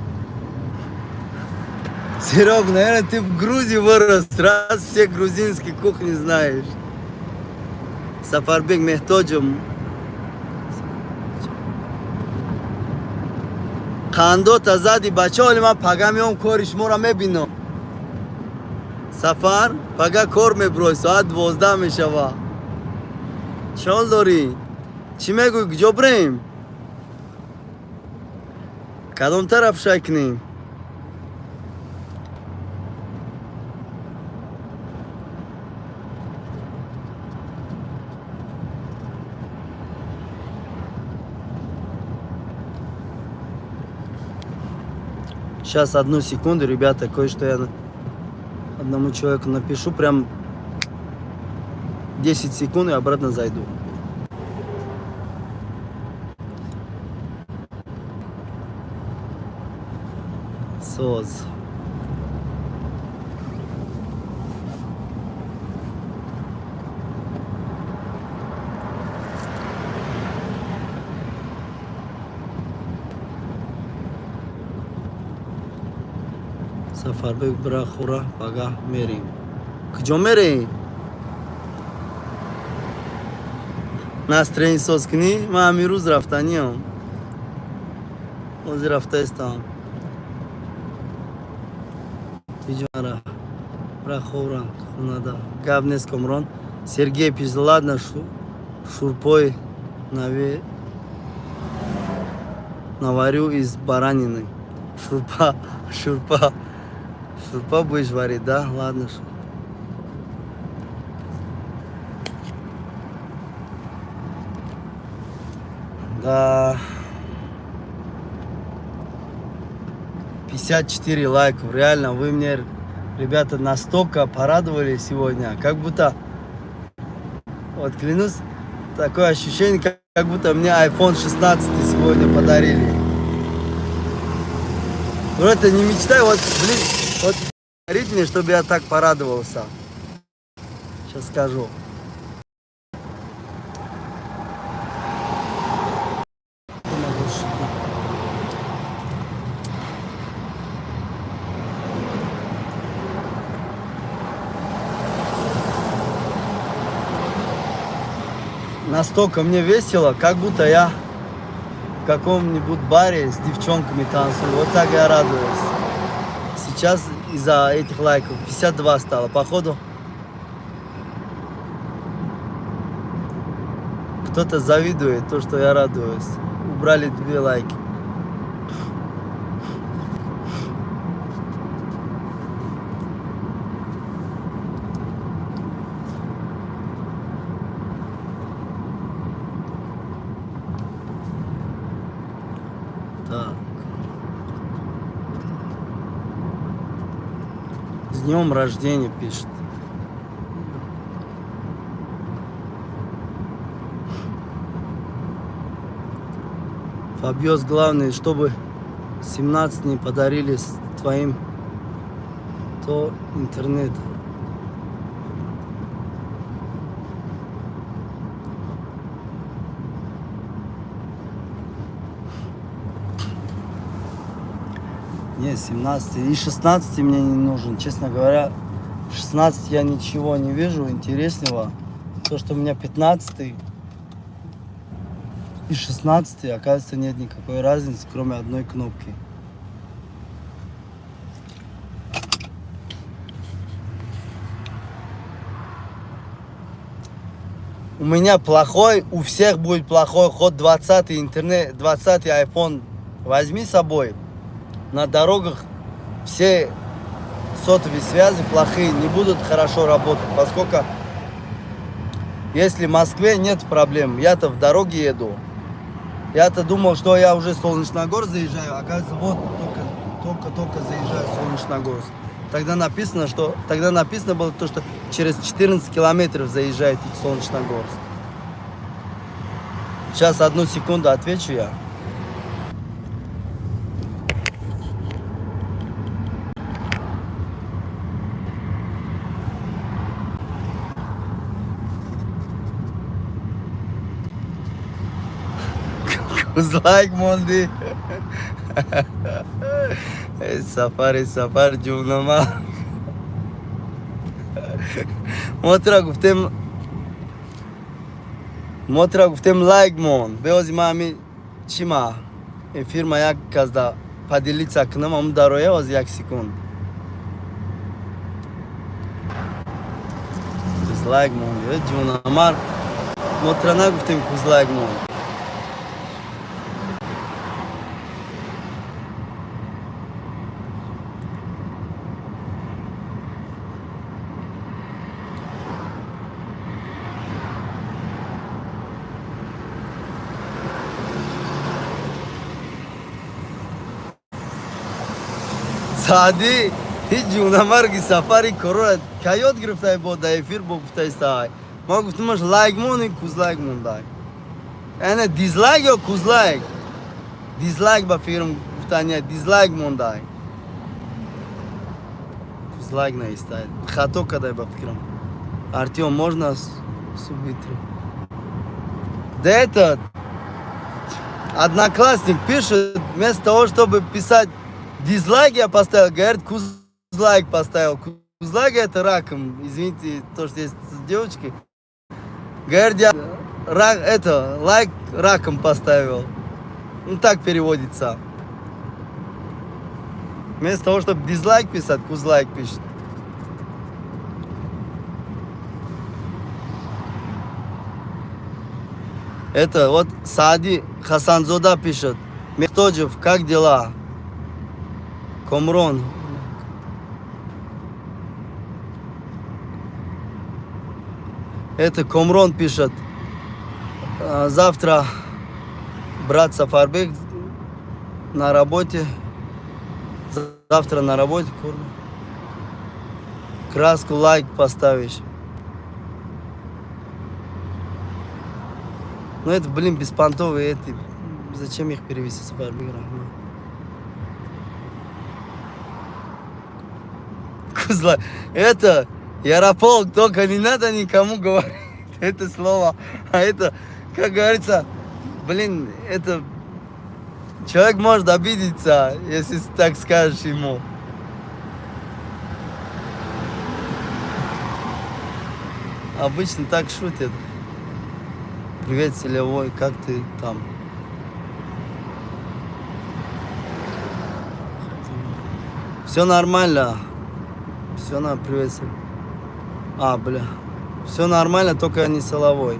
Серег, наверное, ты в Грузии вырос, раз все грузинские кухни знаешь. Сафарбек Мехтоджем. Қандота зади, бача, оли ман пага меом, кори шуморо мебинам. Сафар, пага кор меброй, соат 12 мешава. Чол дорӣ? Чӣ мегӯй, куҷо бирем? Кадом тараф шай кунем? Сейчас, одну секунду, ребята, кое-что я одному человеку напишу, прям 10 секунд и обратно зайду. Соз. Сафарбек, бира хура, пага мерем. Куҷо мерем? Настроение соз кунӣ? Ман ҳамин рӯз рафтаниям. Ҳозир рафтаистам. Тиҷара. Бира хӯрам хонада. Гап нест, Комрон. Сергей пишет, ладно, шурпой наварю из баранины. Шурпа, шурпа. Шурпа будешь варить, да? Ладно. Да. 54 лайков. Реально, вы мне, ребята, настолько порадовали сегодня. Как будто Вот клянусь, такое ощущение, как будто мне iPhone 16 сегодня подарили. Ну это не мечтай, вот, блин, вот говорите мне, чтобы я так порадовался. Сейчас скажу. Настолько мне весело, как будто я в каком-нибудь баре с девчонками танцую. Вот так я радуюсь. Сейчас из-за этих лайков 52 стало. Походу, кто-то завидует то, что я радуюсь. Убрали две лайки. Так. С днем рождения пишет. Фабиоз, главное, чтобы 17 не подарили с твоим то интернет. Не, 17 и 16 мне не нужен. Честно говоря, 16 я ничего не вижу интересного. То, что у меня 15 и 16, оказывается, нет никакой разницы, кроме одной кнопки. У меня плохой, у всех будет плохой ход 20 интернет, 20 iPhone возьми с собой. На дорогах все сотовые связи плохие, не будут хорошо работать, поскольку если в Москве нет проблем, я-то в дороге еду. Я-то думал, что я уже в Солнечногорск заезжаю, оказывается, вот только заезжаю в Солнечногорск. Тогда написано было то, что через 14 километров заезжаете в Солнечногорск. Сейчас одну секунду отвечу я. Кузлайк монди. Сафари сафар ҷунама. Мо тура гуфтем лайк мон. Беози ма ами чӣ ма эфир ма як казда поделиться кунам, ам дароя ози як секунд. Дизлайк мон. Ҷунамар. Мо тура нагуфтем кузлайк мон. Саъдӣ, ҳеҷ ҷунамарги сафари корора ка ёд гирифтай, бо да эфир бо гуфтаистай. Ма гуфтумаш лайк мони, кузлайк мондай. Яъне дизлайк ё кузлайк? Дизлайк ба фикрам гуфтания, дизлайк мондай. Кузлайк наистай. Хато кадай ба фикрам. Артём, можно субтитры? Да этот одноклассник пишет, вместо того, чтобы писать дизлайк я поставил, говорит, кузлайк поставил. Кузлайк это раком, извините, то, что есть девочки. Говорит, я рак, это, лайк раком поставил. Ну, так переводится. Вместо того, чтобы дизлайк писать, кузлайк пишет. Это вот Саади Хасанзода пишет. Мехтоджев, как дела? Комрон. Это Комрон пишет. Завтра брат Сафарбек на работе. Завтра на работе. Курва. Краску лайк поставишь. Ну это, блин, беспонтовые эти. Зачем их перевести, Сафарбек Рахман? Кузла. Это Ярополк, только не надо никому говорить это слово. А это, как говорится, блин, это человек может обидеться, если так скажешь ему. Обычно так шутят. Привет, Селевой, как ты там? Все нормально. Все на привет. А, бля. Все нормально, только не силовой.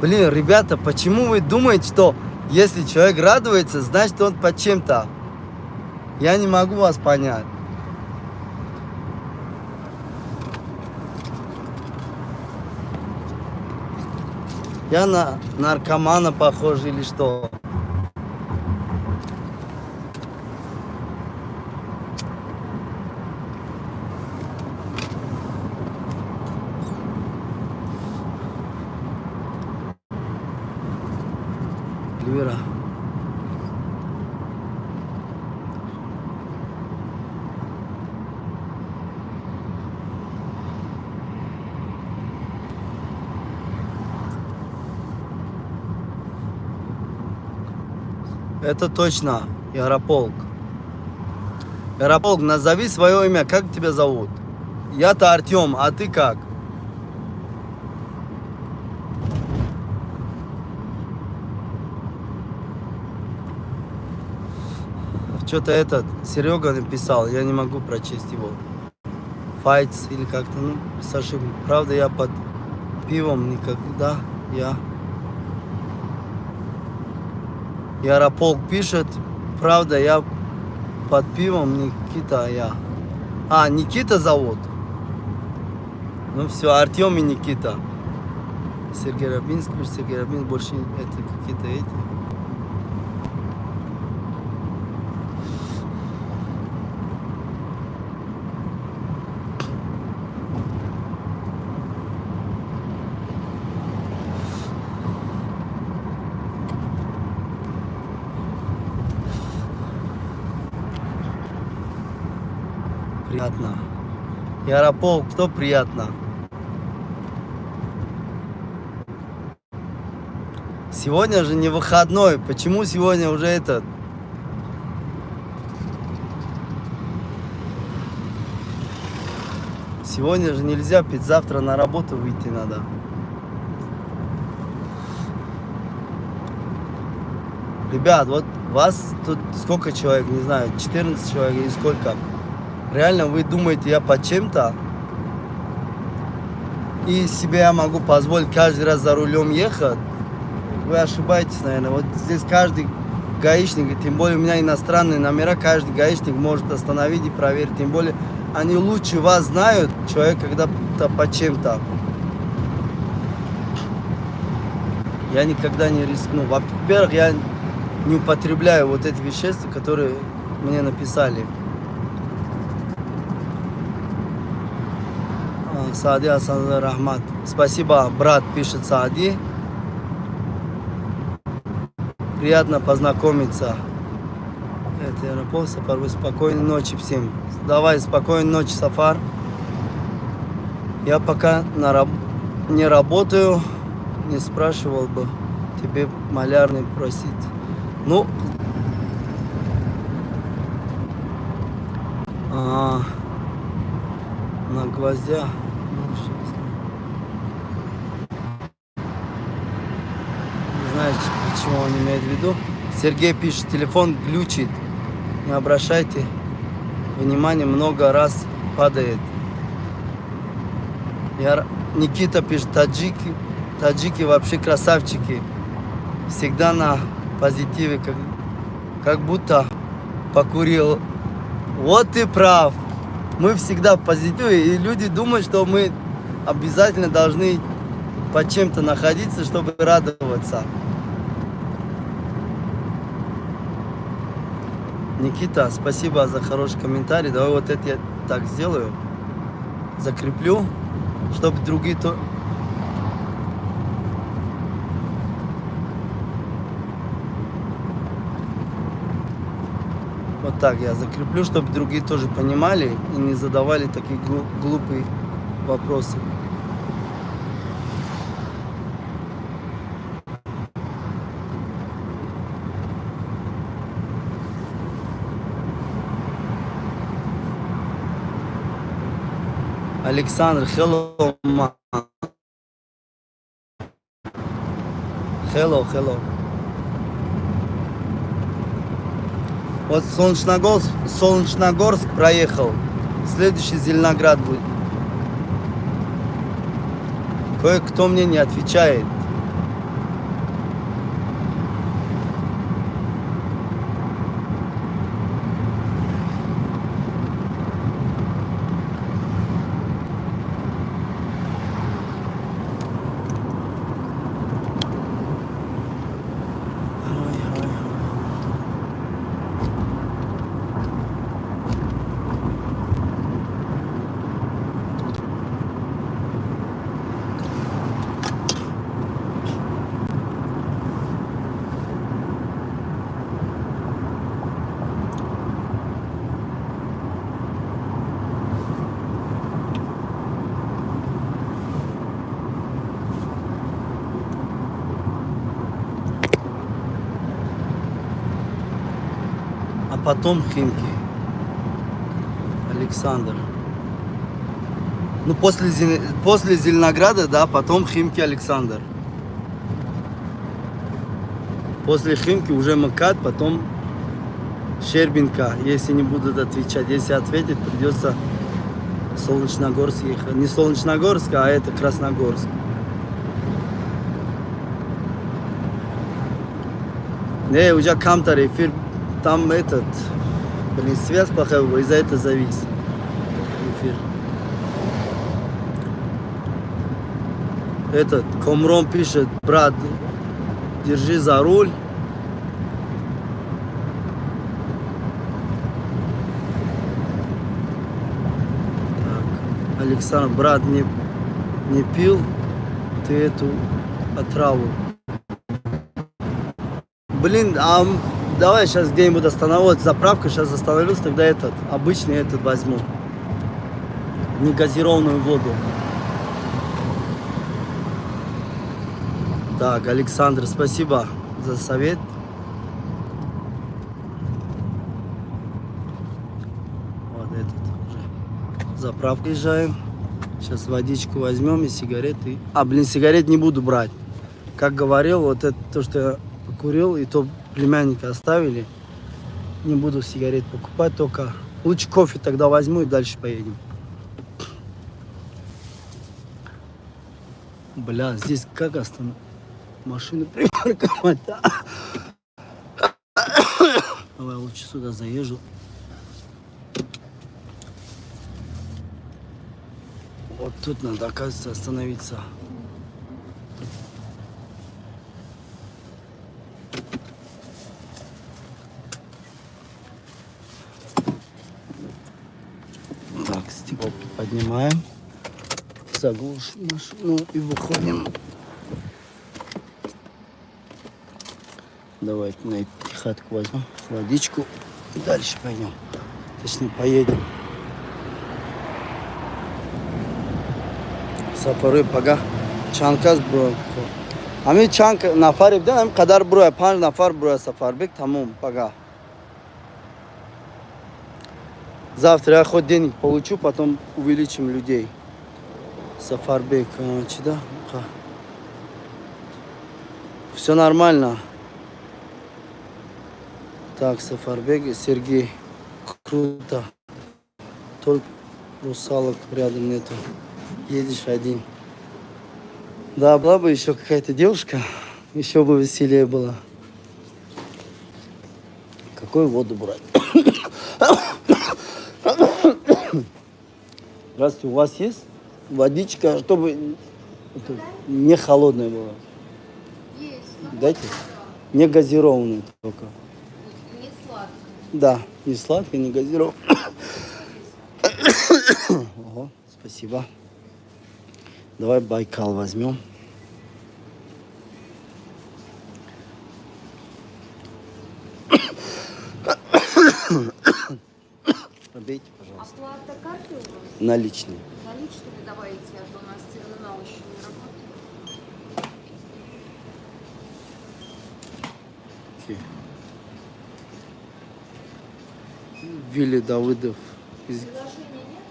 Блин, ребята, почему вы думаете, что если человек радуется, значит, он под чем-то? Я не могу вас понять. Я на наркомана похож или что? Эльвира. Это точно, Ярополк. Ярополк, назови свое имя, как тебя зовут? Я-то Артем, а ты как? Что-то этот Серега написал, я не могу прочесть его. Файтс или как-то, ну, с ошибкой. Правда, я под пивом никогда, я... Ярополк пишет, правда, я под пивом Никита, я. А, Никита зовут? Ну все, Артем и Никита. Сергей Рабинский пишет, Сергей Рабинский, больше это какие-то эти. Приятно. Ярополк, что приятно? Сегодня же не выходной. Почему сегодня уже этот? Сегодня же нельзя пить, завтра на работу выйти надо. Ребят, вот вас тут сколько человек, не знаю, 14 человек или сколько. Реально вы думаете, я под чем-то? И себе я могу позволить каждый раз за рулем ехать? Вы ошибаетесь, наверное. Вот здесь каждый гаишник, тем более у меня иностранные номера, каждый гаишник может остановить и проверить. Тем более они лучше вас знают, человек когда-то под чем-то. Я никогда не рискну. Во-первых, я не употребляю вот эти вещества, которые мне написали. Саади Асан Рахмат. Спасибо, брат, пишет Саади. Приятно познакомиться. Это Ярополк, Сафар. Вы спокойной ночи всем. Давай, спокойной ночи, Сафар. Я пока не работаю, не спрашивал бы тебе малярный просить. Ну, на гвоздя. Не знаю, чего он имеет в виду. Сергей пишет, телефон глючит. Не обращайте внимания, много раз падает. Никита пишет, таджики вообще красавчики. Всегда на позитиве, как будто покурил. Вот ты прав. Мы всегда в позитиве, и люди думают, что мы обязательно должны под чем-то находиться, чтобы радоваться. Никита, спасибо за хороший комментарий. Давай вот это я так сделаю. Закреплю, чтобы другие то... Вот так я закреплю, чтобы другие тоже понимали и не задавали такие глупые вопросы. Александр, hello, man. Hello, hello. Вот Солнечногорск, Солнечногорск проехал. Следующий Зеленоград будет. Кое-кто мне не отвечает. Ой, ой, ой. А потом Химки. Александр. Ну, после Зеленограда, да, потом Химки, Александр. После Химки уже МКАД, потом Щербинка, если не будут отвечать. Если ответят, придется Солнечногорск ехать. Не Солнечногорск, а это Красногорск. Не, уже камтар эфир, там этот, блин, связь плохая была, из-за этого завис эфир. Этот, Комрон пишет: брат, держи за руль. Так, Александр, брат, не пил ты эту отраву? Блин, а давай сейчас где-нибудь остановлюсь. Вот заправка, сейчас остановлюсь, тогда этот, обычный этот возьму. Не газированную воду. Так, Александр, спасибо за совет. Вот этот уже. Заправку езжаем. Сейчас водичку возьмем и сигареты. А, блин, сигарет не буду брать. Как говорил, вот это то, что я покурил, и то племянника оставили. Не буду сигарет покупать, только лучше кофе тогда возьму и дальше поедем. Бля, здесь как остановить? Машину припарковать, да? Давай лучше сюда заезжу. Вот тут надо, оказывается, остановиться. Так, стекло поднимаем. Заглушим машину и выходим. Давайте на пятихатку возьмем водичку и дальше пойдем. Точнее, поедем. Сафари пага чанд кас бро. Ами чанд нафари бидан, ами қадар броя, панҷ нафар броя, Сафарбек, тамом, пага. Завтра я хоть денег получу, потом увеличим людей. Сафарбек, чи да? Все нормально. Так, Сафарбек, Сергей, круто. Только русалок рядом нету. Едешь один. Да, была бы еще какая-то девушка, еще бы веселее было. Какую воду брать? Здравствуйте, у вас есть водичка, чтобы это, не холодная была? Есть. Дайте. Не газированная только. Не сладкая. Да, не сладкая, не газированная. Ого, спасибо. Давай Байкал возьмем. Наличные. Наличными давайте, а то у нас терминал еще не работает. Окей. Вилли Давыдов. Из... Приложения нет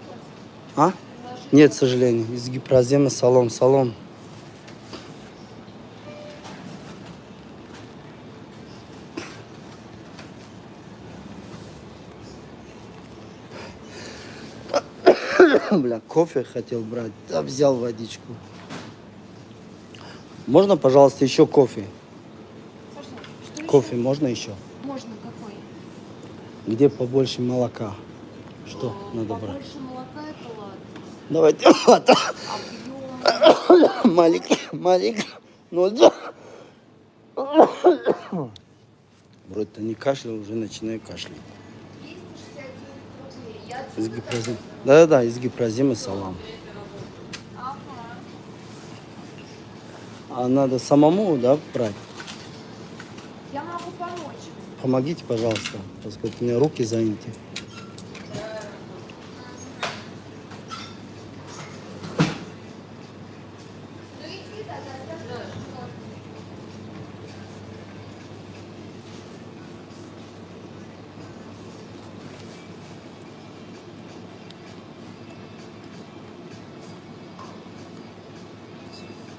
у вас? А? Нет, к сожалению. Из Гипрозема. Салом, салом. Бля, кофе хотел брать. Да, взял водичку. Можно, пожалуйста, еще кофе? Саша, что Кофе еще? можно еще? Можно какой? Где побольше молока? Что надо брать? Побольше молока это латте. Давайте латте. Объем. Малик, Малик, 0,2. Вроде-то не кашлял, уже начинаю кашлять. 269 рублей. Я Из отсюда Гипрозима. Да-да-да, из Гипрозима салам. Ага. А надо самому, да, брать? Я могу помочь. Помогите, пожалуйста, поскольку у меня руки заняты. Ну иди тогда,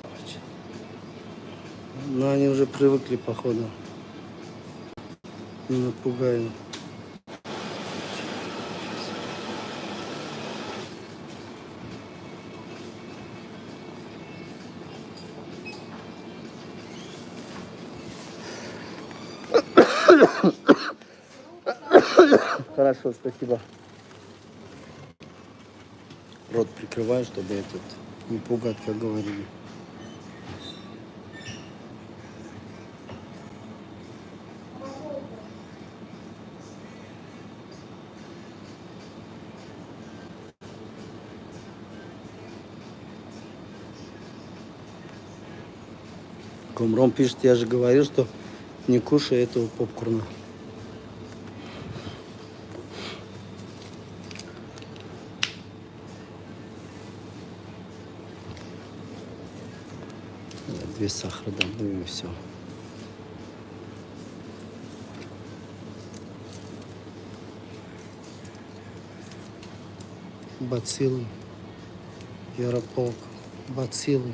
Саша. Но они уже привыкли, походу. Не напугаю. Хорошо, спасибо. Рот прикрываю, чтобы этот не пугать, как говорили. Кумром пишет, я же говорил, что не кушай этого попкорна. Две сахара добавим и все. Бациллы. Ярополк. Бациллы.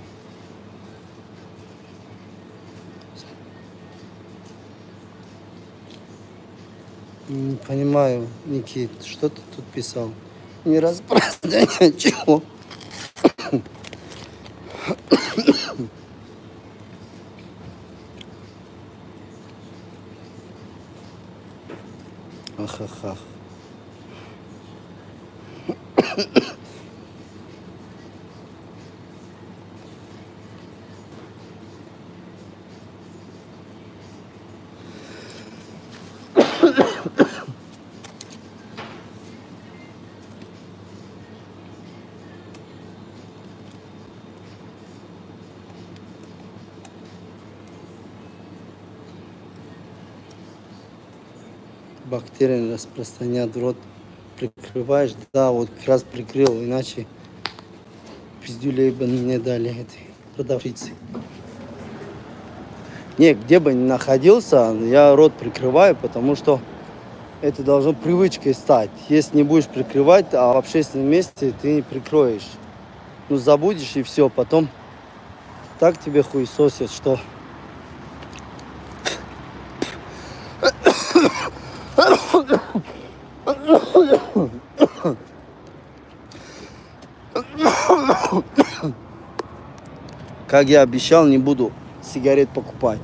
Не понимаю, Никит, что ты тут писал? Не распространяй чего. Ахахах. Бактерии распространят рот. Прикрываешь? Да, вот как раз прикрыл, иначе пиздюлей бы мне дали этой продавщицы. Не, где бы ни находился, я рот прикрываю, потому что это должно привычкой стать. Если не будешь прикрывать, а в общественном месте ты не прикроешь. Ну, забудешь и все, потом так тебе хуесосят, что... Как я обещал, не буду сигарет покупать.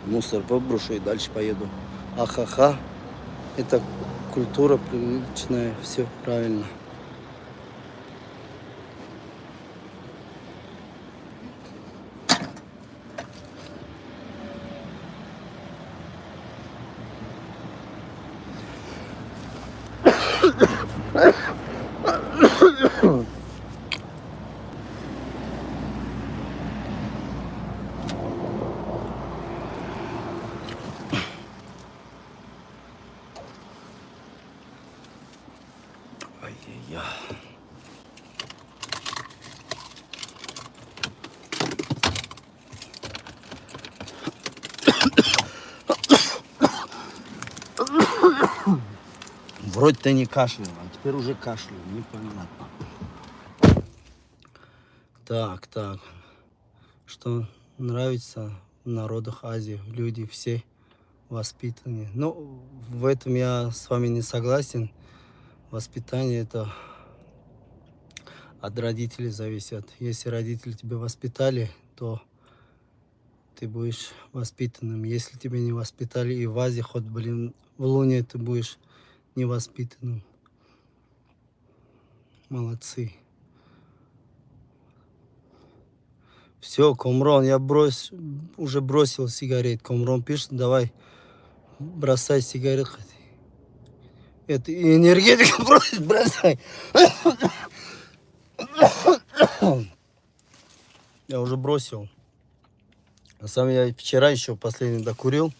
Мусор выброшу и дальше поеду. Ахаха. Это культура приличная, все правильно. Вроде-то не кашлял, а теперь уже кашляю, непонятно. Так, так. Что нравится в народах Азии? Люди все воспитанные. Ну, в этом я с вами не согласен. Воспитание это от родителей зависит. Если родители тебя воспитали, то ты будешь воспитанным. Если тебя не воспитали и в Азии, хоть, блин, в Луне ты будешь невоспитанным. Молодцы. Все, Комрон, я уже бросил сигарет. Комрон пишет, давай, бросай сигарет. Это и энергетику брось, бросай. Я уже бросил. А сам я вчера еще последний докурил.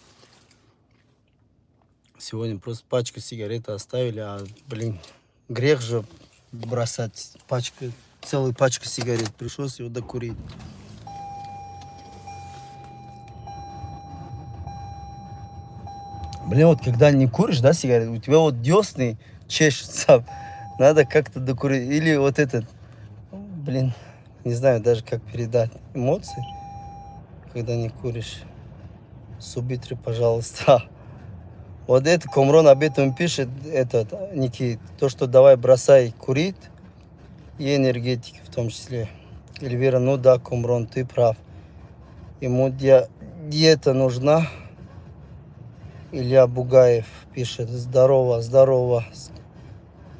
Сегодня просто пачку сигареты оставили, а, блин, грех же бросать пачку, целую пачку сигарет. Пришлось его докурить. Блин, вот когда не куришь, да, сигареты, у тебя вот десны чешутся. Надо как-то докурить. Или вот этот, блин, не знаю даже, как передать эмоции, когда не куришь. Субтитры, пожалуйста. Вот это Комрон об этом пишет, этот, Никит, то, что давай бросай курить, и энергетики в том числе. Эльвира, ну да, Комрон, ты прав. Ему диета нужна. Илья Бугаев пишет, здорово, здорово.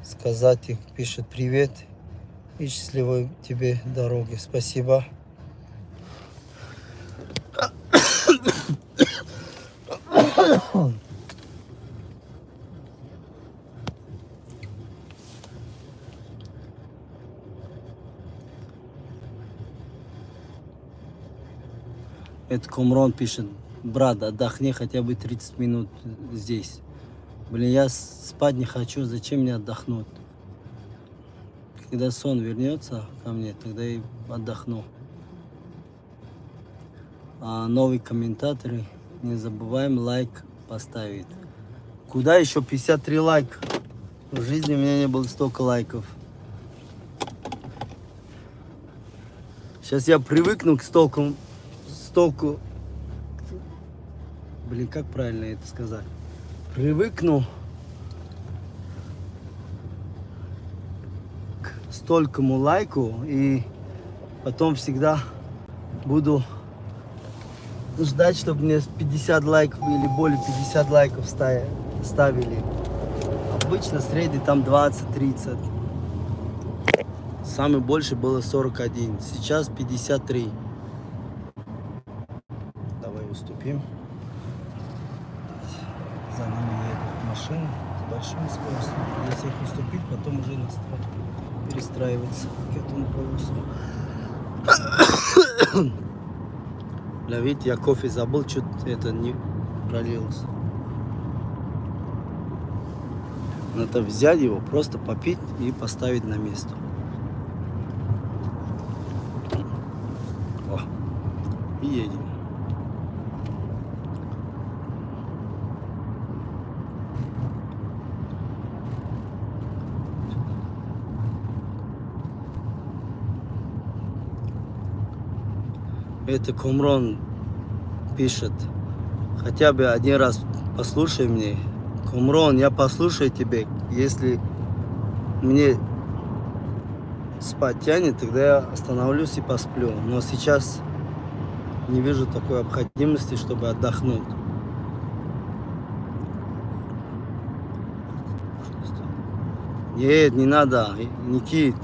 Сказать их, пишет, привет и счастливой тебе дороги. Спасибо. Это Комрон пишет, брат, отдохни хотя бы 30 минут здесь. Блин, я спать не хочу, зачем мне отдохнуть? Когда сон вернется ко мне, тогда и отдохну. А новые комментаторы, не забываем лайк поставить. Куда еще 53 лайка? В жизни у меня не было столько лайков. Сейчас я привыкну к столку. Блин, как правильно это сказать? Привыкну к столькому лайку и потом всегда буду ждать, чтобы мне 50 лайков или более 50 лайков ставили. Обычно средний там 20-30. Самый больше было 41. Сейчас 53. Давай уступим. За нами едут машины с большой скоростью. Придется их уступить, потом уже перестраиваться к этому полосу. Бля, видите, я кофе забыл, чуть это не пролилось. Надо взять его, просто попить и поставить на место. О, и едем. Это Комрон пишет. Хотя бы один раз послушай мне. Комрон, я послушаю тебе. Если мне спать тянет, тогда я остановлюсь и посплю. Но сейчас не вижу такой необходимости, чтобы отдохнуть. Нет, не надо, Никит.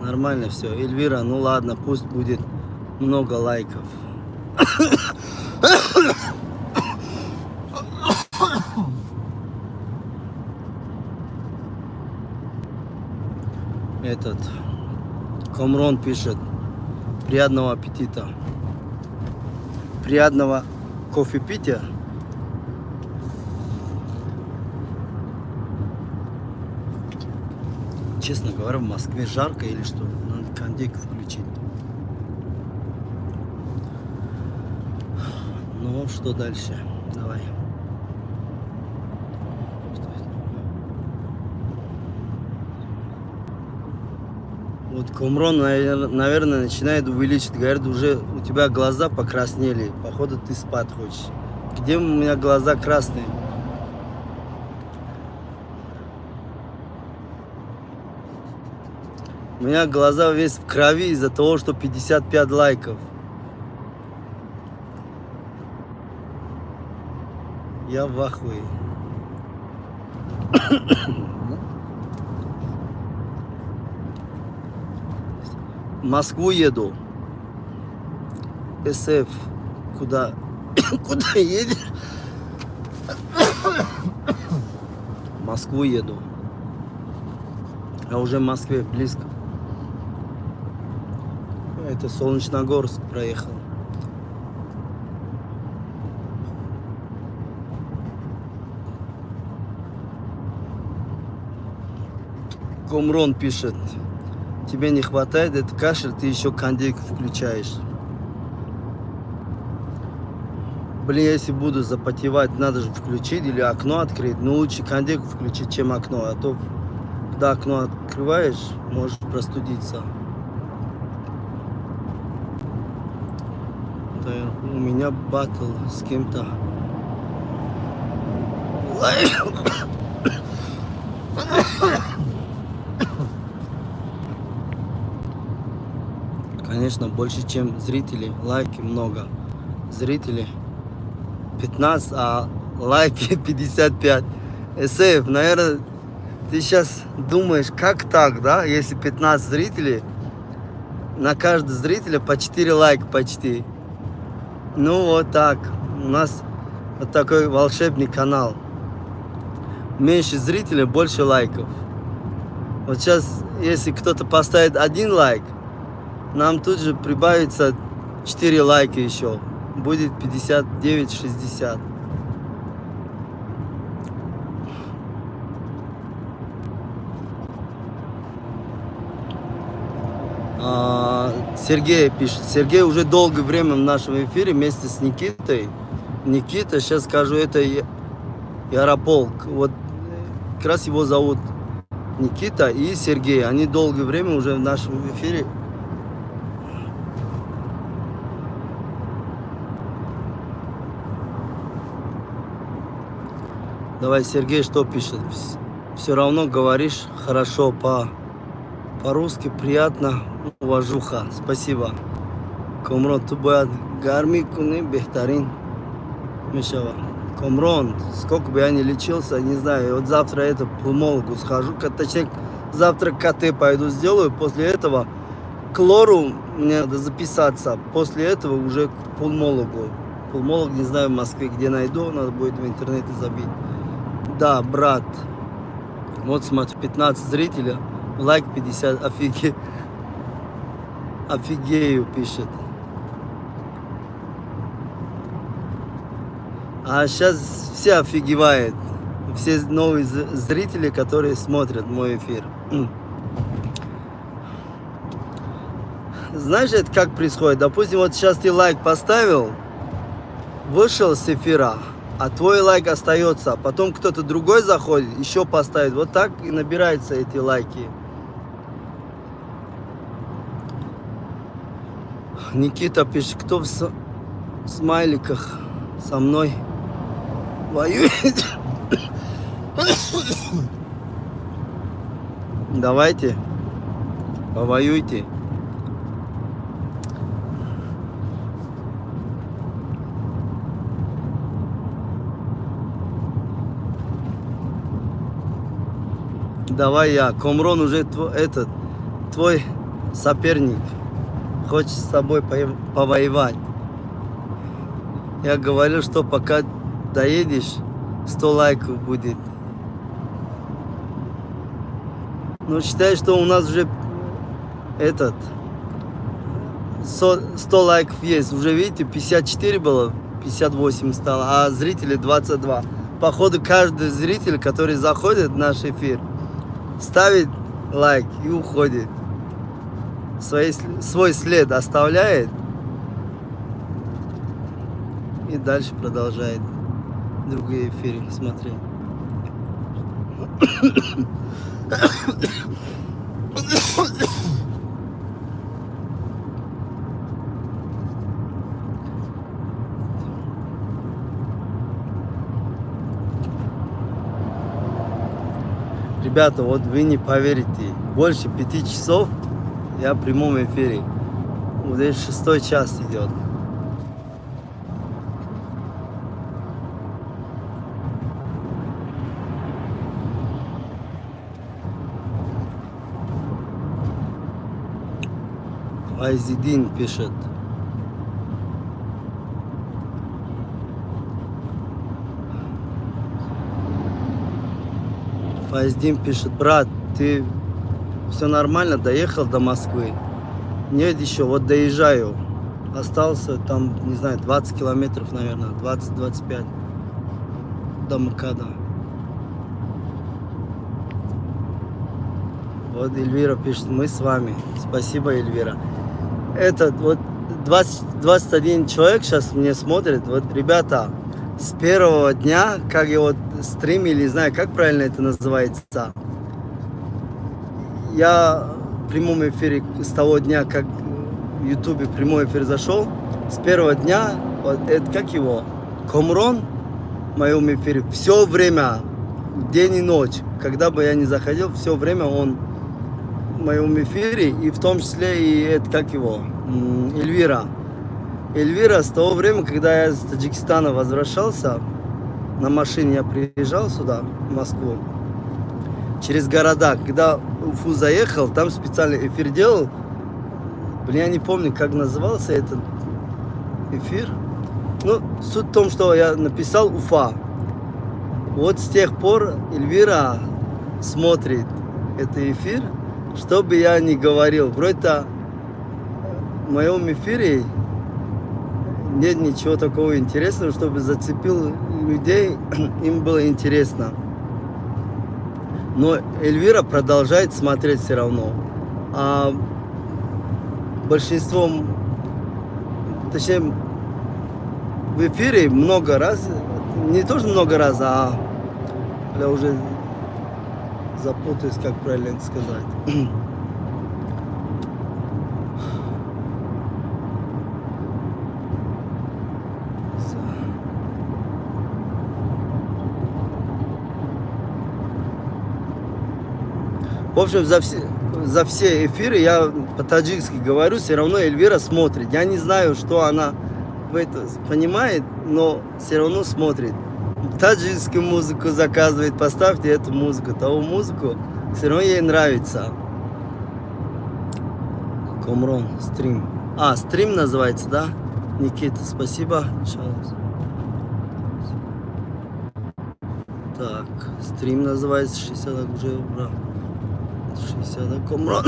Нормально все. Эльвира, ну ладно, пусть будет много лайков. Этот Комрон пишет: приятного аппетита. Приятного кофе питья. Честно говоря, в Москве жарко или что? Надо кондейку включить. Ну, что дальше? Давай. Что? Вот Комрон, наверное, начинает увеличить. Говорит, уже у тебя глаза покраснели. Походу, ты спать хочешь. Где у меня глаза красные? У меня глаза весь в крови из-за того, что 55 лайков. Я в ахуе. В Москву еду. СФ. Куда? Куда едешь? В Москву еду. Я уже в Москве, близко. Это Солнечногорск проехал. Комрон пишет: тебе не хватает этот кашель, ты еще кондейку включаешь. Блин, если буду запотевать, надо же включить или окно открыть. Ну, лучше кондейку включить, чем окно. А то, когда окно открываешь, можешь простудиться. Да, у меня батл с кем-то. Конечно, больше, чем зрителей. Лайки много. Зрители 15, а лайки 55. СФ, наверное, ты сейчас думаешь, как так, да? Если 15 зрителей, на каждого зрителя по 4 лайка почти. Ну, вот так. У нас вот такой волшебный канал. Меньше зрителей, больше лайков. Вот сейчас, если кто-то поставит один лайк, нам тут же прибавится 4 лайка еще. Будет 59,60. Сергей пишет. Сергей уже долгое время в нашем эфире вместе с Никитой. Никита, сейчас скажу, это Ярополк. Вот как раз его зовут Никита и Сергей. Они долгое время уже в нашем эфире. Давай, Сергей, что пишет? Все равно говоришь хорошо по-русски, приятно, уважуха. Спасибо. Комрон, ту бояд гармӣ кунӣ, беҳтарин мешава. Комрон, сколько бы я ни лечился, не знаю, вот завтра это к пульмологу схожу, точнее, завтра КТ пойду сделаю, после этого к лору мне надо записаться, после этого уже к пульмологу. Пульмолог, не знаю, в Москве где найду, надо будет в интернете забить. Да, брат, вот смотри, 15 зрителей, лайк 50, офигею, пишет. А сейчас все офигевают, все новые зрители, которые смотрят мой эфир. Знаешь, это как происходит? Допустим, вот сейчас ты лайк поставил, вышел с эфира, а твой лайк остается. Потом кто-то другой заходит, еще поставит. Вот так и набираются эти лайки. Никита пишет, кто в смайликах со мной воюет? Давайте, повоюйте. Давай я. Комрон уже этот, твой соперник. Хочет с тобой повоевать. Я говорю, что пока доедешь, 100 лайков будет. Ну, считай, что у нас уже этот 100 лайков есть. Уже, видите, 54 было, 58 стало, а зрителей 22. Походу, каждый зритель, который заходит в наш эфир, ставит лайк и уходит. Свой след оставляет и дальше продолжает другие эфиры смотреть. Ребята, вот вы не поверите, больше 5 часов я в прямом эфире. Вот здесь шестой час идет. Файзидин пишет. Файздин пишет: брат, ты все нормально, доехал до Москвы? Нет еще, вот доезжаю. Остался там, не знаю, 20 километров, наверное, 20-25 до МКАДа. Вот Эльвира пишет: мы с вами. Спасибо, Эльвира. Этот вот 20, 21 человек сейчас мне смотрит. Вот, ребята, с первого дня, как я вот стримили, не знаю, как правильно это называется, я в прямом эфире с того дня, как в Ютубе прямой эфир зашел, с первого дня, вот это как его, Комрон в моем эфире, все время, день и ночь, когда бы я ни заходил, все время он в моем эфире, и в том числе и это, как его, Эльвира. Эльвира с того времени, когда я из Таджикистана возвращался, на машине я приезжал сюда, в Москву, через города. Когда в Уфу заехал, там специальный эфир делал. Блин, я не помню, как назывался этот эфир. Ну, суть в том, что я написал «Уфа». Вот с тех пор Эльвира смотрит этот эфир, что бы я ни говорил. Вроде в моем эфире нет ничего такого интересного, чтобы зацепил людей, им было интересно. Но Эльвира продолжает смотреть все равно. А большинство, точнее, в эфире много раз, не тоже много раз, а я уже запутаюсь, как правильно это сказать. В общем, за все эфиры я по-таджикски говорю, все равно Эльвира смотрит. Я не знаю, что она в это понимает, но все равно смотрит. Таджикскую музыку заказывает, поставьте эту музыку, того музыку, все равно ей нравится. Комрон, стрим. А, стрим называется, да? Никита, спасибо. Иншаллах. Так, стрим называется 60 уже, ура. 60 Комрон.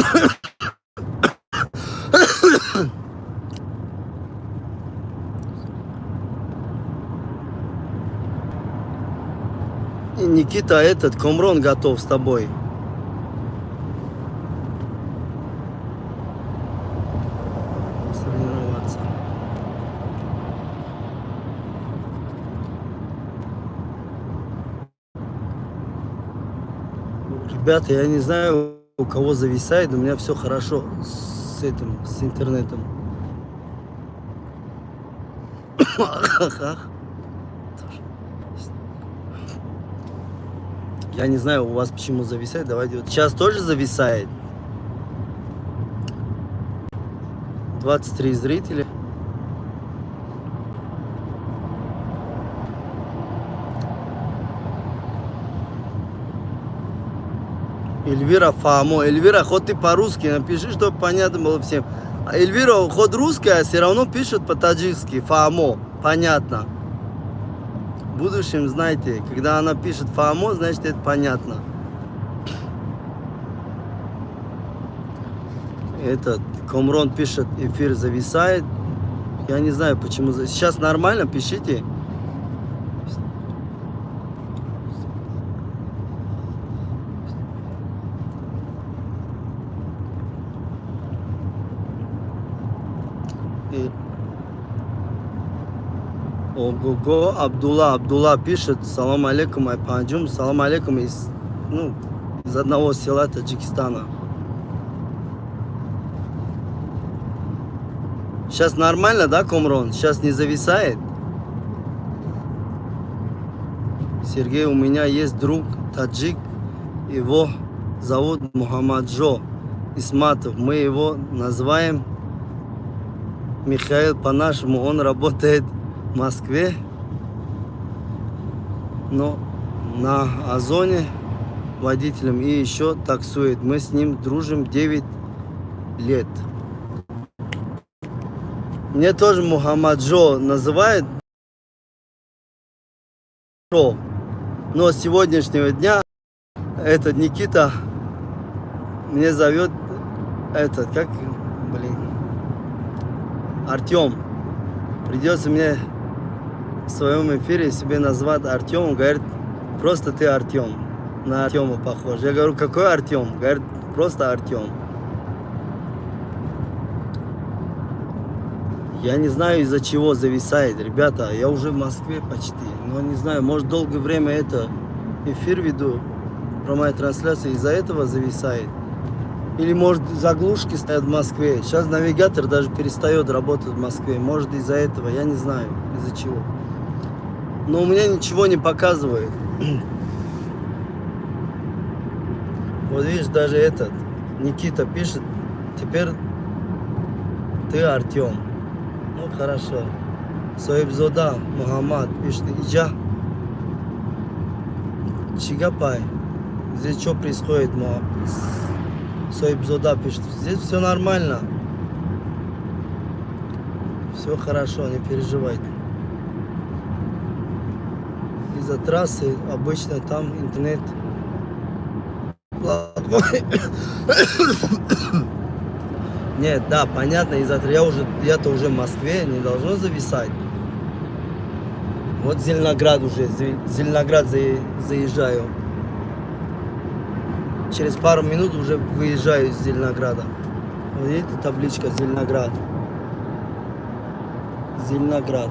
И Никита, этот Комрон готов с тобой. Соревноваться. Ребята, я не знаю, у кого зависает, у меня все хорошо с этим, с интернетом. Ах. Я не знаю, у вас почему зависает. Давайте вот сейчас тоже зависает. 23 зрителя. Эльвира фаҳмо. Эльвира, хоть ты по-русски напиши, чтобы понятно было всем. А Эльвира хоть русская, все равно пишет по-таджикски. Фаҳмо. Понятно. В будущем, знаете, когда она пишет фаҳмо, значит, это понятно. Этот Комрон пишет, эфир зависает. Я не знаю, почему. Сейчас нормально, пишите. И Ого-го, Абдулла, Абдулла пишет: салам алейкум, ай панҷум, салам алейкум из, ну, из одного села Таджикистана. Сейчас нормально, да, Комрон? Сейчас не зависает? Сергей, у меня есть друг таджик. Его зовут Мухаммаджо Исматов. Мы его называем Михаил по-нашему. Он работает в Москве, но на Озоне водителем и еще таксует. Мы с ним дружим 9 лет. Мне тоже Мухаммаджо называют. Но с сегодняшнего дня этот Никита мне зовет этот, как, блин, Артем. Придется мне в своем эфире себе назвать Артем. Говорит, просто ты Артем. На Артема похож. Я говорю, какой Артем? Говорит, просто Артем. Я не знаю, из-за чего зависает. Ребята, я уже в Москве почти. Но не знаю, может, долгое время это эфир веду, прямая трансляция, из-за этого зависает. Или, может, заглушки стоят в Москве. Сейчас навигатор даже перестает работать в Москве. Может, из-за этого, я не знаю, из-за чего. Но у меня ничего не показывает. Вот видишь, даже этот Никита пишет, теперь ты Артем. Ну хорошо. Соибзода Мухаммад пишет, иҷа чӣ гапай. Здесь что происходит? Соибзода пишет, здесь все нормально. Все хорошо, не переживайте. Из-за трассы обычно там интернет плохой. Нет, да, понятно, из-за я-то уже в Москве, не должно зависать. Вот Зеленоград уже, Зеленоград заезжаю. Через пару минут уже выезжаю из Зеленограда. Вот видите, табличка Зеленоград. Зеленоград.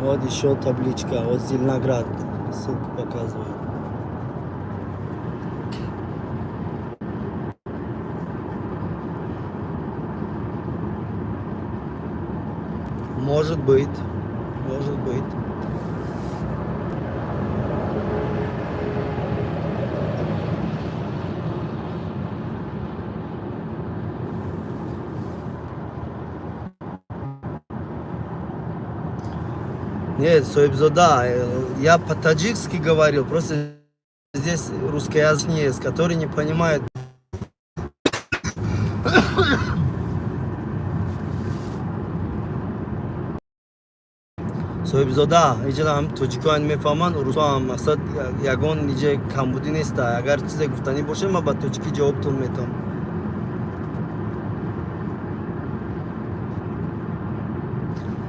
Вот еще табличка, вот Зеленоград. Ссылку показывает. Может быть, может быть. Нет, Соибзода, я по-таджикски говорил, просто здесь русскоязычные есть, которые не понимают. Соҳибзода, иҷа ҳам тоҷикоан мефаҳманд, русоам. Мақсад, ягон иҷа камбудӣ неста. Агар чизе гуфтанӣ боша, ман ба тоҷикӣ ҷавобтон метавам.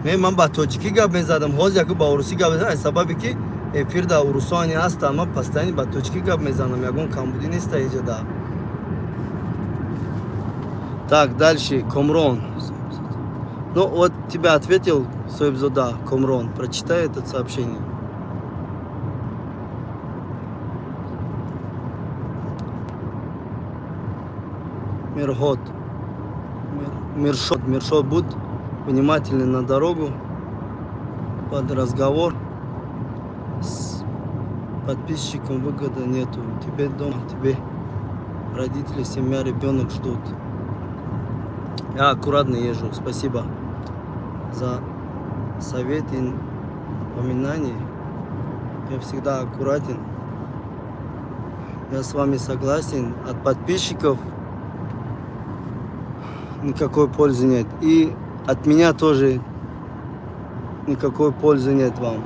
Не, ман ба тоҷикӣ гап мезадам, ҳозир яку ба урусӣ гап мезанам, аз сабабе ки эфир да урусоани ҳаста, ман постоянно ба тоҷикӣ гап мезанам, ягон камбудӣ неста иҷа. Так, дальше Комрон. Ну вот тебя ответил Соибзода Комрон. Прочитай это сообщение. Мирхот. Миршот. Миршот, будь внимательный на дорогу. Под разговор с подписчиком выгода нету. Тебе дома, тебе родители, семья, ребенок ждут. Я аккуратно езжу. Спасибо за совет и напоминание. Я всегда аккуратен. Я с вами согласен. От подписчиков никакой пользы нет. И от меня тоже никакой пользы нет вам.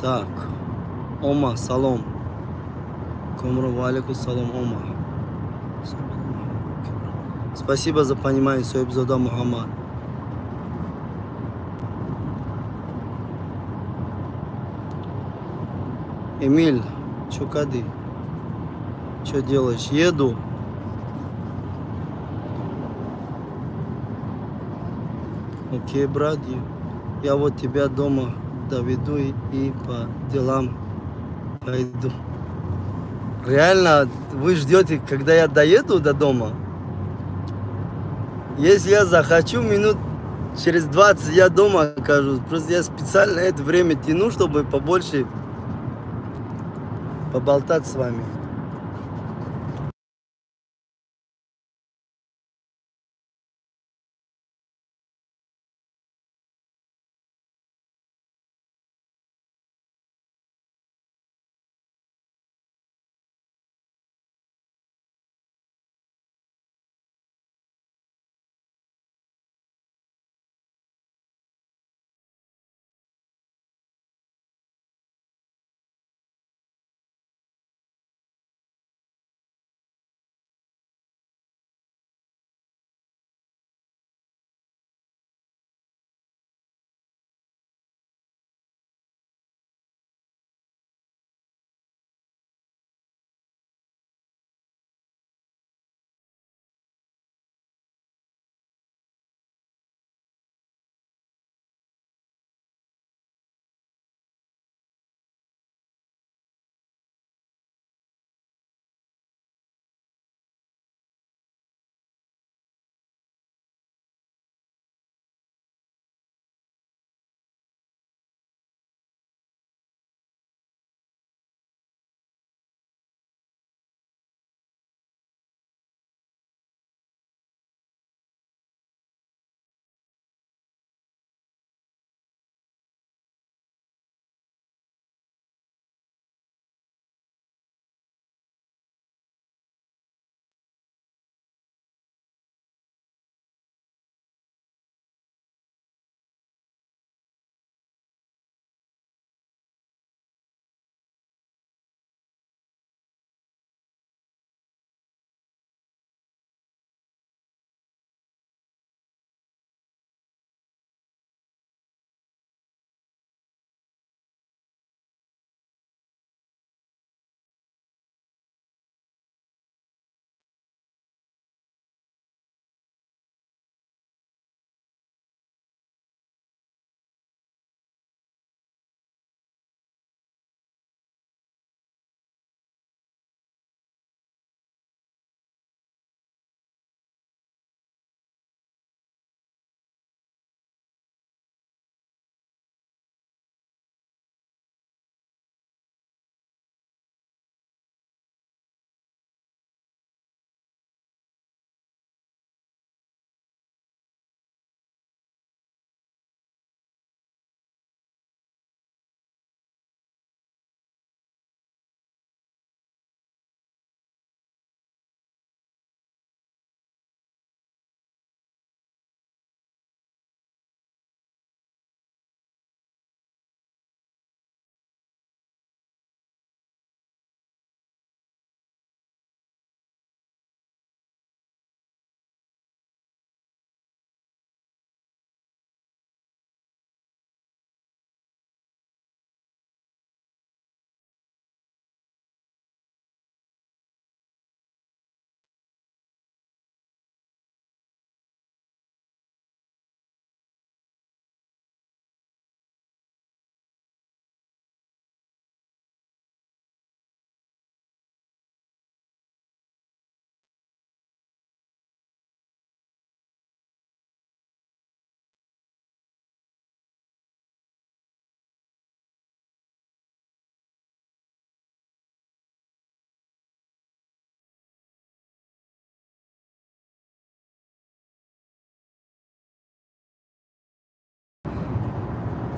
Так. Ома, салом. Комру, валейкум салом, Ома. Спасибо за понимание, Соибзода Мухаммад. Эмиль, чё кади? Чё делаешь? Еду. Окей, брат, я вот тебя дома доведу и по делам пойду. Реально, вы ждете, когда я доеду до дома? Если я захочу, минут Через 20 я дома окажусь. Просто я специально это время тяну, чтобы побольше поболтать с вами.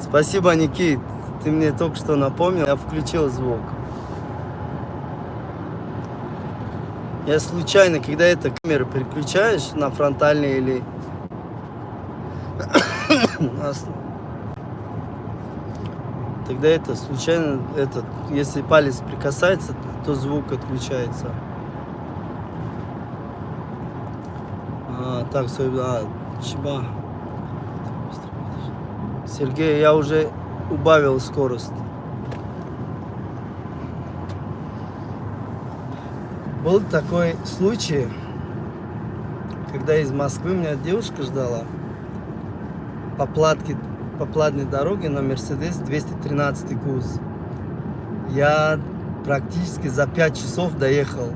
Спасибо, Никит. Ты мне только что напомнил. Я включил звук. Я случайно, когда это камеру переключаешь на фронтальный или тогда это случайно, этот, если палец прикасается, то звук отключается. А, так, а, чиба. Сергей, я уже убавил скорость. Был такой случай, когда из Москвы меня девушка ждала по платной дороге на Мерседес 213 куз. Я практически за 5 часов доехал.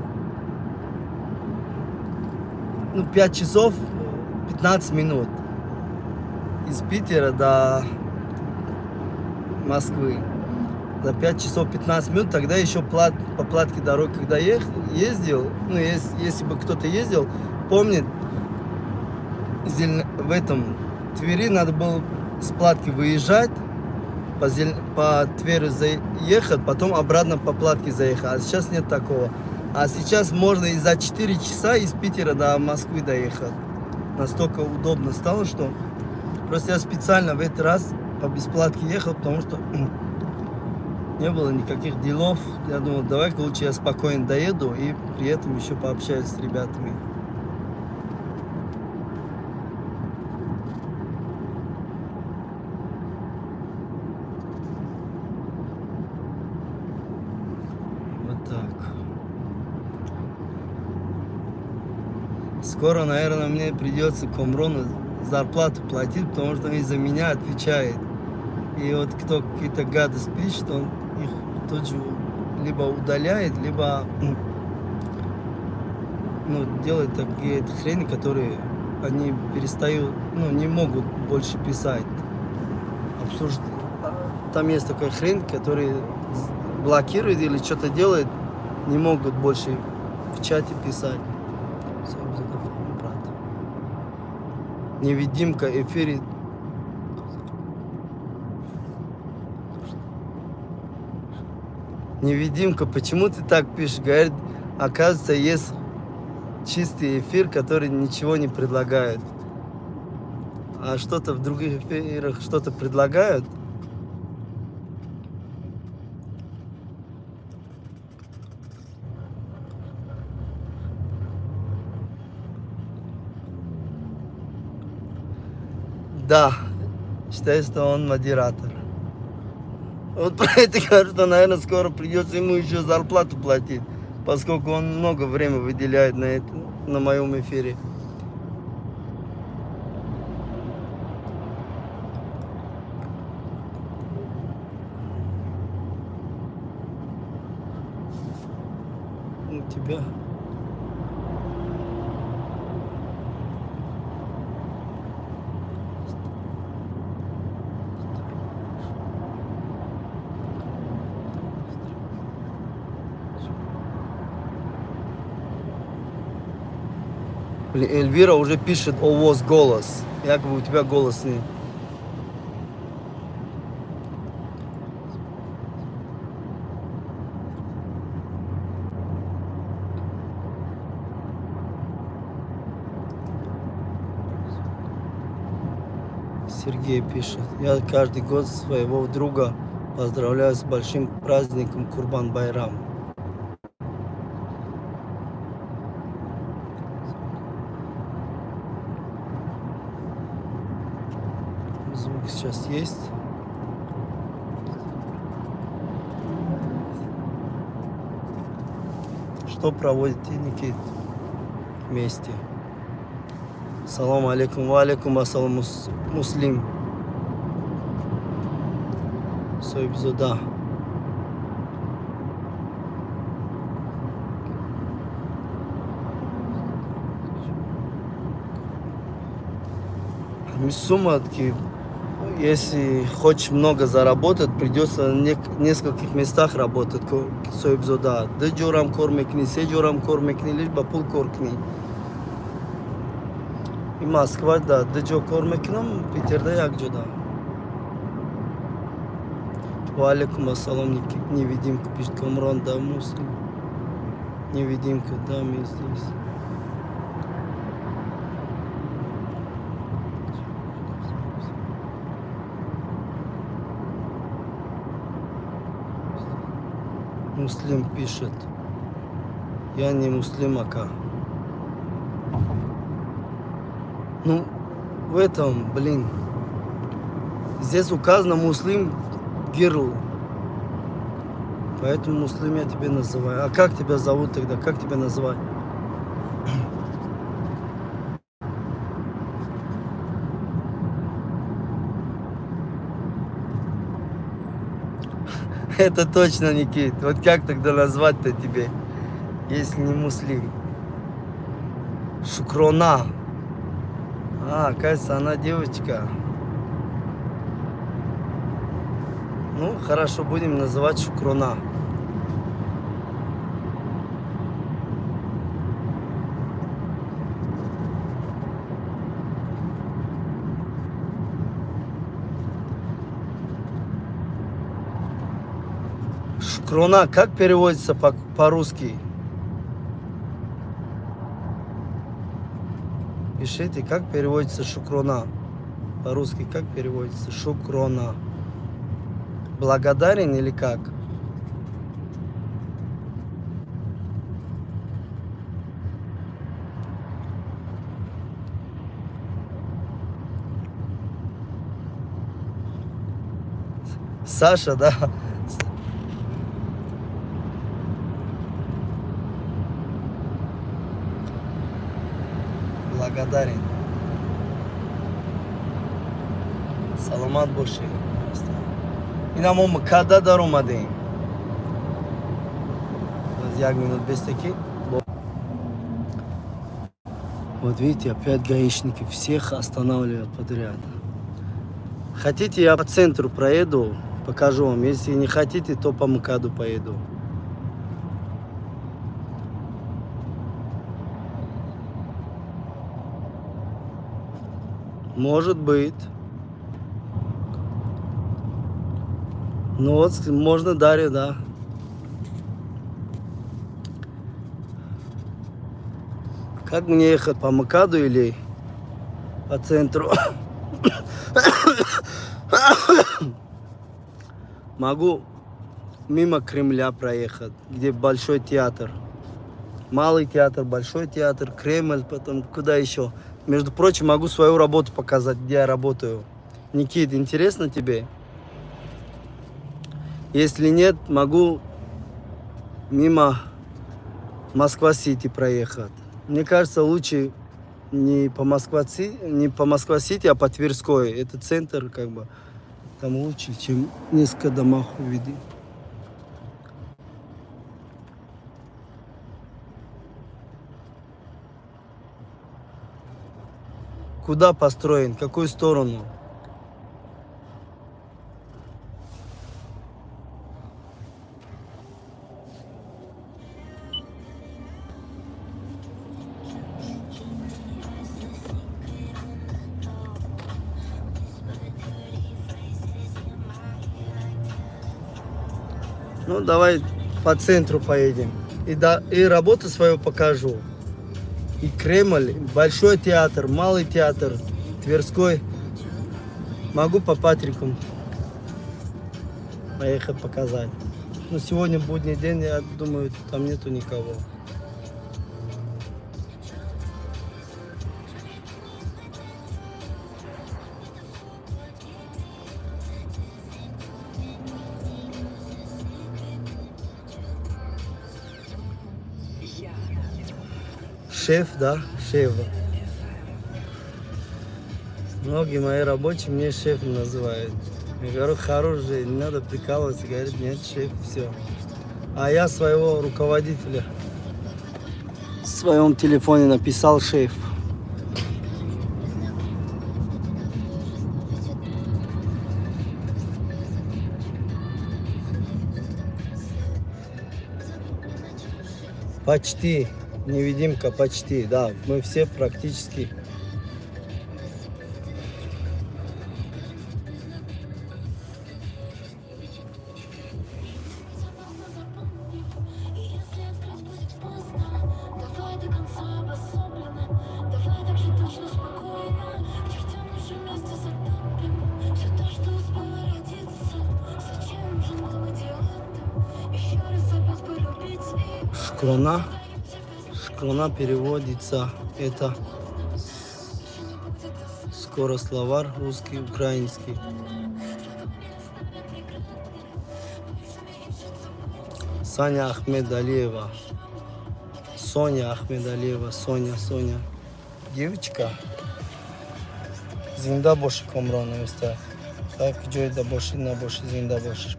Ну, 5 часов 15 минут. Из Питера до Москвы за 5 часов 15 минут. Тогда еще по платке дорог, когда ездил, ну, если бы кто-то ездил, помнит, в этом Твери надо было с платки выезжать, по Твери заехать, потом обратно по платке заехать. А сейчас нет такого. А сейчас можно и за 4 часа из Питера до Москвы доехать. Настолько удобно стало, что просто я специально в этот раз по бесплатке ехал, потому что не было никаких делов. Я думал, давай-ка лучше я спокойно доеду и при этом еще пообщаюсь с ребятами. Вот так. Скоро, наверное, мне придется Комрону зарплату платить, потому что он из-за меня отвечает. И вот кто какие-то гадости пишет, он их тут же либо удаляет, либо, ну, делает такие хрени, которые они перестают, ну, не могут больше писать. Обсуждать. Там есть такая хрень, который блокирует или что-то делает, не могут больше в чате писать. Всё, брат. Невидимка эфире. Невидимка, почему ты так пишешь? Говорит, оказывается, есть чистый эфир, который ничего не предлагает. А что-то в других эфирах что-то предлагают. Да, считаю, что он модератор. Вот про это говорю, что, наверное, скоро придется ему еще зарплату платить, поскольку он много времени выделяет на это, на моем эфире. У тебя. Блин, Эльвира уже пишет: «Овоз голос». Якобы у тебя голос не. Сергей пишет: «Я каждый год своего друга поздравляю с большим праздником Курбан Байрам». Звук сейчас есть. Что проводите, Никит, вместе? Салам алейкум, ва алейкум ассалам, муслим. Соибзода. Сумма, ки если хочешь много заработать, придется в нескольких местах работать. Соибзода. Ду ҷорам кор мекунӣ, се ҷорам кор мекунӣ, лишь ба пул кор кунӣ. И Москва да ду ҷо кор мекунам, Питерда як ҷода. Ва алейкум ассалом, невидимка пишет Камрон, да, муслим. Невидимка, да, мы здесь. Муслим пишет: «Я не муслим, ака». Ну, в этом, блин. Здесь указано Муслим Гирл. Поэтому Муслим я тебе называю. А как тебя зовут тогда? Как тебя называть? Это точно, Никит. Вот как тогда назвать-то тебе, если не Муслим? Шукрона. А, оказывается, она девочка. Ну, хорошо, будем называть Шукрона. Шукрона как переводится по-русски? Пишите, как переводится шукрона. По-русски как переводится шукрона? Благодарен или как? Саша, да? Благодарен. Саломат бошед. Ина мо МКАДа даромадем. Як минут бесте ки. Вот видите, опять гаишники всех останавливают подряд. Хотите, я по центру проеду, покажу вам. Если не хотите, то по МКАДу поеду. Может быть. Ну вот, можно Дарью, да. Как мне ехать, по МКАДу или по центру? Могу мимо Кремля проехать, где Большой театр. Малый театр, Большой театр, Кремль, потом куда еще? Между прочим, могу свою работу показать, где я работаю. Никит, интересно тебе? Если нет, могу мимо Москва-Сити проехать. Мне кажется, лучше не по Москва-Сити, а по Тверской. Это центр, как бы, там лучше, чем несколько домах увидеть. Куда построен? Какую сторону? Ну, давай по центру поедем. И, да, и работу свою покажу. И Кремль, Большой театр, Малый театр, Тверской. Могу по Патрикам поехать показать. Но сегодня будний день, я думаю, там нету никого. Шеф, да, шеф. Многие мои рабочие мне шеф называют. Я говорю, хорош же, не надо прикалываться. Говорит, нет, шеф, все. А я своего руководителя в своем телефоне написал шеф. Почти. Невидимка, почти, да. Мы все практически. Если открыть будет поздно, давай до конца обособленно, давай так же точно спокойно, к чертям наши вместе затопим все то, что успело родиться. Зачем же нам идиотам еще раз опять полюбить и Шукрона. Шукрона переводится это скоро словарь русский, украинский. Саня Ахмедалиева. Соня Ахмедалиева. Соня, Соня. Девочка. Зинда боши, Комрон, нависта. Так, ҷойда бошӣ, набошӣ, зинда бошӣ.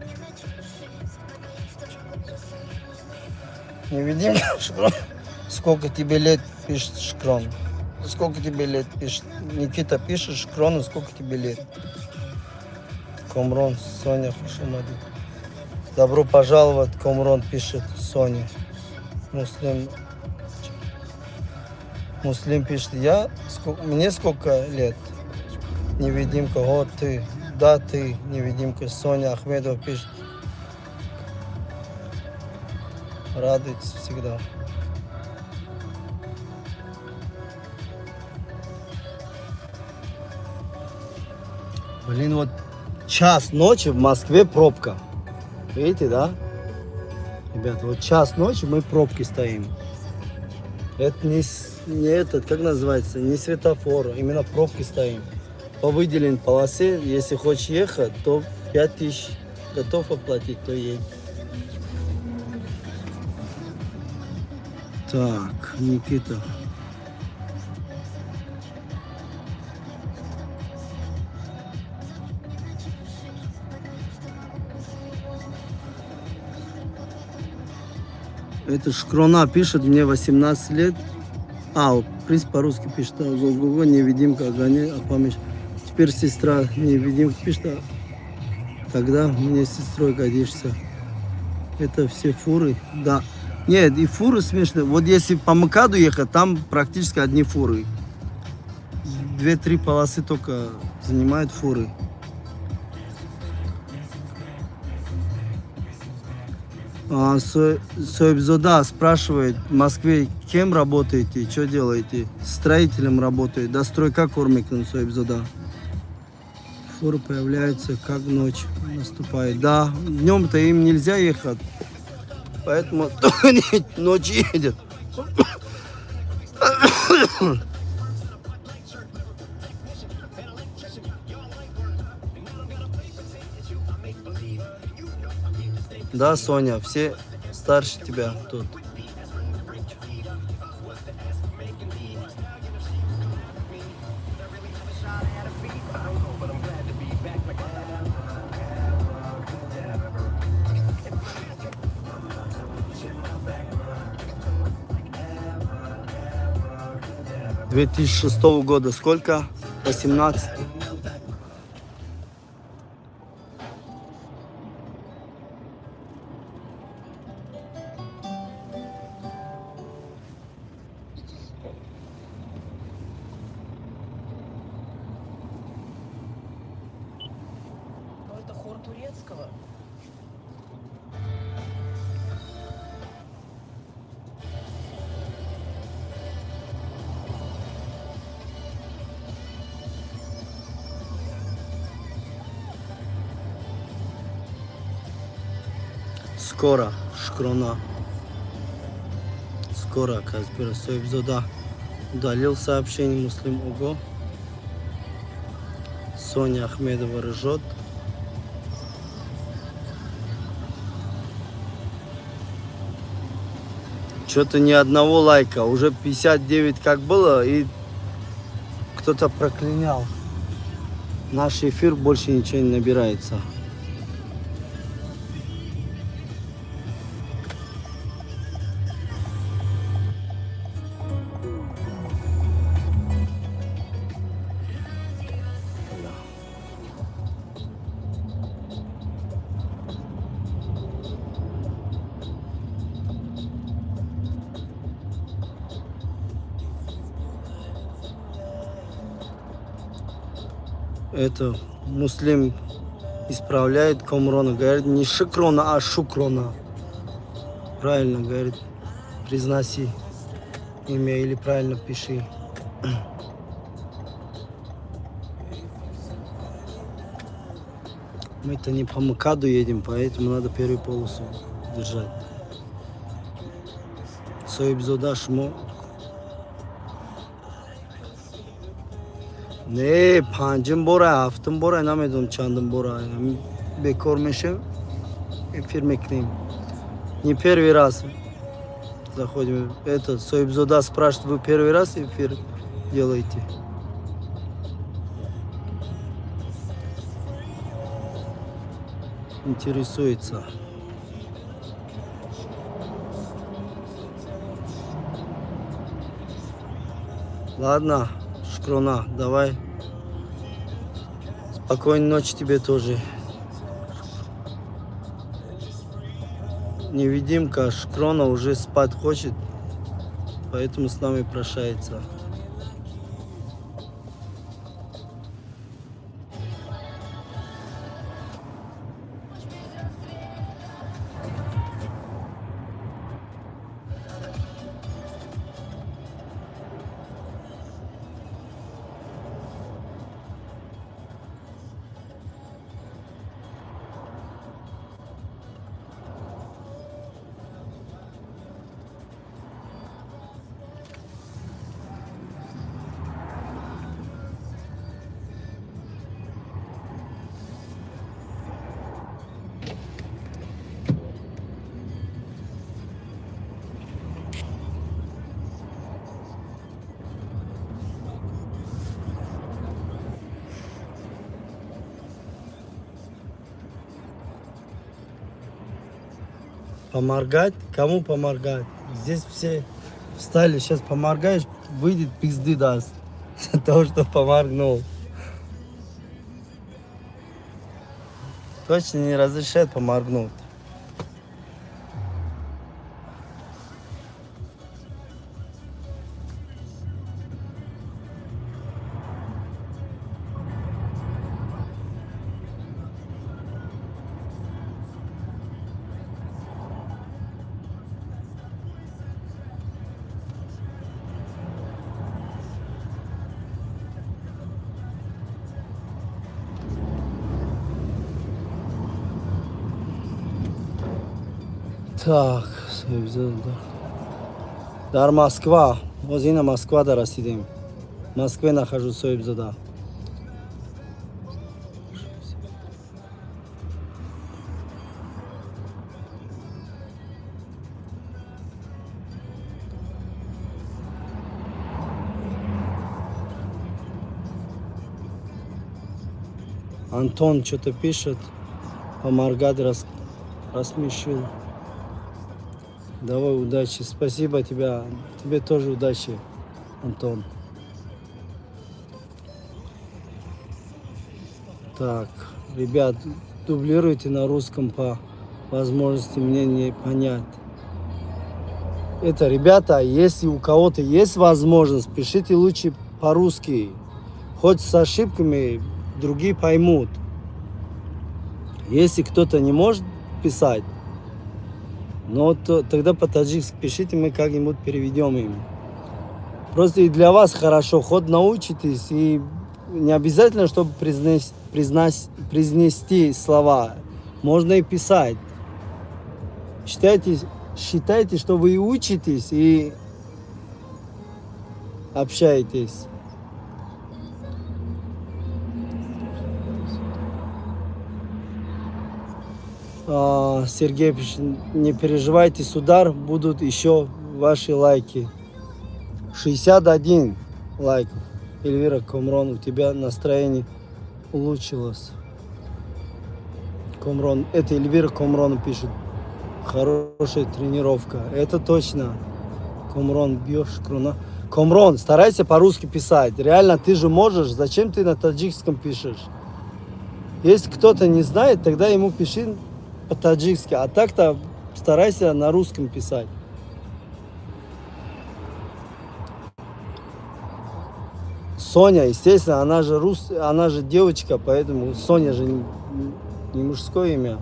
Невидимка, Шукрон. Сколько тебе лет, пишет Шукрон. Сколько тебе лет, пишет. Никита пишет Шукрону, сколько тебе лет. Комрон, Соня, хуш омадед. Добро пожаловать, Комрон, пишет Соня. Муслим, Муслим пишет, я, мне сколько лет? Невидимка, вот ты, да ты, невидимка. Соня Ахмедова пишет. Радуется всегда. Блин, вот час ночи в Москве пробка. Видите, да? Ребята, вот час ночи мы в пробке стоим. Это не этот, как называется, не светофор, именно в пробке стоим. По выделенной полосе, если хочешь ехать, то 5000 готов оплатить, то едь. Так, Никита. Это Шкрона пишет, мне 18 лет. А, вот, в принципе, по-русски пишет. Го-го-го, невидимка, гони, а помощь. Теперь сестра невидимка пишет, а тогда мне с сестрой годишься. Это все фуры, да. Нет, и фуры смешные. Вот если по МКАДу ехать, там практически одни фуры. Две-три полосы только занимают фуры. А, Соибзода спрашивает, в Москве кем работаете, что делаете? Строителем работает. Да стройка кормит Соибзода. Фуры появляются, как ночь наступает. Да, днем-то им нельзя ехать, поэтому ночью едет. Да, Соня, все старше тебя тут. 2006 года сколько? 18. Ну, это хор турецкого. Скоро, Шкрона. Скоро, Казбира Соибзода удалил сообщение Муслим Ого. Соня Ахмедова ржет. Что-то ни одного лайка. Уже 59 как было, и кто-то проклинял. Наш эфир больше ничего не набирается. Это Муслим исправляет Комрона. Говорит, не Шикрона, а Шукрона. Правильно, говорит, произноси имя или правильно пиши. Мы-то не по МКАДу едем, поэтому надо первую полосу держать. Соибзода шмо. Не, панҷум бора, ҳафтум бора, намедонам чандум бора. Бекор мешем, эфир мекунем. Не первый раз заходим. Это Соибзода спрашивает, вы первый раз эфир делаете? Интересуется. Ладно, Шкрона, давай. Спокойной ночи тебе тоже. Невидимка Шкрона уже спать хочет, поэтому с нами прощается. Поморгать? Кому поморгать? Здесь все встали, сейчас поморгаешь, выйдет, пизды даст. За то, что поморгнул. Точно не разрешает поморгнуть. Так, дар Москва. Ҳозир Москва да расидем. В Москве нахожусь, соҳибзода. Антон что-то пишет. Поморгать рассмешил. Давай, удачи. Спасибо тебе. Тебе тоже удачи, Антон. Так, ребят, дублируйте на русском по возможности, мне не понять. Это, ребята, если у кого-то есть возможность, пишите лучше по-русски. Хоть с ошибками, другие поймут. Если кто-то не может писать, но то, тогда по-таджикски пишите, мы как-нибудь переведем им. Просто и для вас хорошо, хоть научитесь, и не обязательно, чтобы произнести слова. Можно и писать. Считайте, что вы и учитесь, и общаетесь. Сергей пишет: не переживайте, судар, будут еще ваши лайки. 61 лайков. Эльвира Комрон, у тебя настроение улучшилось. Комрон, это Эльвира Комрон пишет. Хорошая тренировка. Это точно. Комрон, бьешь круна. Комрон, старайся по-русски писать. Реально, ты же можешь. Зачем ты на таджикском пишешь? Если кто-то не знает, тогда ему пиши по-таджикски. А так-то старайся на русском писать. Соня, естественно, она же девочка, поэтому Соня же не мужское имя.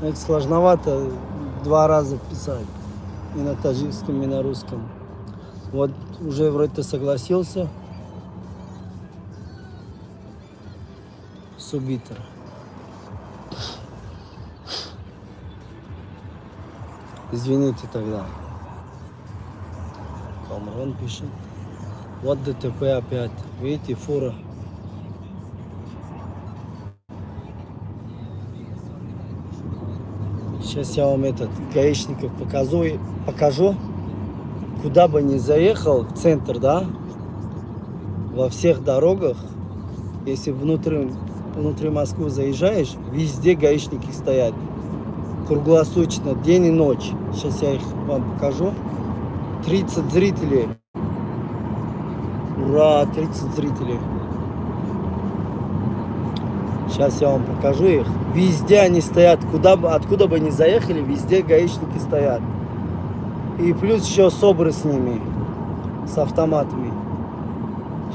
Это сложновато два раза писать. И на таджикском, и на русском. Вот уже вроде ты согласился. Субитр. Извините тогда. Камрон пишет. Вот ДТП опять. Видите, фура. Сейчас я вам этот гаишников покажу. Куда бы ни заехал, в центр, да? Во всех дорогах, если внутри Москвы заезжаешь, везде гаишники стоят. Круглосуточно, день и ночь. Сейчас я их вам покажу. 30 зрителей. Ура, 30 зрителей. Сейчас я вам покажу их. Везде они стоят, куда бы, откуда бы ни заехали, везде гаишники стоят. И плюс еще СОБРы с ними, с автоматами.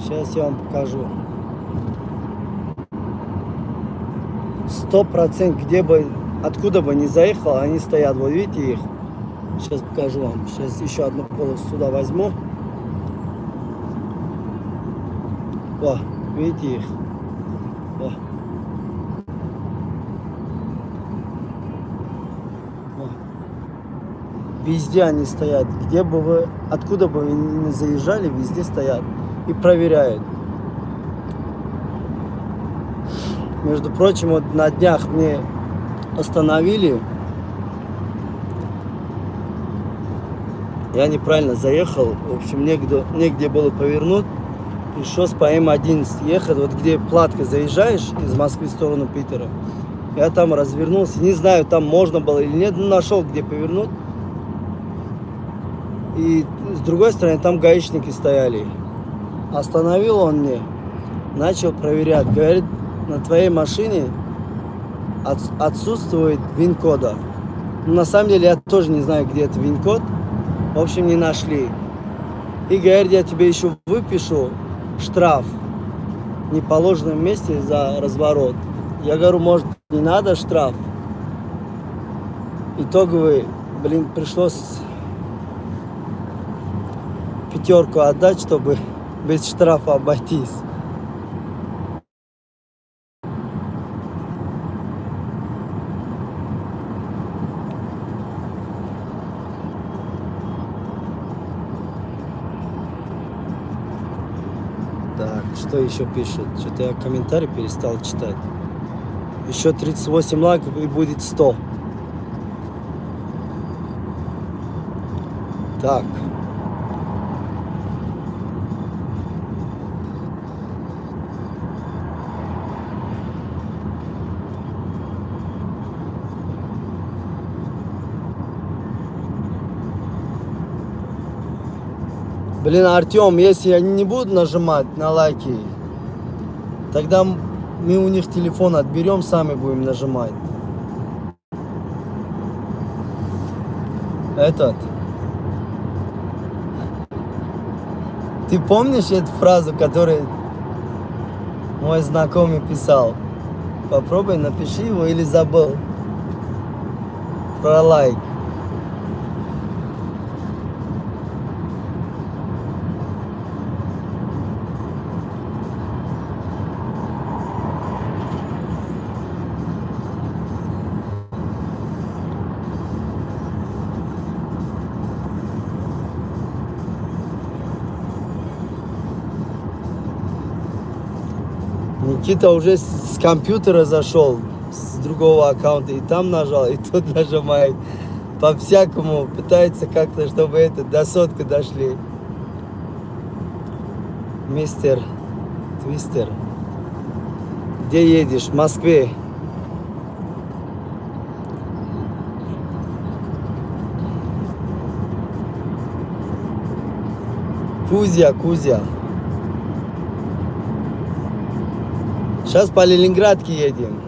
Сейчас я вам покажу. 100%, где бы, откуда бы ни заехал, они стоят. Вот видите их? Сейчас покажу вам. Сейчас еще одну полосу сюда возьму. О, видите их? О. О. Везде они стоят. Где бы вы, откуда бы вы ни заезжали, везде стоят и проверяют. Между прочим, вот на днях мне остановили. Я неправильно заехал. В общем, негде, негде было повернуть. Пришлось по М11 ехать. Вот где платка заезжаешь из Москвы в сторону Питера. Я там развернулся. Не знаю, там можно было или нет, но нашел, где повернуть. И с другой стороны, там гаишники стояли. Остановил он мне, начал проверять. Говорит, на твоей машине отсутствует ВИН-кода. Ну, на самом деле, я тоже не знаю, где это ВИН-код. В общем, не нашли. И говорит, я тебе еще выпишу штраф в неположенном месте за разворот. Я говорю, может, не надо штраф? Итоговый, блин, пришлось пятерку отдать, чтобы без штрафа обойтись. Так, что еще пишут? Что-то я комментарий перестал читать. Еще 38 лайков, и будет 100. Так. Блин, Артем, если я не буду нажимать на лайки, тогда мы у них телефон отберем, сами будем нажимать. Этот. Ты помнишь эту фразу, которую мой знакомый писал? Попробуй, напиши его или забыл. Про лайк. Никита уже с компьютера зашел, с другого аккаунта, и там нажал, и тут нажимает. По-всякому пытается как-то, чтобы это до сотки дошли. Мистер Твистер. Где едешь? В Москве. Кузя, Кузя. Сейчас по Ленинградке едем.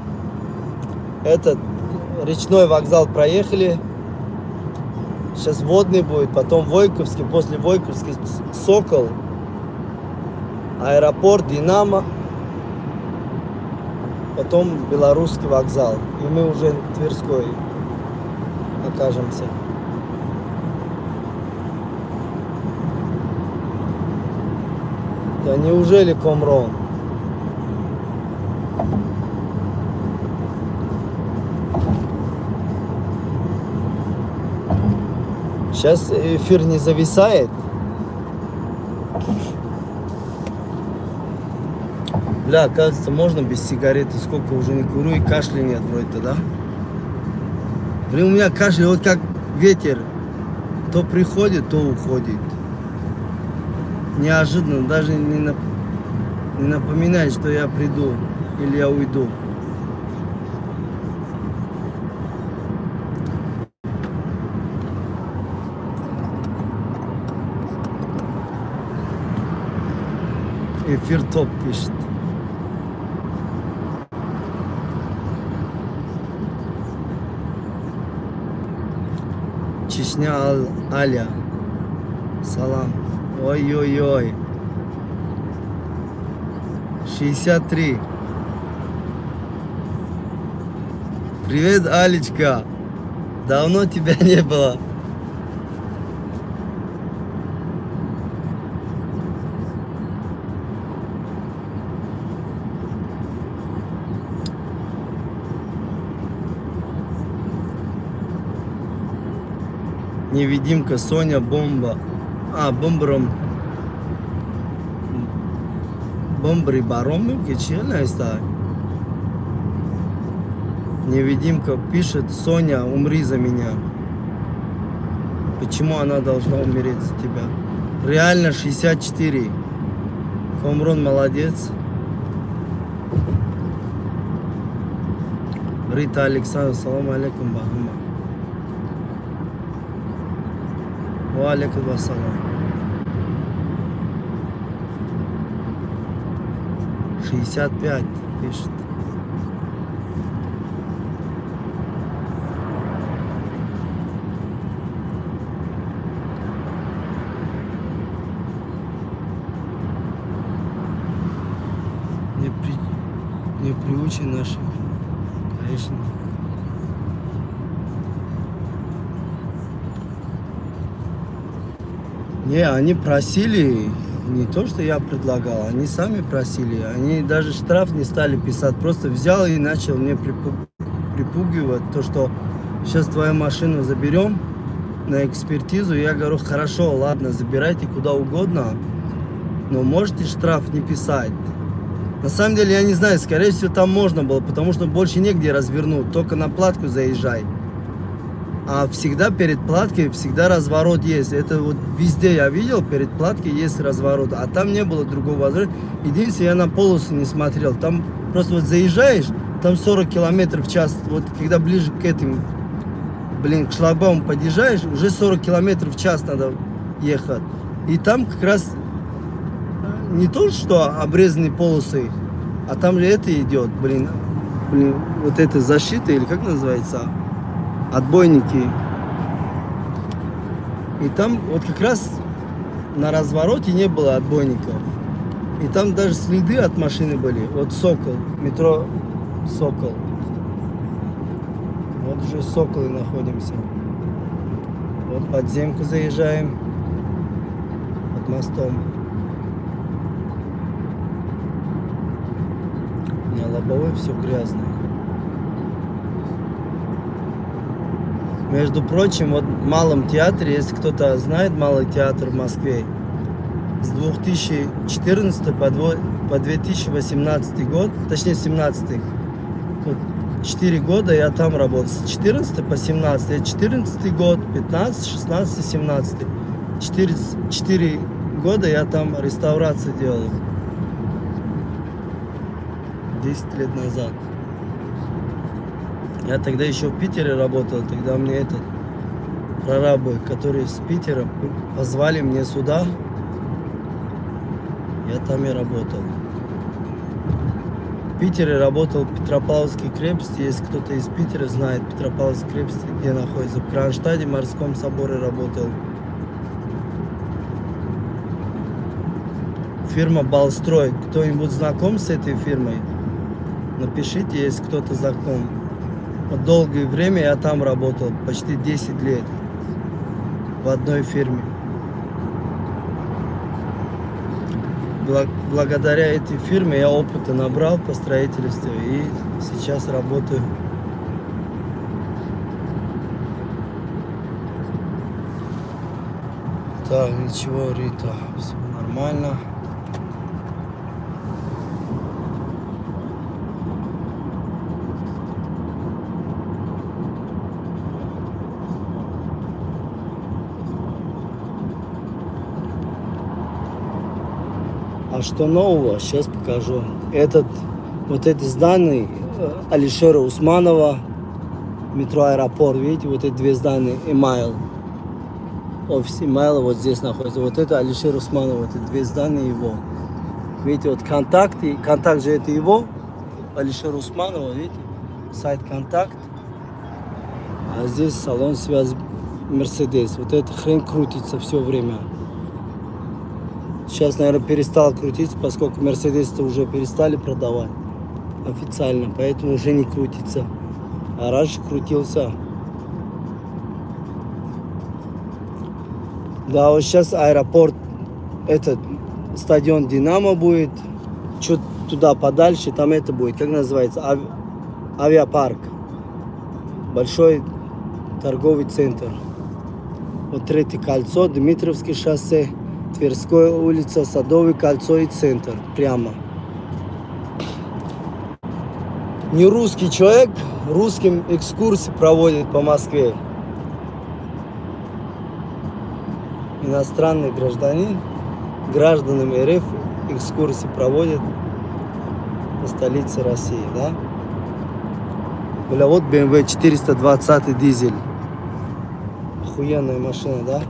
Этот речной вокзал проехали. Сейчас водный будет, потом Войковский, после Войковский Сокол, аэропорт, Динамо, потом Белорусский вокзал. И мы уже в Тверской окажемся. Да неужели Комрон? Сейчас эфир не зависает. Бля, оказывается, можно без сигареты. Сколько уже не курю, и кашля нет вроде-то, да? Блин, у меня кашель вот как ветер. То приходит, то уходит. Неожиданно, даже не напоминает, что я приду или я уйду. Эфир топ, пишет. Чечня, Аля. Салам. Ой-ой-ой. 63. Привет, Алечка. Давно тебя не было. Невидимка, Соня, бомба. А, бомбром. Бомбри баром, ста. Невидимка пишет: Соня, умри за меня. Почему она должна умереть за тебя? Реально 64. Комрон молодец. Рита Александр, салам алейкум, ба ҳама. Ва алейкум ассалам. 65 пишет. Не приучи наши, конечно. Не, они просили, не то, что я предлагал, они сами просили. Они даже штраф не стали писать, просто взял и начал мне припугивать, то, что сейчас твою машину заберем на экспертизу. Я говорю: хорошо, ладно, забирайте куда угодно, но можете штраф не писать. На самом деле, я не знаю, скорее всего, там можно было, потому что больше негде развернуть, только на платку заезжай. А всегда перед платкой всегда разворот есть. Это вот везде я видел, перед платкой есть разворот. А там не было другого возврата. Единственное, я на полосу не смотрел. Там просто вот заезжаешь, там 40 километров в час. Вот когда ближе к этим, блин, к шлагбауму подъезжаешь, уже 40 километров в час надо ехать. И там как раз не то, что обрезанные полосы, а там же это идет, блин, блин, вот эта защита, или как называется, отбойники. И там вот как раз на развороте не было отбойников. И там даже следы от машины были. Вот Сокол, метро Сокол. Вот уже в Соколе находимся. Вот подземку заезжаем. Под мостом. У меня лобовой все грязное. Между прочим, вот в Малом театре, если кто-то знает Малый театр в Москве, с 2014 по 2018 год, точнее 17, вот 4 года я там работал. С 14 по 17, это 14 год, 15, 16, 17. 4 года я там реставрацию делал. 10 лет назад. Я тогда еще в Питере работал, тогда мне этот прорабы, которые с Питера, позвали мне сюда. Я там и работал. В Питере работал в Петропавловской крепости. Если кто-то из Питера знает Петропавловскую крепость, где находится. В Кронштадте, морском соборе работал. Фирма Балстрой. Кто-нибудь знаком с этой фирмой? Напишите, если кто-то знаком. Вот долгое время я там работал, почти 10 лет в одной фирме. Благодаря этой фирме я опыта набрал по строительству и сейчас работаю. Так, ничего, Рита, все нормально. А что нового? Сейчас покажу. Вот это здание Алишера Усманова, метро Аэропорт, видите, вот эти две здания, Email. Офис Email вот здесь находится. Вот это Алишер Усманов, вот эти две здания его. Видите, вот контакты. Контакт же это его, Алишера Усманова, видите? Сайт «Контакт». А здесь салон связи Мерседес. Вот эта хрень крутится все время. Сейчас, наверное, перестал крутиться, поскольку Мерседес-то уже перестали продавать официально, поэтому уже не крутится. А раньше крутился. Да, вот сейчас аэропорт, этот стадион Динамо будет. Чуть туда подальше, там это будет, как называется, авиапарк. Большой торговый центр. Вот третье кольцо, Дмитровское шоссе, Тверская улица, Садовое кольцо и центр. Прямо. Не русский человек русским экскурсии проводит по Москве. Иностранный гражданин гражданам РФ экскурсии проводит по столице России, да? Бля, вот BMW 420 дизель. Охуенная машина, да?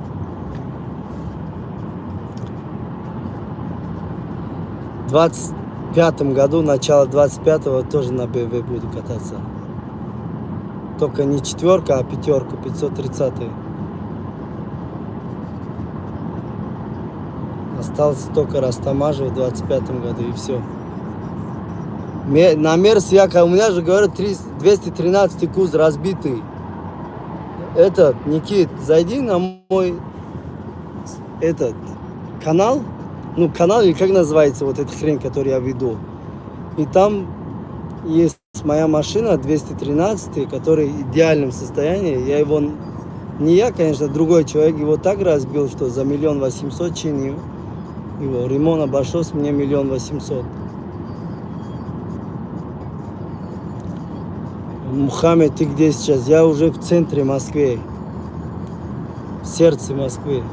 В 25 году, начало 25-го, тоже на BMW буду кататься. Только не четверка, а пятерка, 530. Остался только растамаживать в 25 году, и все. На Мерс я, у меня же, говорят, 213 куз разбитый. Этот, Никит, зайди на мой этот канал, ну, канал или как называется вот эта хрень, которую я веду. И там есть моя машина 213, которая в идеальном состоянии. Я его, не я, конечно, другой человек его так разбил, что за 1 800 000 чинил его. Ремонт обошелся мне 1 800 000. Мухаммед, ты где сейчас? Я уже в центре Москвы. В сердце Москвы.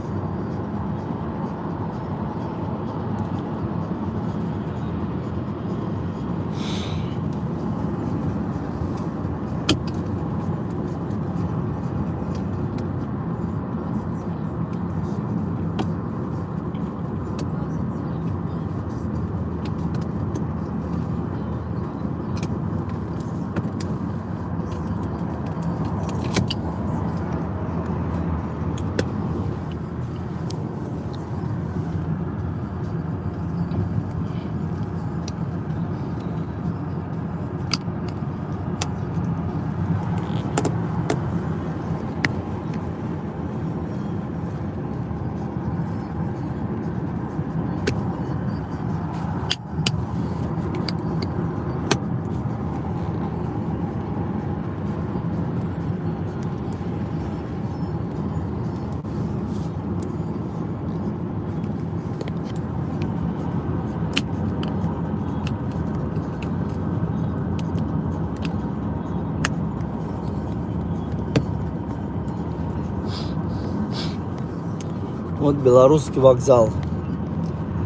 Вот Белорусский вокзал.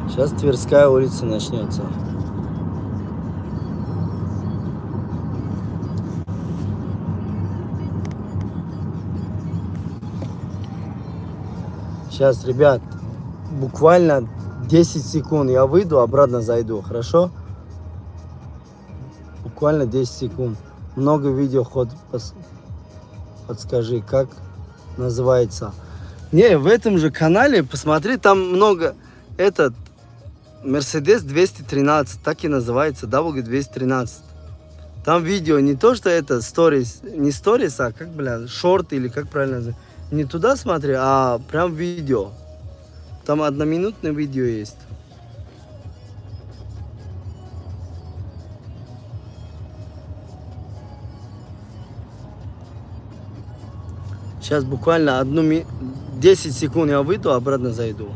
Сейчас Тверская улица начнется. Сейчас, ребят, буквально 10 секунд я выйду, обратно зайду, хорошо? Буквально 10 секунд. Много видео ход подскажи, как называется. Не, в этом же канале, посмотри, там много этот Mercedes 213, так и называется, W213. Там видео не то, что это сторис, не сторис, а как, бля, short или как правильно называется. Не туда смотри, а прям видео. Там одноминутное видео есть. Сейчас буквально 10 секунд я выйду, обратно зайду.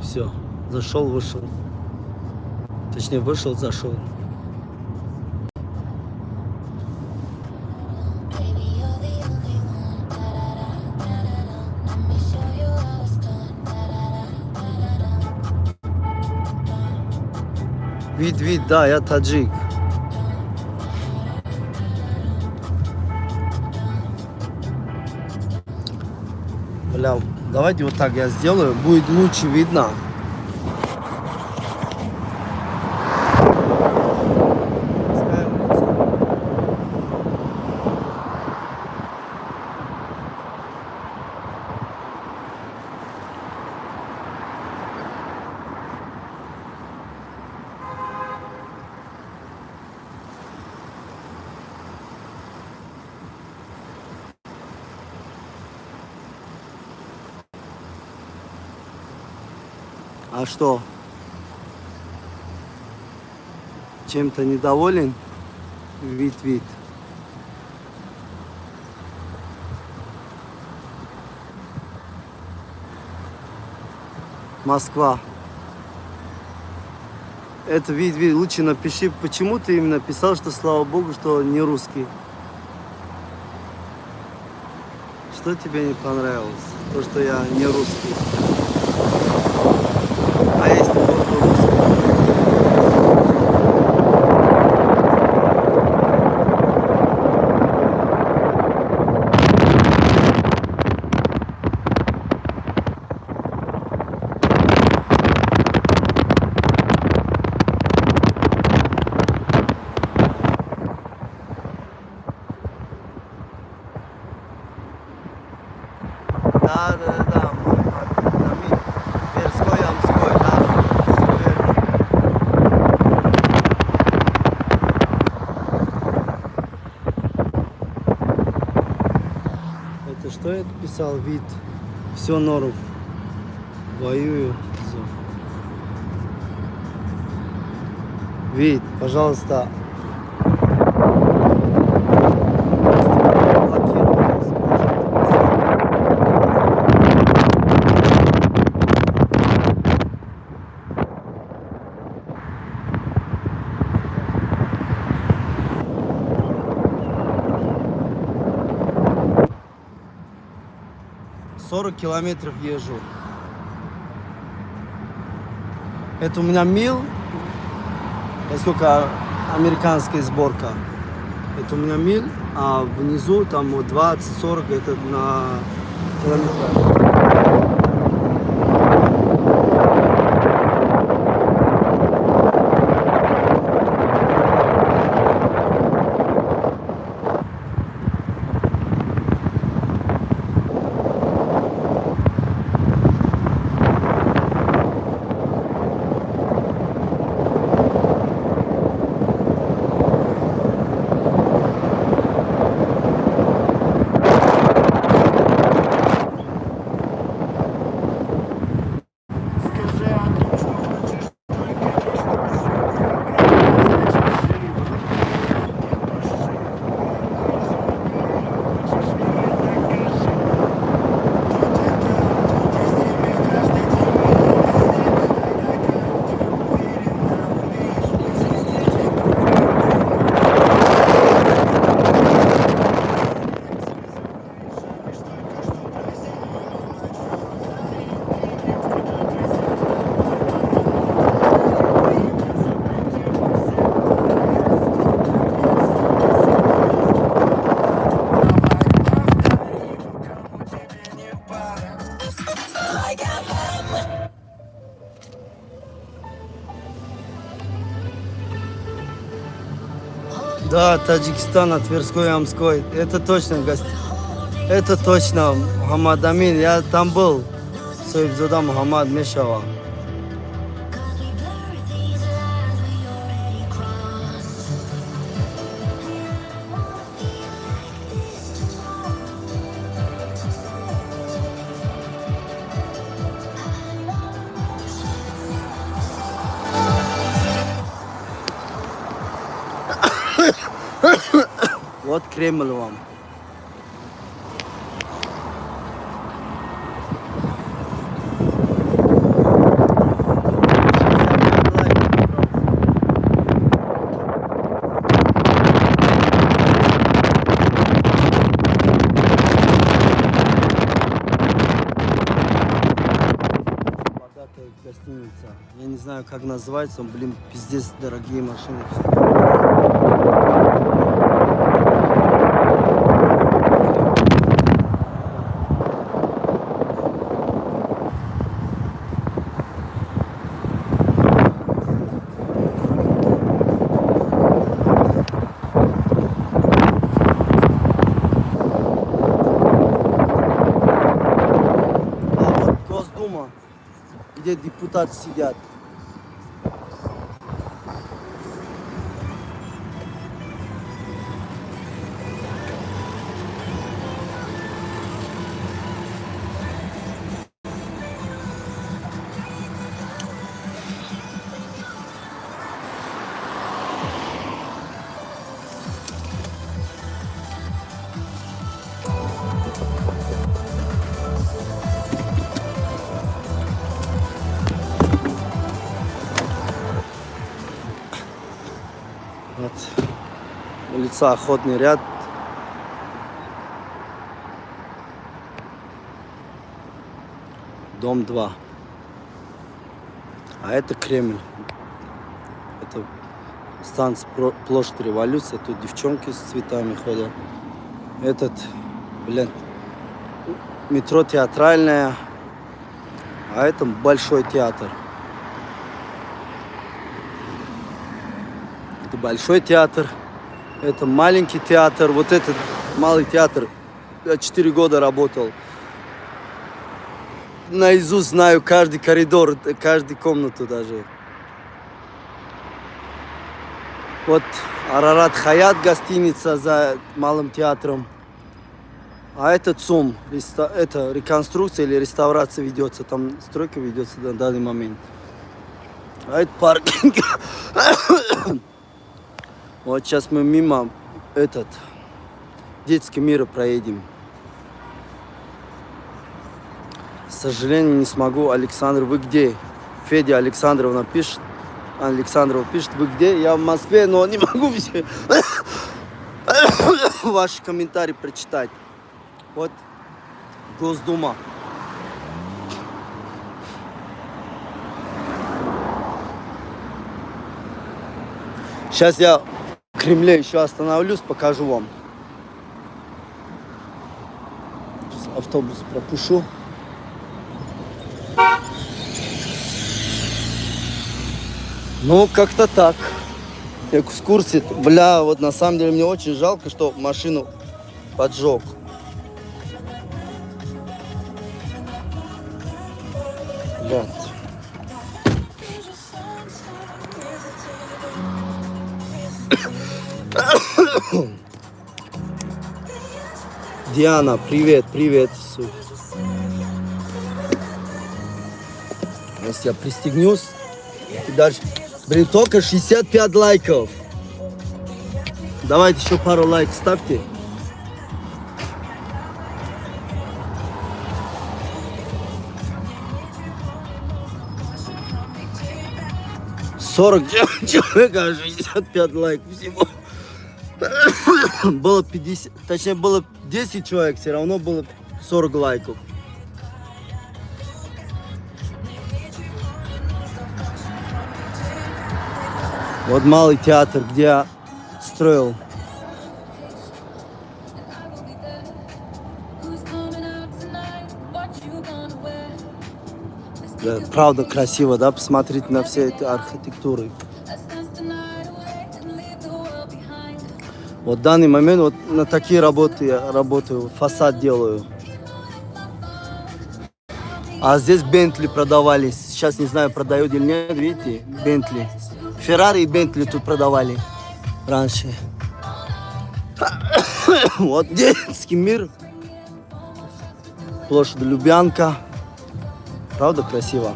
Все, зашел, вышел. Точнее, вышел, зашел. Baby, you're the only one. Da-da-da, da-da-da. Let me show you how it's done. Da-da-da, da-da-da. Вид, вид, да, я таджик. Бля, давайте вот так я сделаю, будет лучше видно. А что? Чем-то недоволен? Вид, вид. Москва. Это вид, вид. Лучше напиши, почему ты именно писал, что слава богу, что не русский. Что тебе не понравилось? То, что я не русский. А если был бы русский? Да, Мухаммад Тверской, Амской, да, всё верно. Это что я писал? Вид. Все норм. Воюю. Всё. Вид, пожалуйста. Блокировал, писал. 40 километров езжу. Это у меня мил, поскольку американская сборка. Это у меня миль, а внизу там вот 20-40 это на километрах. Скажи о том, что хочешь, только не спроси. Значит, жив. Не туши. Хочешь меня, докажи. Тут и там, тут и с ними, в каждой теме и везде. Ты уверенно умеешь быть везде. Только что Like FM. Да, Таджикистан, Тверской, Амской. Это точно, гость. Это точно, Мухаммад Амин. Я там был. Соибзода Мухаммад Мешава. Cause we blur these lines we already crossed. And I wanna feel like this tomorrow, tomorrow. I'm on motion. Вот Кремль вам. Богатая гостиница. Я не знаю, как называется, но, блин, пиздец, дорогие машины. Всё. А вот Госдума, где депутаты сидят. Улица Охотный Ряд. Дом 2. А это Кремль. Это станция площадь Революции. Тут девчонки с цветами ходят. Этот, блин, метро Театральная. А это Большой театр. Это Большой театр. Это маленький театр. Вот этот малый театр. Я 4 года работал. Наизусть знаю каждый коридор, каждую комнату даже. Вот Арарат Хаят, гостиница за малым театром. А это ЦУМ, это реконструкция или реставрация ведется, там стройка ведется на данный момент. А это паркинг. Вот сейчас мы мимо этот детский мира проедем. К сожалению, не смогу. Александр, вы где? Федя Александровна пишет. Александрова пишет, вы где? Я в Москве, но не могу все ваши комментарии прочитать. Вот Госдума. Сейчас я в Кремле еще остановлюсь, покажу вам. Сейчас автобус пропушу. Ну, как-то так. Экскурсии. Бля, вот на самом деле мне очень жалко, что машину поджег. Блядь. Диана, привет, привет. Сейчас я пристегнусь. И дальше. Блин, только 65 лайков. Давайте еще пару лайков ставьте. 40 человек, а 65 лайков всего. Было 50, точнее было 10 человек, все равно было 40 лайков. Вот малый театр, где я строил. Да, правда красиво, да, посмотреть на все эти архитектуры. Вот в данный момент вот на такие работы я работаю, фасад делаю. А здесь Бентли продавались. Сейчас не знаю, продают или нет, видите, Бентли. Феррари и Бентли тут продавали раньше. Вот детский мир. Площадь Лубянка. Правда красиво?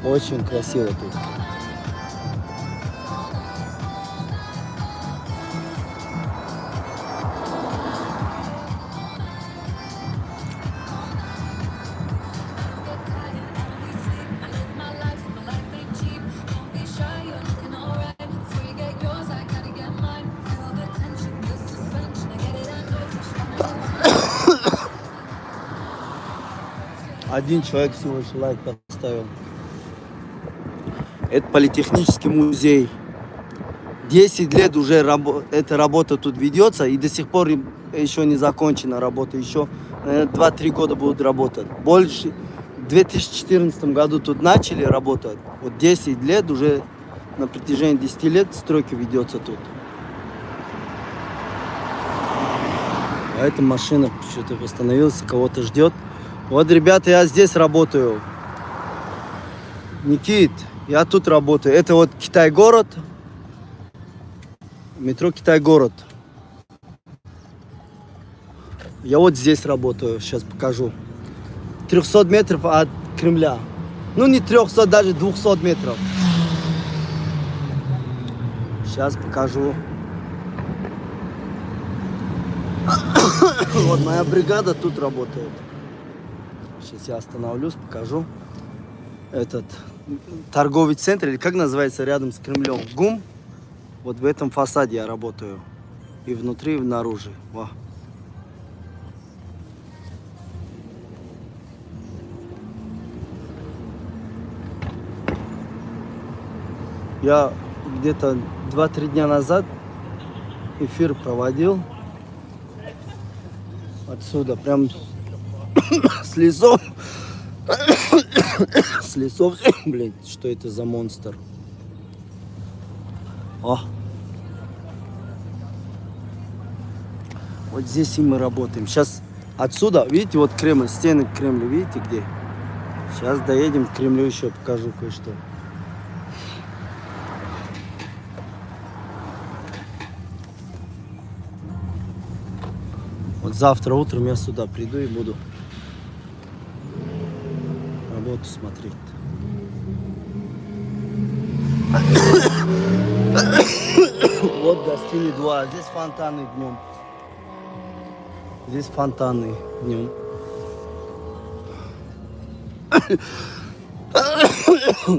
Очень красиво тут. Один человек всего лишь лайк поставил. Это политехнический музей. 10 лет уже эта работа тут ведется, и до сих пор еще не закончена работа. Еще, наверное, 2-3 года будут работать. Больше, в 2014 году тут начали работать. Вот 10 лет уже, на протяжении 10 лет стройка ведется тут. А эта машина что-то остановился, кого-то ждет. Вот, ребята, я здесь работаю. Никит, я тут работаю. Это вот Китай-город. Метро Китай-город. Я вот здесь работаю, сейчас покажу. 300 метров от Кремля. Ну, не 300, даже 200 метров. Сейчас покажу. Вот моя бригада тут работает. Сейчас я остановлюсь, покажу. Этот Торговый центр, или как называется, рядом с Кремлем? ГУМ. Вот в этом фасаде я работаю. И внутри, и внаружи. Во. Я где-то 2-3 дня назад эфир проводил. Отсюда, прям с лесов. С лесов. Блин, что это за монстр? О! Вот здесь и мы работаем. Сейчас отсюда, видите, вот Кремль, стены Кремля, видите где? Сейчас доедем к Кремлю, еще покажу кое-что. Вот завтра утром я сюда приду и буду работу смотреть. Вот гостиный двор, здесь фонтаны днем. Здесь фонтаны днем.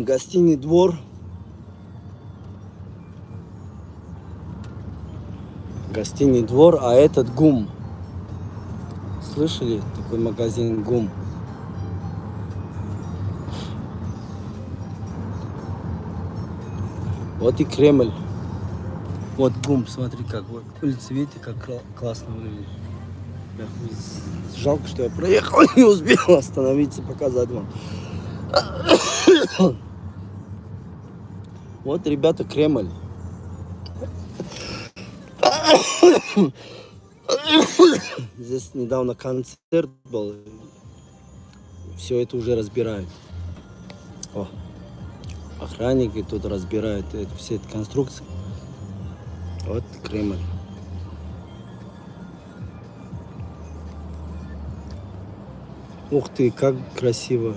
Гостиный двор. Гостиный двор, а этот ГУМ. Слышали такой магазин ГУМ? Вот и Кремль. Вот ГУМ, смотри, как вот улица, видите, как классно выглядит. Жалко, что я проехал, не успел остановиться, показать вам. Вот, ребята, Кремль. Здесь недавно концерт был. Все это уже разбирают. О, охранники тут разбирают все эти конструкции. Вот Кремль. Ух ты, как красиво.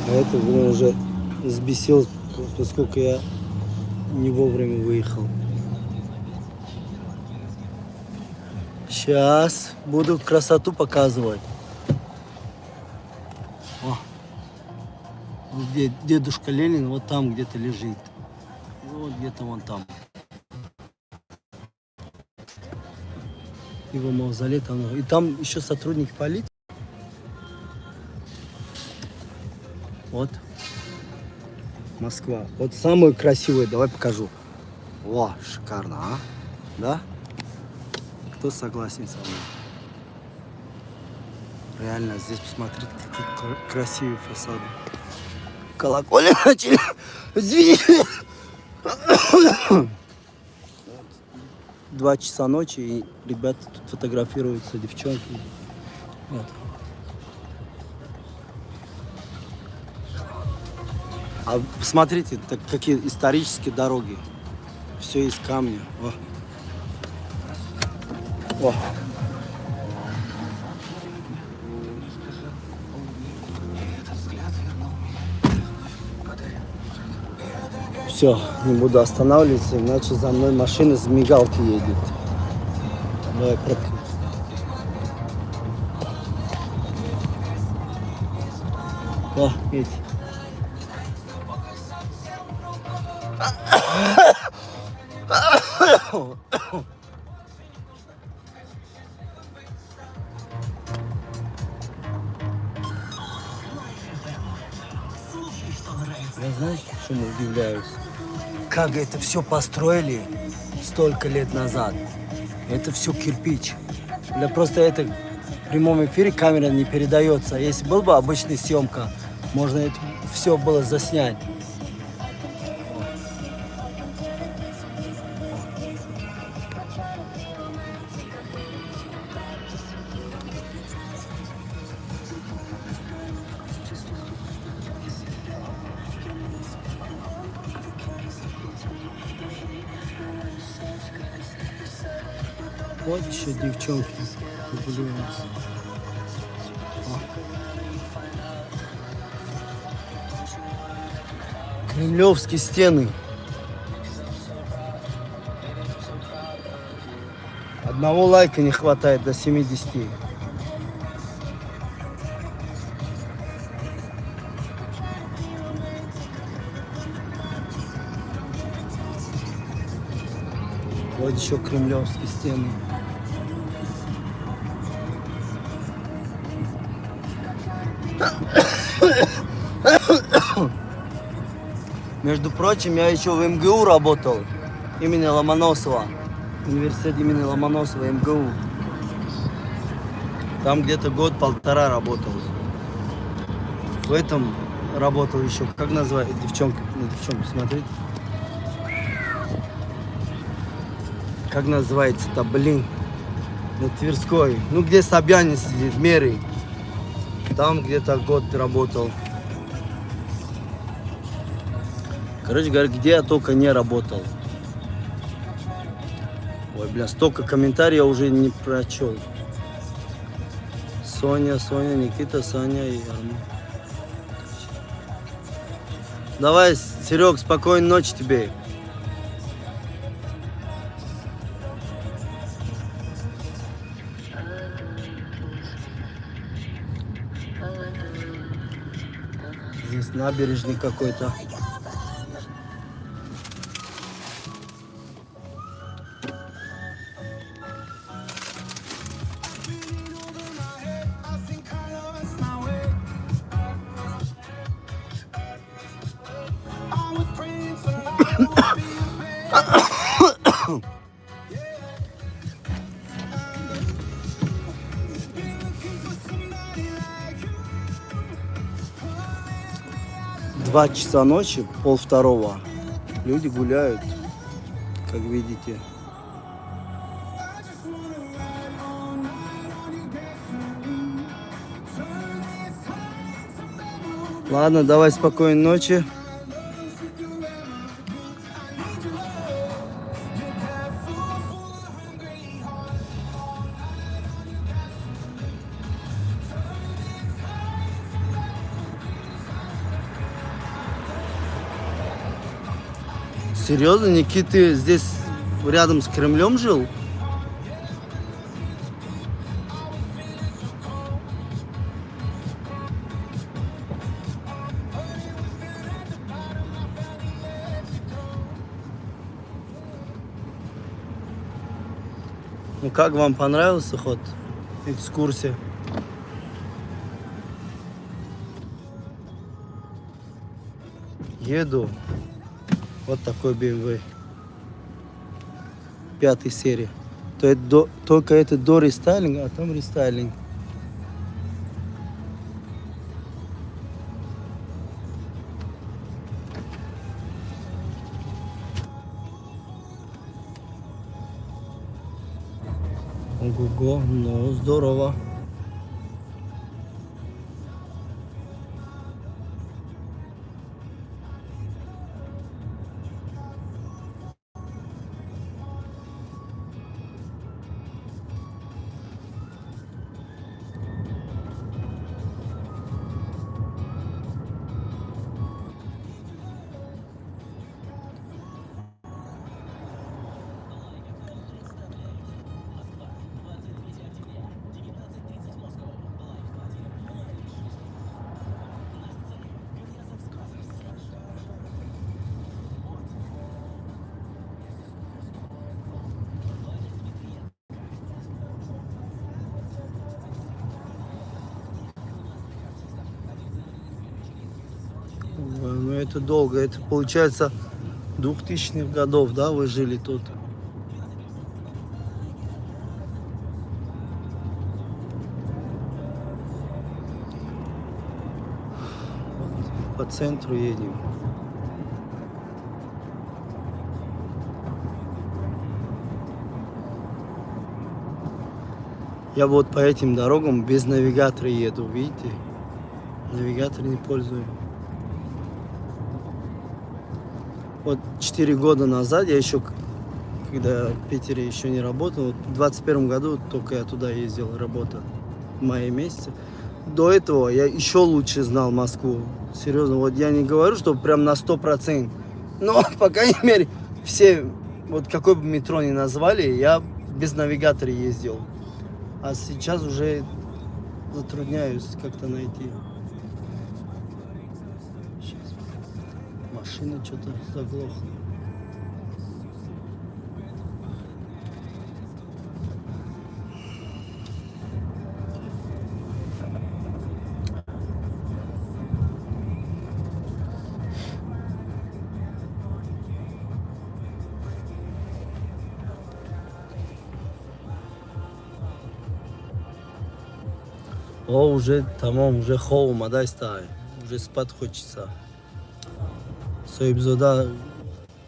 А это, блин, уже взбесил, поскольку я не вовремя выехал. Сейчас буду красоту показывать. О, где дедушка Ленин, вот там где-то лежит. Вот где-то вон там. Его мавзолей там. И там еще сотрудники полиции. Вот. Москва. Вот самую красивую, давай покажу. О, шикарно, а? Да? Кто согласен со мной? Реально, здесь посмотрите, какие красивые фасады. Колокольня начали звенеть. 2 часа ночи, и ребята тут фотографируются, девчонки. Вот. А посмотрите, так, какие исторические дороги. Все из камня. О. О. Все, не буду останавливаться, иначе за мной машина с мигалки едет. Давай пробки. О, видите. Я знаешь, чему удивляюсь? Как это все построили столько лет назад? Это все кирпич. Бля, просто это в прямом эфире камера не передается. Если был бы обычная съемка, можно это все было заснять. Вот еще девчонки прогуливаются. О. Кремлевские стены. Одного лайка не хватает до 70. Вот еще кремлевские стены. Между прочим, я еще в МГУ работал. Имени Ломоносова. Университет имени Ломоносова, МГУ. Там где-то год-полтора работал. В этом работал еще. Как назвать девчонку? На девчонку смотреть. Как называется-то, блин? На Тверской. Ну, где Собянин сидит, в мэрии. Там где-то год работал. Короче говоря, где я только не работал. Ой, бля, столько комментариев я уже не прочел. Соня, Соня, Никита, Саня и Арман. Давай, Серег, спокойной ночи тебе. Здесь набережный какой-то. 2 часа ночи, 1:30. Люди гуляют, как видите. Ладно, давай, спокойной ночи. Серьезно, Никита, ты здесь рядом с Кремлем жил? Ну как вам понравился ход? Экскурсия? Еду. Вот такой BMW. Пятой серии. То это только это до рестайлинга, а там рестайлинг. Ого, ну здорово. Ой, ну это долго. Это получается 2000-х годов, да, вы жили тут? По центру едем. Я вот по этим дорогам без навигатора еду, видите? Навигатор не пользую. Вот 4 года назад, я еще, когда в Питере еще не работал, вот в 21 году только я туда ездил работать, в мае месяце. До этого я еще лучше знал Москву. Серьезно, вот я не говорю, что прям на 100%, но, по крайней мере, все, вот какой бы метро ни назвали, я без навигатора ездил. А сейчас уже затрудняюсь как-то найти. Сейчас. Машина что-то заглохла. О, уже тамом, уже хоб омадаистай. Уже спать хочется. Соибзода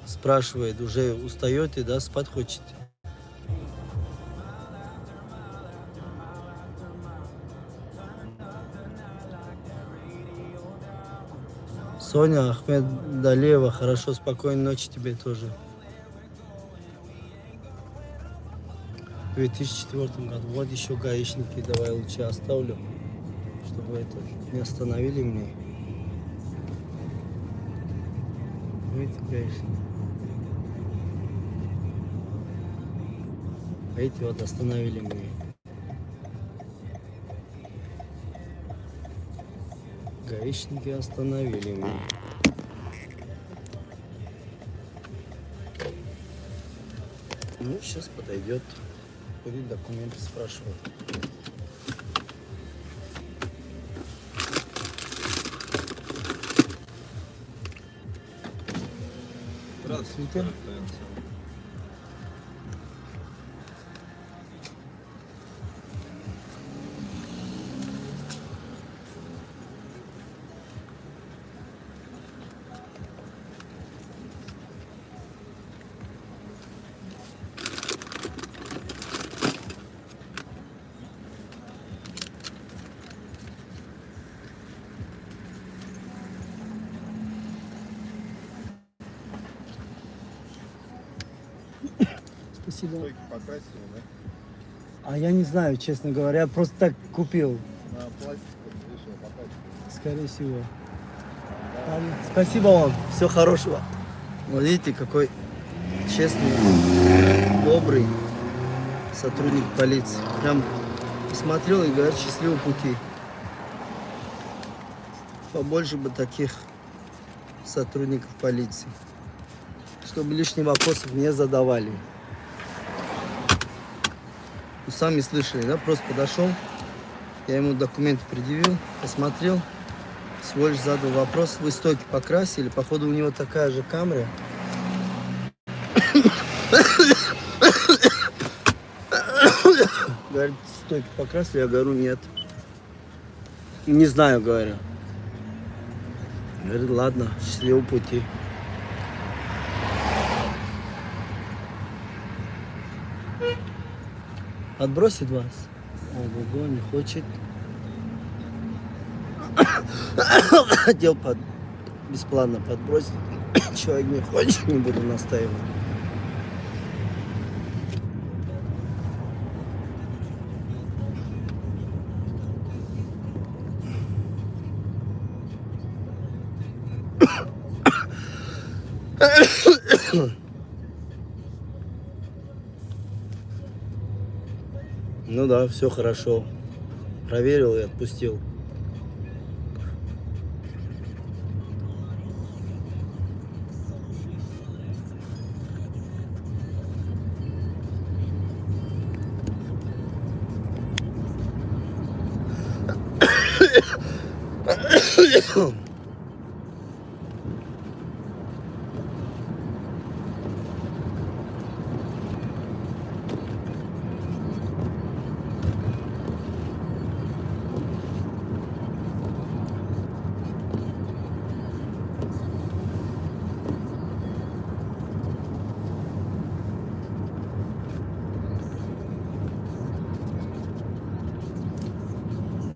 спрашивает, уже устаете, да, спать хочете? Соня Ахмед Далиева, хорошо, спокойной ночи тебе тоже. В 2004 году. Вот еще гаишники, давай лучше оставлю, чтобы это не остановили мне. Видите, гаишники. Видите, вот остановили мне. Гаишники остановили меня. Ну, сейчас подойдет. Будет документы спрашивать. Здравствуйте. Спасибо. Стойки покрасили, да? А я не знаю, честно говоря, просто так купил. На пластик, вот, видишь, его. Скорее всего. Ладно, спасибо вам. Всего хорошего. Вот видите, какой честный, добрый сотрудник полиции. Прям посмотрел и говорит, счастливого пути. Побольше бы таких сотрудников полиции. Чтобы лишних вопросов не задавали. Ну, сами слышали, да? Просто подошел, я ему документы предъявил, посмотрел, всего лишь задал вопрос. Вы стойки покрасили? Походу, у него такая же Камри. Говорит, стойки покрасили? Я говорю, нет. Не знаю, говорю. Говорит, ладно, счастливого пути. Отбросит вас? Ого, не хочет. Хотел бесплатно подбросить. Человек не хочет, не буду настаивать. Ну да, все хорошо. Проверил и отпустил.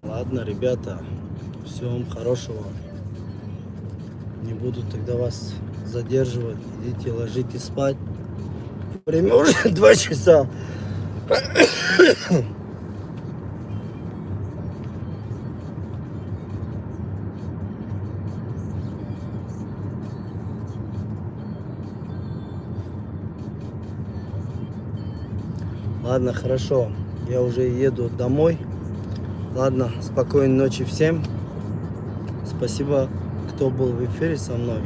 Ладно, ребята, всего вам хорошего. Не буду тогда вас задерживать. Идите, ложитесь спать. Время уже 2 часа. Ладно, хорошо. Я уже еду домой. Ладно, спокойной ночи всем. Спасибо, кто был в эфире со мной.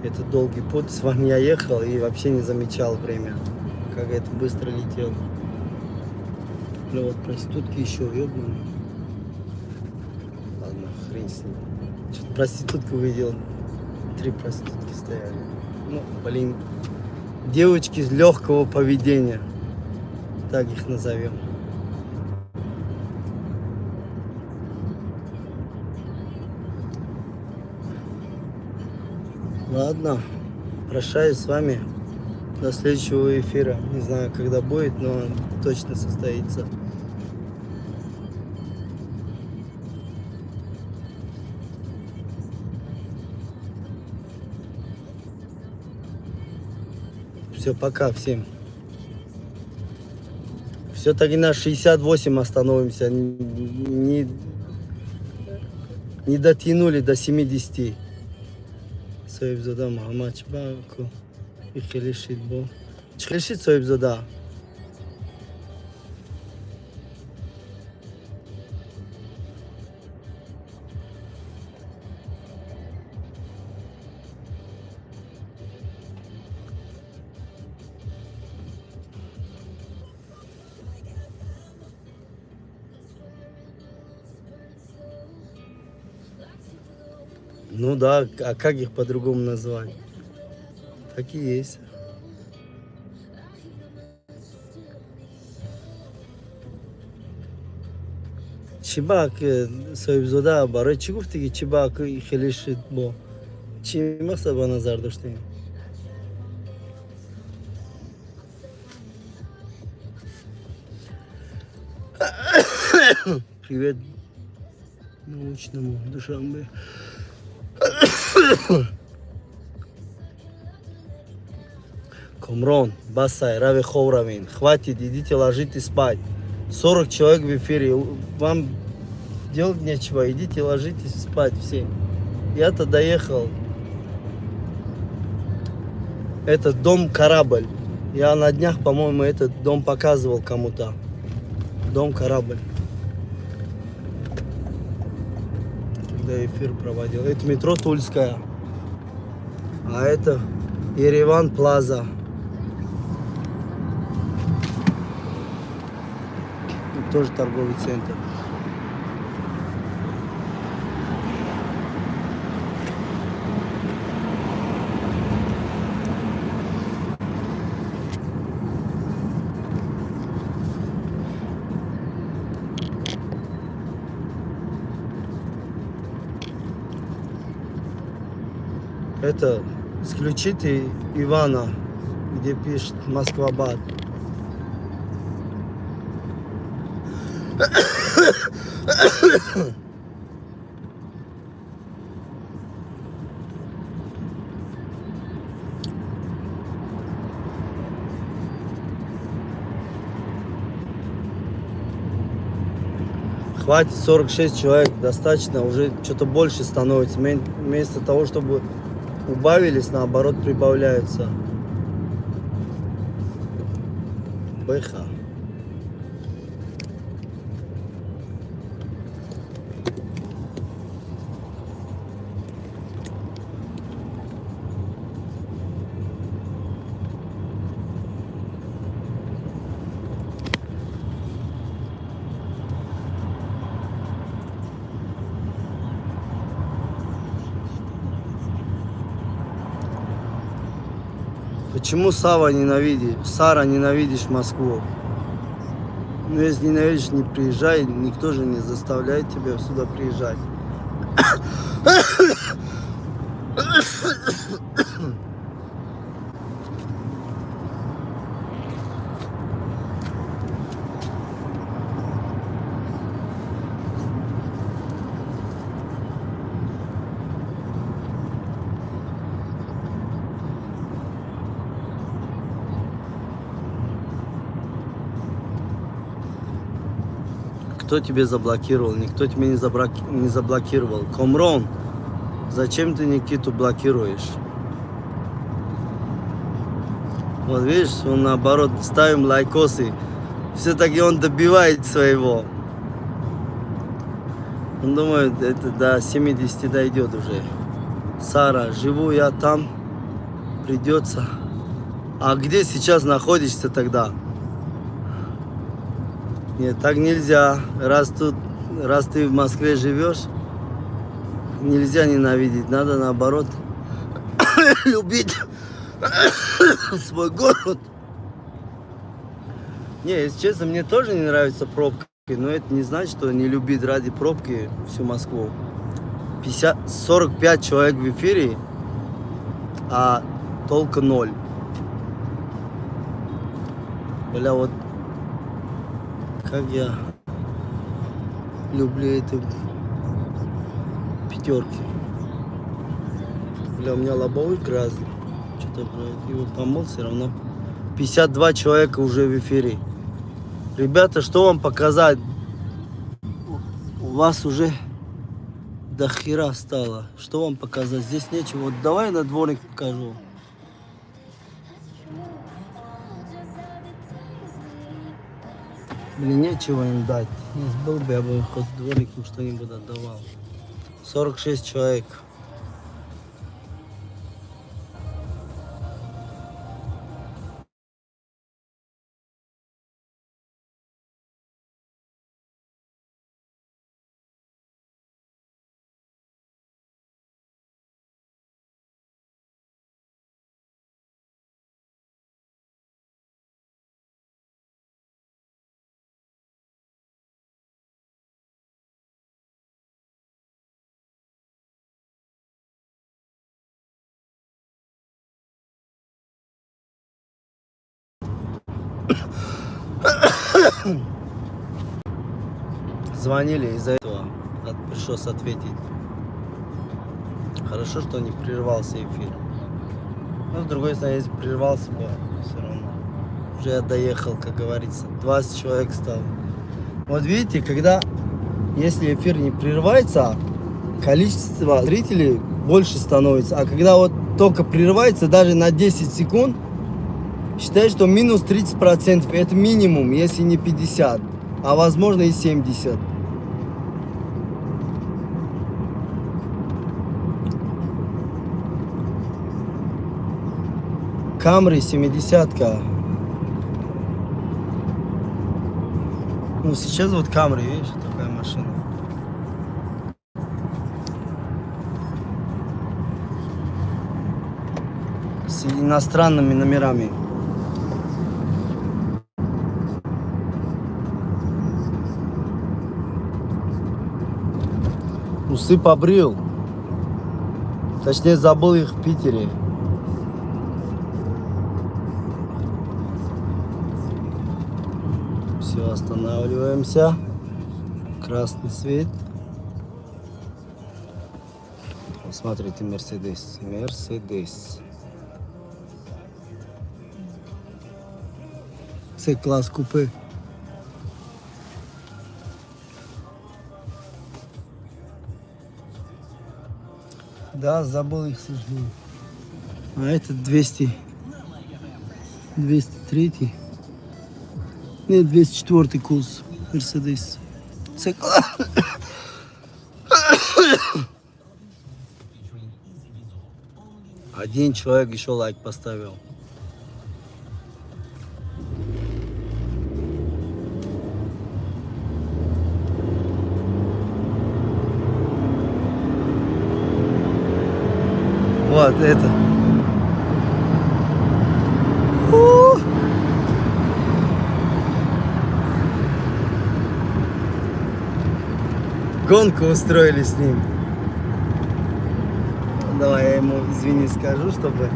Это долгий путь. С вами я ехал и вообще не замечал время, как это быстро летело. Ну вот проститутки еще ёбаные. Ладно, хрен с ним. Чё-то проститутку увидел. 3 проститутки стояли. Ну, блин. Девочки из легкого поведения. Так их назовем. Ладно, прощаюсь с вами до следующего эфира. Не знаю, когда будет, но он точно состоится. Все, пока всем. Все-таки на 68 остановимся. Не дотянули до 70. Соҳибзода Муҳаммад, чӣ ба ку и хеле шид бо чӣ хел шид, соҳибзода? Ну да, а как их по-другому назвать? Так и есть. Чӣ ба соҳибзода, барои чӣ гуфтӣ, ки чӣ ба хеле шид, бо чӣ мақсад ба назар доштем? Привет научному Душанбе. Комрон, басай, рави хов равин. Хватит, идите ложитесь спать. 40 человек в эфире. Вам делать нечего, идите ложитесь спать все. Я-то доехал. Это дом корабль. Я на днях, по-моему, этот дом показывал кому-то. Дом корабль. Когда эфир проводил. Это метро Тульская. А это Ереван Плаза. Тоже торговый центр. Это исключите Ивана, где пишет Москва-Бат. Хватит 46 человек, достаточно, уже что-то больше становится. Вместо того, чтобы убавились, наоборот, прибавляются. Бэха. Почему Сава ненавидишь? Сара, ненавидишь Москву? Ну, если ненавидишь, не приезжай, никто же не заставляет тебя сюда приезжать. Кто тебе заблокировал? Никто тебе не заблокировал. Комрон, зачем ты Никиту блокируешь? Вот видишь, он наоборот, ставим лайкосы. Все-таки он добивает своего. Он думает, это до 70 дойдет уже. Сара, живу я там, придется. А где сейчас находишься тогда? Нет, так нельзя. Раз ты в Москве живешь, нельзя ненавидеть. Надо наоборот любить свой город. Не, если честно, мне тоже не нравятся пробки, но это не значит, что не любить ради пробки всю Москву. 50, 45 человек в эфире. А толка ноль. Бля, вот как я люблю эти пятерки. Бля, у меня лобовой грязный. Что-то, блядь, его помыл все равно. 52 человека уже в эфире. Ребята, что вам показать? У вас уже до хера стало. Что вам показать? Здесь нечего. Вот давай на дворник покажу. Блин, нечего им дать. Если был бы, я бы хоть дворникам что-нибудь отдавал. 46 человек. Звонили, из-за этого пришлось ответить. Хорошо, что не прервался эфир. Но, с другой стороны, если прервался бы, все равно. Уже я доехал, как говорится. 20 человек стало. Вот видите, если эфир не прерывается, количество зрителей больше становится. А когда вот только прерывается, даже на 10 секунд, считай, что минус 30%. Это минимум, если не 50, а возможно и 70. Камри 70-ка. Ну, сейчас вот Камри, видишь, такая машина. С иностранными номерами. Усы побрил. Точнее, забыл их в Питере. Все, останавливаемся. Красный свет. Вот смотрите, Мерседес. Мерседес. С-класс купе. Да, забыл их, к сожалению. А это 200, 203. Нет, 204 курс Мерседес. С-класс. Один человек еще лайк поставил. Вот это. У! Гонку устроили с ним. Давай я ему извини скажу, чтобы...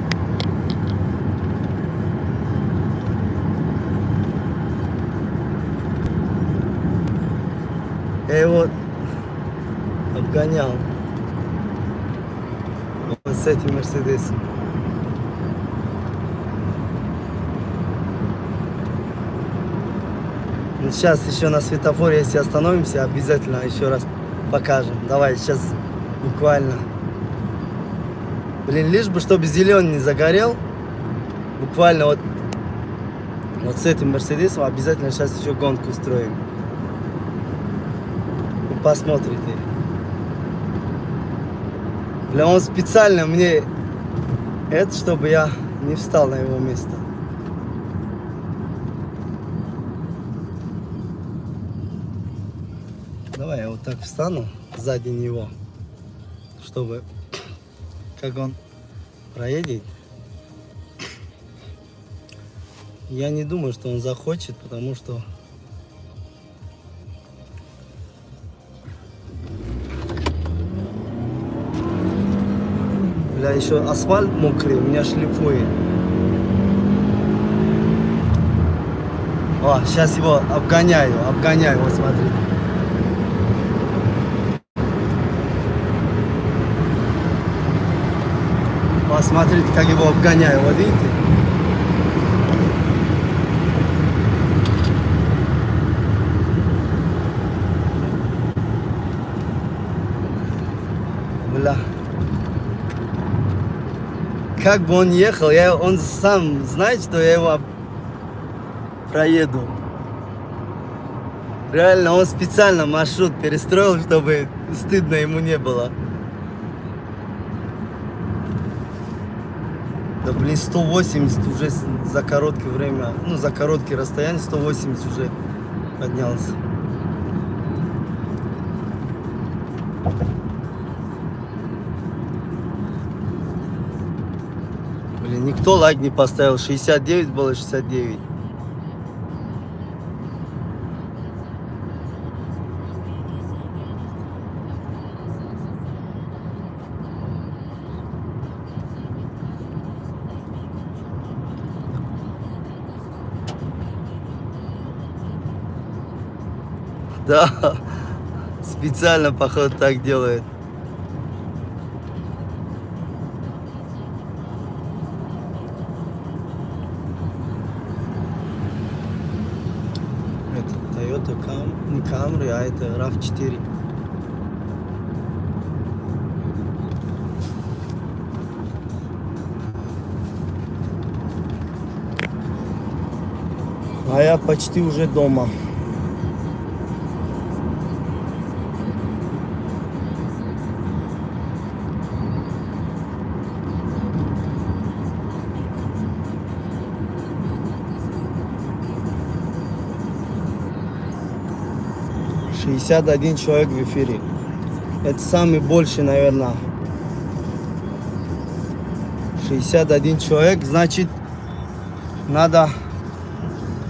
Я его обгонял. Вот с этим Мерседесом. Ну, сейчас еще на светофоре, если остановимся, обязательно еще раз покажем. Давай, сейчас буквально. Блин, лишь бы, чтобы зеленый не загорел. Буквально вот с этим Мерседесом обязательно сейчас еще гонку устроим. Вы посмотрите. Бля, он специально мне это, чтобы я не встал на его место. Давай я вот так встану сзади него, чтобы как он проедет. Я не думаю, что он захочет, потому что бля, Я еще асфальт мокрый, у меня шлифует. О, сейчас его обгоняю, обгоняю, вот смотрите. Посмотрите, как его обгоняю, вот видите? Бля. Как бы он ехал, он сам знает, что я его проеду. Реально, он специально маршрут перестроил, чтобы стыдно ему не было. Да блин, 180 уже за короткое время, ну за короткое расстояние 180 уже поднялся. Блин, никто лайк не поставил. 69 было, 69. Да, специально, походу, так делает. Это Toyota Cam, не Camry, а это RAV4. А я почти уже дома. 61 человек в эфире. Это самый больший, наверное. 61 человек, значит, надо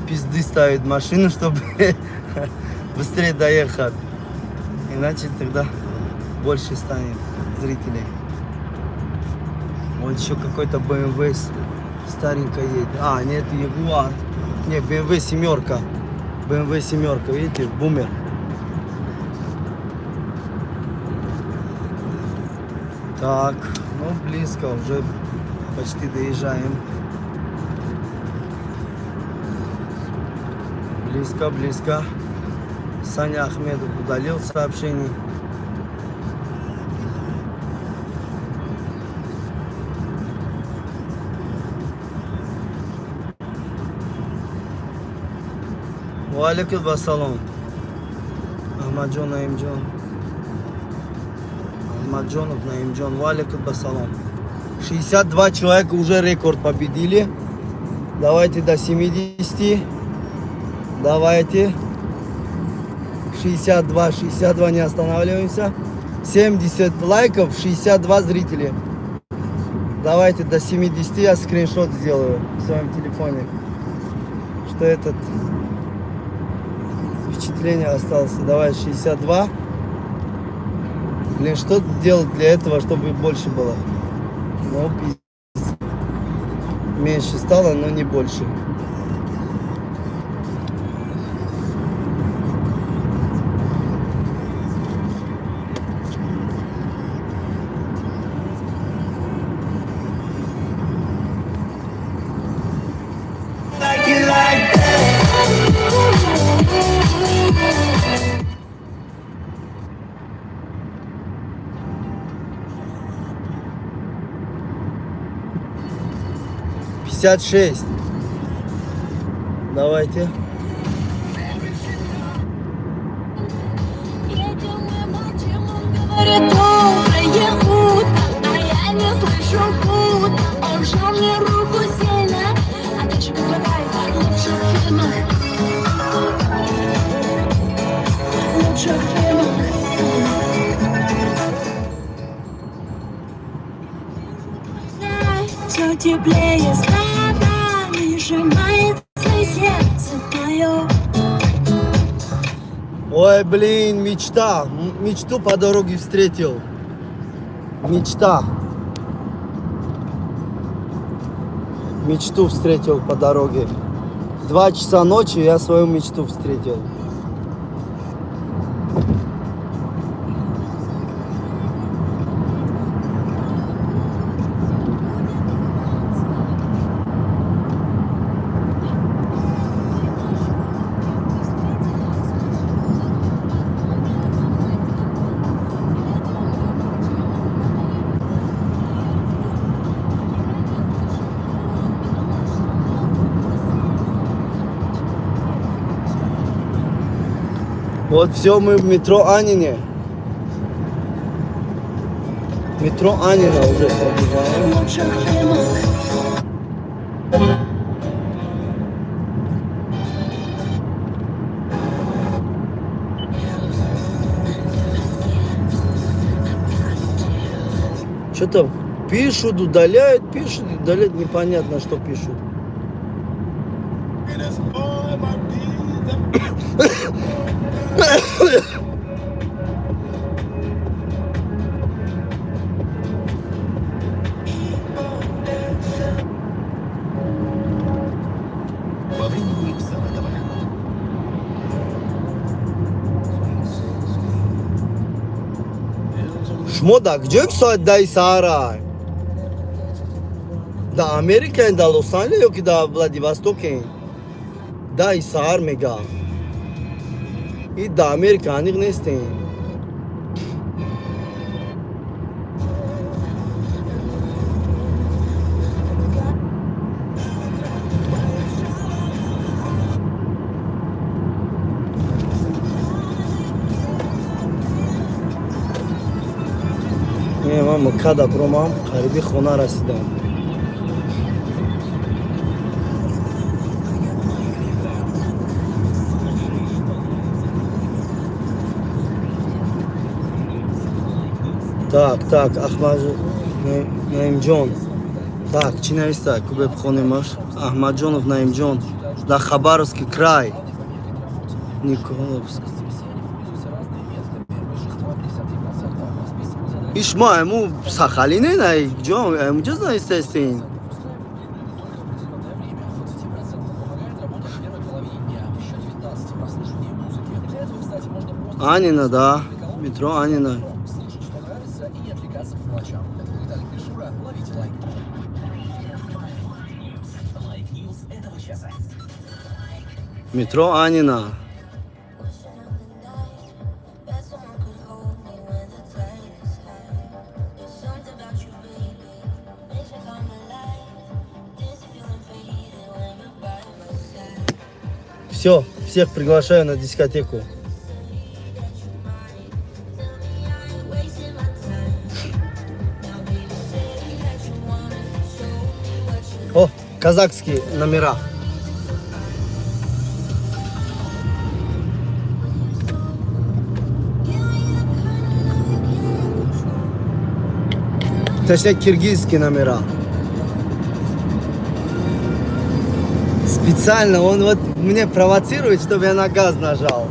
пизды ставить машину, чтобы быстрее доехать. Иначе тогда больше станет зрителей. Вот еще какой-то BMW старенькая едет. А, нет, Ягуар. Не, BMW семерка. BMW семерка, видите, бумер. Так, ну близко, уже почти доезжаем. Близко, близко. Саня Ахмедов удалил сообщение. Ва ассалом. Ахмаджон Наимджон. Ахмаджонов Наимджон. Ва алейкум ассалом. 62 человека уже рекорд победили. Давайте до 70. Давайте. 62, 62, не останавливаемся. 70 лайков, 62 зрителей. Давайте до 70 я скриншот сделаю в своем телефоне. Что этот впечатление остался. Давай 62. Блин, что делать для этого, чтобы больше было? Ну, пиздец. Меньше стало, но не больше. Like it like that. 56. Давайте. Едем мы молчим, он говорит доброе утро, а я не слышу будто он сжал мне руку сильно, а дальше как бывает в лучших фильмах, в лучших фильмах. Все теплее словами сжимается сердце мое. Ой, блин, мечта. Мечту по дороге встретил. Мечта. Мечту встретил по дороге. 2 часа ночи я свою мечту встретил. Вот все, мы в метро Анине. Метро Анина уже пробиваем. Что-то пишут, удаляют, пишут, удаляют, непонятно, что пишут. По времени Саратова. Шумо дар куҷое ки соат 10-и саҳара? Дар Америкаен, дар Лос-Анҷелес ё ки дар Владивостокен? 10-и саҳар мега. И дар Америка аниқ нестем. Не, ман МКАДа бромам, қариби хона расидам. Так, так, Ахмад Наимҷон. Так, чӣ нависта? Кубе бихонемаш. Аҳмадҷонов Наимҷон. Дар Хабаровский край. Николовск. И шумо айму Сахалине най ҷо аймуҷо навистаистин? Анина, да. Метро Анина. Метро Анина. That someone could hold me when the tide is high. There's something about you, baby, makes me come alive. This feeling faded when you're by my side. Все, всех приглашаю на дискотеку. Tell me I ain't wasting my time. Now, baby, say that you want it. Show me what you О, казахские номера. Give me the kind of love you can't control. Точнее, киргизские номера. Специально он вот мне провоцирует, чтобы я на газ нажал.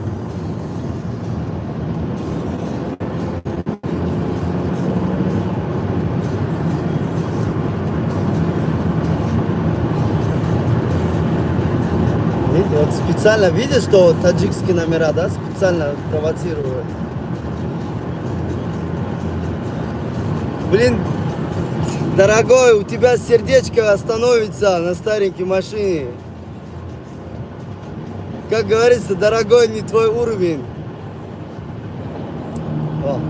Видите, вот специально видишь, что таджикские номера, да, специально провоцируют. Блин, дорогой, у тебя сердечко остановится на старенькой машине. Как говорится, дорогой, не твой уровень. О.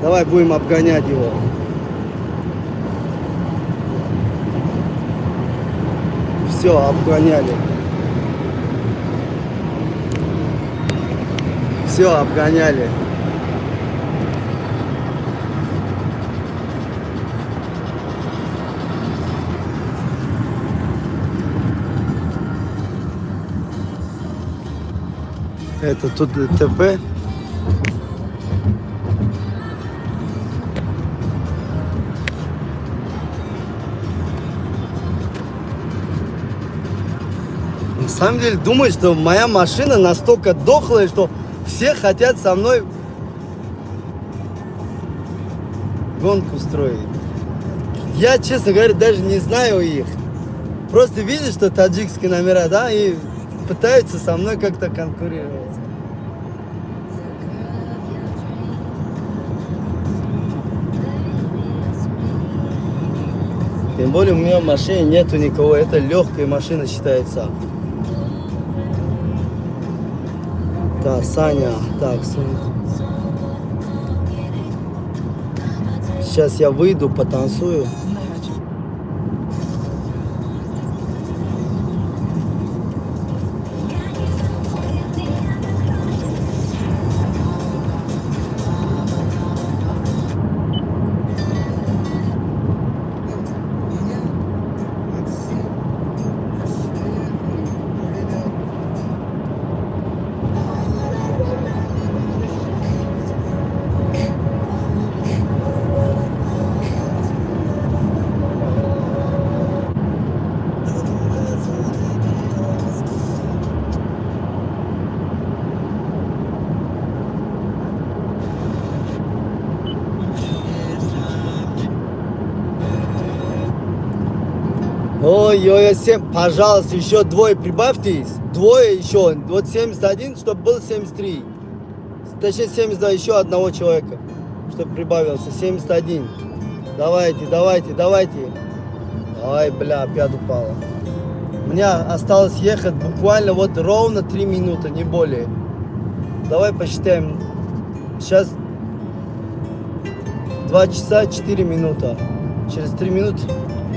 Давай будем обгонять его. Все, обгоняли. Все, обгоняли. Это тут ДТП. На самом деле думаю, что моя машина настолько дохлая, что все хотят со мной гонку устроить. Я, честно говоря, даже не знаю их. Просто видят, что таджикские номера, да, и пытаются со мной как-то конкурировать. Тем более у меня в машине нету никого, это легкая машина считается. Так, Саня, так, Саня. Сейчас я выйду, потанцую. Ой-ой, 7, пожалуйста, еще двое прибавьтесь. Двое еще. Вот 71, чтобы был 73. Точнее, 72, еще одного человека, чтобы прибавился. 71. Давайте, давайте, давайте. Ай, бля, опять упала. Мне осталось ехать буквально вот ровно 3 минуты, не более. Давай посчитаем. Сейчас 2 часа 4 минуты. Через 3 минуты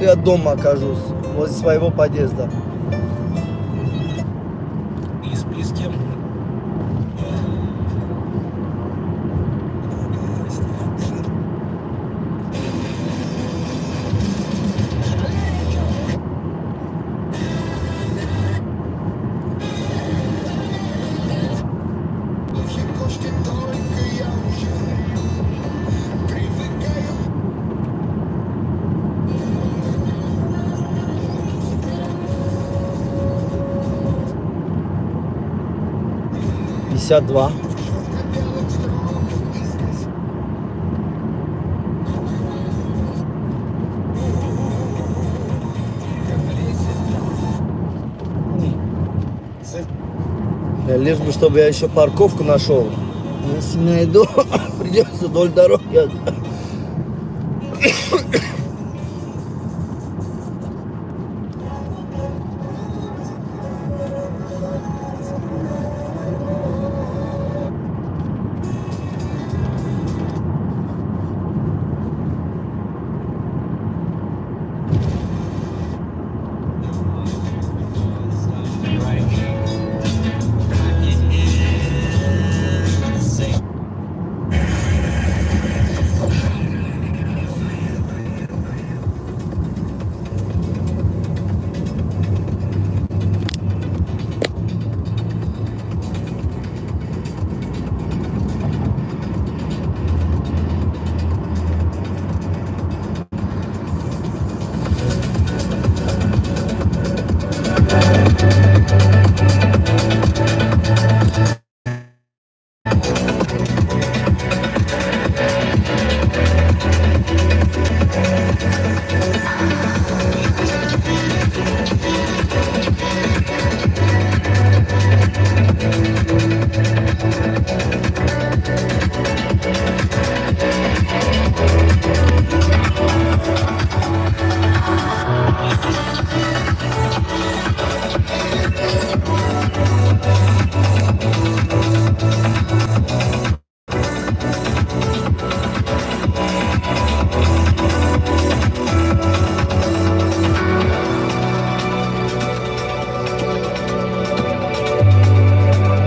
я дома окажусь, возле своего подъезда. И списке. 52. Лишь бы, чтобы я еще парковку нашел. Если найду, придется вдоль дороги.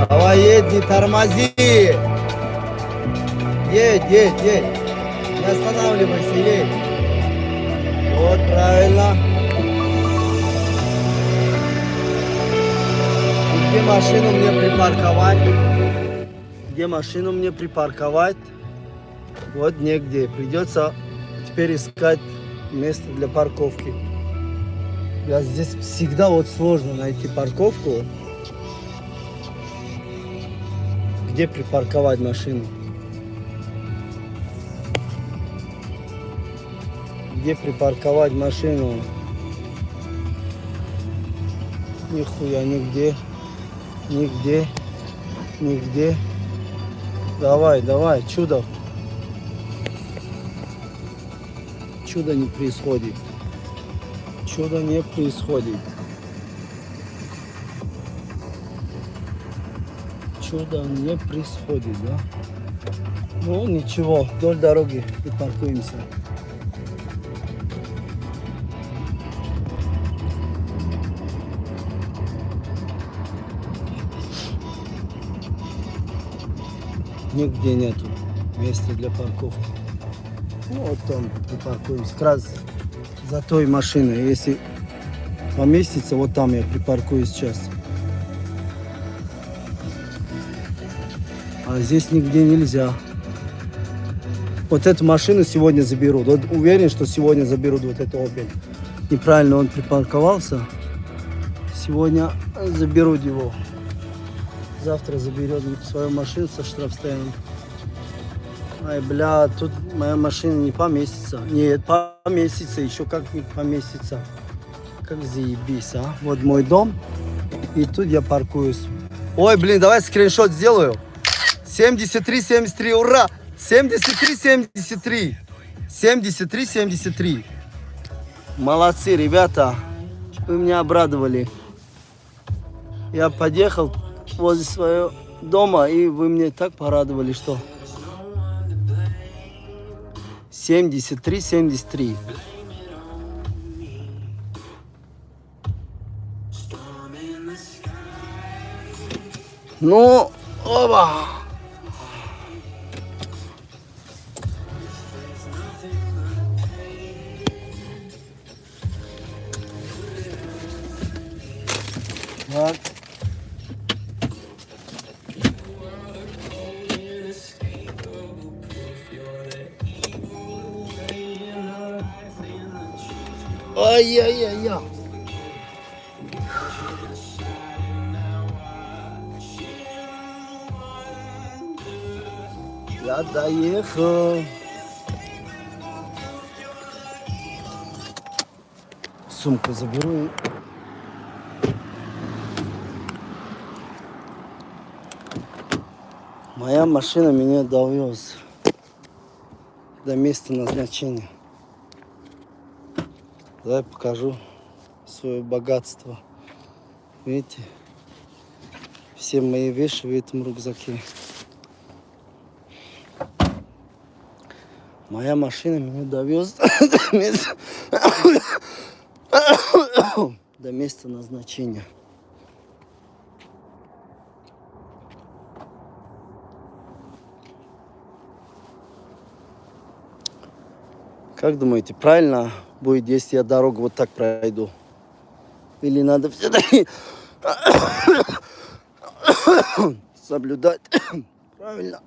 Давай, едь, не тормози. Едь, едь, едь. Не останавливайся, едь. Вот, правильно. И где машину мне припарковать? Где машину мне припарковать? Вот негде. Придется теперь искать место для парковки. Я здесь всегда вот сложно найти парковку. Где припарковать машину? Где припарковать машину? Нихуя нигде. Нигде. Нигде. Давай, давай, чудо. Чудо не происходит. Чудо не происходит. Чудо не происходит, да? Ну, ничего, вдоль дороги припаркуемся. Нигде нету места для парковки. Ну, вот там припаркуемся. Как раз за той машиной. Если поместится, вот там я припаркуюсь сейчас. А здесь нигде нельзя. Вот эту машину сегодня заберут. Вот уверен, что сегодня заберут вот эту Opel. Неправильно он припарковался. Сегодня заберут его. Завтра заберет свою машину со штрафстоянки. Ай, бля, тут моя машина не поместится. Нет, поместится, еще как не поместится. Как заебись, а? Вот мой дом. И тут я паркуюсь. Ой, блин, давай скриншот сделаю. 73, 73, ура! 73, 73. 73, 73. Молодцы, ребята. Вы меня обрадовали. Я подъехал возле своего дома, и вы мне так порадовали, что 73, 73. Ну, оба. Так. Ай-яй-яй-яй. Я доехал. Сумку заберу. Моя машина меня довез до места назначения. Давай покажу свое богатство. Видите? Все мои вещи в этом рюкзаке. Моя машина меня довез до места назначения. Как думаете, правильно будет, если я дорогу вот так пройду? Или надо все-таки соблюдать правильно?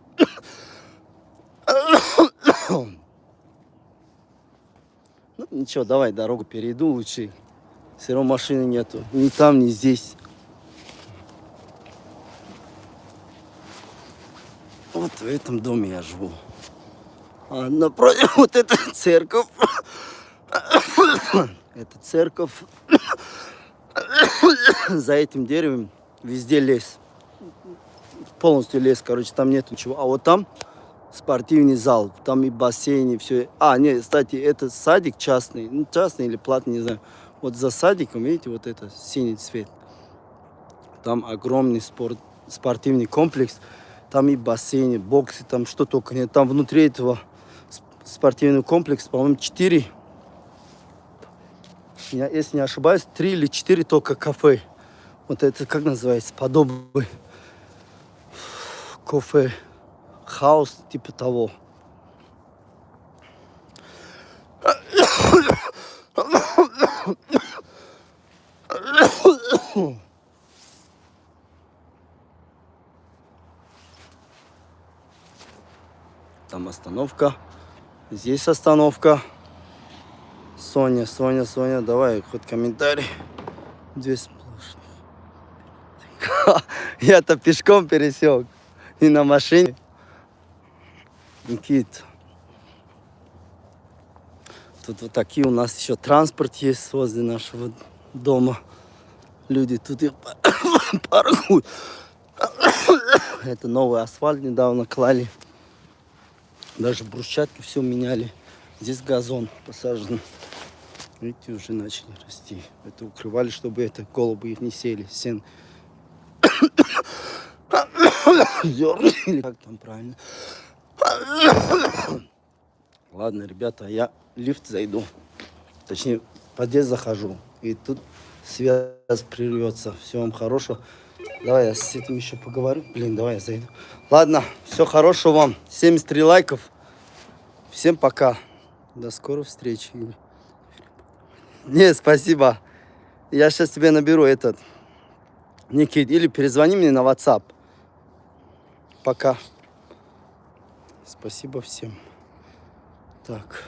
Ну, ничего, давай дорогу перейду лучше. Все равно машины нету. Ни там, ни здесь. Вот в этом доме я живу. А напротив вот эта церковь. Это церковь. За этим деревом везде лес. Полностью лес, короче, там нет ничего. А вот там спортивный зал, там и бассейн, и все. А, нет, кстати, это садик частный, ну, частный или платный, не знаю. Вот за садиком, видите, вот это синий цвет. Там огромный спортивный комплекс. Там и бассейн, и боксы, там что только нет. Там внутри этого спортивного комплекса, по-моему, четыре, я, если не ошибаюсь, три или четыре только кафе. Вот это как называется? Подобы. Кофе house, типа того. Там остановка. Здесь остановка. Соня, Соня, Соня, давай хоть комментарий. Две сплошных. Я-то пешком пересек. Не на машине. Никит. Тут вот такие у нас еще транспорт есть возле нашего дома. Люди тут их паркуют. Это новый асфальт недавно клали. Даже брусчатки все меняли. Здесь газон посажен. Видите, уже начали расти. Это укрывали, чтобы это голуби их не сели. Сен. Зерна или как там правильно. Ладно, ребята, я лифт зайду. Точнее, в подъезд захожу. И тут связь прервется. Всего вам хорошего. Давай я с этим еще поговорю. Блин, давай я зайду. Ладно, все хорошего вам. 73 лайков. Всем пока. До скорых встреч. Не, спасибо. Я сейчас тебе наберу этот. Никит, или перезвони мне на WhatsApp. Пока. Спасибо всем. Так.